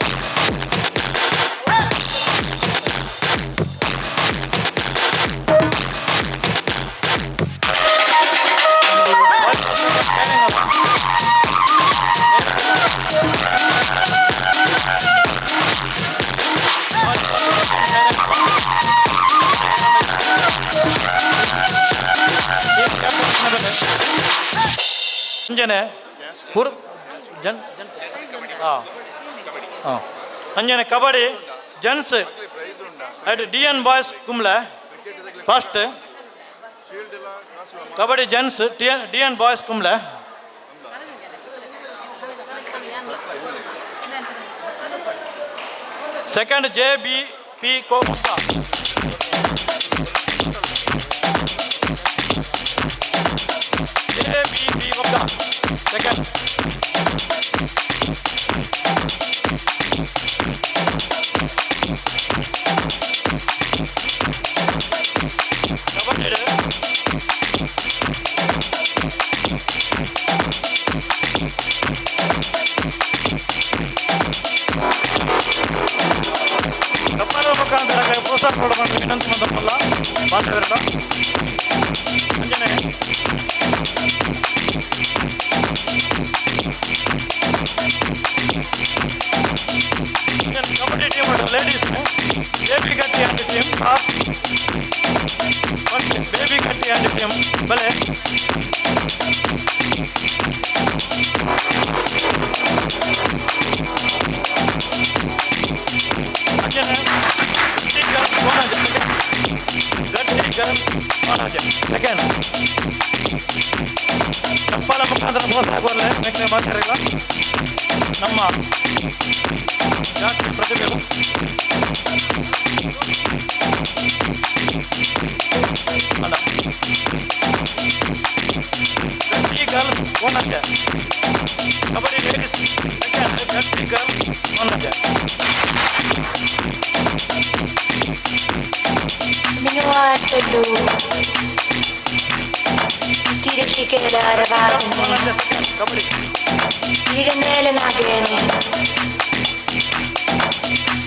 ಅಂಜನೆ ಪುರ್ ಜನ್ ಹಾಂ ಹಾಂ ಅಂಜನೆ kabaddi gents at D N boys Kumble first kabaddi gents T N D N boys Kumble. Second J B P ಕೋ J B P second. Kabaddi ಕಪ್ಪಲ ಮುಖಾಂತರ ಪ್ರೋತ್ಸಾಹ ಕೊಡಬೇಕು ವಿನಂತಿ ಮಂದಪ್ಪಲ್ಲ ಬಾಂಧವರಡ ಅಂಜನೆ. Kabaddi team ladies baby Gatti and team first baby Gatti and team ಬಲೆ. ಅಂಜನೆ ಗಟ್ಟಿ ಗರ್ಲ್ ಗಟ್ಟಿ ಗರ್ಲ್ ಸೆಕೆಂಡ್. ಚಪ್ಪಾಲ ಮುಖಾಂತರ ಪ್ರೋತ್ಸಾಹ ಕೊಡಲೆ ನೆಕ್ಸ್ಟ್ ಮಾತಾಡಿಲ್ಲ ನಮ್ಮ ಜಾತಿ ಪ್ರತಿಭೆಗಳು. ಅಲ್ಲ ಗಟ್ಟಿ ಗರ್ಲ್ ಕೋನಂಜೆ ಕಬಡ್ಡಿ ಲೇಡೀಸ್ ಸೆಕೆಂಡ್ ಗಟ್ಟಿ girl ಕೋನಂಜೆ. Minuartelu Tirikikelaravaadini Irenelnageni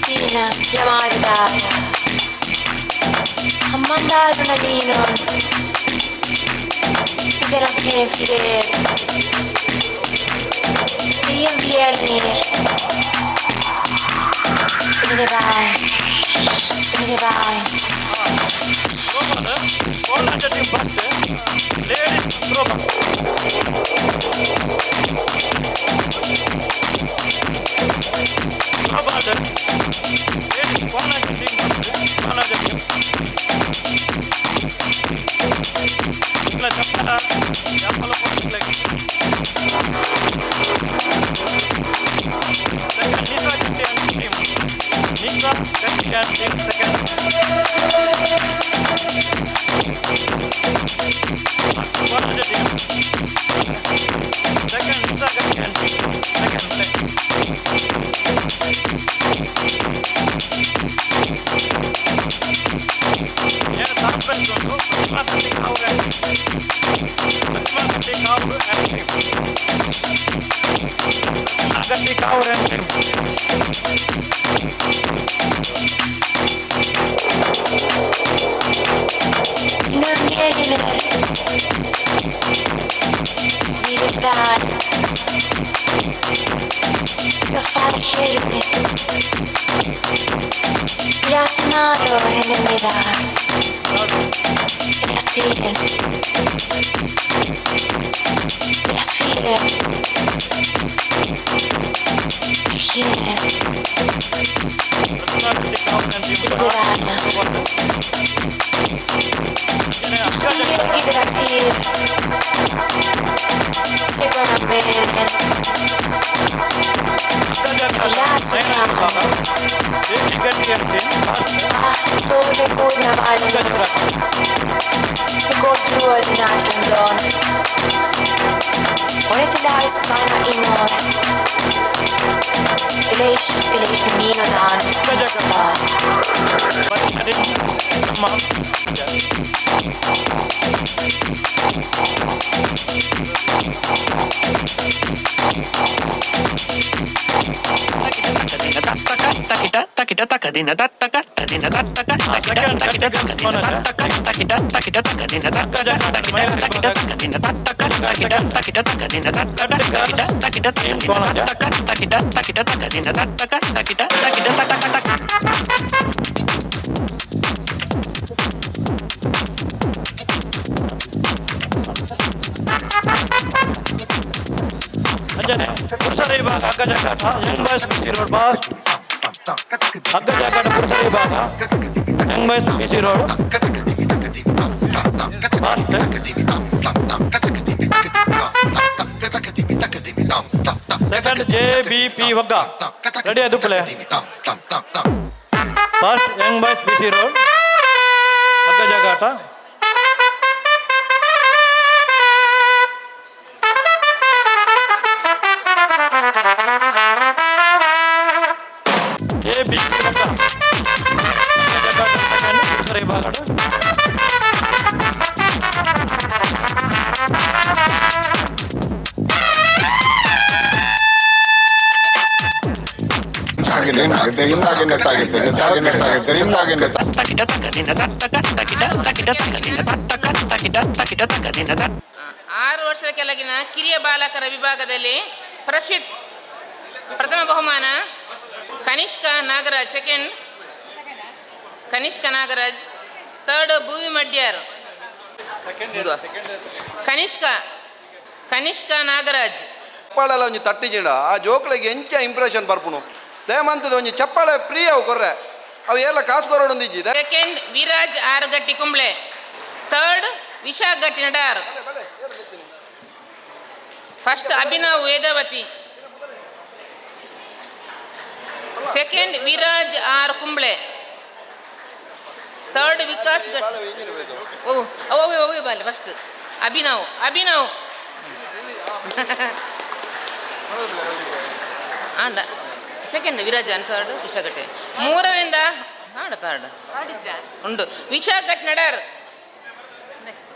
Tina Yamaridara Ammandarunalinon Ugarankenfirer Rienvielnir Binibai Binibai Konaje team first ladies throwball. Throwball ladies Konaje team first Konaje team. ಇಲ್ಲ ಚಪ್ಪಲ ಚಪ್ಪಲ ಕೊಡಲಿಲ್ಲ. Second Neesa Gatti and team Neesa Gatti and team second. Konaje team second Neesa Gatti and team second. ಏನು third prize ಉಂಟು ಲಕ್ಷ್ಮಣ ಗಟ್ಟಿ Kavoor and Lakshmana Gatti Kavoor and team Gatti Kavoor and team. Nurmielinir Viridar Gafalhirne Rasnaro Renemidar Rasir Rasfire Hine Vidana Gidrafir Segonamen Tole kurna Godruodnatrundon Oretilais pana inor Ileish ileish nino dan sta. ಅಂಜನೆ ಪುರುಷರ ವಿಭಾಗ ಹಗ್ಗ ಜಗ್ಗಾಟ, young boys BC road fast. ಹಗ್ಗ ಜಗ್ಗಾಟ ಪುರುಷರ ವಿಭಾಗ, young boys BC road fast. Second J B P Vagga ready ಅದುಪ್ಪಲೆ. First young boys BC road ಹಗ್ಗ ಜಗ್ಗಾಟ. ಜೆ ಬಿ ಪಿ ವಗ್ಗ ಜಗ್ಗಾಟ ಸೆಕೆಂಡ್ ಪುರುಷರ ವಿಭಾಗ. 6 ವರ್ಷದ ಕೆಳಗಿನ ಕಿರಿಯ ಬಾಲಕರ ವಿಭಾಗದಲ್ಲಿ ಪ್ರಶಿತ್ ಪ್ರಥಮ ಬಹುಮಾನ, ಕನಿಷ್ಕ ನಾಗರಾಜ್ ಸೆಕೆಂಡ್, ಕನಿಷ್ಕ ನಾಗರಾಜ್ ಥರ್ಡ್, ಭೂಮಿ ಮಡ್ಯಾರ್. ಕನಿಷ್ಕ ಕನಿಷ್ಕ ನಾಗರಾಜ್. ಚಪ್ಪಾಳೆಲ್ಲ ಒಂಜಿ ತಟ್ಟಿಜಿಂಡ ಆ ಜೋಕ್ಲೆಗ್ ಎಂಚ ಇಂಪ್ರೆಷನ್ ಬರ್ಪುನು ದಯಮಂತದ ಒಂಜಿ ಚಪ್ಪಾಳೆ ಪ್ರಿಯ ಅವು ಕೊರ್ರೆ ಅವು ಏರ್ಲ ಕಾಸು ಕೊರೊಡೊಂದಿಜ್ಜಿ. Second Viraj R Gatti Kumble, third Vishakh Gatti Nadar, first Abhinav Vedavathi, second Viraj R Kumble, third Vikas Gatti. ಓ ಅವು ಅವು ಬಲ್ಲ. ಫಸ್ಟ್ ಅಭಿನವ್ ಅಭಿನವ್ ಆಂಡ ಸೆಕೆಂಡ್ ವಿರಾಜ್ ಅನ್ ಥರ್ಡ್ ವಿಶಾಖ್ ಗಟ್ಟಿ. ಮೂರರಿಂದ ಆಡ ಥರ್ಡ್ ಉಂಡು ವಿಶಾಖ್ ಗಟ್ ನಡಾರ್,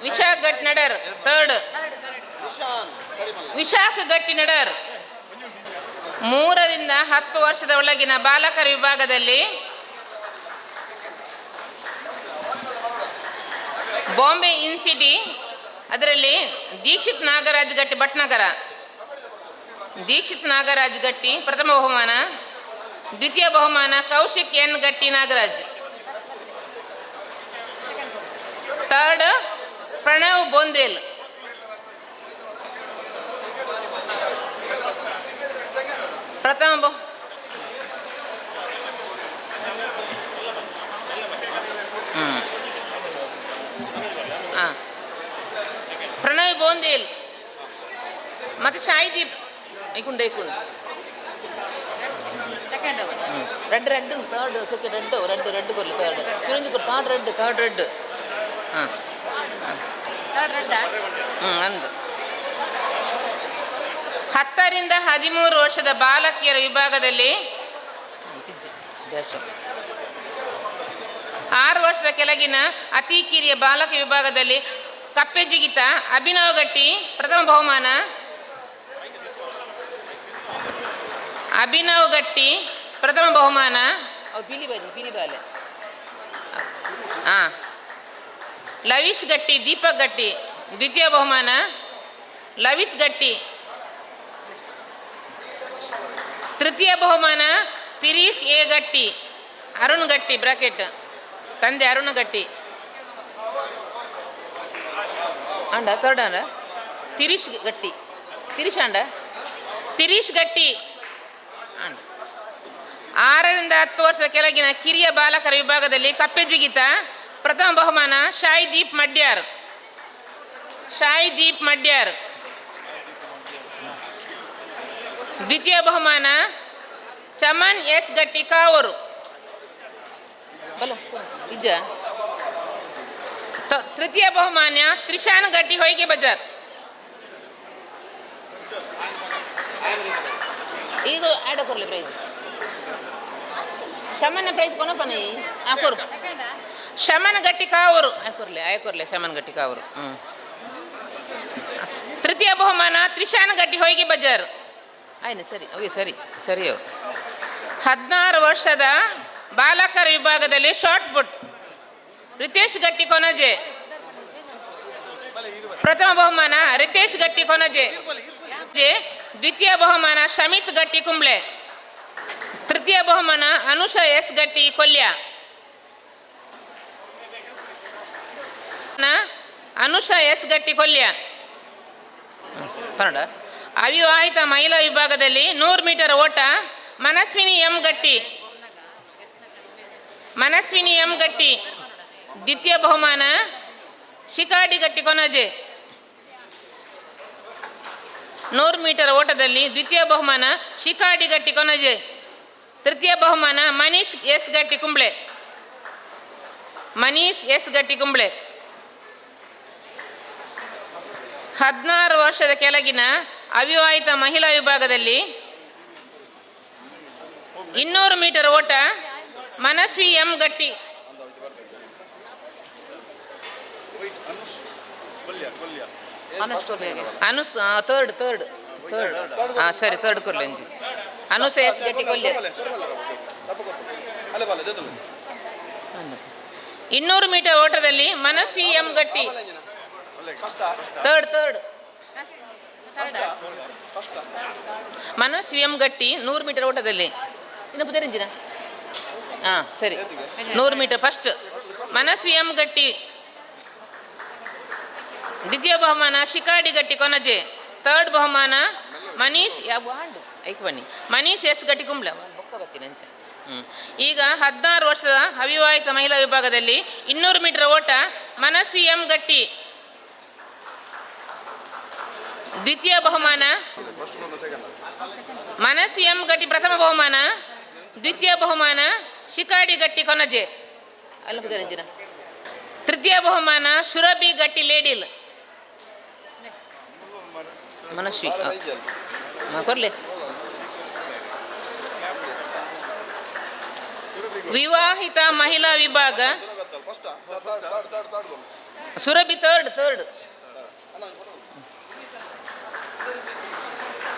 ವಿಶಾಖ್ ಗಟ್ ನಡಾರ್ ಥರ್ಡ್, ವಿಶಾಖ ಗಟ್ಟಿ ನಡಾರ್. 3ರಿಂದ 10 ವರ್ಷದ ಒಳಗಿನ ಬಾಲಕರ ವಿಭಾಗದಲ್ಲಿ ಬಾಂಬೆ ಇನ್ಸಿಟಿ ಅದರಲ್ಲಿ ದೀಕ್ಷಿತ್ ನಾಗರಾಜ್ ಗಟ್ಟಿ ಭಟ್ನಗರ, ದೀಕ್ಷಿತ್ ನಾಗರಾಜ್ ಗಟ್ಟಿ ಪ್ರಥಮ ಬಹುಮಾನ, ದ್ವಿತೀಯ ಬಹುಮಾನ ಕೌಶಿಕ್ ಎನ್ ಗಟ್ಟಿ ನಾಗರಾಜ್, ಥರ್ಡ್ ಪ್ರಣವ್ ಬೋಂದೇಲ್. ಪ್ರಥಮ ಬಹು ಹಾಂ ಪ್ರಣವ್ ಬೋಂದೇಲ್ ಮತ್ತು ಶಾಯಿದೀಪ್ ಐಕುಂಡ ಐಕುಂಡ ರೆಡ್ ರೆಡ್ ಉಂಟು third second red red red ಕೊರ್ಲಿ ಥರ್ಡ್ ಕುರಿಂಜಿ ಕೊರ್ ಥರ್ಡ್ ರೆಡ್ ಥರ್ಡ್ ರೆಡ್ ಹಾಂ ಥರ್ಡ್ ರೆಡ್ ಹ್ಞೂ ಅಂದು. 10ರಿಂದ 13 ವರ್ಷದ ಬಾಲಕಿಯರ ವಿಭಾಗದಲ್ಲಿ 6 ವರ್ಷದ ಕೆಳಗಿನ ಅತಿ ಕಿರಿಯ ಬಾಲಕ ವಿಭಾಗದಲ್ಲಿ ಕಪ್ಪೆ ಜಿಗಿತ ಅಭಿನವ್ ಗಟ್ಟಿ ಪ್ರಥಮ ಬಹುಮಾನ, ಅಭಿನವ್ ಗಟ್ಟಿ ಪ್ರಥಮ ಬಹುಮಾನ. ಪಿಲಿ ಬಾಜಿ ಪಿಲಿ ಬಾಲೆ ಹಾಂ ಲವಿಶ್ ಗಟ್ಟಿ ದೀಪಕ್ ಗಟ್ಟಿ ದ್ವಿತೀಯ ಬಹುಮಾನ, ಲವಿತ್ ಗಟ್ಟಿ ತೃತೀಯ ಬಹುಮಾನ, ತಿರೀಶ್ ಎ ಗಟ್ಟಿ ಅರುಣ್ ಗಟ್ಟಿ ಬ್ರಾಕೆಟ್ ತಂದೆ ಅರುಣ್ ಗಟ್ಟಿ ಅಂಡ ಥರ್ಡ್ ಅಂಡ ತಿರೀಶ್ ಗಟ್ಟಿ ತಿರೀಶ್ ಅಂಡ ತಿರೀಶ್ ಗಟ್ಟಿ ಅಂಡ. 6ರಿಂದ 10 ವರ್ಷದ ಕೆಳಗಿನ ಕಿರಿಯ ಬಾಲಕರ ವಿಭಾಗದಲ್ಲಿ ಕಪ್ಪೆ ಜಿಗಿತ ಪ್ರಥಮ ಬಹುಮಾನ ಶಾಯಿ ದೀಪ್ ಮಡ್ಯಾರ್, ಶಾಯಿ ದೀಪ್ ಮಡ್ಯಾರ್ ದ್ವಿತೀಯ ಬಹುಮಾನ ಚಮನ್ ಎಸ್ ಗಟ್ಟಿ ಕಾವೂರು ಬಲ ನಿಜ, ತೃತೀಯ ಬಹುಮಾನ ತ್ರಿಶಾನ್ ಗಟ್ಟಿ ಹೊಯ್ಗೆ ಬಜಾರ್. ಈಗ ಆಡ ಕೊರ್ಲಿ ಪ್ರೈಸ್ ಶಮನ ಪ್ರೈಸ್ ಕೊನಪನ ಆ ಕೊರು ಶಮನ ಗಟ್ಟಿ ಕಾವೂರು ಆಯ್ಕೊರ್ಲೆ ಆಯ್ಕೊರ್ಲೆ ಶಮನ್ ಗಟ್ಟಿ ಕಾವೂರು. ಹ್ಞೂ ತೃತೀಯ ಬಹುಮಾನ ತ್ರಿಶಾನ್ ಗಟ್ಟಿ ಹೊಯ್ಗೆ ಬಜಾರ್. ಆಯ್ತು, ಸರಿ, ಓಕೆ, ಸರಿ ಸರಿ. 16 ವರ್ಷದ ಬಾಲಕರ ವಿಭಾಗದಲ್ಲಿ ಶಾರ್ಟ್ ಪುಟ್ ರಿತೇಶ್ ಗಟ್ಟಿ ಕೊನಜೆ ಪ್ರಥಮ ಬಹುಮಾನ, ರಿತೇಶ್ ಗಟ್ಟಿ ಕೊನಜೆ ದ್ವಿತೀಯ ಬಹುಮಾನ, ಶಮಿತ್ ಗಟ್ಟಿ ಕುಂಬ್ಳೆ ತೃತೀಯ ಬಹುಮಾನ, ಅನುಷಾ ಎಸ್ ಗಟ್ಟಿ ಕೊಲ್ಯ. ಅನುಷಾ ಎಸ್ ಗಟ್ಟಿ ಕೊಲ್ಯ. ಕನ್ನಡ. ಅವಿವಾಹಿತ ಮಹಿಳಾ ವಿಭಾಗದಲ್ಲಿ 100 ಮೀಟರ್ ಓಟ ಮನಸ್ವಿನಿ ಎಂ ಗಟ್ಟಿ, ಮನಸ್ವಿನಿ ಎಂ ಗಟ್ಟಿ ದ್ವಿತೀಯ ಬಹುಮಾನ, ಶಿಕಾಡಿ ಗಟ್ಟಿ ಕೊನಜೆ. 100 ಮೀಟರ್ ಓಟದಲ್ಲಿ ದ್ವಿತೀಯ ಬಹುಮಾನ ಶಿಕಾಡಿ ಗಟ್ಟಿ ಕೊನಜೆ, ತೃತೀಯ ಬಹುಮಾನ ಮನೀಶ್ ಎಸ್ ಗಟ್ಟಿ ಕುಂಬ್ಳೆ, ಮನೀಶ್ ಎಸ್ ಗಟ್ಟಿ ಕುಂಬ್ಳೆ. 16 ವರ್ಷದ ಕೆಳಗಿನ ಅವಿವಾಹಿತ ಮಹಿಳಾ ವಿಭಾಗದಲ್ಲಿ 200 ಮೀಟರ್ ಓಟ ಮನಸ್ವಿ ಎಂ ಗಟ್ಟಿ, ಅನುಸ್ ಥರ್ಡ್ ಥರ್ಡ್ ಥರ್ಡ್ ಹಾಂ ಸರಿ, ಥರ್ಡ್ ಕೊರ್ಲೆ ಅಂಜಿ ಅನುಸ್ ಎಸ್ ಗಟ್ಟಿ ಕೊಲ್ಯ. 200 ಮೀಟರ್ ಓಟದಲ್ಲಿ Manasvi M Gatti third third Manasvi M Gatti 100 metre ಓಟದಲ್ಲಿ. ಇನ್ನು ಪುದರಿಂಜಿನ ಹಾಂ ಸರಿ, 100 metre first Manasvi M Gatti, ದ್ವಿತೀಯ ಬಹುಮಾನ ಶಿಕಾಡಿ ಗಟ್ಟಿ ಕೊನಜೆ, ಥರ್ಡ್ ಬಹುಮಾನ ಮನೀಶ್ ವಾಂಡು ಐಕ್ ಬನ್ನಿ ಮನೀಶ್ ಎಸ್ ಗಟ್ಟಿ ಕುಂಬ್ಳ ಬೊಕ್ಕ ಬತ್ತೀನಿ ಅಂಚ. ಈಗ 16 ವರ್ಷದ ಅವಿವಾಹಿತ ಮಹಿಳಾ ವಿಭಾಗದಲ್ಲಿ 200 ಮೀಟರ್ ಓಟ ಮನಸ್ವಿ ಎಂ ಗಟ್ಟಿ ದ್ವಿತೀಯ ಬಹುಮಾನ, ಮನಸ್ವಿ ಎಂ ಗಟ್ಟಿ ಪ್ರಥಮ ಬಹುಮಾನ, ದ್ವಿತೀಯ ಬಹುಮಾನ ಶಿಕಾಡಿ ಗಟ್ಟಿ ಕೊನಜೆ ಅಲ್ಲ ಪುದರಂಜಿನ, ತೃತೀಯ ಬಹುಮಾನ ಸುರಭಿ ಗಟ್ಟಿ ಲೇಡಿಲ್. ಮನಸ್ವಿ ಕೊರ್ಲೆ. ವಿವಾಹಿತ ಮಹಿಳಾ ವಿಭಾಗ ಸುರಭಿ ಥರ್ಡ್ ಥರ್ಡ್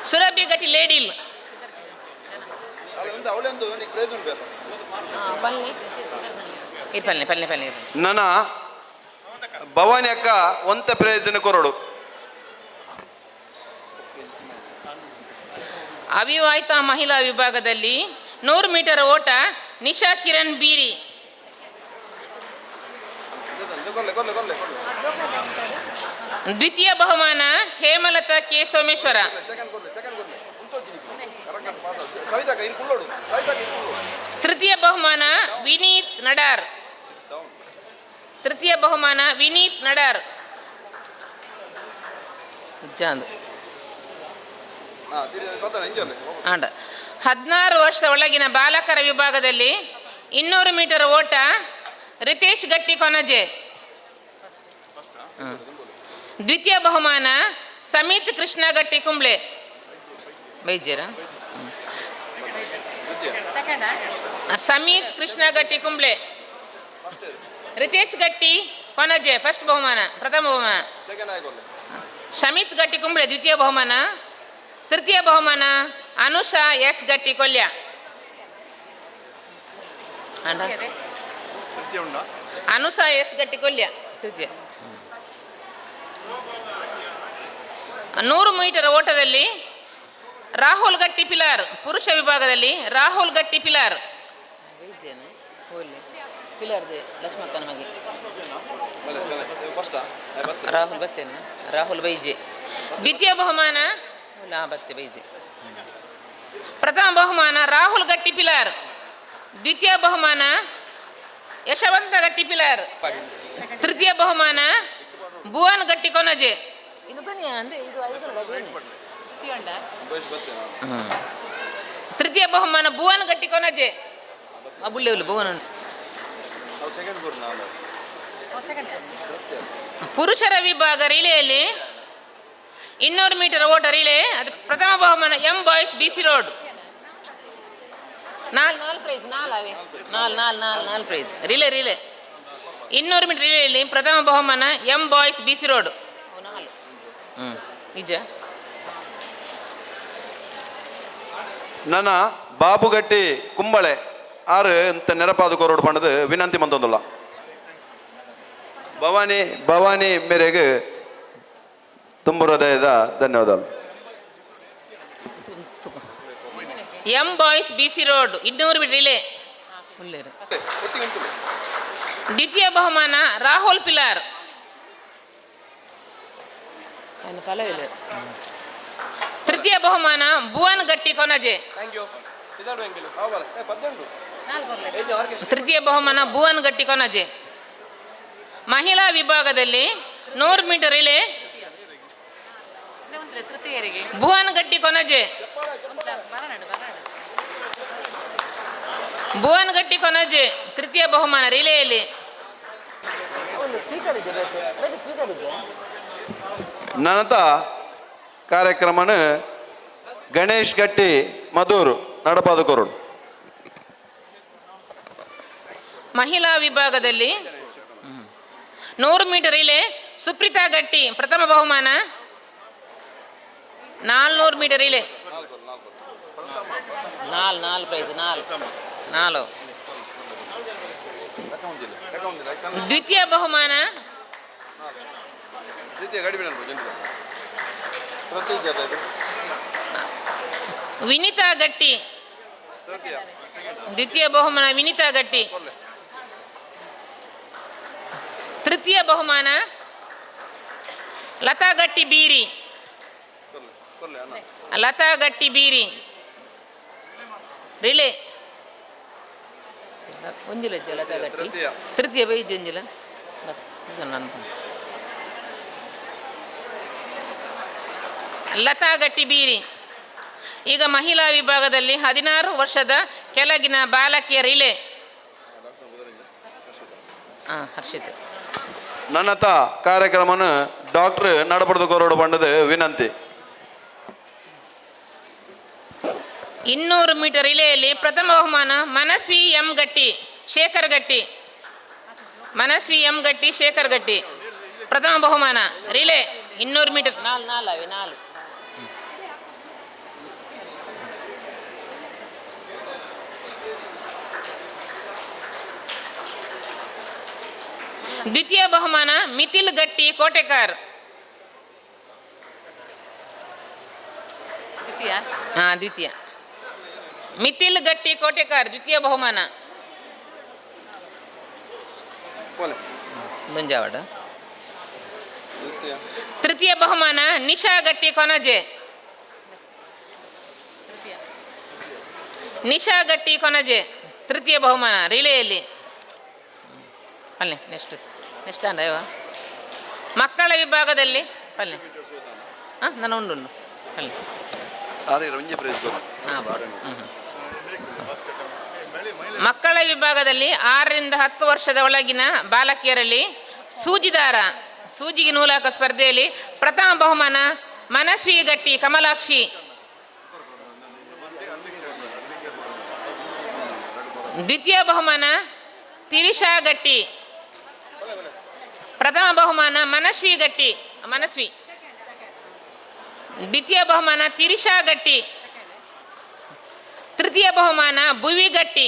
ಸುರಭಿ ಗಟ್ಟಿ ಲೇಡಿಲ್. ಪಲ್ಲೆ ಪಲ್ಲೆ ಪಲ್ಲೆ. ನನ್ನ ಭವಾನಿ ಅಕ್ಕ ಒಂತ ಪ್ರಯೋಜನ ಕೊರಡು. ಅವಿವಾಹಿತ ಮಹಿಳಾ ವಿಭಾಗದಲ್ಲಿ 100 ಮೀಟರ್ ಓಟ ನಿಶಾ ಕಿರಣ್ ಬೀರಿ, ದ್ವಿತೀಯ ಬಹುಮಾನ ಹೇಮಲತಾ ಕೆ ಸೋಮೇಶ್ವರ, ತೃತೀಯ ಬಹುಮಾನ ವಿನೀತ್ ನಡಾರ್, ತೃತೀಯ ಬಹುಮಾನ ವಿನೀತ್ ನಡಾರ್. ಆಂಡ 16 ವರ್ಷ ಒಳಗಿನ ಬಾಲಕರ ವಿಭಾಗದಲ್ಲಿ 200 ಮೀಟರ್ ಓಟ ರಿತೇಶ್ ಗಟ್ಟಿ ಕೊನಜೆ, ದ್ವಿತೀಯ ಬಹುಮಾನ ಸಮೀತ್ ಕೃಷ್ಣ ಗಟ್ಟಿ ಕುಂಬ್ಳೆ ಬೈಜೇರ, ಸಮೀತ್ ಕೃಷ್ಣ ಗಟ್ಟಿ ಕುಂಬ್ಳೆ, ರಿತೇಶ್ ಗಟ್ಟಿ ಕೊನಜೆ ಫಸ್ಟ್ ಬಹುಮಾನ, ಪ್ರಥಮ ಬಹುಮಾನ, ಸಮೀತ್ ಗಟ್ಟಿ ಕುಂಬ್ಳೆ ದ್ವಿತೀಯ ಬಹುಮಾನ, ತೃತೀಯ ಬಹುಮಾನ ಅನುಷಾ ಎಸ್ ಗಟ್ಟಿ ಕೊಲ್ಯ. ಅನುಷಾ ಎಸ್ ಗಟ್ಟಿ ಕೊಲ್ಯ ತೃತೀಯ. 100 ಮೀಟರ್ ಓಟದಲ್ಲಿ ರಾಹುಲ್ ಗಟ್ಟಿ ಪಿಲಾರ್, ಪುರುಷ ವಿಭಾಗದಲ್ಲಿ ರಾಹುಲ್ ಗಟ್ಟಿ ಪಿಲಾರ್ ರಾಹುಲ್ ಬತ್ತೇನೆ, ರಾಹುಲ್ ಬೈಜೆ ದ್ವಿತೀಯ ಬಹುಮಾನ ಬತ್ತೆ ಬೈಜೆ, ಪ್ರಥಮ ಬಹುಮಾನ ರಾಹುಲ್ ಗಟ್ಟಿ ಪಿಲಾರ್, ದ್ವಿತೀಯ ಬಹುಮಾನ ಯಶವಂತ ಗಟ್ಟಿ ಪಿಲಾರ್, ತೃತೀಯ ಬಹುಮಾನ ಭುವನ್ ಗಟ್ಟಿ ಕೊನಜೆ. ತೃತೀಯ ಬಹುಮಾನ ಭುವನ್ ಗಟ್ಟಿ ಕೊನಜೆ ಭುವನ್. ಪುರುಷರ ವಿಭಾಗ ರಿಲೇಯಲ್ಲಿ 200 ಮೀಟರ್ ಓಟ ರಿಲೇ, ಅದು ಪ್ರಥಮ ಬಹುಮಾನ M boys B C road. ನಾಲ್ ನಾಲ್ ಪ್ರೈಸ್, ನಾಲ್ ನಾಲ್ ನಾಲ್ ನಾಲ್ ನಾಲ್ ಪ್ರೈಸ್ ರಿಲೇ ರಿಲೇ 200 ಮೀಟರ್ ರಿಲೇಯಲ್ಲಿ ಪ್ರಥಮ ಬಹುಮಾನ M boys B C road. ನಿಜ. ನನ್ನ ಬಾಬುಗಟ್ಟಿ ಕುಂಬಳೆ ಆರು ಅಂತ ನೆರಪಾದ ಕೊರೋಡು ಪಂಡದು ವಿನಂತಿ ಮಂತೊಂದುಲ್ಲ. ಭವಾನಿ ಭವಾನಿ ಮೇರೆಗೆ ತುಂಬ ಹೃದಯದ ಧನ್ಯವಾದಗಳು. ಎಂ ಬಾಯ್ಸ್ ಬಿಸಿ ರೋಡ್ 200 ರಿಲೇ. ದ್ವಿತೀಯ ಬಹುಮಾನ ರಾಹುಲ್ ಪಿಲಾರ್. ತೃತೀಯ ಬಹುಮಾನ ಭುವನ್ ಗಟ್ಟಿ ಕೊನಜೆ. ತೃತೀಯ ಬಹುಮಾನ ಭುವನ್ ಗಟ್ಟಿ ಕೊನಜೆ. ಮಹಿಳಾ ವಿಭಾಗದಲ್ಲಿ 100 ಮೀಟರ್ ರಿಲೇ ಭುವನ್ ಗಟ್ಟಿ ಕೊನಜೆ. ಭುವನ್ ಗಟ್ಟಿ ಕೊನಜೆ ತೃತೀಯ ಬಹುಮಾನ ರಿಲೆಯಲ್ಲಿ. ನನತ ಕಾರ್ಯಕ್ರಮನ ಗಣೇಶ್ ಗಟ್ಟಿ ಮಧೂರು ನಡಪಾದ ಕೊರಡು. ಮಹಿಳಾ ವಿಭಾಗದಲ್ಲಿ 100 ಮೀಟರ್ ರಿಲೇ ಸುಪ್ರೀತಾ ಗಟ್ಟಿ ಪ್ರಥಮ ಬಹುಮಾನ. 400 ಮೀಟರ್ ರಿಲೇ 4 4 ಪ್ರೈಸ್ 4 4. ದ್ವಿತೀಯ ಬಹುಮಾನ ವಿನಿತಾ ಗಟ್ಟಿ. ದ್ವಿತೀಯ ಬಹುಮಾನ ವಿನಿತಾ ಗಟ್ಟಿ. ತೃತೀಯ ಬಹುಮಾನ ಲತಾ ಗಟ್ಟಿ ಬೀರಿ. ಲತಾ ಗಟ್ಟಿ ಬೀರಿ ರಿಲೇ ಒಂಜಿಲ ಲತಾ ಗಟ್ಟಿ ತೃತೀಯ ಬೈಜ್ ಒಂಜಿಲ. ಲತಾ ಗಟ್ಟಿ ಬೀರಿ. ಈಗ ಮಹಿಳಾ ವಿಭಾಗದಲ್ಲಿ 16 ವರ್ಷದ ಕೆಳಗಿನ ಬಾಲಕಿಯ ರಿಲೇ. ಹರ್ಷಿತ್. ನನ್ನತ ಕಾರ್ಯಕ್ರಮನ ಡಾಕ್ಟರ್ ನಡಪಡೆದು ಕೊರೋಡು ಬಂಡದ ವಿನಂತಿ. 200 ಮೀಟರ್ ರಿಲೆಯಲ್ಲಿ ಪ್ರಥಮ ಬಹುಮಾನ ಮನಸ್ವಿ ಎಂ ಗಟ್ಟಿ ಶೇಖರ್ ಗಟ್ಟಿ. ಮನಸ್ವಿ ಎಂ ಗಟ್ಟಿ ಶೇಖರ್ ಗಟ್ಟಿ ಪ್ರಥಮ ಬಹುಮಾನ ರಿಲೇ 200 ಮೀಟರ್ 4 4 ಅವೆ 4. ದ್ವಿತೀಯ ಬಹುಮಾನ ಮಿಥಿಲ್ ಗಟ್ಟಿ ಕೋಟೆಕಾರ್. ಹಾ ದ್ವಿತೀಯ ಮಿಥಿಲ್ ಗಟ್ಟಿ ಕೋಟೆಕಾರ್ ದ್ವಿತೀಯ ಬಹುಮಾನ. ಮುಂಜಾವಡ. ತೃತೀಯ ಬಹುಮಾನ ನಿಶಾ ಗಟ್ಟಿ ಕೊನಜೆ. ನಿಶಾ ಗಟ್ಟಿ ಕೊನಜೆ ತೃತೀಯ ಬಹುಮಾನ ರಿಲೆಯಲ್ಲಿ. ಪಲ್ಲೆ ನೆಕ್ಸ್ಟ್ ನೆಕ್ಸ್ಟ್ ಅಂದ ಮಕ್ಕಳ ವಿಭಾಗದಲ್ಲಿ ಪಲ್ಲೆ. ಹಾಂ ನಾನು ಉಂಡು ಉಂಡು ಪಲ್ಲೆ. ಮಕ್ಕಳ ವಿಭಾಗದಲ್ಲಿ 6 ರಿಂದ 10 ವರ್ಷದ ಒಳಗಿನ ಬಾಲಕಿಯರಲ್ಲಿ ಸೂಜಿದಾರ ಸೂಜಿಗೆ ನೂಲಾಕ ಸ್ಪರ್ಧೆಯಲ್ಲಿ ಪ್ರಥಮ ಬಹುಮಾನ ಮನಸ್ವಿ ಗಟ್ಟಿ ಕಮಲಾಕ್ಷಿ. ದ್ವಿತೀಯ ಬಹುಮಾನ ತಿರಿಶಾ ಗಟ್ಟಿ. ಪ್ರಥಮ ಬಹುಮಾನ ಮನಸ್ವಿ ಗಟ್ಟಿ ಮನಸ್ವಿ. ದ್ವಿತೀಯ ಬಹುಮಾನ ತಿರಿಶಾ ಗಟ್ಟಿ. ತೃತೀಯ ಬಹುಮಾನ ಭುವಿ ಗಟ್ಟಿ.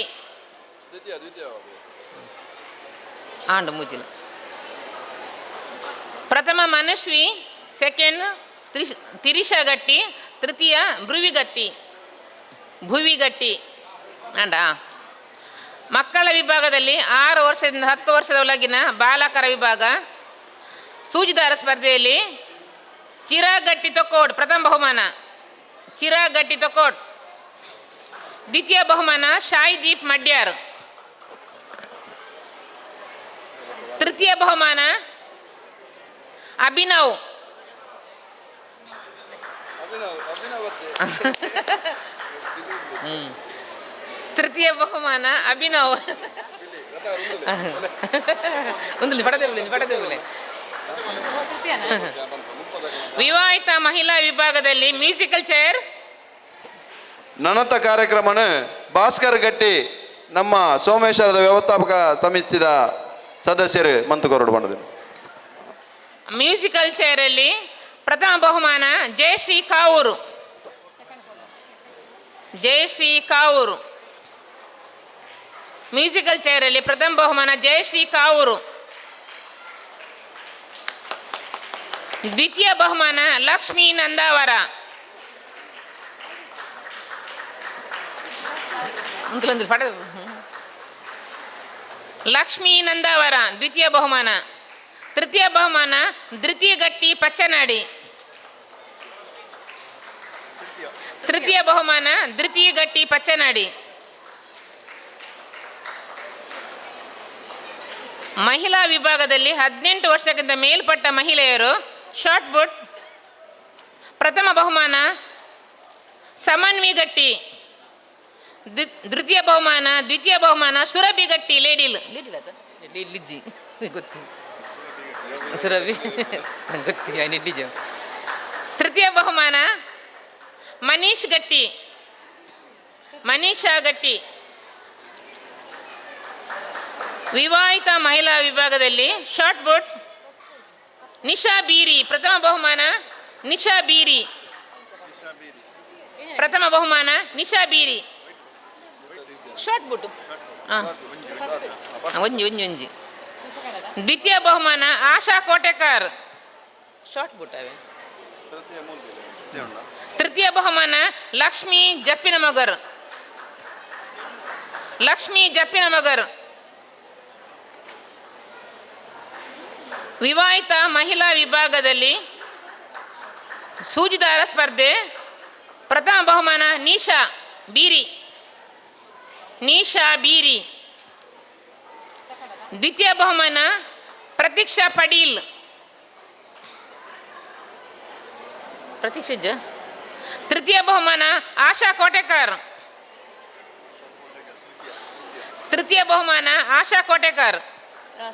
ಆಂಡು ಮುಜಿಲ. ಪ್ರಥಮ ಮನಸ್ವಿ, ಸೆಕೆಂಡ್ ತಿರಿಶಾ ಗಟ್ಟಿ, ತೃತೀಯ ಭುವಿ ಗಟ್ಟಿ. ಆಂಡ ಮಕ್ಕಳ ವಿಭಾಗದಲ್ಲಿ 6 ವರ್ಷದಿಂದ 10 ವರ್ಷದ ಒಳಗಿನ ಬಾಲಕರ ವಿಭಾಗ ಸೂಜಿದಾರ ಸ್ಪರ್ಧೆಯಲ್ಲಿ ಚಿರಾಗ್ ಗಟ್ಟಿ ತೊಕ್ಕೋಡ್ ಪ್ರಥಮ ಬಹುಮಾನ. ಚಿರಾಗ್ ಗಟ್ಟಿ ತೊಕ್ಕೋಡ್. ದ್ವಿತೀಯ ಬಹುಮಾನ ಶಾಯಿದೀಪ್ ಮಡ್ಯಾರ್. ತೃತೀಯ ಬಹುಮಾನ ಅಭಿನವ್. ತೃತೀಯ ಬಹುಮಾನ ಅಭಿನವ್. ಒಂದು ಪಡೆದೇ. ವಿವಾಹಿತ ಮಹಿಳಾ ವಿಭಾಗದಲ್ಲಿ ಮ್ಯೂಸಿಕಲ್ ಚೇರ್. ನನತ ಕಾರ್ಯಕ್ರಮನ ಭಾಸ್ಕರ್ ಗಟ್ಟಿ ನಮ್ಮ ಸೋಮೇಶ್ವರದ ವ್ಯವಸ್ಥಾಪಕ ಸಮಿತಿದ ಸದಸ್ಯರು ಮಂತು ಕೊರಡು ಬಂದದ್ದು. ಮ್ಯೂಸಿಕಲ್ ಚೇರಲ್ಲಿ ಪ್ರಥಮ ಬಹುಮಾನ ಜಯಶ್ರೀ ಕಾವೂರು. ಜಯಶ್ರೀ ಕಾವೂರು. ಮ್ಯೂಸಿಕಲ್ ಚೇರಲ್ಲಿ ಪ್ರಥಮ ಬಹುಮಾನ ಜಯಶ್ರೀ ಕಾವೂರು. ದ್ವಿತೀಯ ಬಹುಮಾನ ಲಕ್ಷ್ಮೀ ನಂದಾವರ. ಲಕ್ಷ್ಮೀ ನಂದಾವರ ದ್ವಿತೀಯ ಬಹುಮಾನ. ತೃತೀಯ ಬಹುಮಾನ ಧೃತಿ ಗಟ್ಟಿ ಪಚ್ಚನಾಡಿ. ತೃತೀಯ ಬಹುಮಾನ ಧೃತಿ ಗಟ್ಟಿ ಪಚ್ಚನಾಡಿ. ಮಹಿಳಾ ವಿಭಾಗದಲ್ಲಿ 18 ವರ್ಷಕ್ಕಿಂತ ಮೇಲ್ಪಟ್ಟ ಮಹಿಳೆಯರು ಶಾರ್ಟ್ ಬುಟ್ ಪ್ರಥಮ ಬಹುಮಾನ ಸಮನ್ವಿ ಗಟ್ಟಿ. ದ್ವಿತೀಯ ಬಹುಮಾನ ದ್ವಿತೀಯ ಬಹುಮಾನ ಸುರಭಿ ಗಟ್ಟಿ ಲೇಡಿಲ್ ಲೇಡಿಲ್ ಅದ ಲಿಜ್ಜಿ ಗೊತ್ತಿ ಸುರಭಿ ಗೊತ್ತಿ ನಿಡ್ಡಿಜ. ತೃತೀಯ ಬಹುಮಾನ ಮನೀಶ್ ಗಟ್ಟಿ, ಮನೀಷಾ ಗಟ್ಟಿ. ವಿವಾಹಿತ ಮಹಿಳಾ ವಿಭಾಗದಲ್ಲಿ ಶಾರ್ಟ್ ಬುಟ್ ನಿಶಾ ಬೀರಿ ಪ್ರಥಮ ಬಹುಮಾನ ನಿಶಾ ಬೀರಿ. ಪ್ರಥಮ ಬಹುಮಾನ ನಿಶಾ ಬೀರಿ. ಶಾರ್ಟ್ ಬುಟ್ ಒಂಜಿ ಒಂಜಿ ಒಂಜಿ. ದ್ವಿತೀಯ ಬಹುಮಾನ ಆಶಾ ಕೋಟೆಕಾರ್ ಶಾರ್ಟ್ ಬುಟ್ ಅವೇ. ತೃತೀಯ ಬಹುಮಾನ ಲಕ್ಷ್ಮೀ ಜಪ್ಪಿನ ಮಗರ್, ಲಕ್ಷ್ಮೀ ಜಪ್ಪಿನ ಮಗರ್. ವಿವಾಹಿತ ಮಹಿಳಾ ವಿಭಾಗದಲ್ಲಿ ಸೂಜಿದಾರ ಸ್ಪರ್ಧೆ ಪ್ರಥಮ ಬಹುಮಾನ ನಿಶಾ ಬೀರಿ, ನಿಶಾ ಬೀರಿ. ದ್ವಿತೀಯ ಬಹುಮಾನ ಪ್ರತೀಕ್ಷಾ ಪಡೀಲ್, ಪ್ರತೀಕ್ಷಾ. ತೃತೀಯ ಬಹುಮಾನ ಆಶಾ ಕೋಟೆಕಾರ್. ತೃತೀಯ ಬಹುಮಾನ ಆಶಾ ಕೋಟೆಕಾರ್.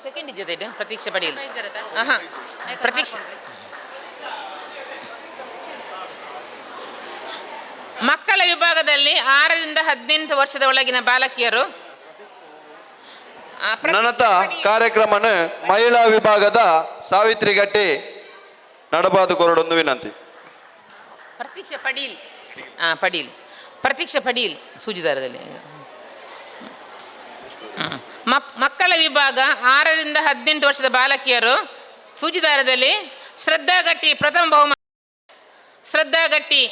ಸೆಕೆಂಡ್ ಜೊತೆ ಪ್ರತೀಕ್ಷಾ ಪಡೀಲ್. ಹಾಂ, ಪ್ರತೀಕ್ಷಾ. ಮಕ್ಕಳ ವಿಭಾಗದಲ್ಲಿ 6 ರಿಂದ 18 ವರ್ಷದ ಒಳಗಿನ ಬಾಲಕಿಯರು. ನನತ ಕಾರ್ಯಕ್ರಮನ ಮಹಿಳಾ ವಿಭಾಗದ ಸಾವಿತ್ರಿ ಗಟ್ಟಿ ನಡಬಾದು ಕೊರಡೊಂದು ವಿನಂತಿ. ಪ್ರತೀಕ್ಷಾ ಪಡೀಲ್, ಪಡೀಲ್, ಪ್ರತೀಕ್ಷಾ ಪಡೀಲ್ ಸೂಜಿದಾರದಲ್ಲಿ. ಮಕ್ಕಳ ವಿಭಾಗ 6 ರಿಂದ 18 ವರ್ಷದ ಬಾಲಕಿಯರು ಸೂಜಿದಾರದಲ್ಲಿ ಶ್ರದ್ಧಾ ಗಟ್ಟಿ ಪ್ರಥಮ ಬಹುಮಾನ ಶ್ರದ್ಧಾ ಗಟ್ಟಿ.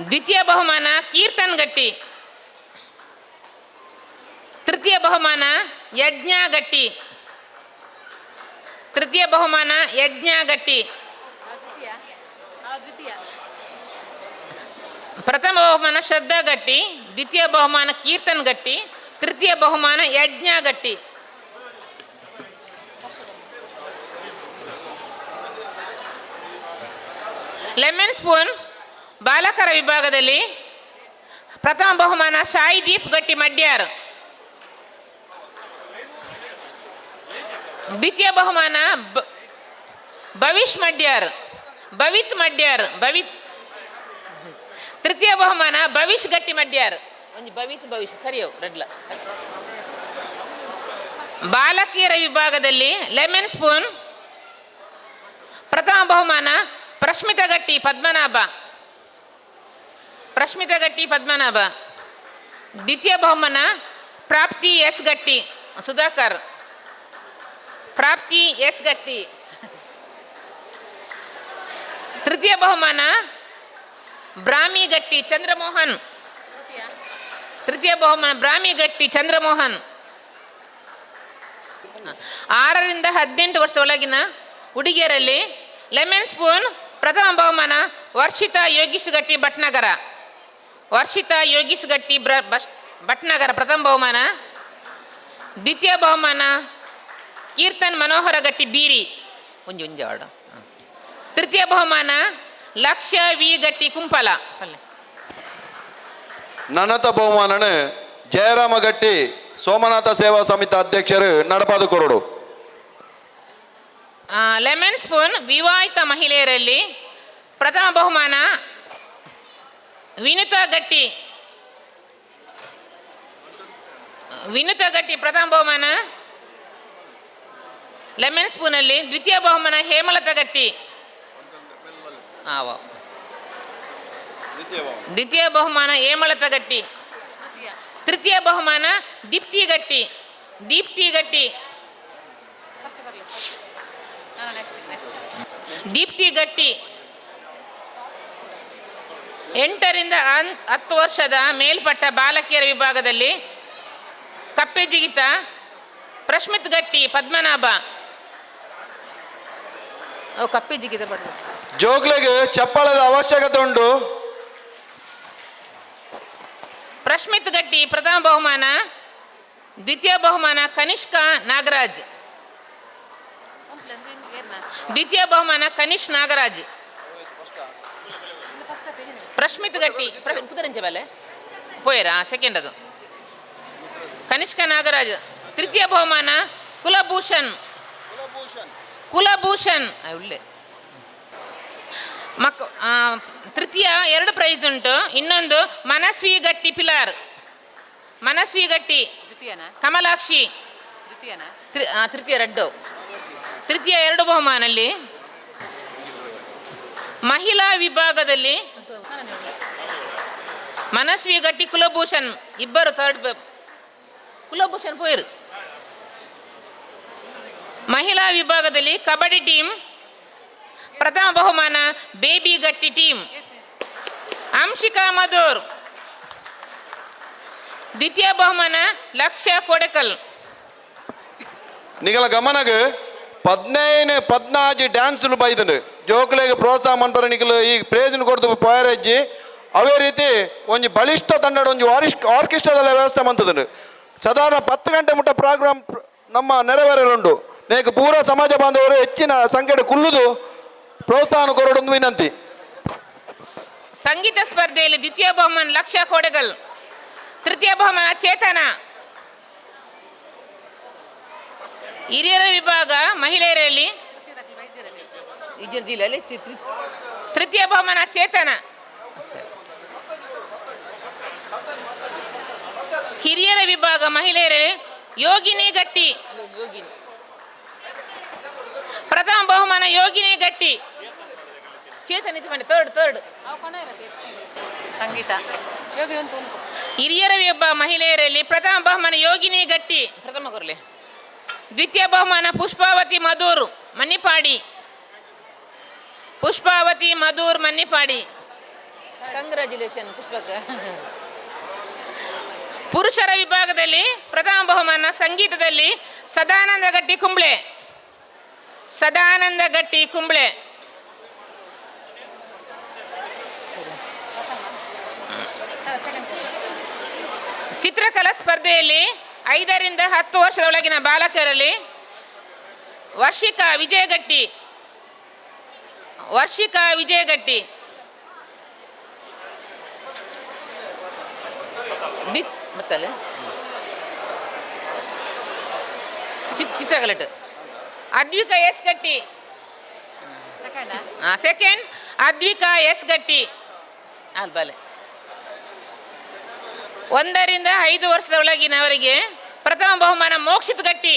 ದ್ವಿತೀಯ ಬಹುಮಾನ ಕೀರ್ತನ್ ಗಟ್ಟಿ. ತೃತೀಯ ಬಹುಮಾನ ಯಜ್ಞ ಗಟ್ಟಿ. ತೃತೀಯ ಬಹುಮಾನ ಯಜ್ಞ ಗಟ್ಟಿ. ಪ್ರಥಮ ಬಹುಮಾನ ಶ್ರದ್ಧಾ ಗಟ್ಟಿ, ದ್ವಿತೀಯ ಬಹುಮಾನ ಕೀರ್ತನ್ ಗಟ್ಟಿ, ತೃತೀಯ ಬಹುಮಾನ ಯಜ್ಞ ಗಟ್ಟಿ. ಲೆಮನ್ ಸ್ಪೂನ್ ಬಾಲಕರ ವಿಭಾಗದಲ್ಲಿ ಪ್ರಥಮ ಬಹುಮಾನ ಸಾಯಿ ದೀಪ್ ಗಟ್ಟಿ ಮಡ್ಯಾರ್. ದ್ವಿತೀಯ ಬಹುಮಾನ ಭವಿಷ್ ಮಡ್ಯಾರ್, ಭವಿತ್ ಮಡ್ಯಾರ್, ಭವಿತ್. ತೃತೀಯ ಬಹುಮಾನ ಭವಿಷ್ ಗಟ್ಟಿ ಮಡ್ಯಾರ್. ಒಂಜಿ ಭವಿತ್ ಭವಿಷ್ ಸರಿಯೋ ರೆಡ್ಲ. ಬಾಲಕಿಯರ ವಿಭಾಗದಲ್ಲಿ ಲೆಮನ್ ಸ್ಪೂನ್ ಪ್ರಥಮ ಬಹುಮಾನ ಪ್ರಶ್ಮಿತ ಗಟ್ಟಿ ಪದ್ಮನಾಭ, ಪ್ರಶ್ಮಿತ ಗಟ್ಟಿ ಪದ್ಮನಾಭ. ದ್ವಿತೀಯ ಬಹುಮಾನ ಪ್ರಾಪ್ತಿ ಎಸ್ ಗಟ್ಟಿ ಸುಧಾಕರ್, ಪ್ರಾಪ್ತಿ ಎಸ್ ಗಟ್ಟಿ. ತೃತೀಯ ಬಹುಮಾನ ಬ್ರಾಹ್ಮಿ ಗಟ್ಟಿ ಚಂದ್ರಮೋಹನ್, ತೃತೀಯ ಬಹುಮಾನ ಬ್ರಾಹ್ಮಿ ಗಟ್ಟಿ ಚಂದ್ರಮೋಹನ್. 6 ರಿಂದ 18 ವರ್ಷದ ಒಳಗಿನ ಹುಡುಗಿಯರಲ್ಲಿ ಲೆಮನ್ ಸ್ಪೂನ್ ಪ್ರಥಮ ಬಹುಮಾನ ವರ್ಷಿತಾ ಯೋಗೀಶ್ ಗಟ್ಟಿ ಭಟ್ನಗರ, ವರ್ಷಿತಾ ಯೋಗೀಶ್ ಗಟ್ಟಿ ಭಟ್ನಗರ ಪ್ರಥಮ ಬಹುಮಾನ. ದ್ವಿತೀಯ ಬಹುಮಾನ ಕೀರ್ತನ್ ಮನೋಹರ ಗಟ್ಟಿ ಬೀರಿ ಒಂಜಿ ಒಂಜಿ ವಾರ್ಡ್. ತೃತೀಯ ಬಹುಮಾನ ಲಕ್ಷ್ಯ ವಿ ಗಟ್ಟಿ ಕುಂಪಲ. ನನತ ಬಹುಮಾನನ ಜಯರಾಮ ಗಟ್ಟಿ ಸೋಮನಾಥ ಸೇವಾ ಸಮಿತಿ ಅಧ್ಯಕ್ಷರು ನಡಪಾದು ಕೊರಡು. ಲೆಮನ್ ಸ್ಪೂನ್ ವಿವಾಹಿತ ಮಹಿಳೆಯರಲ್ಲಿ ಪ್ರಥಮ ಬಹುಮಾನ ವಿನುತಾ ಗಟ್ಟಿ, ವಿನುತಾ ಗಟ್ಟಿ ಪ್ರಥಮ ಬಹುಮಾನ ಲೆಮನ್ ಸ್ಪೂನಲ್ಲಿ. ದ್ವಿತೀಯ ಬಹುಮಾನ ಹೇಮಲತಾ ಗಟ್ಟಿ. ದ್ವಿತೀಯ ಬಹುಮಾನ ಹೇಮಲತಾ ಗಟ್ಟಿ. ತೃತೀಯ ಬಹುಮಾನ ದೀಪ್ತಿ ಗಟ್ಟಿ. ದೀಪ್ತಿ ಗಟ್ಟಿ. ದೀಪ್ತಿ ಗಟ್ಟಿ. 8 ರಿಂದ 10 ವರ್ಷದ ಮೇಲ್ಪಟ್ಟ ಬಾಲಕಿಯರ ವಿಭಾಗದಲ್ಲಿ ಕಪ್ಪೆ ಜಿಗಿತ ಪ್ರಶ್ಮಿತ್ ಗಟ್ಟಿ ಪದ್ಮನಾಭ. ಕಪ್ಪೆ ಜಿಗಿತ ಪಡ್ದು ಜೋಕ್ಲೆಗ್ ಚಪ್ಪಾಳದ ಅವಶ್ಯಕತೆ ಉಂಟು. ಪ್ರಶ್ಮಿತ್ ಗಟ್ಟಿ ಪ್ರಥಮ ಬಹುಮಾನ. ದ್ವಿತೀಯ ಬಹುಮಾನ ಕನಿಷ್ಕ ನಾಗರಾಜ್. ದ್ವಿತೀಯ ಬಹುಮಾನ ಕನಿಷ್ ನಾಗರಾಜ್. ಪ್ರಶ್ಮಿತ್ ಗಟ್ಟಿ ಪುದರಂಚೆ ಬಲೆ ಪೋಯರಾ ಸೆಕೆಂಡ್ ಅದು ಕನಿಷ್ಕ ನಾಗರಾಜ್. ತೃತೀಯ ಬಹುಮಾನ ಕುಲಭೂಷಣ್. ಕುಲಭೂಷಣ್ ಉಳ್ಳೆ ಮಕ್ ತೃತೀಯ 2 ಪ್ರೈಸ್ ಉಂಟು. ಇನ್ನೊಂದು ಮನಸ್ವಿ ಗಟ್ಟಿ ಪಿಲಾರ್. ಮನಸ್ವಿ ಗಟ್ಟಿ ಕಮಲಾಕ್ಷಿ. ತೃತೀಯ ರಡ್ಡು. ತೃತೀಯ 2 ಬಹುಮಾನಲ್ಲಿ. ಮಹಿಳಾ ವಿಭಾಗದಲ್ಲಿ ಮನಸ್ವಿ ಗಟ್ಟಿ ಕುಲಭೂಷಣ್ ಇಬ್ಬರು ಥರ್ಡ್. ಕುಲಭೂಷಣ್ ಪೋಯರು. ಮಹಿಳಾ ವಿಭಾಗದಲ್ಲಿ ಕಬಡ್ಡಿ ಟೀಮ್ ಪ್ರಥಮ ಬಹುಮಾನ ಬೇಬಿ ಗಟ್ಟಿ ಟೀಮ್ ಅಂಶಿಕಾ ಮಧುರ್. ದ್ವಿತೀಯ ಬಹುಮಾನ ಲಕ್ಷ್ಯ ಕೊಡೆಕಲ್. ನಿಗಲ ಗಮನಗ್ 15 14 ಡ್ಯಾನ್ಸ್ಲು ಬೈದಂಡು ಜೋಕ್ಲೆಗ್ ಪ್ರೋತ್ಸಾಹ ಮನ್ಪರ ನಿಕಲು ಈ ಪ್ರೇಜನ್ ಕೊಡ್ದು ಪೋಯರಜ್ಜಿ. ಅವೇ ರೀತಿ ಒಂಜಿ ಬಲಿಷ್ಠ ತಂಡದ ಒಂಜಿ ಆರ್ಕೆಸ್ಟ್ರಾದ ವ್ಯವಸ್ಥೆ ಮಂತದಂಡು. ಸಾಧಾರಣ 10 ಗಂಟೆ ಮುಟ್ಟ ಪ್ರೋಗ್ರಾಮ್ ನಮ್ಮ ನೆರವೇರಲುಂಡು. ನೇಕ್ ಪೂರ ಸಮಾಜ ಬಾಂಧವರು ಹೆಚ್ಚಿನ ಸಂಖ್ಯೆ ಕುಲ್ಲುದು ಪ್ರೋತ್ಸಾಹ ಕೊರಡೊಂದು ವಿನಂತಿ. ಸಂಗೀತ ಸ್ಪರ್ಧೆಯಲ್ಲಿ ದ್ವಿತೀಯ ಬಹುಮಾನ ಲಕ್ಷ್ಯ ಕೊಡಗಲ್. ತೃತೀಯ ಬಹುಮಾನ ಚೇತನ. ಹಿರಿಯರ ವಿಭಾಗ ಮಹಿಳೆಯರಲ್ಲಿ ತೃತೀಯ ಬಹುಮಾನ ಚೇತನ. ಹಿರಿಯರ ವಿಭಾಗ ಮಹಿಳೆಯರಲ್ಲಿ ಯೋಗಿನಿ ಗಟ್ಟಿ. ಪ್ರಥಮ ಬಹುಮಾನ ಯೋಗಿನಿ ಗಟ್ಟಿ. ಚೇತನ ಥರ್ಡ್ ಥರ್ಡ್. ಸಂಗೀತ ಹಿರಿಯರ ವಿಭಾಗ ಮಹಿಳೆಯರಲ್ಲಿ ಪ್ರಥಮ ಬಹುಮಾನ ಯೋಗಿನಿ ಗಟ್ಟಿ ಪ್ರಥಮ ಕೊರಲೆ. ದ್ವಿತೀಯ ಬಹುಮಾನ ಪುಷ್ಪಾವತಿ ಮಧೂರ್ ಮನ್ನಿಪಾಡಿ. ಪುಷ್ಪಾವತಿ ಮಧೂರ್ ಮನ್ನಿಪಾಡಿ. ಕಂಗ್ರ್ಯಾಚುಲೇಷನ್ ಪುಷ್ಪಕ್ಕ. ಪುರುಷರ ವಿಭಾಗದಲ್ಲಿ ಪ್ರಥಮ ಬಹುಮಾನ ಸಂಗೀತದಲ್ಲಿ ಸದಾನಂದ ಗಟ್ಟಿ ಕುಂಬ್ಳೆ. ಸದಾನಂದ ಗಟ್ಟಿ ಕುಂಬ್ಳೆ. ಚಿತ್ರಕಲಾ ಸ್ಪರ್ಧೆಯಲ್ಲಿ 5 ರಿಂದ 10 ವರ್ಷದೊಳಗಿನ ಬಾಲಕರಲ್ಲಿ ವರ್ಷಿಕಾ ವಿಜಯಗಟ್ಟಿ. ವರ್ಷಿಕಾ ವಿಜಯಗಟ್ಟಿ. ಮತ್ತಲ್ಲ ಚಿತ್ರಕಲೆಟ್ Advika S Gatti. Second Advika S Gatti. ಅಲ್ಬಲೆ. 1 ರಿಂದ 5 ವರ್ಷದ ಒಳಗಿನವರಿಗೆ ಪ್ರಥಮ ಬಹುಮಾನ ಮೋಕ್ಷಿತ್ ಗಟ್ಟಿ.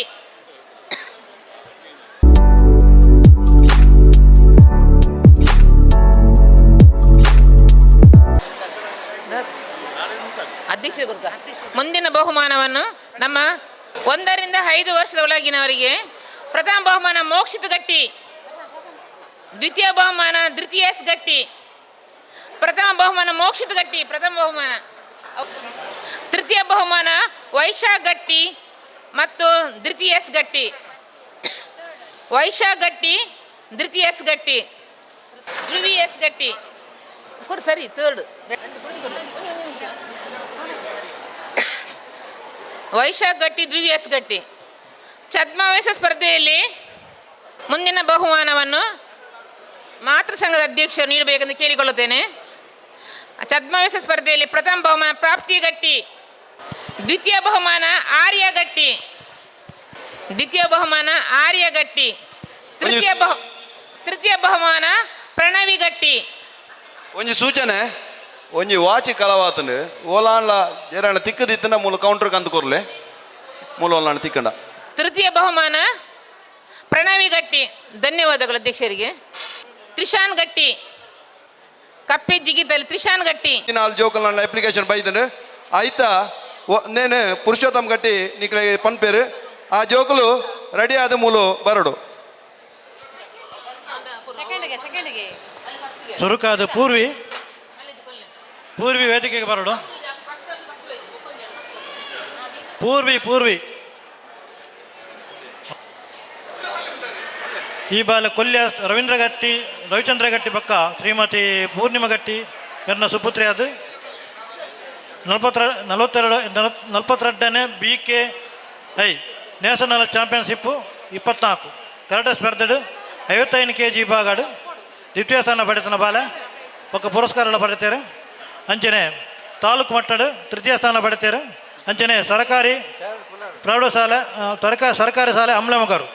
ಅಧ್ಯಕ್ಷ ಮುಂದಿನ ಬಹುಮಾನವನ್ನು ನಮ್ಮ 1 ರಿಂದ 5 ವರ್ಷದ ಒಳಗಿನವರಿಗೆ ಪ್ರಥಮ ಬಹುಮಾನ ಮೋಕ್ಷಿತ್ ಗಟ್ಟಿ. ದ್ವಿತೀಯ ಬಹುಮಾನ ಧೃತಿ ಎಸ್ ಗಟ್ಟಿ. ಪ್ರಥಮ ಬಹುಮಾನ ಮೋಕ್ಷಿತ್ ಗಟ್ಟಿ ಪ್ರಥಮ ಬಹುಮಾನ. ತೃತೀಯ ಬಹುಮಾನ ವೈಶಾಖ್ ಗಟ್ಟಿ ಮತ್ತು ಧೃತಿ ಎಸ್ ಗಟ್ಟಿ. ವೈಶಾಖ್ ಗಟ್ಟಿ, ಧೃತಿ ಎಸ್ ಗಟ್ಟಿ, ಧ್ರುವಿ ಎಸ್ ಗಟ್ಟಿ. ಕೊಡು ಸರಿ ಥರ್ಡ್. ವೈಶಾಖ್ ಗಟ್ಟಿ, ಧ್ರುವಿ ಎಸ್ ಗಟ್ಟಿ. ಛದ್ಮವೇಷ ಸ್ಪರ್ಧೆಯಲ್ಲಿ ಮುಂದಿನ ಬಹುಮಾನವನ್ನು ಮಾತೃ ಸಂಘದ ಅಧ್ಯಕ್ಷರು ನೀಡಬೇಕೆಂದು ಕೇಳಿಕೊಳ್ಳುತ್ತೇನೆ. ಛದ್ಮವೇಷ ಸ್ಪರ್ಧೆಯಲ್ಲಿ ಪ್ರಥಮ ಬಹುಮಾನ ಪ್ರಾಪ್ತಿ ಗಟ್ಟಿ. ದ್ವಿತೀಯ ಬಹುಮಾನ ಆರ್ಯ ಗಟ್ಟಿ. ದ್ವಿತೀಯ ಬಹುಮಾನ ಆರ್ಯ ಗಟ್ಟಿ. ತೃತೀಯ ಬಹುಮಾನ ಪ್ರಣವಿ ಗಟ್ಟಿ. ಒಂಜಿ ಸೂಚನೆ ಒಂಜಿ ವಾಚಿ ಕಲವಾತಂಡು ಓಲಾನ್ಲ ಏರಾಣ ತಿಕ್ಕದಿತ್ತನ ಮೂಲ ಕೌಂಟರ್ ಕಂದು ಕೊರ್ಲೆ ಮೂಲ ಓಲಾಣ ತಿಕ್ಕಂಡ. ತೃತೀಯ ಬಹುಮಾನ ಪ್ರಣವಿ ಗಟ್ಟಿ. ಧನ್ಯವಾದಗಳು ಅಧ್ಯಕ್ಷರಿಗೆ. ತ್ರಿಶಾನ್ ಗಟ್ಟಿ. ಕಪ್ಪೆಜ್ಜಿಗಿದಲ್ಲಿ ತ್ರಿಶಾನ್ ಗಟ್ಟಿ. ನಾಲ್ ಜೋಕುಲ್ನ ಅಪ್ಲಿಕೇಶನ್ ಬೈದನು ಆಯ್ತಾ ನೇನು ಪುರುಷೋತ್ತಮ್ ಗಟ್ಟಿ ನಿಕ್ಲೆ ಪನ್ಪೇರು ಆ ಜೋಕುಲು ರೆಡಿ ಆದ ಮೂಲು ಬರಡು. ಸುರುಕಾದ ಪೂರ್ವಿ ಪೂರ್ವಿ ವೇದಿಕೆಗೆ ಬರಡು. ಪೂರ್ವಿ ಪೂರ್ವಿ ಈ ಬಾಲ ಕೊಲ್ಯ ರವೀಂದ್ರ ಗಟ್ಟಿ ರವಿಚಂದ್ರ ಗಟ್ಟಿ ಬಕ್ಕ ಶ್ರೀಮತಿ ಪೂರ್ಣಿಮಾ ಗಟ್ಟಿ ಎನ್ನ ಸುಪುತ್ರಿ ಅದು 42 42 BKI national championship 24 karate ಸ್ಪರ್ಧೆಡು 55 KG ವಿಭಾಗಡು ದ್ವಿತೀಯ ಸ್ಥಾನ ಪಡೆತನ ಬಾಲೆ ಒಕ್ಕ ಪುರಸ್ಕಾರ ಪಡೆತಾರೆ. ಅಂಚನೆ ತಾಲೂಕು ಮಟ್ಟಡು ತೃತೀಯ ಸ್ಥಾನ ಪಡೆತಾರೆ. ಅಂಚನೆ ಸರಕಾರಿ ಪ್ರೌಢಶಾಲೆ ಸರ್ಕಾರಿ ಶಾಲೆ ಅಮ್ಲಮಗರು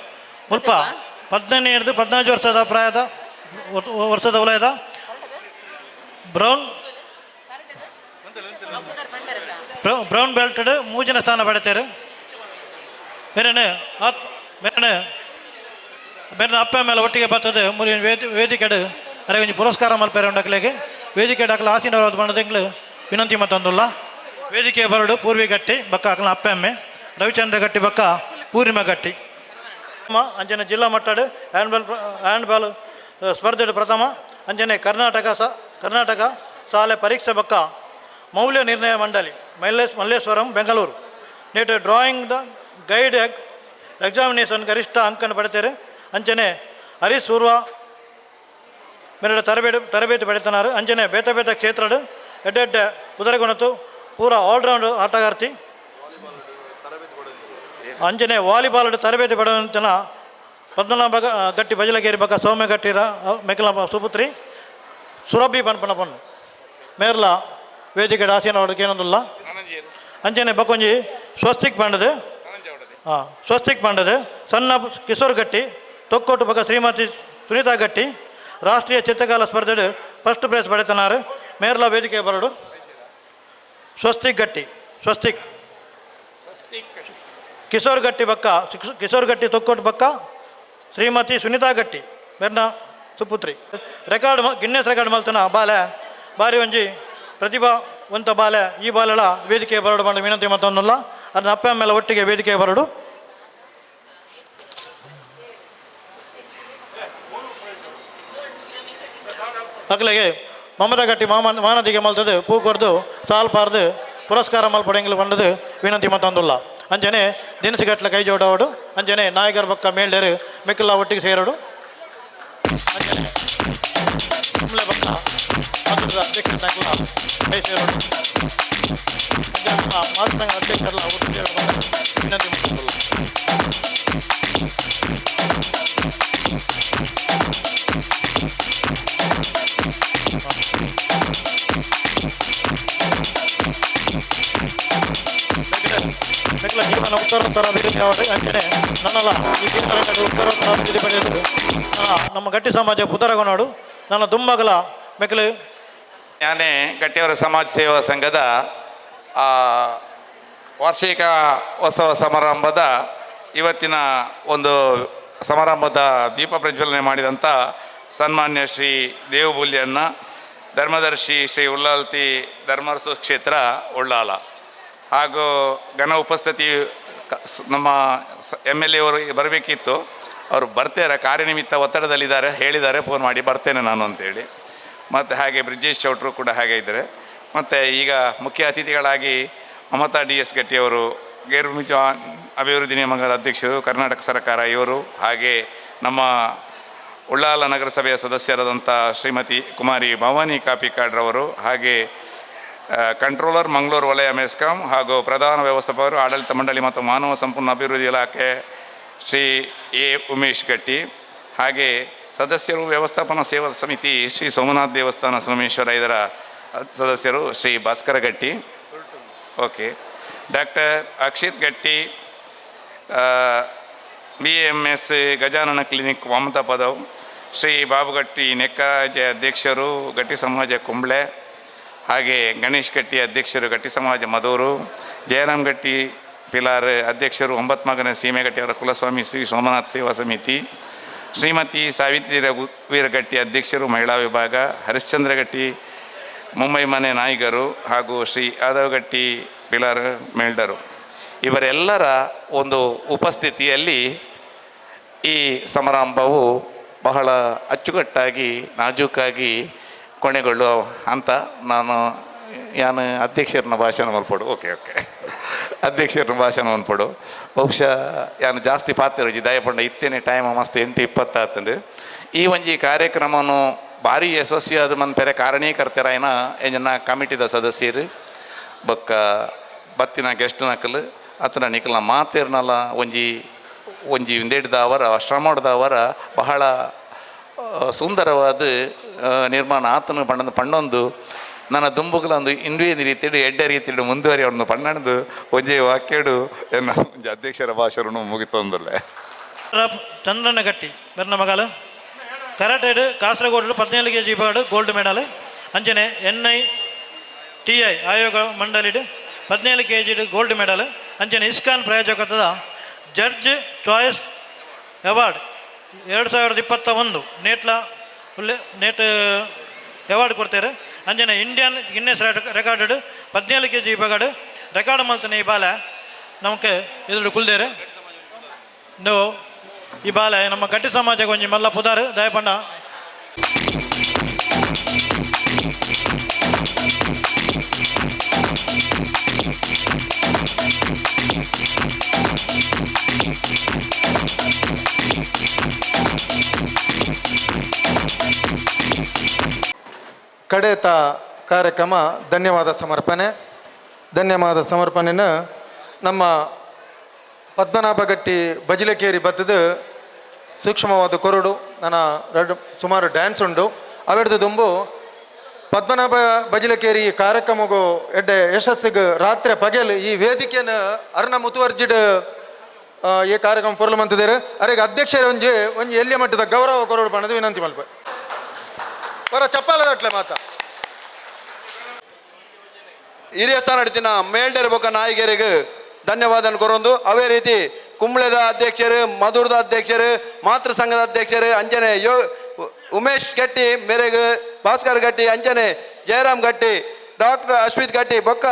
ಮುಲ್ಪ 15 ಹಿಡಿದು 14 ವರ್ಷದ ಪ್ರಾಯದ ವರ್ಷದ ವಲಯದ ಬ್ರೌನ್ ಬ್ರೌನ್ ಬೆಲ್ಟಡ್ ಮೂಜನ ಸ್ಥಾನ ಪಡೆತಾರೆ. ಬೇರೆನೆ ಆತ್ ಬೇರೆ ಬೇರೆ ಅಪ್ಪ ಮೇಲೆ ಒಟ್ಟಿಗೆ ಬರ್ತದೆ ವೇದಿಕೆಡು ಅರೆ ಒಂಜಿ ಪುರಸ್ಕಾರ ಮಲ್ಪೇರೆ ಉಂಡಕ್ಲೆಗೆ ವೇದಿಕೆ ಡಾಕ್ಲ ಆಸೀನವಾದ ಬಣ್ಣದ ವಿನಂತಿ ಮತ್ತೊಂದುಲ್ಲ. ವೇದಿಕೆ ಬರಡು ಪೂರ್ವಿ ಗಟ್ಟಿ ಬಕ್ಕ ಅಕ್ಲ ಅಪ್ಪ ಅಮ್ಮೆ ರವಿಚಂದ್ರ ಗಟ್ಟಿ ಬಕ್ಕ ಪೂರ್ಣಿಮಾ ಗಟ್ಟಿ ಅಂಚನೆ ಜಿಲ್ಲಾ ಮಟ್ಟಡು ಹ್ಯಾಂಡ್ಬಾಲ್ ಸ್ಪರ್ಧೆ ಪ್ರಥಮ ಅಂಚನೆ ಕರ್ನಾಟಕ ಶಾಲೆ ಪರೀಕ್ಷೆ ಬಕ್ಕ ಮೌಲ್ಯ ನಿರ್ಣಯ ಮಂಡಳಿ Malleshwaram Bengaluru neat drawing the guide examination ಗರಿಷ್ಠ ಅಂಕನ ಪಡೆತಾರೆ. ಅಂಚನೆ ಹರೀಶ್ ಸೂರ್ವ ಮೇರೆ ತರಬೇತಿ ಪಡೆತನಾರು. ಅಂಚನೆ ಬೇತ ಬೇತ ಕ್ಷೇತ್ರಡು ಎಡ್ಡೆ ಕುದುರೆಗುಣತು ಪೂರ ಆಲ್ರೌಂಡ್ ಆಟಗಾರ್ತಿ. ಅಂಚನೆ ವಾಲಿಬಾಲ್ ತರಬೇತಿ ಪಡೆದಂತನ ಪದ್ಮನಾಭ ಗಟ್ಟಿ ಬಜಲಗೇರಿ ಬಕ್ಕ ಸೌಮ್ಯ ಗಟ್ಟಿರ ಮೆಕಲ ಸುಪುತ್ರಿ ಸುರಭಿ ಪನ್ಪನ ಪಣ್ಣು ಮೇರ್ಲ ವೇದಿಕೆ ಆಸೀನ ಏನೊಂದುಲ್ಲ. ಅಂಚನೆ ಬಕ್ಕೊಂಜಿ ಸ್ವಸ್ತಿಕ್ ಪಂಡದು ಹಾಂ ಸ್ವಸ್ತಿಕ್ ಪಂಡದು ಸಣ್ಣ ಕಿಶೋರ್ ಗಟ್ಟಿ ತೊಕ್ಕೋಟು ಬಕ್ಕ ಶ್ರೀಮತಿ ಸುನೀತಾ ಗಟ್ಟಿ ರಾಷ್ಟ್ರೀಯ ಚಿತ್ರಕಲಾ ಸ್ಪರ್ಧೆ ಫಸ್ಟ್ ಪ್ರೈಸ್ ಪಡೆತನಾರು. ಮೇರ್ಲ ವೇದಿಕೆ ಬರಡು ಸ್ವಸ್ತಿಕ್ ಗಟ್ಟಿ ಸ್ವಸ್ತಿಕ್ ಕಿಶೋರ್ ಗಟ್ಟಿ ಬಕ್ಕ ಕಿಶೋರ್ ಗಟ್ಟಿ ತೊಕ್ಕೋಟು ಬಕ್ಕ ಶ್ರೀಮತಿ ಸುನೀತಾ ಗಟ್ಟಿ ಮೆರ್ನ ಸುಪುತ್ರಿ ರೆಕಾರ್ಡ್ ಗಿನ್ನೆಸ್ ರೆಕಾರ್ಡ್ ಮಲ್ತನ ಬಾಲೆ ಬಾರಿ ಒಂಜಿ ಪ್ರತಿಭಾವಂತ ಬಾಲೆ ಈ ಬಾಲೆಳ ವೇದಿಕೆ ಬರಡು ಬಂದು ವಿನಂತಿ ಮತ್ತೊಂದಲ್ಲ ಅದನ್ನ ಅಪ್ಪ ಮೇಲೆ ಒಟ್ಟಿಗೆ ವೇದಿಕೆ ಬರಡು. ಅಗಲಿಗೆ ಮಮತಾ ಗಟ್ಟಿ ಮಾನದಿಗೆ ಮಲ್ತದು ಪೂ ಕೊರ್ದು ಸಾಲ್ಪಾರ್ದು ಪುರಸ್ಕಾರ ಮಲ್ಪಡೆಂಗ್ಲು ಬಂದದು ವಿನಂತಿ ಮತ್ತೊಂದುಲ್ಲ. ಅಂಚನೆ ದಿನಸಿಗಟ್ಲೆ ಕೈ ಜೋಡಾವಡು ಅಂಚನೆ ನಾಯಕರ ಬಕ್ಕ ಮೇಲ್ಡೇರು ಮೆಕ್ಕಲ ಒಟ್ಟಿಗೆ ಸೇರಡು. ಅಂಚನೆ ಕುಂಬ್ಳೆ ಬಕ್ಕ ಅಧ್ಯಕ್ಷ ಕೈ ಸೇರೋಡು ಮಾತೃ ಅಧ್ಯಕ್ಷರಲ್ಲ ಒಟ್ಟು ಸೇರೋಡು ವಿನಂತಿ ಮತ್ತೊಂದುಲ್ಲ. ಮೆಕ್ಕಲ ಜೀವನ ಉತ್ತರೋತ್ತರ ಅಭಿವೃದ್ಧಿ ಅವರು ಅಂಚನೆ ನನ್ನಲ್ಲ ಈ ಜೀವನ ಉತ್ತರೋತ್ತರ ಅಭಿವೃದ್ಧಿ ಪಡೆಯಲು ನಮ್ಮ ಗಟ್ಟಿ ಸಮಾಜ ಪುದರಗೊನಾಡು ನನ್ನ ದುಮ್ಮಗಲ ಮೆಕ್ಕಲು. ಯಾನೆ ಗಟ್ಟಿಯವರ ಸಮಾಜ ಸೇವಾ ಸಂಘದ ವಾರ್ಷಿಕ ಉತ್ಸವ ಸಮಾರಂಭದ ಇವತ್ತಿನ ಒಂದು ಸಮಾರಂಭದ ದೀಪ ಪ್ರಜ್ವಲನೆ ಮಾಡಿದಂಥ ಸನ್ಮಾನ್ಯ ಶ್ರೀ ದೇವಬುಲ್ಯಣ್ಣ ಧರ್ಮದರ್ಶಿ ಶ್ರೀ ಉಳ್ಳಾಲ್ತಿ ಧರ್ಮರಸು ಕ್ಷೇತ್ರ ಉಳ್ಳಾಲ ಹಾಗೂ ಘನ ಉಪಸ್ಥಿತಿ ನಮ್ಮ MLA ಅವರು ಬರಬೇಕಿತ್ತು, ಅವರು ಬರ್ತಾರೆ, ಕಾರ್ಯನಿಮಿತ್ತ ಒತ್ತಡದಲ್ಲಿದ್ದಾರೆ, ಹೇಳಿದ್ದಾರೆ, ಫೋನ್ ಮಾಡಿ ಬರ್ತೇನೆ ನಾನು ಅಂತೇಳಿ. ಮತ್ತು ಹಾಗೆ ಬ್ರಿಜೇಶ್ ಚೌಟ್ರು ಕೂಡ ಹಾಗೆ ಇದ್ದಾರೆ. ಮತ್ತು ಈಗ ಮುಖ್ಯ ಅತಿಥಿಗಳಾಗಿ ಮಮತಾ DS ಗಟ್ಟಿಯವರು, ಗೈರು ಅಭಿವೃದ್ಧಿ ನಿಗಮದ ಅಧ್ಯಕ್ಷರು, ಕರ್ನಾಟಕ ಸರ್ಕಾರ ಇವರು, ಹಾಗೆ ನಮ್ಮ ಉಳ್ಳಾಲ ನಗರಸಭೆಯ ಸದಸ್ಯರಾದಂಥ ಶ್ರೀಮತಿ ಕುಮಾರಿ ಭವಾನಿ ಕಾಪಿಕಾಡ್ರವರು, ಹಾಗೆ ಕಂಟ್ರೋಲರ್ ಮಂಗಳೂರು ವಲಯ ಮೆಸ್ಕಾಂ ಹಾಗೂ ಪ್ರಧಾನ ವ್ಯವಸ್ಥಾಪಕರು ಆಡಳಿತ ಮಂಡಳಿ ಮತ್ತು ಮಾನವ ಸಂಪನ್ಮೂಲ ಅಭಿವೃದ್ಧಿ ಇಲಾಖೆ ಶ್ರೀ ಎ ಉಮೇಶ್ ಗಟ್ಟಿ, ಹಾಗೆ ಸದಸ್ಯರು ವ್ಯವಸ್ಥಾಪನಾ ಸೇವಾ ಸಮಿತಿ ಶ್ರೀ ಸೋಮನಾಥ್ ದೇವಸ್ಥಾನ ಸೋಮೇಶ್ವರ ಇದರ ಸದಸ್ಯರು Shri Bhaskara Gatti, okay, doctor Akshit Gatti, BMS Gajanana clinic Mamata Padav, Shri Babu Gatti Nekkaraje ಅಧ್ಯಕ್ಷರು ಗಟ್ಟಿ ಸಮಾಜ ಕುಂಬ್ಳೆ, ಹಾಗೆ ಗಣೇಶ್ ಗಟ್ಟಿ ಅಧ್ಯಕ್ಷರು ಗಟ್ಟಿ ಸಮಾಜ ಮದೂರು, ಜಯರಾಮ್ ಗಟ್ಟಿ ಪಿಲಾರ್ ಅಧ್ಯಕ್ಷರು ಒಂಬತ್ತು ಮಗನ ಸೀಮೆಗಟ್ಟಿಯವರ ಕುಲಸ್ವಾಮಿ ಶ್ರೀ ಸೋಮನಾಥ್ ಸೇವಾ ಸಮಿತಿ, ಶ್ರೀಮತಿ ಸಾವಿತ್ರಿ ರಘುವೀರಗಟ್ಟಿ ಅಧ್ಯಕ್ಷರು ಮಹಿಳಾ ವಿಭಾಗ, ಹರಿಶ್ಚಂದ್ರ ಗಟ್ಟಿ ಮುಂಬೈ ಮನೆ ನಾಯಿಗರು ಹಾಗೂ ಶ್ರೀ ಯಾದವ್ ಗಟ್ಟಿ ಪಿಲಾರ್ ಮೇಲ್ಡರು ಇವರೆಲ್ಲರ ಒಂದು ಉಪಸ್ಥಿತಿಯಲ್ಲಿ ಈ ಸಮಾರಂಭವು ಬಹಳ ಅಚ್ಚುಕಟ್ಟಾಗಿ ನಾಜೂಕಾಗಿ ಕೊನೆಗೊಳ್ಳುವ ಅಂತ ನಾನು ಯಾನು ಅಧ್ಯಕ್ಷರನ್ನ ಭಾಷಣ ಮಲ್ಪಡು. ಓಕೆ ಓಕೆ, ಅಧ್ಯಕ್ಷರನ್ನ ಭಾಷಣ ಮನ್ಪಡು. ಬಹುಶಃ ಯಾನು ಜಾಸ್ತಿ ಪಾತ್ರ ದಯಪಂಡ ಇತ್ತೇನೆ ಟೈಮ್ ಮಸ್ತ್ 8:20 ಆತಂಡು. ಈ ಒಂಜಿ ಕಾರ್ಯಕ್ರಮನು ಭಾರಿ ಯಶಸ್ವಿಯಾದ ಮನ್ಪೆರೆ ಕಾರಣೀಕರ್ತರಾಯನ ಎಂಜನ ಕಮಿಟಿದ ಸದಸ್ಯರು ಬೊಕ್ಕ ಬತ್ತಿನ ಗೆಸ್ಟ್ ನಕಲು ಅತನ ನಿಕಲ್ನ ಮಾತೇರ್ನಲ್ಲ ಒಂಜಿ ಒಂಜಿ ಇಂದೇಡ್ದವರ ಶ್ರಮಡ್ದವರ ಬಹಳ ಸುಂದರವಾದ ನಿರ್ಮಾಣ ಆತನ ಪಣ್ಣಂದು ಪಣ್ಣೊಂದು ನನ್ನ ದುಂಬುಗಲೊಂದು ಇಂಡ್ವೇದ ರೀತಿಯಡು ಎಡ್ಡೆ ರೀತಿಯಡು ಮುಂದುವರಿ ಅವ್ರನ್ನ ಪಣ್ಣಂದು ಒಂಜಿ ವಾಕ್ಯಡು ಎನ್ನ ಒಂಜಿ ಅಧ್ಯಕ್ಷರ ಭಾಷೆಯನ್ನು ಮುಗಿತೊಂದಲ್ಲೇ. ಚಂದ್ರನಗಟ್ಟಿ ಬೆರ್ನ ಮಗಲ ಕರಾಟೆಡ್ ಕಾಸರಗೋಡು 17 ಕೆ ಜಿ ವಿಭಾಗ ಗೋಲ್ಡ್ ಮೆಡಲ್, ಅಂಚನೆ NITI ಆಯೋಗ ಮಂಡಳಿಡ್ 17 ಕೆ ಜಿ ಗೋಲ್ಡ್ ಮೆಡಲ್, ಅಂಚನೆ ಇಸ್ಕಾನ್ ಪ್ರಾಯೋಜಕತ್ವದ ಜಡ್ಜ್ ಚಾಯ್ಸ್ ಅವಾರ್ಡ್ 2021 ನೇಟ್ಲ ಉಲ್ಲೆ ನೇಟ್ ಅವಾರ್ಡ್ ಕೊಡ್ತಾರೆ. ಅಂಚನೆ Indian Guinness record 17 K G ವಿಭಾಗ ರೆಕಾರ್ಡ್ ಮಲ್ತಾನೆ ಈ ಬಾಲ ನಮಕ್ ಎದುರು ಕುಲ್ದೇರು. ನೀವು ಈ ಬಾಲೆ ನಮ್ಮ ಗಟ್ಟಿ ಸಮಾಜಕ್ಕೆ ಒಂಜಿ ಮಲ್ಲ ಪುದಾರು ದಯಪಂಡ. ಕಡೇತ ಕಾರ್ಯಕ್ರಮ ಧನ್ಯವಾದ ಸಮರ್ಪಣೆ. ಧನ್ಯವಾದ ಸಮರ್ಪಣೆನ ನಮ್ಮ ಪದ್ಮನಾಭಗಟ್ಟಿ ಬಜಿಲಕೇರಿ ಬತ್ತದ ಸೂಕ್ಷ್ಮವಾದ ಕೊರಡು ನನ್ನ ಎರಡು ಸುಮಾರು ಡ್ಯಾನ್ಸ್ ಉಂಡು ಅವೆಡ್ದು ದುಂಬು ಪದ್ಮನಾಭ ಬಜಿಲಕೇರಿ ಕಾರ್ಯಕ್ರಮಗೂ ಎಡ್ಡೆ ಯಶಸ್ಸಿಗೆ ರಾತ್ರಿ ಪಗೆಲ್ ಈ ವೇದಿಕೆಯನ್ನು ಅರ್ಣ ಮುತುವರ್ಜಿಡ್ ಈ ಕಾರ್ಯಕ್ರಮ ಪೊರ್ಲು ಮಂತಿದ್ದಾರೆ. ಅರೆಗೆ ಅಧ್ಯಕ್ಷರ ಒಂಜಿ ಒಂಜಿ ಎಲ್ಲಿಯ ಮಟ್ಟದ ಗೌರವ ಕೊರಡು ಪಣದು ವಿನಂತಿ ಮಲ್ಪ ಬರ ಚಪ್ಪಾಲದಟ್ಲೆ ಮಾತಾ. ಹಿರಿಯ ಸ್ಥಾನ ನಡೀತಿನ ಮೇಲ್ಡೇರ್ ಬೊಕ್ಕ ನಾಯಿಗೆರಿಗೆ ಧನ್ಯವಾದ ಕೊರೊಂದು. ಅವೇ ರೀತಿ ಕುಂಬ್ಳೆದ ಅಧ್ಯಕ್ಷರು, ಮಧುರದ ಅಧ್ಯಕ್ಷರು, ಮಾತೃ ಸಂಘದ ಅಧ್ಯಕ್ಷರು ಅಂಜನೆ ಯೋ ಉಮೇಶ್ ಗಟ್ಟಿ ಮೇರೆಗೆ ಭಾಸ್ಕರ್ ಗಟ್ಟಿ ಅಂಜನೆ ಜಯರಾಮ್ ಗಟ್ಟಿ ಡಾಕ್ಟರ್ ಅಶ್ವಿತ್ ಗಟ್ಟಿ ಬೊಕ್ಕ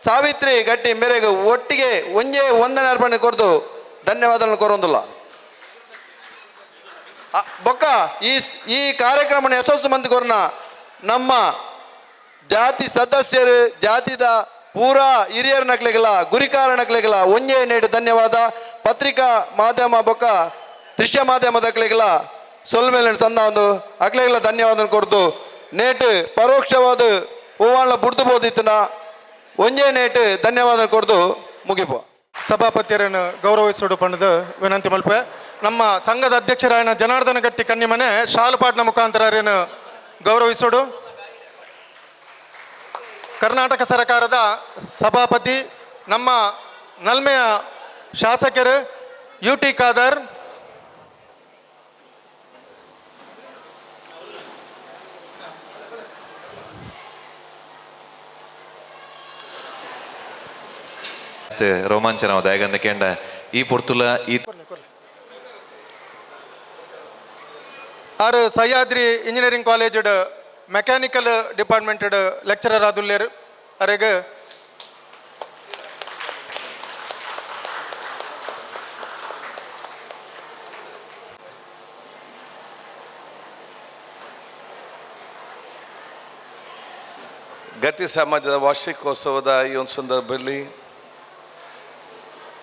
ಸಾವಿತ್ರಿ ಗಟ್ಟಿ ಮೇರೆಗೆ ಒಟ್ಟಿಗೆ ಒಂಜೇ ವಂದನೆ ಅರ್ಪಣೆ ಕೊರದು ಧನ್ಯವಾದಗಳನ್ನು ಕೊರೊಂದಿಲ್ಲ. ಬೊಕ್ಕ ಈ ಈ ಕಾರ್ಯಕ್ರಮ ಯಶಸ್ಸು ಮಂದಿ ಕೊರನ ನಮ್ಮ ಜಾತಿ ಸದಸ್ಯರು ಜಾತಿದ ಪೂರಾ ಹಿರಿಯರ ನಕ್ಲಿಗೆಲ್ಲ ಗುರಿಕಾರ ನಕ್ಲಿಗೆಲ್ಲ ಒಂಜೇ ನೇಡು ಧನ್ಯವಾದ. ಪತ್ರಿಕಾ ಮಾಧ್ಯಮ ಬೊಕ್ಕ ದೃಶ್ಯ ಮಾಧ್ಯಮದ ಅಕ್ಲಿಗೆಲ್ಲ ಸೊಲ್ಮೇಲೆ ಸಂದ ಒಂದು ಅಕ್ಲಿಗೆಲ್ಲ ಧನ್ಯವಾದ ಕೊಡ್ದು ನೇಟು ಪರೋಕ್ಷವಾದ ಹೂವಾಳ ಬುಡ್ದು ಬೋದಿತ್ತನ ಒಂಜೇ ನೇಟು ಧನ್ಯವಾದ ಕೊಡ್ದು ಮುಗಿಪು. ಸಭಾಪತಿಯರನ್ನು ಗೌರವಿಸೋಡು ಪಣದ ವಿನಂತಿ ಮಲ್ಪೆ. ನಮ್ಮ ಸಂಘದ ಅಧ್ಯಕ್ಷರಾಯನ ಜನಾರ್ದನ ಗಟ್ಟಿ ಕನ್ನಿಮನೆ ಶಾಲುಪಾಟ್ನ ಮುಖಾಂತರ ಗೌರವಿಸೋಡು. ಕರ್ನಾಟಕ ಸರ್ಕಾರದ ಸಭಾಪತಿ ನಮ್ಮ ನಲ್ಮೆಯ ಶಾಸಕರು UT Khader, ರೋಮಾಂಚನ ದಾಯಗಂದ ಈ ಪೊರ್ತುಲ ಈ ಆರು Sahyadri engineering college mechanical department lecturer ಆದುಲ್ಲೇರು. ಅರೆಗ್ ಗಟ್ಟಿ ಸಮಾಜದ ವಾರ್ಷಿಕೋತ್ಸವದ ಈ ಒಂದು ಸಂದರ್ಭದಲ್ಲಿ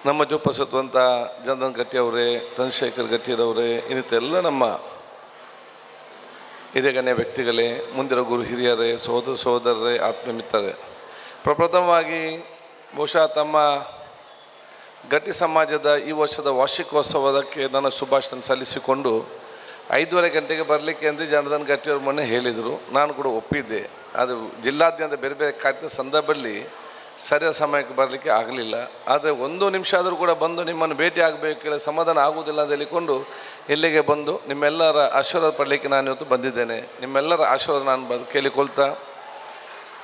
ನಮ್ಮ ಜೊಪಸತ್ವಂಥ ಜನಾರ್ದನ್ ಗಟ್ಟಿಯವರೇ, ಚಂದ್ರಶೇಖರ್ ಗಟ್ಟಿರವರೇ, ಇನ್ನಿತರ ಎಲ್ಲ ನಮ್ಮ ಹಿರಿಯ ವ್ಯಕ್ತಿಗಳೇ, ಮುಂದಿನ ಗುರು ಹಿರಿಯರೇ, ಸಹೋದರ ಸಹೋದರರೇ, ಆತ್ಮೀಯ ಮಿತ್ರರೇ, ಪ್ರಪ್ರಥಮವಾಗಿ ಬಹುಶಃ ತಮ್ಮ ಗಟ್ಟಿ ಸಮಾಜದ ಈ ವರ್ಷದ ವಾರ್ಷಿಕೋತ್ಸವಕ್ಕೆ ನನ್ನ ಶುಭಾಶಯ ಸಲ್ಲಿಸಿಕೊಂಡು 5:30 ಗಂಟೆಗೆ ಬರಲಿಕ್ಕೆ ಎಂದು ಜನಾರ್ದನ್ ಗಟ್ಟಿಯವರು ಮೊನ್ನೆ ಹೇಳಿದರು, ನಾನು ಕೂಡ ಒಪ್ಪಿದ್ದೆ. ಅದು ಜಿಲ್ಲಾದ್ಯಂತ ಬೇರೆ ಬೇರೆ ಕಾರ್ಯದ ಸಂದರ್ಭದಲ್ಲಿ ಸರಿಯಾದ ಸಮಯಕ್ಕೆ ಬರಲಿಕ್ಕೆ ಆಗಲಿಲ್ಲ. ಆದರೆ ಒಂದು ನಿಮಿಷ ಆದರೂ ಕೂಡ ಬಂದು ನಿಮ್ಮನ್ನು ಭೇಟಿ ಆಗಬೇಕು, ಇಲ್ಲ ಸಮಾಧಾನ ಆಗುವುದಿಲ್ಲ ಅಂತ ಹೇಳಿಕೊಂಡು ಇಲ್ಲಿಗೆ ಬಂದು ನಿಮ್ಮೆಲ್ಲರ ಆಶೀರ್ವಾದ ಪಡಲಿಕ್ಕೆ ನಾನು ಇವತ್ತು ಬಂದಿದ್ದೇನೆ. ನಿಮ್ಮೆಲ್ಲರ ಆಶೀರ್ವಾದ ನಾನು ಬಂದು ಕೇಳಿಕೊಳ್ತಾ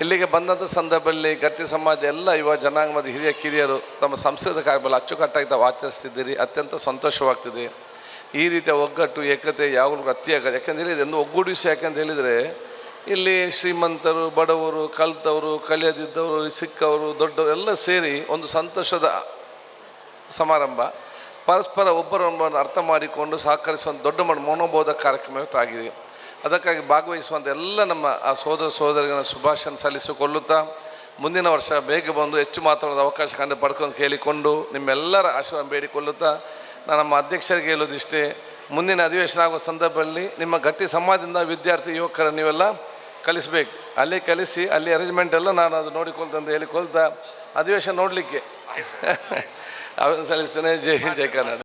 ಇಲ್ಲಿಗೆ ಬಂದಂಥ ಸಂದರ್ಭದಲ್ಲಿ ಗಟ್ಟಿ ಸಮಾಜ ಎಲ್ಲ ಯುವ ಜನಾಂಗ ಮತ್ತು ಹಿರಿಯ ಕಿರಿಯರು ತಮ್ಮ ಸಂಸ್ಕೃತ ಕಾರ್ಯದಲ್ಲಿ ಅಚ್ಚುಕಟ್ಟಾಗಿ ತಾವು ಆಚರಿಸ್ತಿದ್ದೀರಿ, ಅತ್ಯಂತ ಸಂತೋಷವಾಗ್ತಿದೆ. ಈ ರೀತಿಯ ಒಗ್ಗಟ್ಟು, ಏಕತೆ ಯಾವಾಗಲೂ ಅತಿ ಅಗತ್ಯ. ಯಾಕಂತ ಹೇಳಿದರೆ, ಒಂದು ಒಗ್ಗೂಡಿಸಿ, ಯಾಕಂತ ಹೇಳಿದರೆ, ಇಲ್ಲಿ ಶ್ರೀಮಂತರು, ಬಡವರು, ಕಲ್ತವರು, ಕಲಿಯದಿದ್ದವರು, ಸಿಕ್ಕವರು, ದೊಡ್ಡವರು ಎಲ್ಲ ಸೇರಿ ಒಂದು ಸಂತೋಷದ ಸಮಾರಂಭ. ಪರಸ್ಪರ ಒಬ್ಬರೊಬ್ಬರನ್ನು ಅರ್ಥ ಮಾಡಿಕೊಂಡು ಸಹಕರಿಸುವ ದೊಡ್ಡ ಮನೋಬೋಧ ಕಾರ್ಯಕ್ರಮ ಇವತ್ತು ಆಗಿದೆ. ಅದಕ್ಕಾಗಿ ಭಾಗವಹಿಸುವಂಥ ಎಲ್ಲ ನಮ್ಮ ಆ ಸೋದರ ಸೋದರಿಗಳ ಶುಭಾಶಯ ಸಲ್ಲಿಸಿಕೊಳ್ಳುತ್ತಾ, ಮುಂದಿನ ವರ್ಷ ಬೇಗ ಬಂದು ಹೆಚ್ಚು ಮಾತಾಡೋದು ಅವಕಾಶ ಕಂಡು ಪಡ್ಕೊಂಡು ಕೇಳಿಕೊಂಡು, ನಿಮ್ಮೆಲ್ಲರ ಆಶೀರ್ವಾದ ಬೇಡಿಕೊಳ್ಳುತ್ತಾ, ನಾನು ನಮ್ಮ ಅಧ್ಯಕ್ಷರಿಗೆ ಹೇಳೋದಿಷ್ಟೇ: ಮುಂದಿನ ಅಧಿವೇಶನ ಆಗುವ ಸಂದರ್ಭದಲ್ಲಿ ನಿಮ್ಮ ಗಟ್ಟಿ ಸಮಾಜದಿಂದ ವಿದ್ಯಾರ್ಥಿ ಯುವಕರ ನೀವೆಲ್ಲ ಕಲಿಸಬೇಕು. ಅಲ್ಲಿ ಕಲಿಸಿ, ಅಲ್ಲಿ ಅರೇಂಜ್ಮೆಂಟ್ ಎಲ್ಲ ನಾನು ಅದು ನೋಡಿಕೊಳ್ತಂತ ಹೇಳಿಕೊಳ್ತಾ, ಅಧಿವೇಶನ ನೋಡಲಿಕ್ಕೆ ಸಲ್ಲಿಸ್ತೇನೆ. ಜೈ ಹಿಂದ್, ಜೈ ಕರ್ನಾಟಕ.